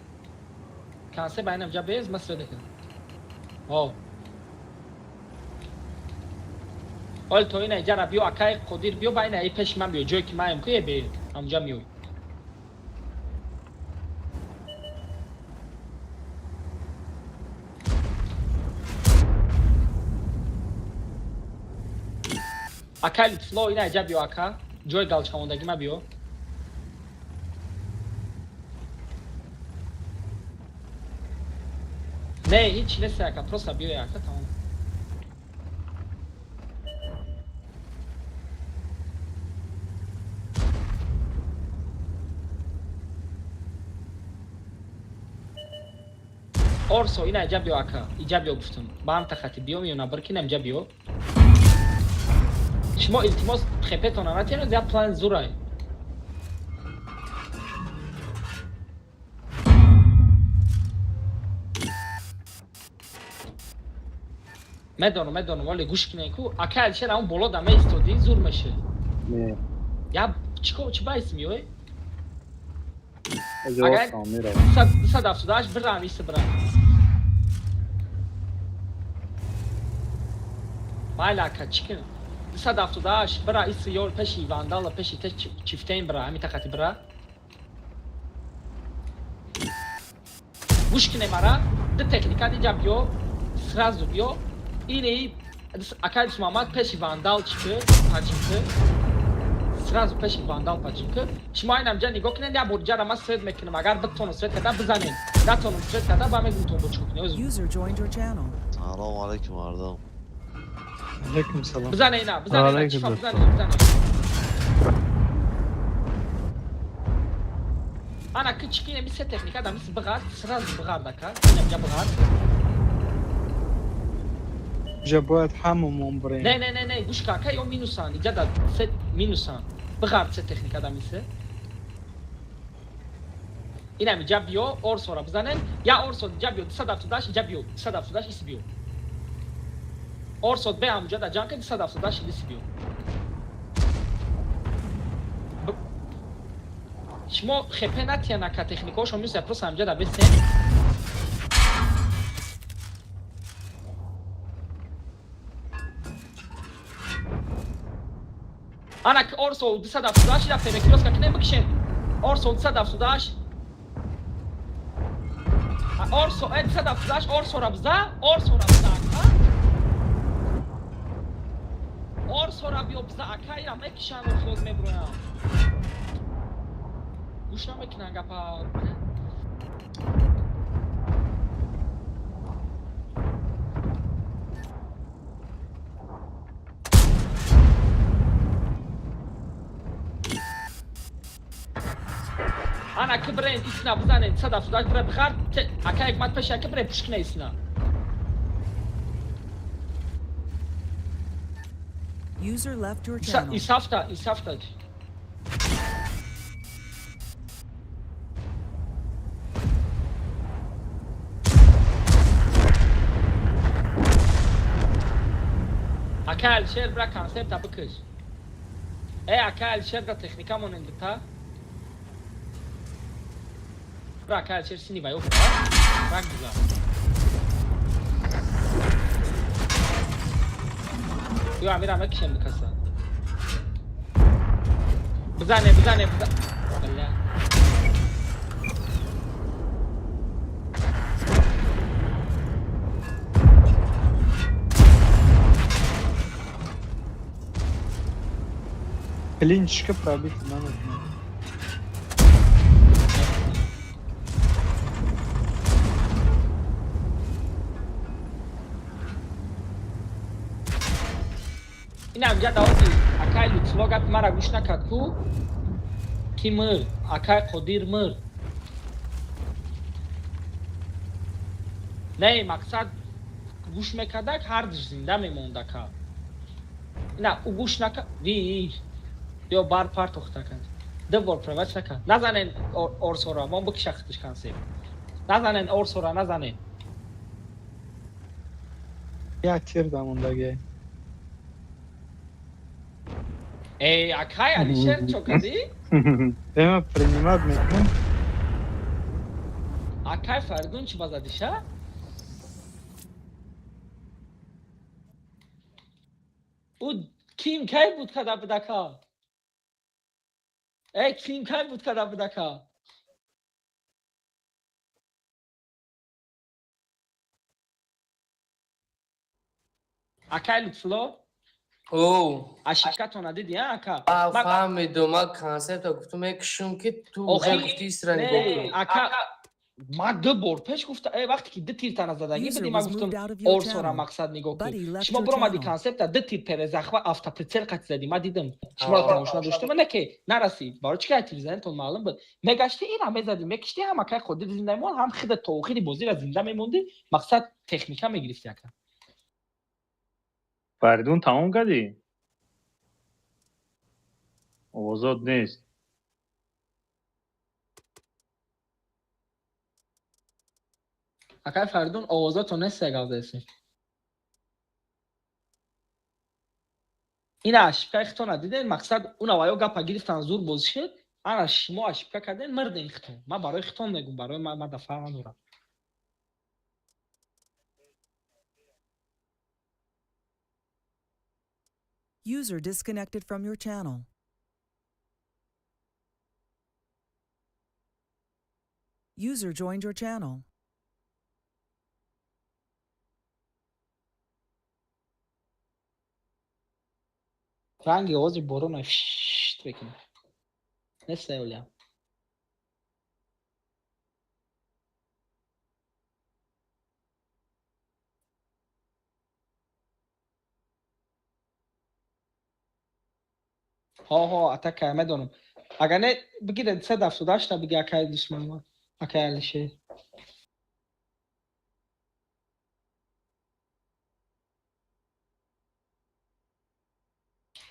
S1: Кансе ба ина ҳамиҷа без ма сведа кардам. О. Ҳол то ина иҷара биё, акай Қодир, биё ба ина и пеши ман биё, ҷое ки маем ку, е бе ҳамҷа миёй. Акай Лутфулло, ина иҷа биё, ака, ҷои галчамондагӣ ма биё. Не, ҳеҷ нест, ака, просто биёй, ака, тамом. Орсо, ина иҷа биё, ака, иҷа биё гуфтум. Ба ҳам тахати биё, миёна бир ки инҷа биё. Шумо, илтимос, хепетона натиҳед, як план зурай. Медонам, медонам, вале гӯш кунед ку, ака Алишер, ҳамон боло да меистодӣ, зур мешид.
S7: Не.
S1: Я чико чӣ баис миёй?
S7: Агар меравам.
S1: 278 бирам, иси бирам. Майли, ака, чӣ кунем? 278 бира, иси ёр пеши вандала, пеши те чифтейн бира, ҳамин тахати бира. Гӯш кунем мара, ду техника диҷа биё, сразу биё. Ини акай Муҳаммад пеши вандал чӣ пачинки? Сразу пеши вандал пачинки. Шумо инам ҷа нигоҳ кунед, як бор ҷара ман свет мекунам. Агар битонам свет карда бизанем. Натонам свет карда, ба мегум то бо чӣ кунем.
S4: User joined your channel.
S11: Салом алейкум, мардум.
S2: Алейкум салом.
S1: Бизане ина, бизане ина,
S5: Алейкум
S1: чифа
S5: ассалом.
S1: бизане, бизане. Ана ки чӣ кинем, се техника да мис бигар, сразу бигар дака. Инам ҷа бигар.
S2: Ҷа бояд ҳамамон бирем.
S1: Не, не, не, не, гӯш ка, ака, ё минусан, иҷа да се минусан. Бигар се техника да мисе. Инам иҷа биё, орсора бизанен. Я орсо иҷа биё, 278 иҷа биё, 278 иси биё. Орсот бе ҳамуҷа да ҷанг ка, 278 иси биё. Шумо хепе натиян, ака, техникаошо минуса, просто ҳамҷа да бесен. Ана ки орсо 278 рафте, мекиёска кинем бикшен. Орсо 278. Орсо, 278 орсора биза, орсора биза, ака. Орсора биё биза, ака, ира мекишан, хиёз меброям. Гӯш намекунан гапа. Ана ки бирен исна бизанен, 278 бира бихар, ака Ҳикмат пеши ака бирен пушкина исна.
S4: User left your channel.
S1: Исафта, исафта. Ака Алишер, бира концепта бикиш. Э, ака Алишер, бира техника монендита. Бира, ака Алишер, сини вайо бира. Рак биза. Ё амира мекишем бикаса. Бизане, бизане, бизане. Бля.
S2: Клинчика пробить наметавонам.
S1: Инам ҷа даводи акай Лутфулло гапи мара гӯш накард ку, ки мир, акай Қодир мир. Не, мақсад гӯш мекардак, ҳардуш зинда мемондака. Ина ӯ гӯш нака, ви биё бар партохтака. Ду бор провач накард. Назанен орсора, мон бикиша хитиш консепт. Назанен орсора, назанен.
S2: Як тир дамондаги.
S1: Эй, акай Алишер, чо кардӣ?
S2: Эма принимать мекунем.
S1: Акай Фаридун, чӣ базадиша? Ӯ Ким кай буд када будака? Э, ким кай буд када будака? Акай Лутфулло?
S6: О.
S1: Ошибкатона диди, а, ака?
S6: Фаҳмидум, ман концепта гуфтум, мекушум ки ту уже гуфти исра нигоҳ кун.
S1: Ака, ман ду бор пеш гуфта, э, вақте ки ду тир тана задагӣ
S4: User
S1: буди, ман
S4: was
S1: гуфтум
S4: moved out of your
S1: Орсора
S4: channel.
S1: мақсад нигоҳ
S4: Buddy
S1: кун.
S4: left
S1: Шумо
S4: your
S1: биромади
S4: channel.
S1: концепта ду тир перезахва автоприцел қати задӣ, ман дидам. Шуморо тамошо надоштам, не ки нарасид. Барои чӣ ки тир занитон маълум буд. Мегашти ира мезадӣ, мекишти ҳам акай Қодир зинда мемонд, ҳам хида то охири бозира зинда мемондӣ, мақсад техника мегирифти ака.
S7: Фаридун, тамом кардӣ? Овозот нест.
S1: Акай Фаридун, овозатон нест, гавзаеси. Ина ошибкаи хитона диден, мақсад уна ваё гапа гирифтан зур бозӣ шуд, ана шумо ошибка карден, мирден хитон. Ман барои хитон мегум, барои ман да фарқ надорам.
S4: User disconnected from your channel. User joined your channel.
S1: Ранги овози борона шт мекунад. Нест Оля. Ҳо, ҳо, атака медонам. Агар не бигиред 178-та биги акай душман акай Алишер.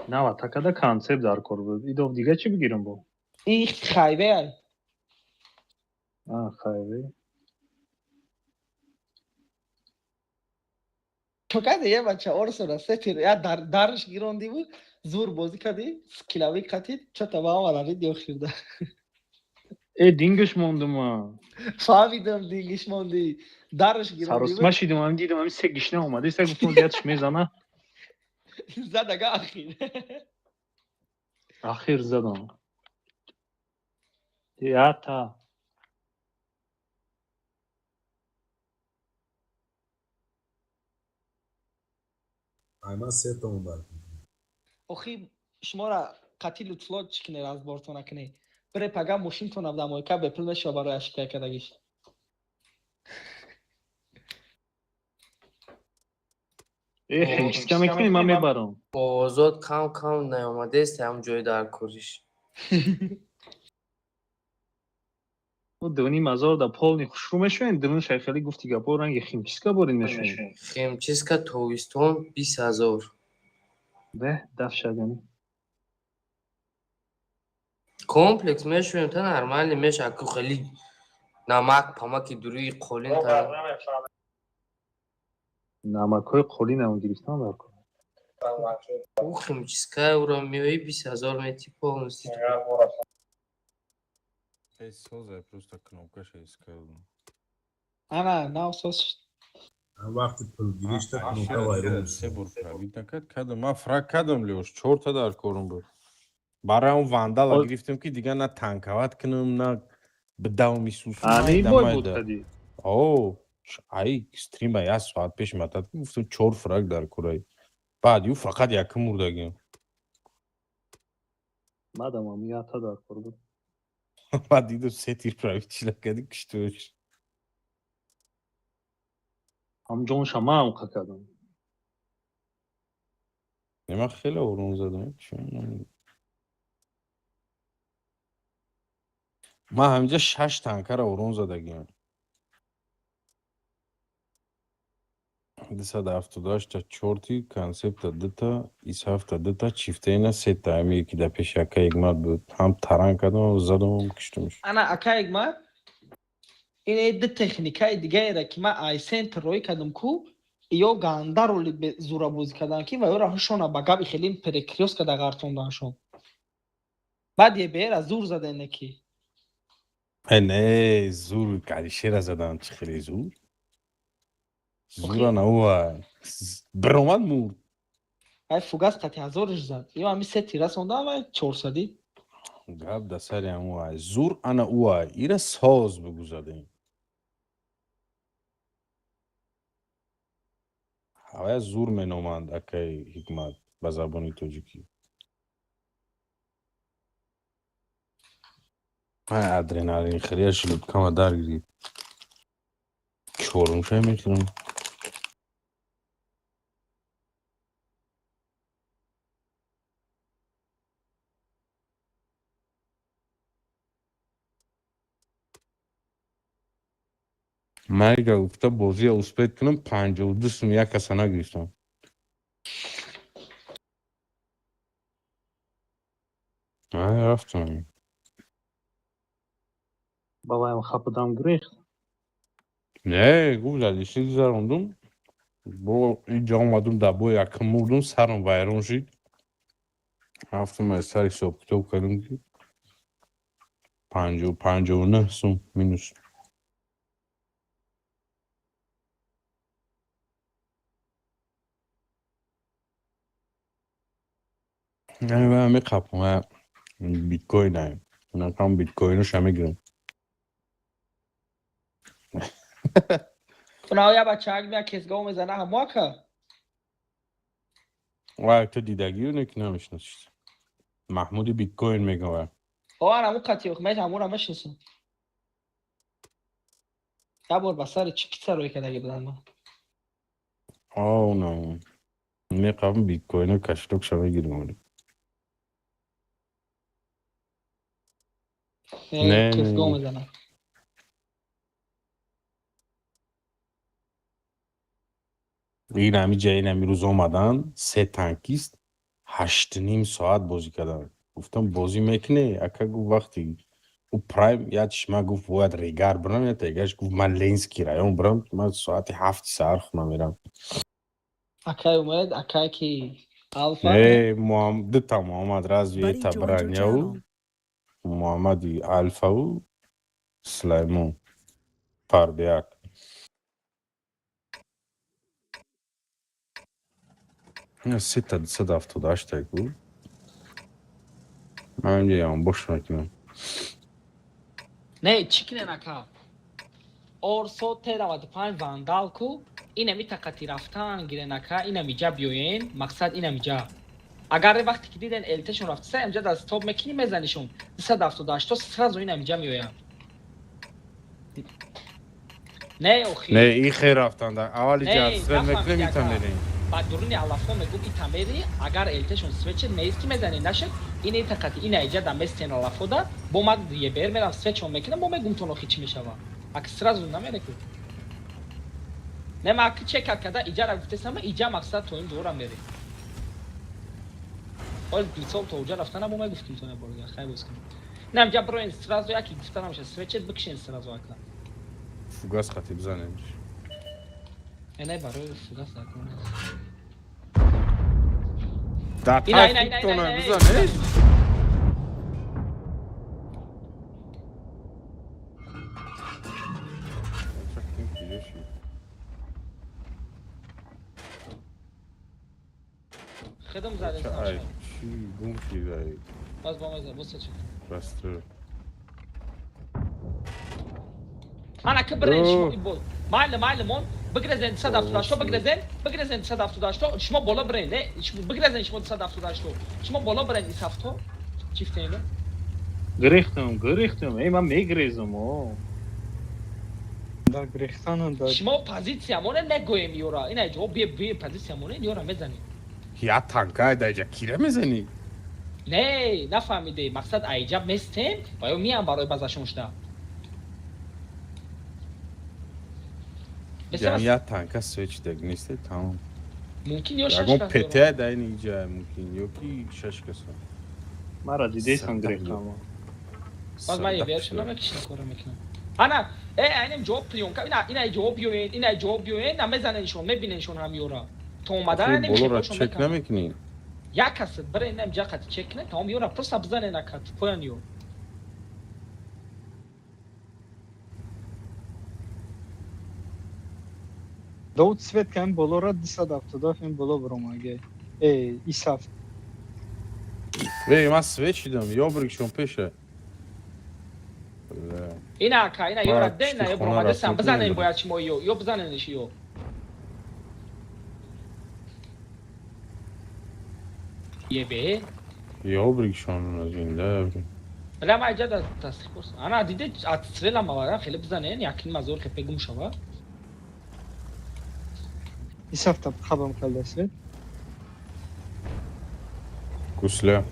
S7: Нав атакада концепт дар кор буд. Идов дига чӣ бигирам бо?
S1: Их хайве ай.
S7: А, хайве.
S1: То каде я бача Орсора се тир я дар дарш гиронди буд, зур бозӣ кардӣ, скилавӣ қатид, чата ба омада видео хирда.
S7: Э, дингаш мондум ма.
S1: Фаҳмидам, дингиш мондӣ. Дарш гиронди
S7: Саросима
S1: буд.
S7: шидум, ам дидам, ам се гишна омада, се гуфтум диятш мезана.
S1: Задага ахир.
S7: Ахир задам. Ята.
S9: Ай, ман сета омад.
S1: Охи шуморо қатъи Лутфулло чӣ кине разбортона кине. Бире пага мошинтона дамойка бепул мешава барои ошибка кардагиш.
S7: Э, химчистка мекунӣ, ман мебарам.
S6: Овозот кам кам наёмадест ҳам ҷои дар кориш.
S7: Дувним ҳазор да полни хушрӯ мешавем, дувн шайхелӣ гуфти гапо ранги химчистка борин мешавем.
S6: Химчистка тобистон 20 000.
S7: Беҳ, даф шадани.
S6: Комплекс мешавем та нормально меша, ку хеле намак памаки дуруи қолин та.
S7: Намакҳои қолинам гирифтан дар кор.
S6: Ӯ химчистка уро меои 20 000 мети полностью.
S8: Эй, созай, просто кнопкаша искал.
S1: Ана, нав соз шуд.
S9: Вақти пулгиришта кнопка вайрон.
S8: Се бор пробить накард, кадам. Ман фраг кадам лёш, чорта дар корум буд. Барои он вандала гирифтем ки дигар на танковать кунам, на бидавм исус.
S7: Ани бой буд кади.
S8: О, ай стрима як соат пеш матад, гуфтам чор фраг дар корай. Баъд ю фақат якум мурдагим.
S7: Мадам ам ята дар кор буд.
S8: Баъд дидам се тир пробить чила кади киштуш.
S7: Ҳам ҷонша ман қа кардам.
S8: Ман хеле ором задам. Ман ҳаминҷа шаш танкара ором задагиам. 278-та чорти, концепта дута, ис ҳафта дута, чифтаина сета, ҳамие ки дар пеши ака Ҳикмат буд. Ҳам таран кардам, ҳам задам, ҳам киштумш.
S1: Ана ака Ҳикмат, ин ду техникаи дигаеро ки ман ай центр роӣ кардам ку, ё ганда роли зура бозӣ кардан ки ва ёра ҳушона ба габи хеле перекрёст карда ғартонданшон. Баъд ебеера зур задене ки.
S8: Э, не, зур Алишера задан, чӣ хеле зур. Зура наува. Биромад мурд.
S1: Ай фугас қати ҳазорш зад. Ё ами се тира сонда ама чорсадӣ.
S8: Гап да сари ҳаму ай. Зур ана ӯ ай. Ира соз бигузадем. Ҳавая зур меноманд акаи Ҳикмат ба забони тоҷикӣ. Ай адреналин хелия шлюпкама дар гирифт. Чорумшай мекунам. Майга гуфта бозия успеть кунам 52 сум як каса нагирифтам. Ай рафтам.
S7: Бабаям хапудам гирехт.
S8: Не, гуфт алиши гузарондум. Бо инҷа омадум дар бои якум мурдум, сарам вайрон шид. Рафтам аз сар ҳисоб китоб кардам ки 59 сум минус. Меқапам биткоин ай. Инакам биткоиноша мегирам.
S1: Уна я бачаак мея кезгоҳ мезана ҳамо ака.
S8: Вай ту дидагию не ки намешиносиш. Маҳмуди биткоин мегӯям вай.
S1: О ана ҳамун қати меҳ ҳамура мешиносам. Як бор ба сари чӣ киса рӯй кардаги будам ман.
S8: О, на. Меқапам биткоино кошелёкша мегирам. Не,
S1: кезгоҳ мезана.
S8: Ин ҳами ҷа ин ҳами рӯз омадан се танкист 8,5 соат бозӣ карданд. Гуфтам бозӣ мекунӣ? Ака гуфт вақти ӯ прайм як чишма гуфт бояд Регар бирам, як тегаш гуфт ман Ленский район бирам, ман соати 7 саҳар хона мерам.
S1: Акай Умед, акай ки Алфа.
S8: Не, дута Муҳаммад разве
S4: Buddy
S8: это
S4: joined your
S8: браняу
S4: channel.
S8: Муҳаммади Алфау Сулаймон Фарбияк. Сета 278 ку. Ман инҷа ямбош мекунам.
S1: Не, чӣ кинен ака? Орсо Т95 вандал ку, инами тақати рафтан гирен ака, инами ҷа биёен, мақсад инами ҷа. Агар вақте ки диден ЛТшон рафтиса, инҷа дар стоп мекунӣ мезанишон. 278 сразу инами ҷа меоянд. Не, охи.
S8: Не, и хер рафтан да. Аввали
S1: Не,
S8: ҷа свет мекунем
S1: нафаҳмиди
S8: ита
S1: ака.
S8: мерем.
S1: Ба дуруни алафо мегӯ ита мери, агар ЛТшон свече меисти мезани нашед, ин итақати ина иҷа да местен алафода, бо ман ебер мерам свечон мекунам, бо мегумтон охи чӣ мешава. Ак сразу намере ку. Не, ма аки чекат када иҷара гуфтесама, иҷа мақсад то ин ҷора мери. Ҳол мисол то уҷа рафтана бо мегуфтим то набор, хай боз кунем. Не, инҷа броен сразу яки гуфта намеша, свечет бикшен сразу ака.
S8: Фугас хати бизанем.
S1: Не, барои фугас закон.
S8: Дар
S1: Ина, ина, ина,
S8: тона
S1: ина, ина,
S8: бизанеш.
S1: Хидм задем.
S8: Ай, чӣ гум шид ай.
S1: Боз бо меза, боз чӣ.
S8: Растры.
S1: Ана ки бирен шумо ин бол. Майли, майли мон, бигрезен 278, бигрезен, бигрезен 278, шумо боло бирен, не, шумо бигрезен шумо 278. Шумо боло бирен ин сафто. Чифтен?
S7: Гирехтам, гирехтам. Эй, ман мегирезам, о.
S2: Да гирехтанам да.
S1: Шумо позитсия моне нагӯем ёра. Ина ҷо бе бе позитсия моне ёра мезанем.
S8: Я танка дар иҷа кира мезанӣ?
S1: Не, нафаҳмиде. Мақсад айҷа местем ва ё миям барои базашон шуда.
S8: Ҷам я танка свеч даг несте тамом.
S1: Мумкин ё шаш
S8: Ягон
S1: кас
S8: ПТ
S1: дорам.
S8: дар ин иҷа мумкин ё ки шаш каса.
S7: Мара дидесан гирехтам.
S1: Боз ман ебер шуда мекишам кора мекунам. Ана, э, айнем ҷавоб плёнка, ина ина ҷавоб биёен, ина ҷавоб биёен, намезаненшон, мебиненшон ҳам ёра. То омадан
S8: Охи, болоро
S1: намешон
S8: чек намекунӣ?
S1: Як кас бирен нам ҷа қати чек кунед, тамом ёра просто бизанен ака, поян ё.
S2: Довуд свет кам болора 277 ин боло биромаге. Э, исаф.
S8: Эй, ман свет шидам, ёбрикшон пеша. Бля.
S1: Ина ака, ина ёра
S8: Ман
S1: дена, ё
S8: пишти хона
S1: бромадесан,
S8: рафтам,
S1: бизанен
S8: намедонам.
S1: бояд шумо ё, ё бизанениш ё. Ебе.
S8: Ёбрикшон зинда.
S1: Бля, ма иҷа да тасдиқ пурсам. Ана диде отстрела мавара хеле бизанен, якин мазор хепе гум шава.
S2: Исафта хабам карда свет.
S8: Гусля.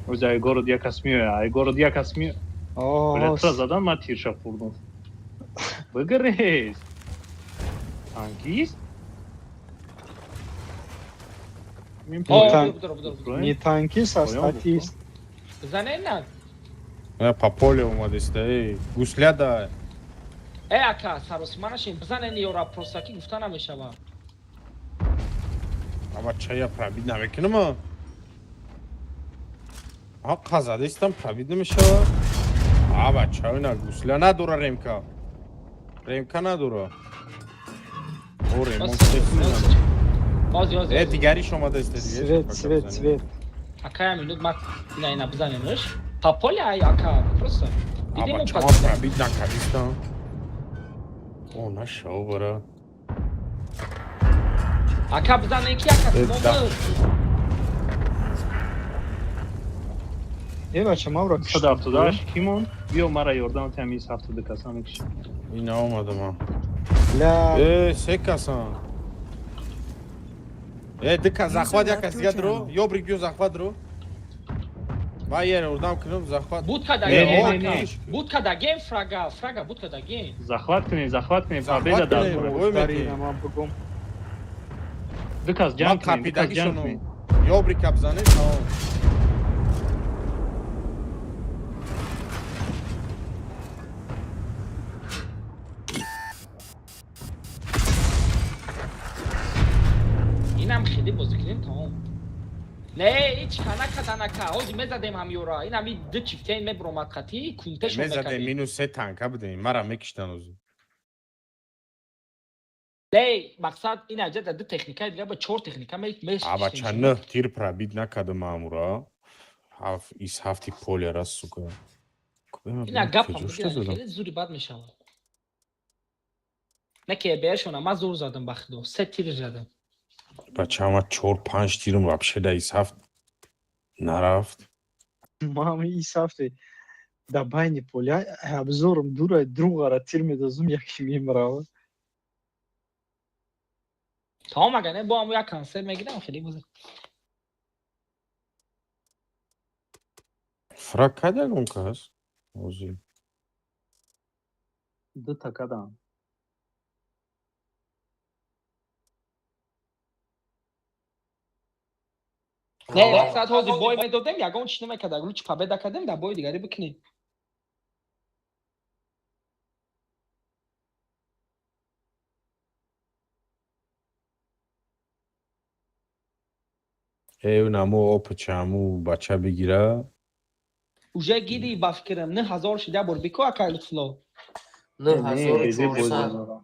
S7: Ози ай город як кас меояд, ай город як кас меояд. Бля,
S2: О,
S7: тура задан ман тирша хӯрдум. Бигирез. Танкист? Мин
S1: О,
S2: Не танк.
S1: будор, будор, будор.
S2: Не танкист, а
S7: Поён
S2: статист.
S1: Бизанен на.
S8: По поле омадеста, эй. Гусля да.
S1: Э, ака, саросима нашин, бизанен ёра просто ки гуфта намешава.
S8: Аба чая пробить намекунам. А қазадестам пробить намешава. А бача ина гусля надора ремка. Ремка надора. О, ремонт
S1: Ози, ози.
S8: Э, дигариш омадаст, дигариш.
S2: Свет, свет, свет.
S1: Ака, я минут ма ина ина бизаненш. По поле ай ака, просто.
S8: А
S1: Дидем
S8: бача ма пробить накардистам. О, нашав бара.
S1: Ака бизанен ки ака
S8: Э, да.
S2: Э, бача, мавра
S7: 178 кимон? Биё мара ёрдам ти ҳамин 72 каса мекушам.
S8: Ина омадам.
S2: Ля,
S8: Э, се касан. Э, дика захват як кас дига дро. Ёбрик биё захват дро. Ма ер ёрдам кунам захват.
S1: Буд када
S7: Не,
S1: гем,
S7: не, не,
S1: ака.
S7: не.
S1: Буд када гем фрага, фрага буд када гем.
S7: Захват кунем, захват кунем,
S8: Захват
S7: победа дар
S8: кунем,
S7: кора.
S8: ой, мети.
S2: дарина ман бугум.
S7: Ду кас
S8: Ман
S7: ҷанг кунем, ду кас ҷанг
S8: қапидагишону
S7: кунем.
S8: ёбрика бизанем, тамом.
S1: Инам хеле бозӣ кунем тамом. Не, ҳеч ка накадан ака. Ҳозир мезадем ҳам ёра. Ин ҳами ду чифтаин мебуромад қатӣ, кунтешон
S8: Мезадем
S1: мекардем.
S8: минус се танка будем, мара мекиштан озу.
S1: Не, мақсад ин аҷа да ду техникаи дига ба чор техника
S8: А бача нӯҳ тир пробить накардам маъмура. Ҳафт ис ҳафти поле раз, сука.
S1: Ина гапам хеле зури бад мешавад. Не ки беашона ман зур задам ба худо, се тир задам.
S8: Бача ма чор панҷ тирм вообще да ис ҳафт нарафт.
S2: Ман исафте да байни поля обзорам дура другара тир медозум, яки мемрава.
S1: Тамом агар не бо ҳаму як консерт мегирам хеле бозӣ.
S8: Фраг кад ягон кас? Озӣ.
S7: Ду та кадам.
S1: Не, мақсад ҳозир бой медодем, ягон чиз намекард. Агар лучи победа кардем, дар бои дигарӣ бикунем.
S8: Э, унамо опачаму бача бигира.
S1: Уже гиди ба фикрам 9000 шида бор бико ака Лутфулло.
S6: 9400.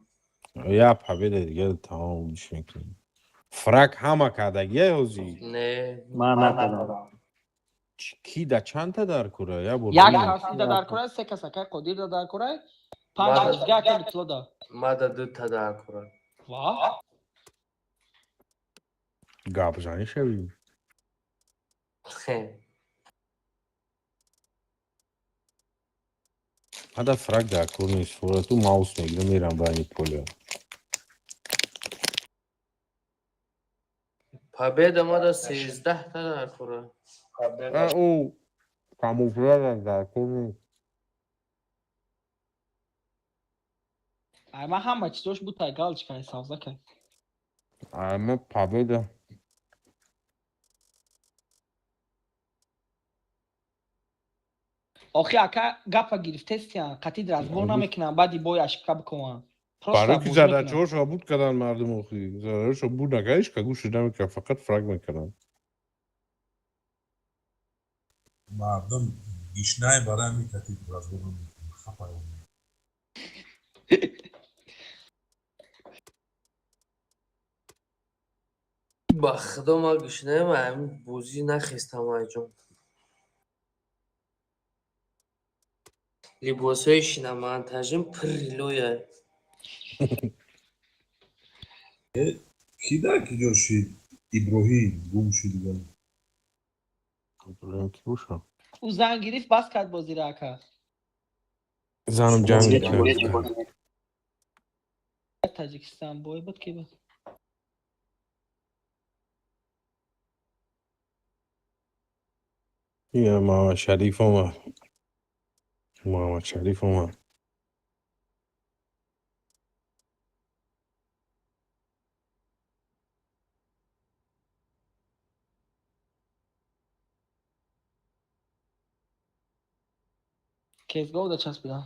S8: Я победа дига тамом гӯш мекунем. Фраг ҳама кардагия ҳозӣ.
S6: Не.
S7: Ман накардам.
S8: Ки да чандта дар кура? Я бор.
S1: Як кас да дар кура, се кас ака Қодир да дар кура, панҷ кас дига ака Лутфулло да.
S6: Ма да ду та дар кора.
S1: Ва?
S8: Гап занӣ шавӣ.
S6: Хе.
S8: Ада фраг дар кур нест. Фура ту маус мегирам мерам байни поле.
S6: Победа ма да 13 та дар кора.
S8: А у камуфляж дар кур нест.
S1: Ай ман ҳама чизош буд тай галочка савза кай.
S8: Ама победа.
S1: Охи ака гапа гирифтестиян, қатъи разбор намекунам, баъди бой ошибка бикунам. Просто
S8: Барои ки
S1: бозӣ мекунам.
S8: задачаҳошо буд кардан мардум охи. Задачаҳошо буд накард, ҳеч ка гӯшаш намекард, фақат фраг мекарданд.
S9: Мардум гишнаи барои ҳамин кати разбор намекунад, хафаён.
S6: Ба худо, ман гушнаем, ҳамин бозӣ нахестам, айҷон. Либосҳои шиномонтажим пурри лоя.
S9: Ки дар ки ҷо шид? Иброҳим гум шид дигар.
S8: Иброҳим ки боша?
S1: Ӯ зан гирифт, бас кард бозиро, ака.
S8: Занам ҷанг мекард.
S1: Таҷикистон бой буд, ки буд?
S8: Я Муҳаммад Шариф омад. Муҳаммад Шариф омад.
S1: Кезгоҳ да часпидан.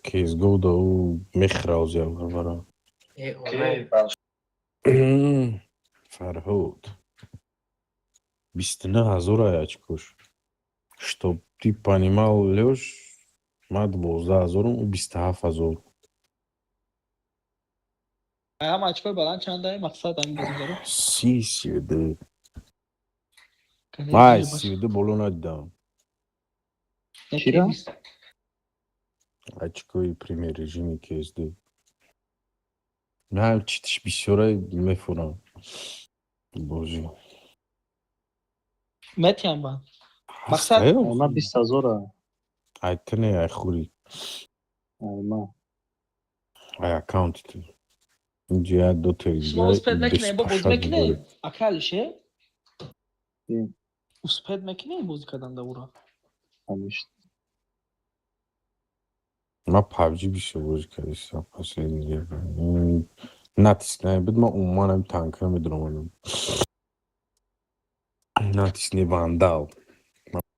S8: Кезгоҳ да ӯ мехӯра озия барбара.
S6: Э, омай.
S8: Фарҳод. 29 ҳазор ай очкош. Чтоб ты понимал, Лёш, ман 12 ҳазорум, ӯ 27 ҳазор.
S1: Ҳама очкои баланд чанда мақсад ҳамин бозигаро?
S8: 30, 32. Ман ай 32 боло надидам.
S7: Чира?
S8: Очкои премьер режими КСД. На читиш бисёрай мефурам. Бозӣ.
S1: Метиям ба. Мақсад
S7: Она 20 ҳазора.
S8: Ай ту не, ай хури.
S7: Ай ма.
S8: Ай аккаунти ту. Инҷо як ду
S1: Шумо успеть мекунем, бо бозӣ мекунем? Ака Алише? Успеть мекунем бозӣ кардан да ура?
S7: Конечно.
S8: Ман PUBG бисёр бозӣ кардистам последний. Натиск буд, ман умуман ҳами танка медуромадам. Натиск не, вандал.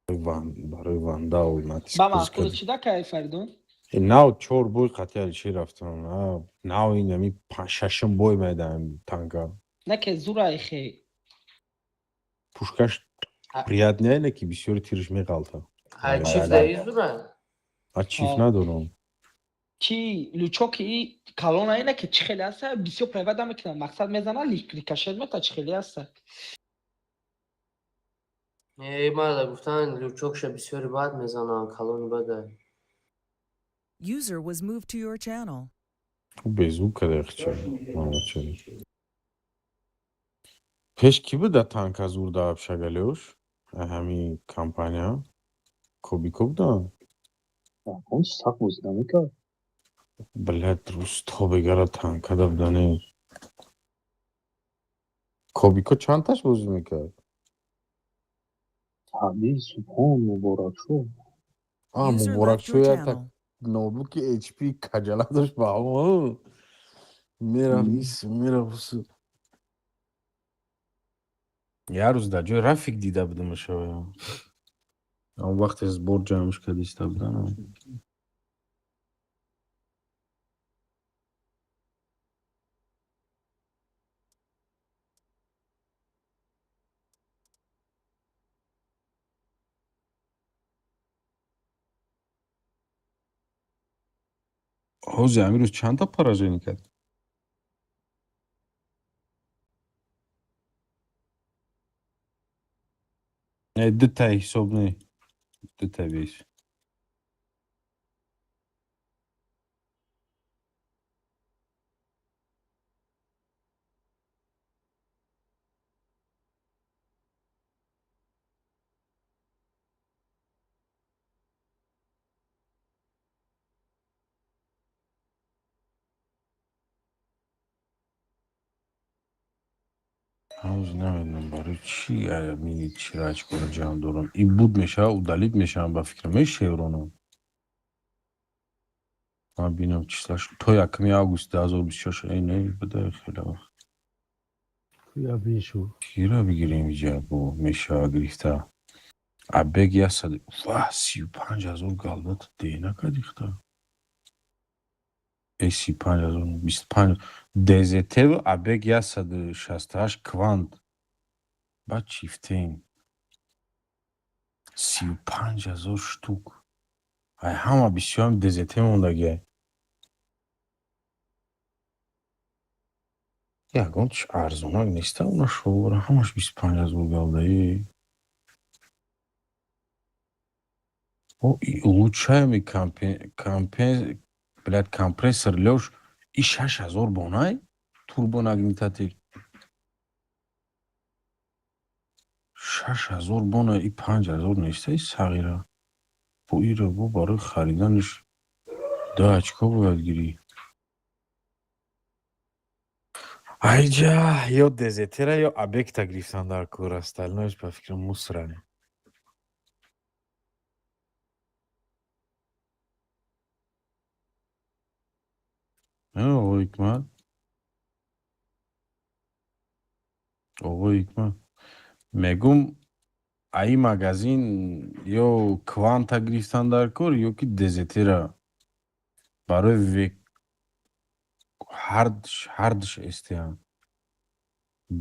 S8: Барои вандал натиск.
S1: Ба маъқул чӣ да кай, Фаридун?
S8: Нав чор бой қатъи Алишер рафтам. Нав ин ами шашум бой медам танка.
S1: Не ке зура хе.
S8: Пушкаш приятный не ки бисёри тирш меғалта.
S6: Ай чиф даи зура?
S8: А чиф надорам.
S1: Чи лючоки калона ина ки чӣ хеле аста, бисёр превада мекунад, мақсад мезана, рикошет мета, чӣ хеле аста.
S6: Э, мада гуфтан, лючокша бисёри бад мезананд, калони бада.
S4: User was moved to your channel.
S8: Беззвук карда хча. Пеш кӣ буда танка зур да Абшагалёш? Ҳами компания? Кобико буда?
S7: Он сахт бозӣ намекард.
S8: Блядь, рӯз бегара танка да будане. Кобико чандташ бозӣ мекард?
S7: Ҳаби Субҳон, Муборакшо.
S8: А, Муборакшо якта ноутбуки HP каҷала дошт, ба мерафт ис, мерафт. Як рӯз дар ҷои Рафик дида будамаш. Он вақте сбор ҷамъш кардиста будам. Ҳози ҳамин рӯз чандта поражение кард? Не, дута ҳисоб не. Дута бес. Ҳанӯз намедонам, барои чӣ ами чира очкоро ҷамъ дорам. Ин буд мешавад, удалить мешавам, ба фикрам, мешевронам. Ман бинам числаш то 1 август 2026, эй не, буда хеле вақт.
S3: Куя бишу.
S8: Кира бигирем иҷа бо мешава гирифта. Абег ясад ва 35 ҳазор галдата деҳ накарди хта. Э, 35 ҳазор, 25 ДЗТ Абег 168 квант. Баъд чифтен. 35 ҳазор штук. Ай ҳама бисёрам ДЗТ мондагиай. Ягон чи арзонак неста, уна шовара ҳамаш 25 000 галдаи. О, улучшаемый компе, блядь, компрессор, Лёш, и 6000 бонай, турбонагнетатель. 6000 бона, и 5000 неста, и сағира. Бо ира бо барои хариданаш ду очко бояд гирӣ. Айҷа ё ДЗТ-ра, ё объекта гирифтан дар кор, остальное ба фикрам мусоране. Оғои Ҳикмат, оғои Ҳикмат, мегум, аи магазин ё кванта гирифтан дар кор, ё ки ДЗТ-ра барои век ҳардуш эстеам.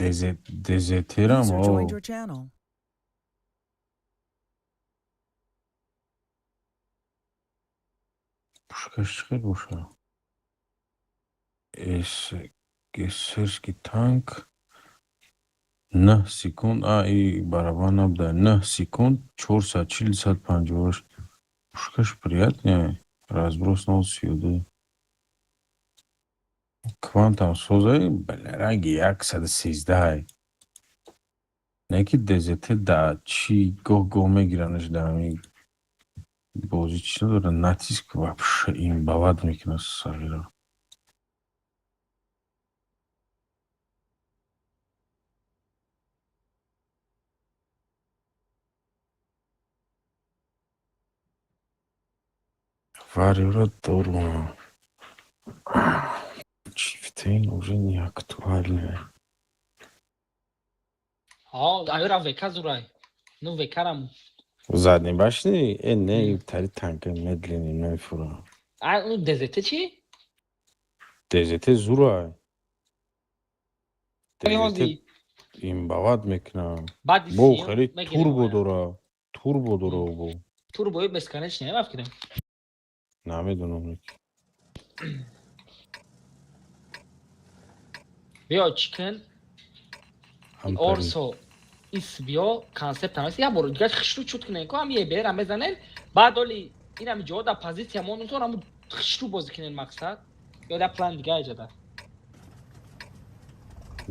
S8: ДЗТ-рам.
S4: User joined your channel.
S8: Пушкаш чӣ хел боша? Эсерский танк 9 секунд, а и барабан набуда, 9 секунд, 440, 158. Пушкаш приятный, разброс 0,32. Квантам созай, ранги 113-ай. Не ки ДЗТ да чӣ гоҳ гоҳ мегиранаш, да ҳамин бозӣ чӣ надора, натиск вообще имбовать мекунад сағира. Вариора дорум. Чифтейн уже не актуальный.
S1: Ҳо, аюра ВК зурай. Ну ВКрам.
S8: Задний башни? Э, не, тари танка медленный мефура.
S1: А ну ДЗТ чӣ?
S8: ДЗТ зурай. ДЗТ имбовать мекунам.
S1: Баъди
S8: Бо хеле турбо дора. Турбо дора бо.
S1: Турбои бесконечный не фикрам.
S8: Намедонам.
S1: Биё чӣ кун? Орсо ис биё концепт ҳамаст. Як бор дигар хишту чут кунен ко ҳам ебера мезанен. Баъд оли ин ҳами ҷо да позитсия монутон ҳаму хишту бозӣ кунен мақсад. Ё да план дига иҷода.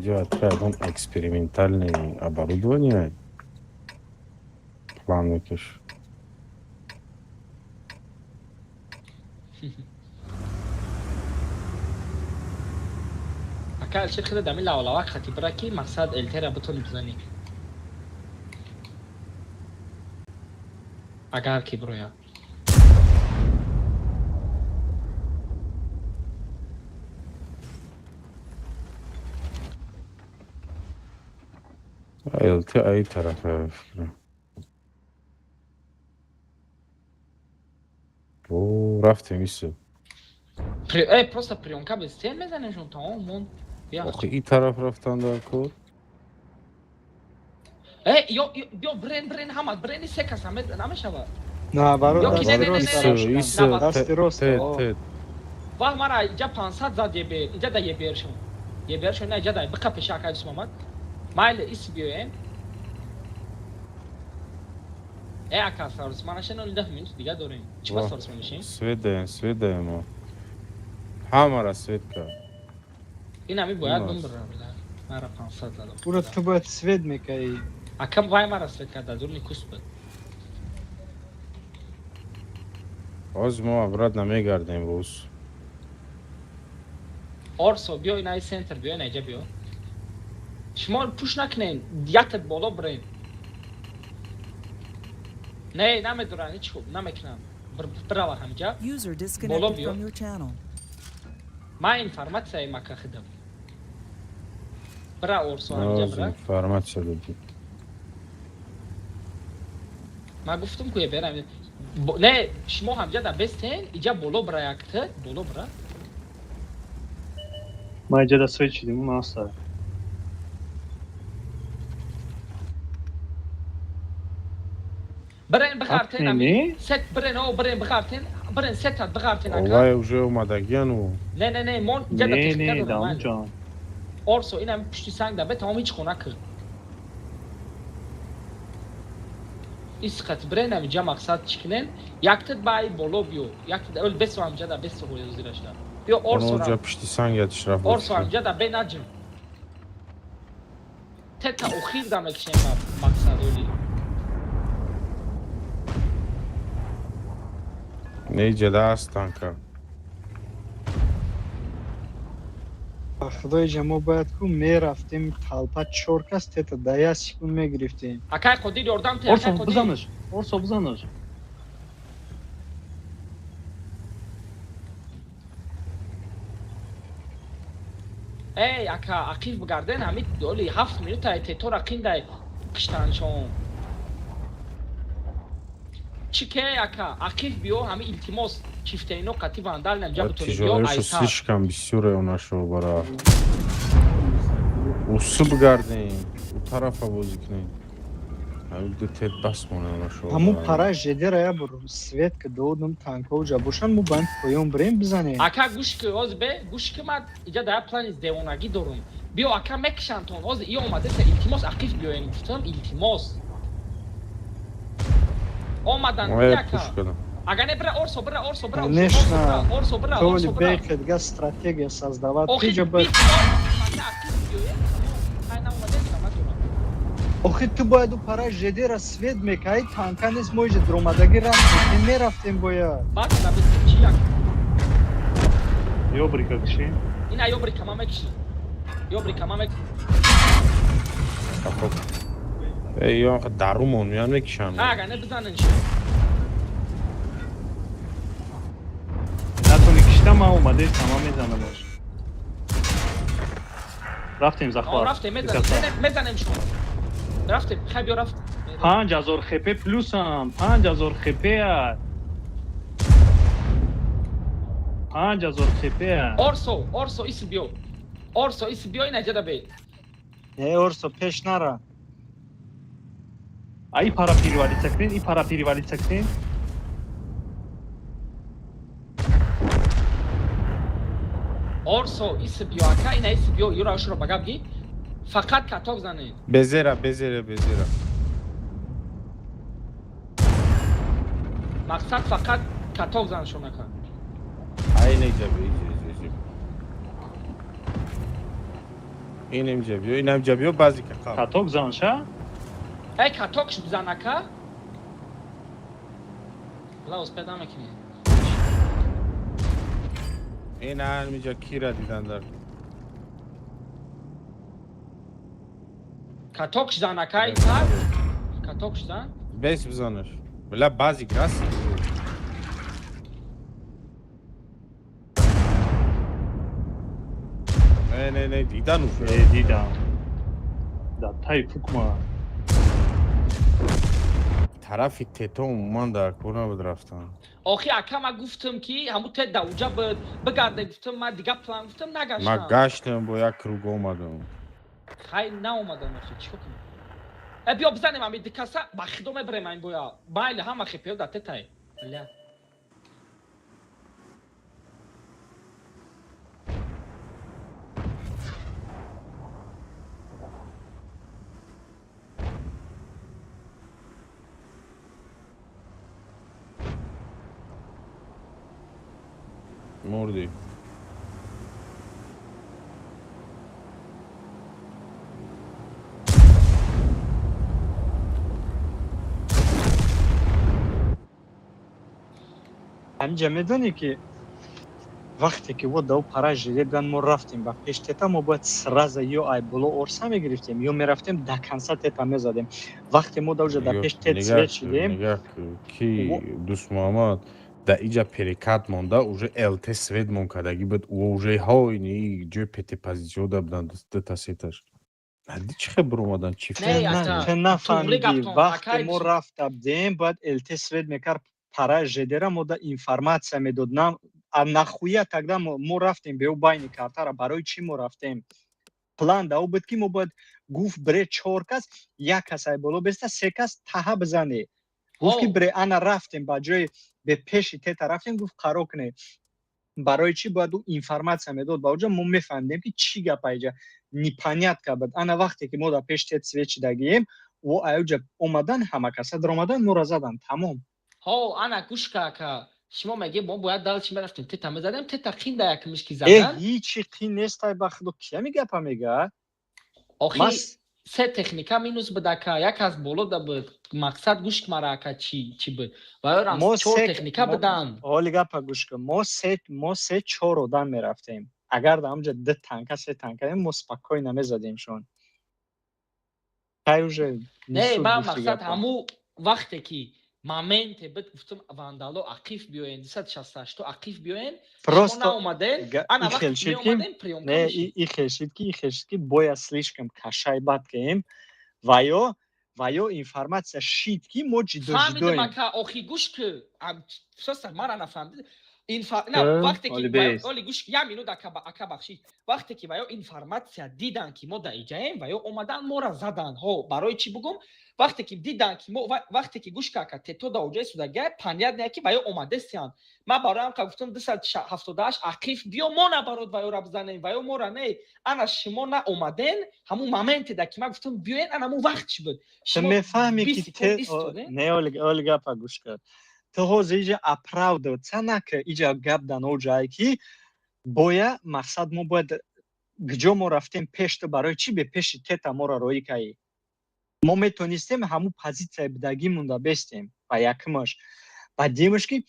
S8: Ҷо ягон экспериментальный оборудование план мекаш.
S1: Ака Алшер хеле дами лавлавак хати бира ки мақсад элтера битони бизанӣ. Агар ки бирояд.
S8: ЛТ ай тарафа фикрам. О, рафтем исо.
S1: Э, просто приёмка без стен мезанем тамом мон.
S8: Охи и тараф рафтан дар кор.
S1: Э, ё ё брен брен ҳама брени се кас намешавад.
S2: На, баро
S1: Ё ки не, не, не, не,
S8: Исо,
S2: дасти рост.
S8: Т, т.
S1: Вах мара иҷа 500 зад ебер, иҷа да ебершон. Ебершон на иҷа да биқа пеша акай Дусмамад. Майли ис биёем. Э, ака сарусманаша 0,10 минут дига дорем. Чӣ ба сарусма мешем?
S8: Свет даем, свет даем мо. Ҳамара свет кард.
S1: Ин ҳами бояд бимбира. Мара 500 задам.
S2: Ура ту бояд свет мекаи.
S1: Ака вай мара свет кард, дурни кус буд.
S8: Ҳозир мо обратно мегардем рӯз.
S1: Орсо биё инаи центр, биё инаиҷа биё. Шумо пуш накунен, якта боло бирен. Не, намедоран, ҳеч хуб намекунам. Бирава ҳамҷа.
S4: User
S1: Боло
S4: disconnected
S1: биё.
S4: from your channel.
S1: Ман информатсияи мака хидам. Бира Орсо ҳамҷа
S8: Ҳозир
S1: бира.
S8: информатсия додӣ.
S1: Ман гуфтум ку берам. Не, шумо ҳамҷа да бестен, иҷа боло бира якта, боло бира.
S7: Ма иҷа да свет шидим, он аста.
S1: Бирен биғартен
S7: Не,
S1: ами.
S7: не?
S1: Сет бирен, о бирен биғартен, бирен сетат биғартен ака.
S8: Овай уже омадагияну.
S1: Не, не, не, мон иҷа да
S7: Не,
S1: техника
S7: не,
S1: дорам.
S7: даунҷон.
S1: Орсо, ин ҳами пушти санг да бе, тамом, ҳеҷ хона кир. Исқат брен ҳамиҷа мақсад чӣ кунен? Яктат ба ай боло биё. Яктат ол бесо ҳамиҷа да бесо ҳозирашда. Биё Орсо
S8: Оноҷа пишти санг ятиш рафт.
S1: Орсо ҳамиҷа да бе наҷим. Тета охир да мекишем мақсад оли.
S8: Неҷа да аст танка.
S2: Ба худои ҷа мо бояд ку мерафтем толпа чор кас тета да як секунд мегирифтем.
S1: Акай Қодир ёрдам те,
S7: Орсо
S1: акай Қодир.
S7: бизанаш. Орсо бизанаш.
S1: Эй, ака, ақиф бигарден, ҳами оли 7 минута тетора қиндай киштаншон. Чӣ ке, ака, ақиф биё, ҳами илтимос, чифтаино қати вандал намҷа бутони биё
S8: Тиҷорашу
S1: айсар.
S8: слишком бисёре онашо бара. Усу бигардем, у тарафа бозӣ кунем. Ҳамин ду тет бас моне онашо.
S2: Ҳамун пара жедера я бур свет ки додум танкҳо ҷа бошанд, мо бояд поён бирем бизанем.
S1: Ака, гӯш ки, ҳозир бе, гӯш ки, ман иҷа дар як плани девонагӣ дорум. Биё, ака, мекишантон, ҳозир и омадеса, илтимос, ақиф биёен, гуфтам, илтимос. Омадан,
S8: Ой,
S1: ака.
S8: пуш кардам.
S1: Ага не, бира, Орсо, бира, Орсо, бира,
S2: Конечно,
S1: Орсо, бира,
S2: толи
S1: Орсо, бира.
S2: бекет га стратегия создавать.
S1: Охи,
S2: Тиҷа бояд
S1: ака, ақиф биёен, тамом. Хай наомадеса, мадурам.
S2: Охи ту бояд у пара жедера свет мекаи, танка нест, мо иҷа дуромадагӣ рафтем, мерафтем бояд.
S1: Баъд набист чи як?
S7: Ёбрика киши.
S1: Ина ёбри кама мекиши. Ёбри кама мек.
S8: Эй, ё дарумон меян мекишанд.
S1: Ага не бизанен шо.
S7: Натони кишта ман омадеш тама мезанамаш. Рафтем захват.
S1: Рафтем, мезанем, мезанем шо. Рафтем, хай биё рафт.
S7: 5000 хп плюсам, 5000 хп. 5000 хп.
S1: Орсо, Орсо ис биё. Орсо ис биё, ина ҷада бе.
S2: Э, Орсо, пеш нара.
S7: А и пара перевалиться кунен, и пара перевалиться кунен.
S1: Орсо ис биё, ака, ина ис биё, юра шуро ба гап ги. Фақат каток занед.
S8: Безера, безера, безера.
S1: Мақсад фақат каток заншон, ака.
S8: Ай неҷа биё, иҷа, иҷа, иҷа. Инам ҷа биё, инам ҷа биё, баъзе ка қабл.
S7: Каток занша?
S1: Эй, катокш бизан, ака. Ла успед намекунӣ.
S8: Ин ҳамиҷа кира дидан дар.
S1: Катокш зан, ака, ай тар. Катокш зан.
S8: Бес бизанаш. Била баъзе грас. Не, не, не, дидан уже.
S7: Э, дидам. Да тай фукма.
S8: Тарафи тето умуман дар кор набуд рафтан.
S1: Охи, ака, ман гуфтам ки ҳамун те да уҷа бигарде, гуфтам, ман дига план гуфтам,
S8: Ман
S1: нагаштам.
S8: гаштам, бо як круг омадам.
S1: Хай наомадам, охи, чикор кунам? Э, биё бизанем ами дикаса, ба хидо мебарем айн боя. Майли ҳама хепиё да тетай. Бля.
S8: Мурдӣ.
S2: Ҳаминҷа медонӣ ки вақте ки во дав пара жиле будан, мо рафтем ба пеш тета, мо бояд сразу ё ай боло орса мегирифтем, ё мерафтем до конца тета мезадем. Вақте мо даужа да пеш тет свет шидем.
S8: Нигоҳ ки дӯст Муҳаммад да иҷа перекат монда, уже лт свет мон кардагӣ буд, ӯ уже ҳойни ҷои пт позитсиёда буданд дута сеташ. Нади чӣ хел биромадан чи?
S1: Не, ака,
S2: Ту нафаҳмидӣ.
S1: туғри гаптон,
S2: Вақте
S1: акай
S2: мо рафта будем, бояд лт свет мекард, пара жедера мо да информатсия медод нам. А нахуя тогда мо рафтем беу байни картара? Барои чӣ мо рафтем? План да ӯ буд ки мо бояд гуфт бре чор кас, як кас ай боло беста, се кас таҳа бизане. Гуфт ки бре, ана рафтем ба ҷои бе пеши тета рафтем, гуфт қаро куне. Барои чӣ бояд ӯ информация медод ба оҷа, мо мефаҳмидем, ки чӣ гап айҷа непонятка буд. Ана вақте ки мо дар пеш тет свет шидагием, во аюҷа омадан, ҳама каса даромадан, моро задан, тамом.
S1: Ҳо, ана гӯш ка, ака, шумо мегӯед, мо бояд дальше мерафтем, тета мезадем, тета қин да якмиш ки
S2: Э,
S1: задан.
S2: Ҳичи қин нестай, ба худо, ки ҳами гапа мега?
S1: Охи, се техника минус буд, ака, як аз боло да буд. Мақсад, гӯш мара, ака, чӣ чӣ буд, ваёрам чор техника будан.
S2: Ҳоли гапа гӯш кун, мо се чор одам мерафтем. Агар дар ҳамҷа ду танка, се танка, мо спокойно мезадемшон. Кай уже
S1: Не, ман мақсад, ҳаму вақте ки моменте буд, гуфтум, вандало ақиф биёен, 268 ақиф биёен.
S2: Просто
S1: наомаден, ана вақте меомадем, приёмка.
S2: Не, и хел шид ки бояд слишком кашай бад кеем ва ё информация шид, ки мо ҷидо
S1: Фаҳмидам.
S2: ҷидоем.
S1: Ака, охи, гӯш ки, мара нафаҳмид. Вақте ки, оли гӯш, як минут, ака, бахшид. Вақте ки ва ё информация дидан, ки мо дар иҷаем, ва ё омадан, моро задан. Ҳо, барои чӣ бугум? Вақте ки дидан, ки мо, вақте ки, гӯш ка, ака, тето да оҷаи судагия, понятно, ки ва ё омадестиянд. Ман бароям ка гуфтам, 278 ақиф биё, мо набарод ва ёра бизанем, ва ё мора не. Ана шумо на омаден. Ҳамун моменте да ки ман гуфтам, биёен, ана ҳамун вақт чӣ буд?
S2: Мефаҳме ки не, оли гапа гӯш кар, ту ҳозир иҷа оправдываться нака. Иҷа гап дар ноҷае ки боя мақсад, мо бояд куҷо мо рафтем пеш, ту барои чӣ бе пеши тета моро роӣ каӣ? Мо метонистем ҳамун позитсияи бидагимонда бестем. Ба якумаш, ба дуюмаш, ки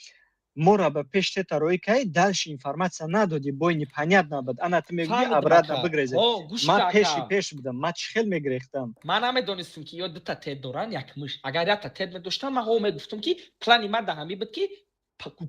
S2: моро ба пеш тета роӣ каӣ, дальше информация надодӣ, бой непонятно буд. Ана ту мегӯӣ, обратно бигрезем. Ман пеши пеш будам, ман чӣ хел мегрехтам?
S1: Ман намедонистам, ки ё дута тет доранд. Якмиш, агар якта тет медоштам, ман ҳо мегуфтам, ки плани ман да ҳамин буд, ки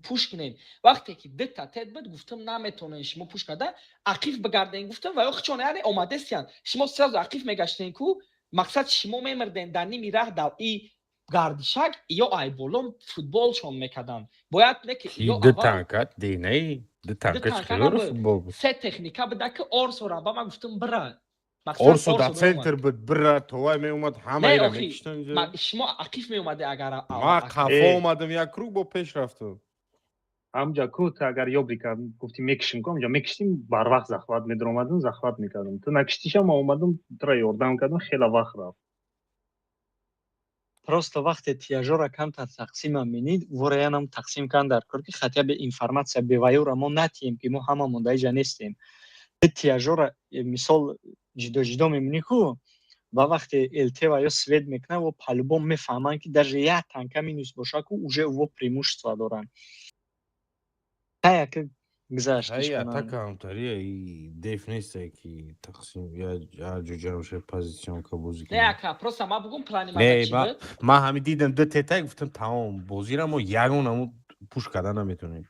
S1: пуш кунем. Вақте ки дута тет буд, гуфтам, наметонем шумо пуш карда, ақиф бигардем, гуфтам, ва ё хичон, яъне омадестиянд. Шумо сразу ақиф мегаштем ку, мақсад, шумо мемирдем дар ними раҳ, дар и гардишак ё айболон футболшон мекарданд. Бояд не ки
S8: ду танка динаи, ду танка футбол.
S1: Се техника буда, ки орсора ба ман гуфтам, бира.
S8: Орсо дар центр буд, бира, товай меомад, ҳамаира мекиштан.
S1: Шумо ақиф меомаде агар.
S8: Ма қафо омадам, як круг бо пеш рафтам.
S7: Ҳамҷа ку ту агар ёбрика гуфти, мекишим ку, ҳамҷа мекиштим, барвақт захват медаромадам, захват мекардам. Ту накиштиша, ма омадам, тура ёрдам кардам, хеле вақт рафт.
S2: Просто вақте тияжора камтар тақсимам менид, вораянам тақсим кан дар кор, ки хотя бы информация беваюра мо натием, ки мо ҳамамон дар иҷа нестем. Тияжора мисол ҷидо ҷидо мемонӣ ку, ва вақте ЛТ ва ё свет мекунад, во по-любому мефаҳманд, ки даже як танка минус боша ку, уже во преимущество доранд. Таяк гузашт.
S8: Атака ҳамтария и деф несте, ки тақсим я ҷо ҷамша позиционка бозӣ.
S1: Не, ака, просто ма бугум плани.
S8: Не, ма ҳами дидам ду тетай, гуфтам, тамом, бозира мо ягон ҳамун пуш карда наметонем.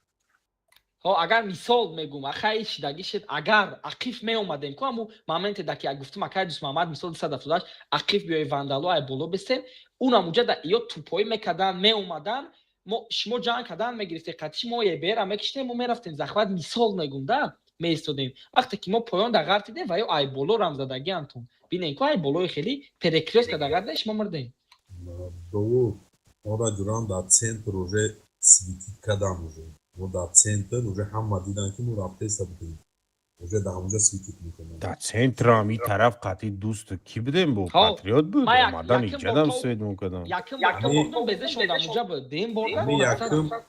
S1: Ҳо, агар мисол мегум, ахай шидагӣ шид, агар ақиф меомадем ку, ҳаму моменте да ки гуфтум, акай Дусмаҳмад, мисол 278 ақиф биёи, вандало ай боло бистем, унам уҷа да ё тупоӣ мекардан, меомадан, мо шумо ҷанг кардан мегирифтем, қатиши мо ебера мекиштем, мо мерафтем захват, мисол мегум, да меистодем. Вақте ки мо поён да ғартидем, ва ё ай боло рам задагиантон, бинем ку, ай болои хеле перекрёстка да ғартидем, шумо мурдем.
S9: Довуд, ора ҷурам дар центр уже светить кардам, уже мо дар центр уже ҳама дидан, ки мо рафтеса будем, уже дар ҳамонҷа светить мекунам.
S8: Дар центрам и тараф қатъи дӯст кӣ будем, бо Патриот буд, омадан иҷадам свет мекардам.
S9: Якум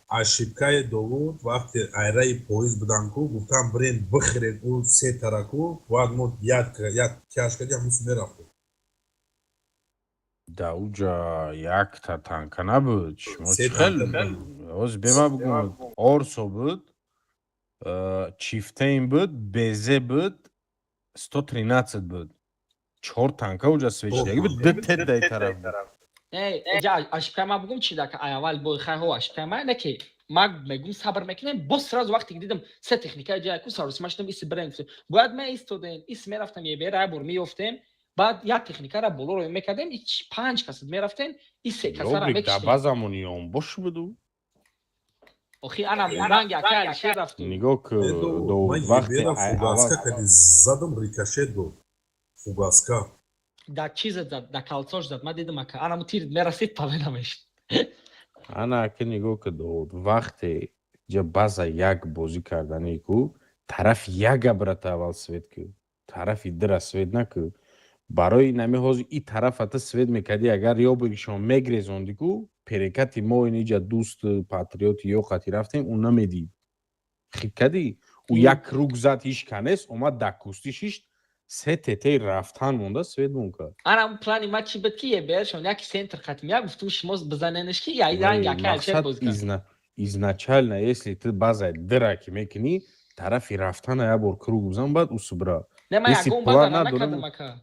S9: ошибкаи Довуд, вақте айраи поиз будан ку, гуфтам, бирем бихӯрем ӯ се тараку, бояд мо як тяж кардем, ҳамусу мерафтем.
S8: Да уҷа якта танка набуд, шумо чӣ хел ҳозир бема бугум, Орсо буд, Чифтейн буд, Безе буд, 113 буд, чор танка уҷа свет шидаги буд, ду тет дай тараф буд.
S1: Ошибкаи ман бугум чи дака, аввал бой хайҳо, ошибкаи ман не, ки ман мегум, сабр мекунем. Боз сразу вақте ки дидам се техника ҷая ку, саросима шудам, иси бирем, бояд меистодем, ис мерафтам, ебера як бор меёфтем, баъд як техникара боло ро мекардем, панҷ кас мерафтем, и се касара
S8: мекиштем. Ба замони он бош буду.
S1: Охи, ана ранги ака Алишер рафту.
S8: Нигоҳ ку, вақте
S9: фугаска кади задам, рикошет дод фугаска.
S1: Да чизе зад, да калцош зад, ман дидам, ака, ана тир мерасид, паве намешд.
S8: Ана ака, нигоҳ ку, Довуд, вақте Ҷа база як бозӣ кардане ку, тарафи яга брата аввал свет ку, тарафи дира свет наку. Барои нами ҳозир и тарафата свет мекардӣ, агар ёбигишон мегрезондӣ ку, перекати мо иниҷа дӯст патриоти ё қати рафтем, ӯ намедид. Хит кардӣ? Ӯ як круг зад, ҳич канест, омад дар кустӣ шишт, се тетаи рафтан монда свет мон кард.
S1: Ана плани ма чӣ буд, ки ебершон яки центр қатим як гуфтум, шумо бизаненш, ки я ранг яка Алишер
S8: Мақсад
S1: боз кард.
S8: Изначально, если ты базаи дира ки мекунӣ, тарафи рафтана як бор круг бизан, баъд усубра.
S1: Не, ман
S8: Если
S1: ягон
S8: план
S1: базара
S8: надорем,
S1: накардам, ака.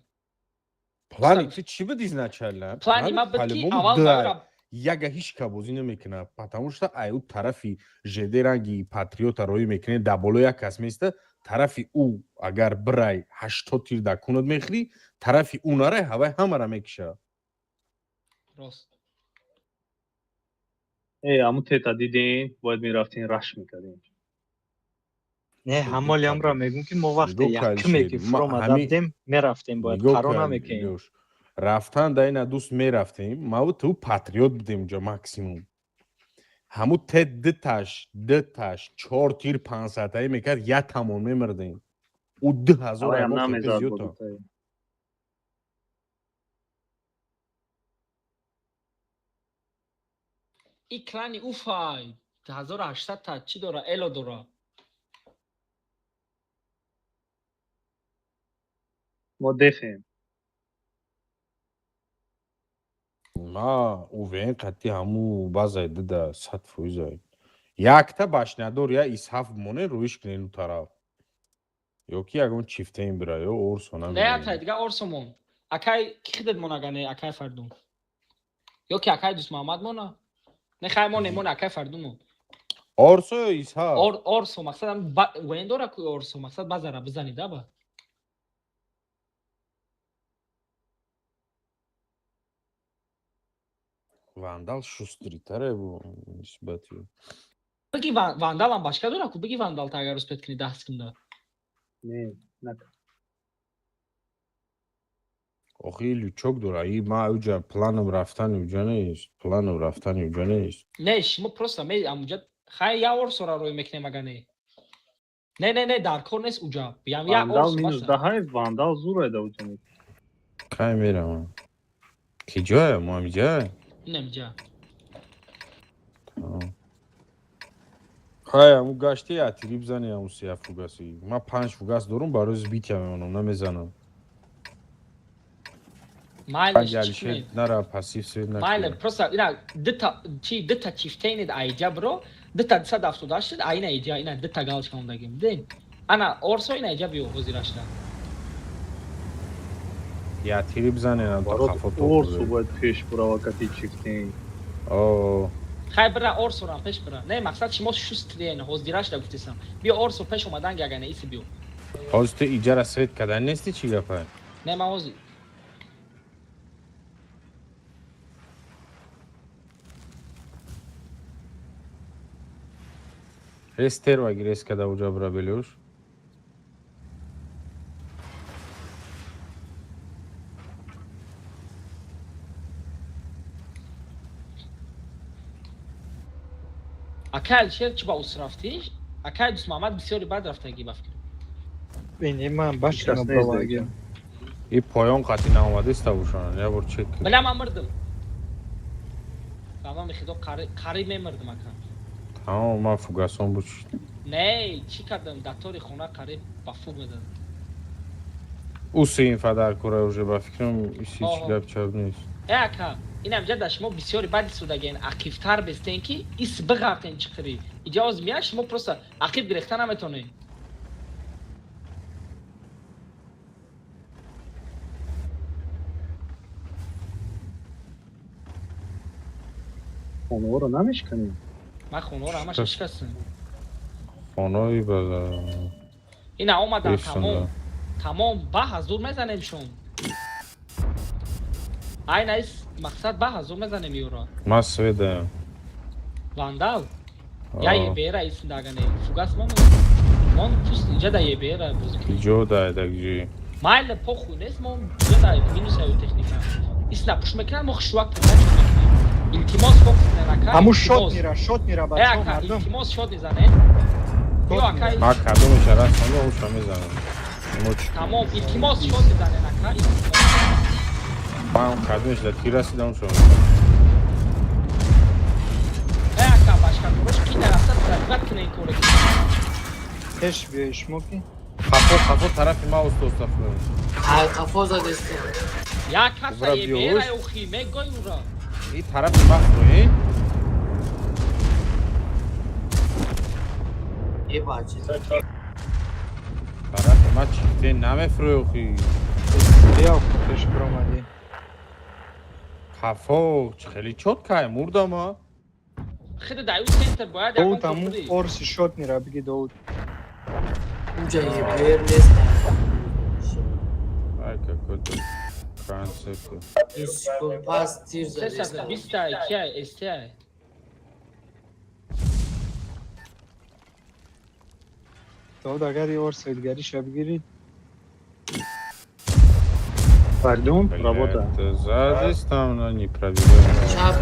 S8: Плани ту чӣ буд изначально?
S1: Плани ма буд, ки
S8: по-любому
S1: аввал
S8: дира.
S1: барора
S8: Яга ҳеч ка бозӣ намекунад, потому что ай ӯ тарафи жд ранги патриота роӣ мекунед, дар боло як кас места, тарафи ӯ агар бирай, 80 тир дар кунат мехӯрӣ, тарафи ӯ нарай, ҳавай ҳамара мекиша.
S1: Рост.
S7: Э, аму тета диден, бояд мерафтин, раш мекардем.
S2: Не, ҳамоли амра мегӯм, ки мо вақте
S8: Нигоҳ кар,
S2: якуме ки
S8: Алишер, ма
S2: фуромада будем, мерафтем, бояд
S8: Нигоҳ
S2: қаро
S8: кар,
S2: намекунем.
S8: Илёш. Рафтан да ина дӯст мерафтем, маву ту патриот будем уҷа максимум. Ҳаму те дуташ чор тир пансатаӣ мекард, як тамон мемирдем. Ӯ 2000
S7: Аваям
S8: мо хепе
S7: намезад бо
S8: зиёдта.
S7: дутаи.
S1: И клани уфай 1800 та чӣ дора, эло дора.
S7: Мо дефем.
S8: Ма УВН қатъи ҳаму базаи дуда 100%. Якта башнядор я исҳаф моне, рӯиш кунен ӯ тараф. Ё ки ягон чифтаин бира, ё орсо
S1: Не,
S8: намедонам.
S1: атай дига орсомон. Акай ки хидет мона, не, акай Фардун. Ё ки акай Дӯстмуҳаммад мона? Не, хай мо не мона, акай Фардун мон.
S8: Орсо ё исҳаф?
S1: Орсо мақсадам вен дора ку, орсо мақсад базара бизани даба.
S8: Вандал шустритаре бу нисбати.
S1: Биги вандалам башка дора ку, биги вандал та агар успеть кунӣ 10 секунда.
S7: Не, накард.
S8: Охи лючок дора. И ма уҷа планом рафтани уҷа нест. Планом рафтани уҷа нест.
S1: Не, шумо просто ме амуҷа хай я орсора рӯй мекунем, ага не. Не, не, не, дар кор нест уҷа. Ям я
S7: Вандал
S1: орсо
S7: минус
S1: баса.
S7: даҳай, вандал зурай да уҷа.
S8: Кай меравам? Ки ҷоя? Мо ҳамиҷа?
S1: Инамҷа.
S8: Хай, ҳаму гашти атири бизани, ҳаму сия фугаси. Ма панҷ фугас дорум, барои сбития мемонам, намезанам.
S1: Майле
S8: Панҷ
S1: чӣ
S8: Алишер
S1: кунед?
S8: нара пассив свет
S1: Майле
S8: накунад.
S1: просто ина дита чи дита чифтейнед айҷа бро, дита 278 айна иҷа, ина дита галочка мондагим. Дидем? Ана орсо ина иҷа биё ҳозирашда.
S8: Я тири бизанем, то
S7: Барот
S8: хафо
S7: орсу
S8: то.
S7: бояд пеш бурава кати чифтен.
S8: О,
S1: Хай бира, орсорам пеш бира. Не, мақсад шумо шустриен ҳозирашда гуфтесам. Биё орсо пеш омадан ягане иси биё.
S8: Ҳозир ту иҷара свет кардан нести, чӣ гапа?
S1: Не, ман ҳозир
S8: Рестерва гирес када уҷа бира, Белюш.
S1: Акай Алишер чӣ ба ус рафтӣ? Акай Дӯстмуҳаммад бисёри бад рафтагӣ ба фикр.
S2: Ини ман
S7: Ҳеч кас
S2: башина
S7: нест
S2: броваги.
S7: дар.
S8: И поён қатъи наомадиста бошанд. Я бор чек кун.
S1: Била, ман мирдим. Ба ман худо, қариб мемирдим, ака.
S8: Тамом, ман фугасон буд.
S1: Не, чӣ кардам? Дар тори хона қариб ба фуг медадам.
S8: Уси ин фадар кура уже ба фикрам иси чӣ
S1: Оҳо.
S8: гап чап нест.
S1: Э, ака, инамҷа дар шумо бисёри бади судагиен, ақибтар бестен, ки ис биғартен чиқирӣ. Иҷа оз мия, шумо просто ақиб гирехта наметонед.
S7: Хонаҳоро намешканем.
S1: Ман хонаҳоро ҳамаша шикастам.
S8: Хонаи ба
S1: Ина омадан.
S8: Бефсонда.
S1: Тамом, тамом, ба ҳазур мезанем шум. Айна ис мақсад ба ҳазур мезанем ёро.
S8: Ман сведаям.
S1: Вандал я ебера исндагане фугас мон мон пуст иҷа да ебера бозӣ кунем.
S8: Иҷо дай дагҷи.
S1: Майли, похуй нест, мо иҷа да минус аю техника. Исна пуш мекунам, мо хушвак мекунем. Илтимос, фокус кунен, ака.
S2: Ҳамун шот
S1: Илтимос.
S2: мира, шот мира,
S1: Э,
S2: бачаҳо,
S1: ака,
S2: мардум.
S1: илтимос, шот мезанен. Ё, ака.
S8: Ма кадомеша расонда, уша мезанам. Мо чӣ?
S1: Тамом, илтимос, шот мезанен, ака, илтимос.
S8: Ман кадомеша тир расидам, уша мезанам.
S1: Э, ака, башкатурош ки нарафта, пробивать кунен коре.
S2: Пеш биёи шумо ки.
S8: Қафо, қафо, тарафи ма уста уста фурӯ.
S6: Ай қафо задестем.
S1: Як каса
S8: Убра биёш.
S1: ебера охи, мегӯй ура.
S8: И тарафи ма фурӯ.
S6: Е бача.
S8: Тарафи ма чифте намефурӯ охи.
S2: Биё, пеш биромадӣ.
S8: Қафо хеле чёткай мурдама.
S1: Хида дай у центр бояд
S2: Довуд,
S1: ягон
S2: ҳамун
S1: кор.
S2: орси шот мира, биги, Довуд.
S6: Уҷа ебер нест.
S8: Ай, какой-то концепт.
S6: Секунд пас тир
S1: Сесада
S6: задестем.
S1: биста кия СТ.
S2: Довуд, агар и орси дигариша бигирӣ.
S7: Пардон, работа.
S8: Задестам, но не пробиваю.
S6: Чап.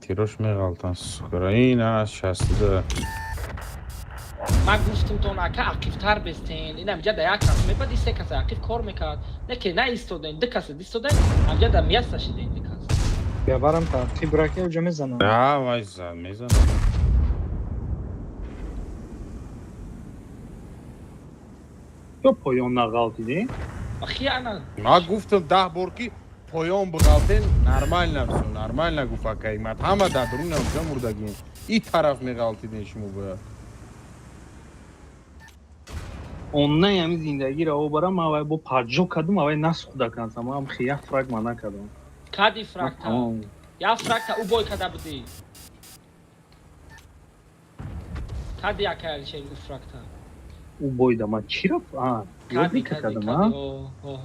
S8: Тирош меғалтан, сука. Ина 62.
S1: Ман гуфтум то ака, ақибтар бестен. Ин амҷа да як кас мебад, и се каса ақиб кор мекард. Не ки наистоден, ду каса дистоден, амҷа да мияста шиден ду кас.
S2: Бия барам таақиб раки, уҷа мезанам.
S8: Да, вай за мезанам.
S7: Ё поён нағалтидӣ?
S1: Ахи ана.
S8: Ма гуфтам 10 бор ки поён биғалтен, нормально всё, нормально гуфт ака Ҳикмат. Ҳама дар дарун ҳамҷа мурдагим. И тараф меғалтиден шумо бояд.
S7: Оннаи ҳами зиндагиро обарам, ман вай бо парҷо кардум, авай насухда кансам, ман хи як фраг ма накардам.
S1: Кади фракта.
S7: Тамом.
S1: Я фракта у бой када будӣ. Кади, ака Алишер, у фракта.
S7: У бойда ман чӣ рафт? А,
S1: Кади,
S7: ёбрика
S1: кади,
S7: кардам,
S1: кади.
S7: а?
S1: О, о, о.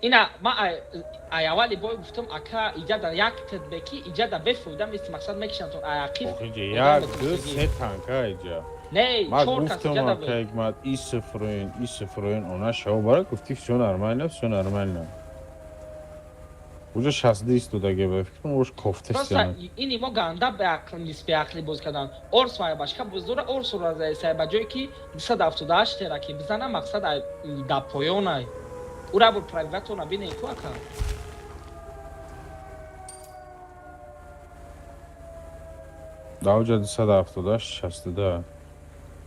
S1: Ина ма ай аввали бой гуфтам, ака, иҷа да як тдбеки, иҷа да бефоида мисли мақсад мекишанд ай ақиб.
S8: Охиҷа як, ду, се танка иҷа.
S1: Не,
S8: Ма
S1: чор кас
S8: гуфтам
S1: иҷа да
S8: ака
S1: буд.
S8: Ҳикмат, и сифрин, и сифрин, она шава бара гуфти всё нормально, всё нормально. Уже 62 истодаге ба фикрам, ош
S1: Просто
S8: кофтестиан.
S1: ини мо ганда беақл нисб беақлӣ боз кардан. Орс вай башка боздора, орсура заесай ба ҷое ки 278 тера ки бизана, мақсад ай да поёнай. Ура бур пробиватона бинен ку, ака.
S8: Давҷа 278, 62.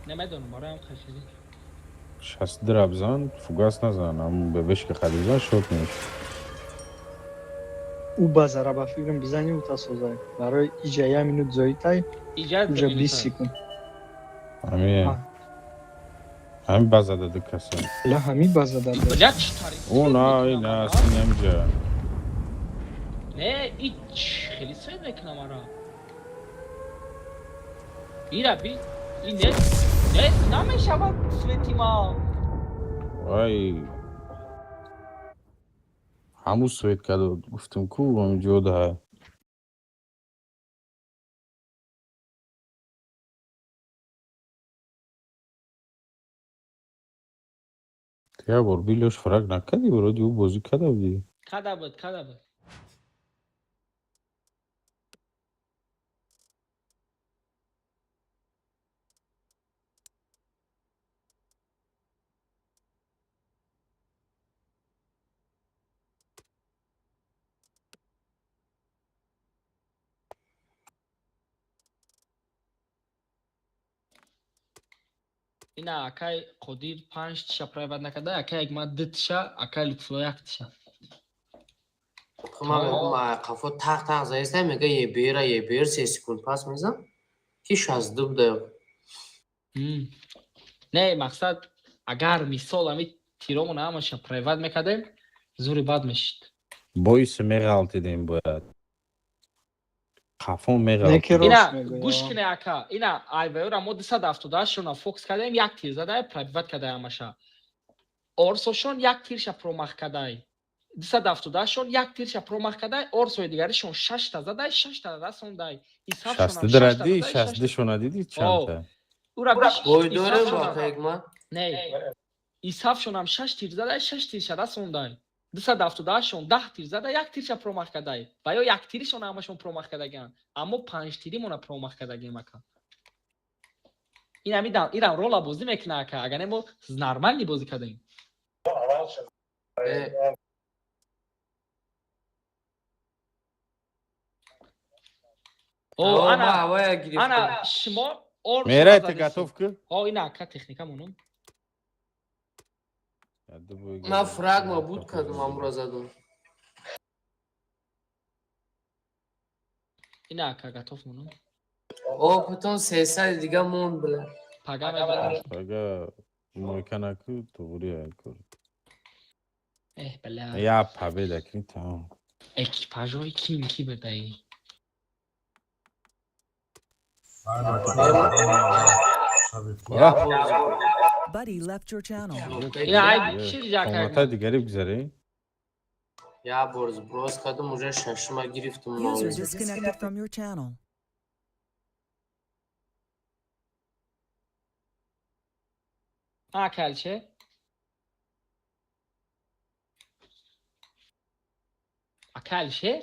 S1: Намедонам, бароям хеле.
S8: 62 ра бизан, фугас назан, ҳамун бебешки қади бизан, шот мешад.
S2: Ӯ базара ба фикрам бизани, ута созай. Барои иҷа як минут зоитай,
S1: Иҷа
S2: уҷа 20 секунд.
S8: Ҳами
S2: А.
S8: ҳами базада ду каса.
S2: Ла ҳами базада.
S1: Бля, чӣ тари.
S8: О, на, ина синамҷа.
S1: Не, ич хеле свет мекунам ара. Ира би, и не, не, намешавад свети ма.
S8: Вай ҳамун свет кадо гуфтам ку, ҳамин да. Як бор билёш фраг накардӣ, вроде ӯ бозӣ карда будӣ.
S1: Када буд, када буд. Ина акай Қодир панҷ тиша пробивать накарда, акай Ҳикмат ду тиша, акай Лутфулло як тиша.
S6: Ман мегӯм, қафо тақ тақ заеста, мега ебера ебер, 3 секунд пас мезан ки 62 буда.
S1: Не, мақсад, агар мисол ами тиромон ҳамаша пробивать мекардем, зури бад мешид.
S8: Боиси меғалтидем бояд. Қафо
S2: Не ки
S8: меғалтидем.
S2: рост
S1: Ина
S2: мегӯяд.
S1: гӯш кине, ака, ина айваёра мо 278 шона фокус кардем, як тир задай, пробивать кардай ҳамаша. Орсошон як тирша промах кардай. 278 шон як тирша промах кардай, орсои дигаришон шашта задай, шашта расондай. Исҳабшонам
S8: 62 ра
S1: шашта
S8: дидӣ,
S1: задай, шашта.
S8: 62 шона дидӣ чандта?
S1: Ура
S6: Бой дорем
S1: исҳабшонам
S6: бо Ҳикмат.
S1: Не. Исафшонам шаш тир зада, шаш тирша расондай. 278-шон 10 тир зада, як тирша промах кардай. Ва ё як тиришон ҳамашон промах кардагианд. Аммо панҷ тиримона промах кардагием, ака. Ин ҳамидан ирам рола бозӣ мекуна, ака. Агар не, мо нормальный бозӣ кардем. О, ана ана шумо.
S8: Мерай, ты готов ки?
S1: О, ина, ака, техника монум.
S6: Ман фрагма буд кардам, амура задум.
S1: Ина, ака, готов монум.
S6: О, потом 300 дига монд, бля.
S1: Пага мебарам.
S8: Пага мойка наку, туғри кор.
S1: Эҳ, бля.
S8: Я победа кни, тамом.
S1: Экипажҳои ким ки бедаи?
S4: Buddy left your channel.
S1: Ина ай чӣ дига?
S8: Комната дигаре бигзарем.
S6: Я бор сброс кардам, уже шашма гирифтум.
S4: User disconnected from your channel.
S1: А, калче? Ака, Алишер?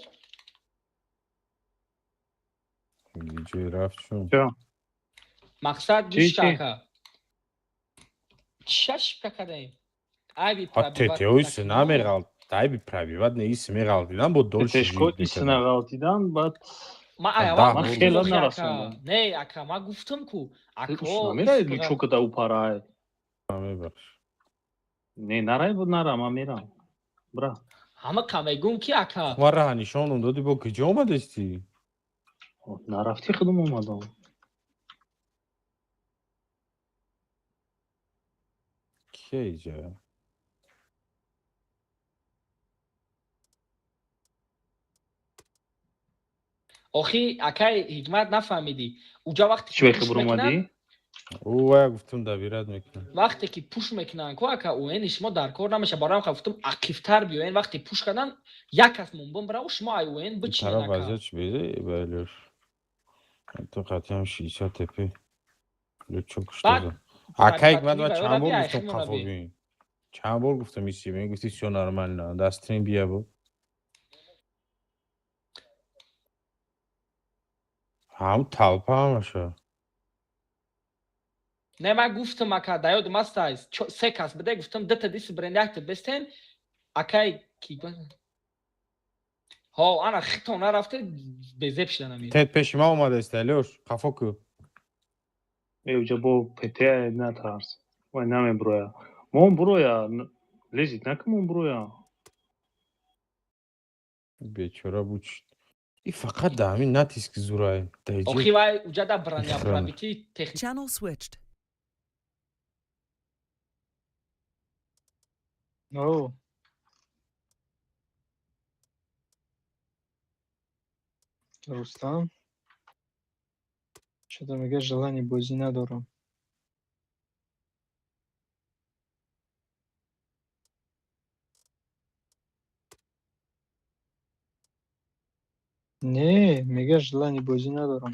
S8: Ҷой рафт шум.
S1: Мақсад
S7: Чӣ,
S1: гӯш,
S7: чӣ?
S1: ака. Шаш кадаем. Айби.
S8: ТТО иси намеғалт, айби пробивать не, иси меғалтидан бо дольше.
S7: Тешко исина ғалтидан, баъд
S1: Ма
S8: Да,
S7: ман
S8: бо-
S7: хела нарасондам.
S1: Не, ака, ма гуфтам ку. Ако
S7: Намерай лючока да упарай.
S8: Мебахш.
S7: Не, нарай, буд нара, ман мерам. Бра.
S1: Ҳама ка мегум ки, ака.
S8: Ма раҳа нишоном доди, бо куҷо омадести?
S7: Нарафти, худум омадам.
S8: Кия иҷа?
S1: Охи, акай Ҳикмат, нафаҳмидӣ. Уҷа вақте
S7: Чӣ вехе буромадӣ?
S8: Ӯ вая гуфтум, добирать мекунам.
S1: Вақте ки пуш мекунанд ку, ака, УН шумо дар кор намеша. Барои ҳам гуфтум, ақифтар биёен. Вақте пуш кардан, як кас мумбун бирав, шумо ай УН бичинен,
S8: Тараф
S1: ака.
S8: вазъият чӣ безе балёш. То қатъиам 60 ТП. Лючок
S1: Баъд
S8: что за? Ака Ҳикмат, ма
S1: пробивать
S8: чанд бор
S1: биёй,
S8: гуфтум,
S1: химона
S8: қафо
S1: би.
S8: биёин. Чанд бор гуфтум, иси мегуфти всё нормально. Дастрин бия бо. Ҳам толпа ҳамаша.
S1: Не, ман гуфтам, ака, да ёдам аст, се кас биде, гуфтам, дута диси бирен, якта бестен, акай ки. Ҳо, ана хито нарафте, безеб шидан ами.
S8: Тед пеши ма омадааст, Алёш, қафо ку.
S7: Э, уҷа бо ПТ натарс. Вай намебуроя. Мон буроя, лезит накун, мон буроя.
S8: Бечора буч. И фақат да ҳамин натиск зурай.
S1: Охи, вай уҷа да броня
S8: Храна.
S1: пробитие техник.
S4: Channel switched.
S2: О. Рустам. Что-то мега желание бозӣ надорам. Не, мега желание бозӣ надорам.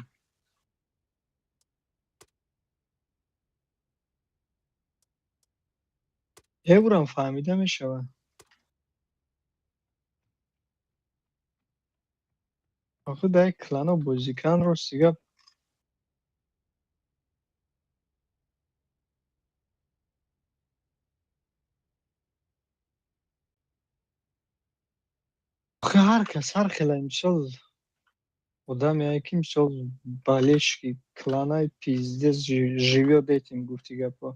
S2: Эврам фаҳмида мешавад. Охи, дар як клано бозикан, рости гап. Охи, ҳар кас ҳар хела, мисол, одаме ки, мисол, болельщики кланай, пиздец, живёт этим, гуфти гапо.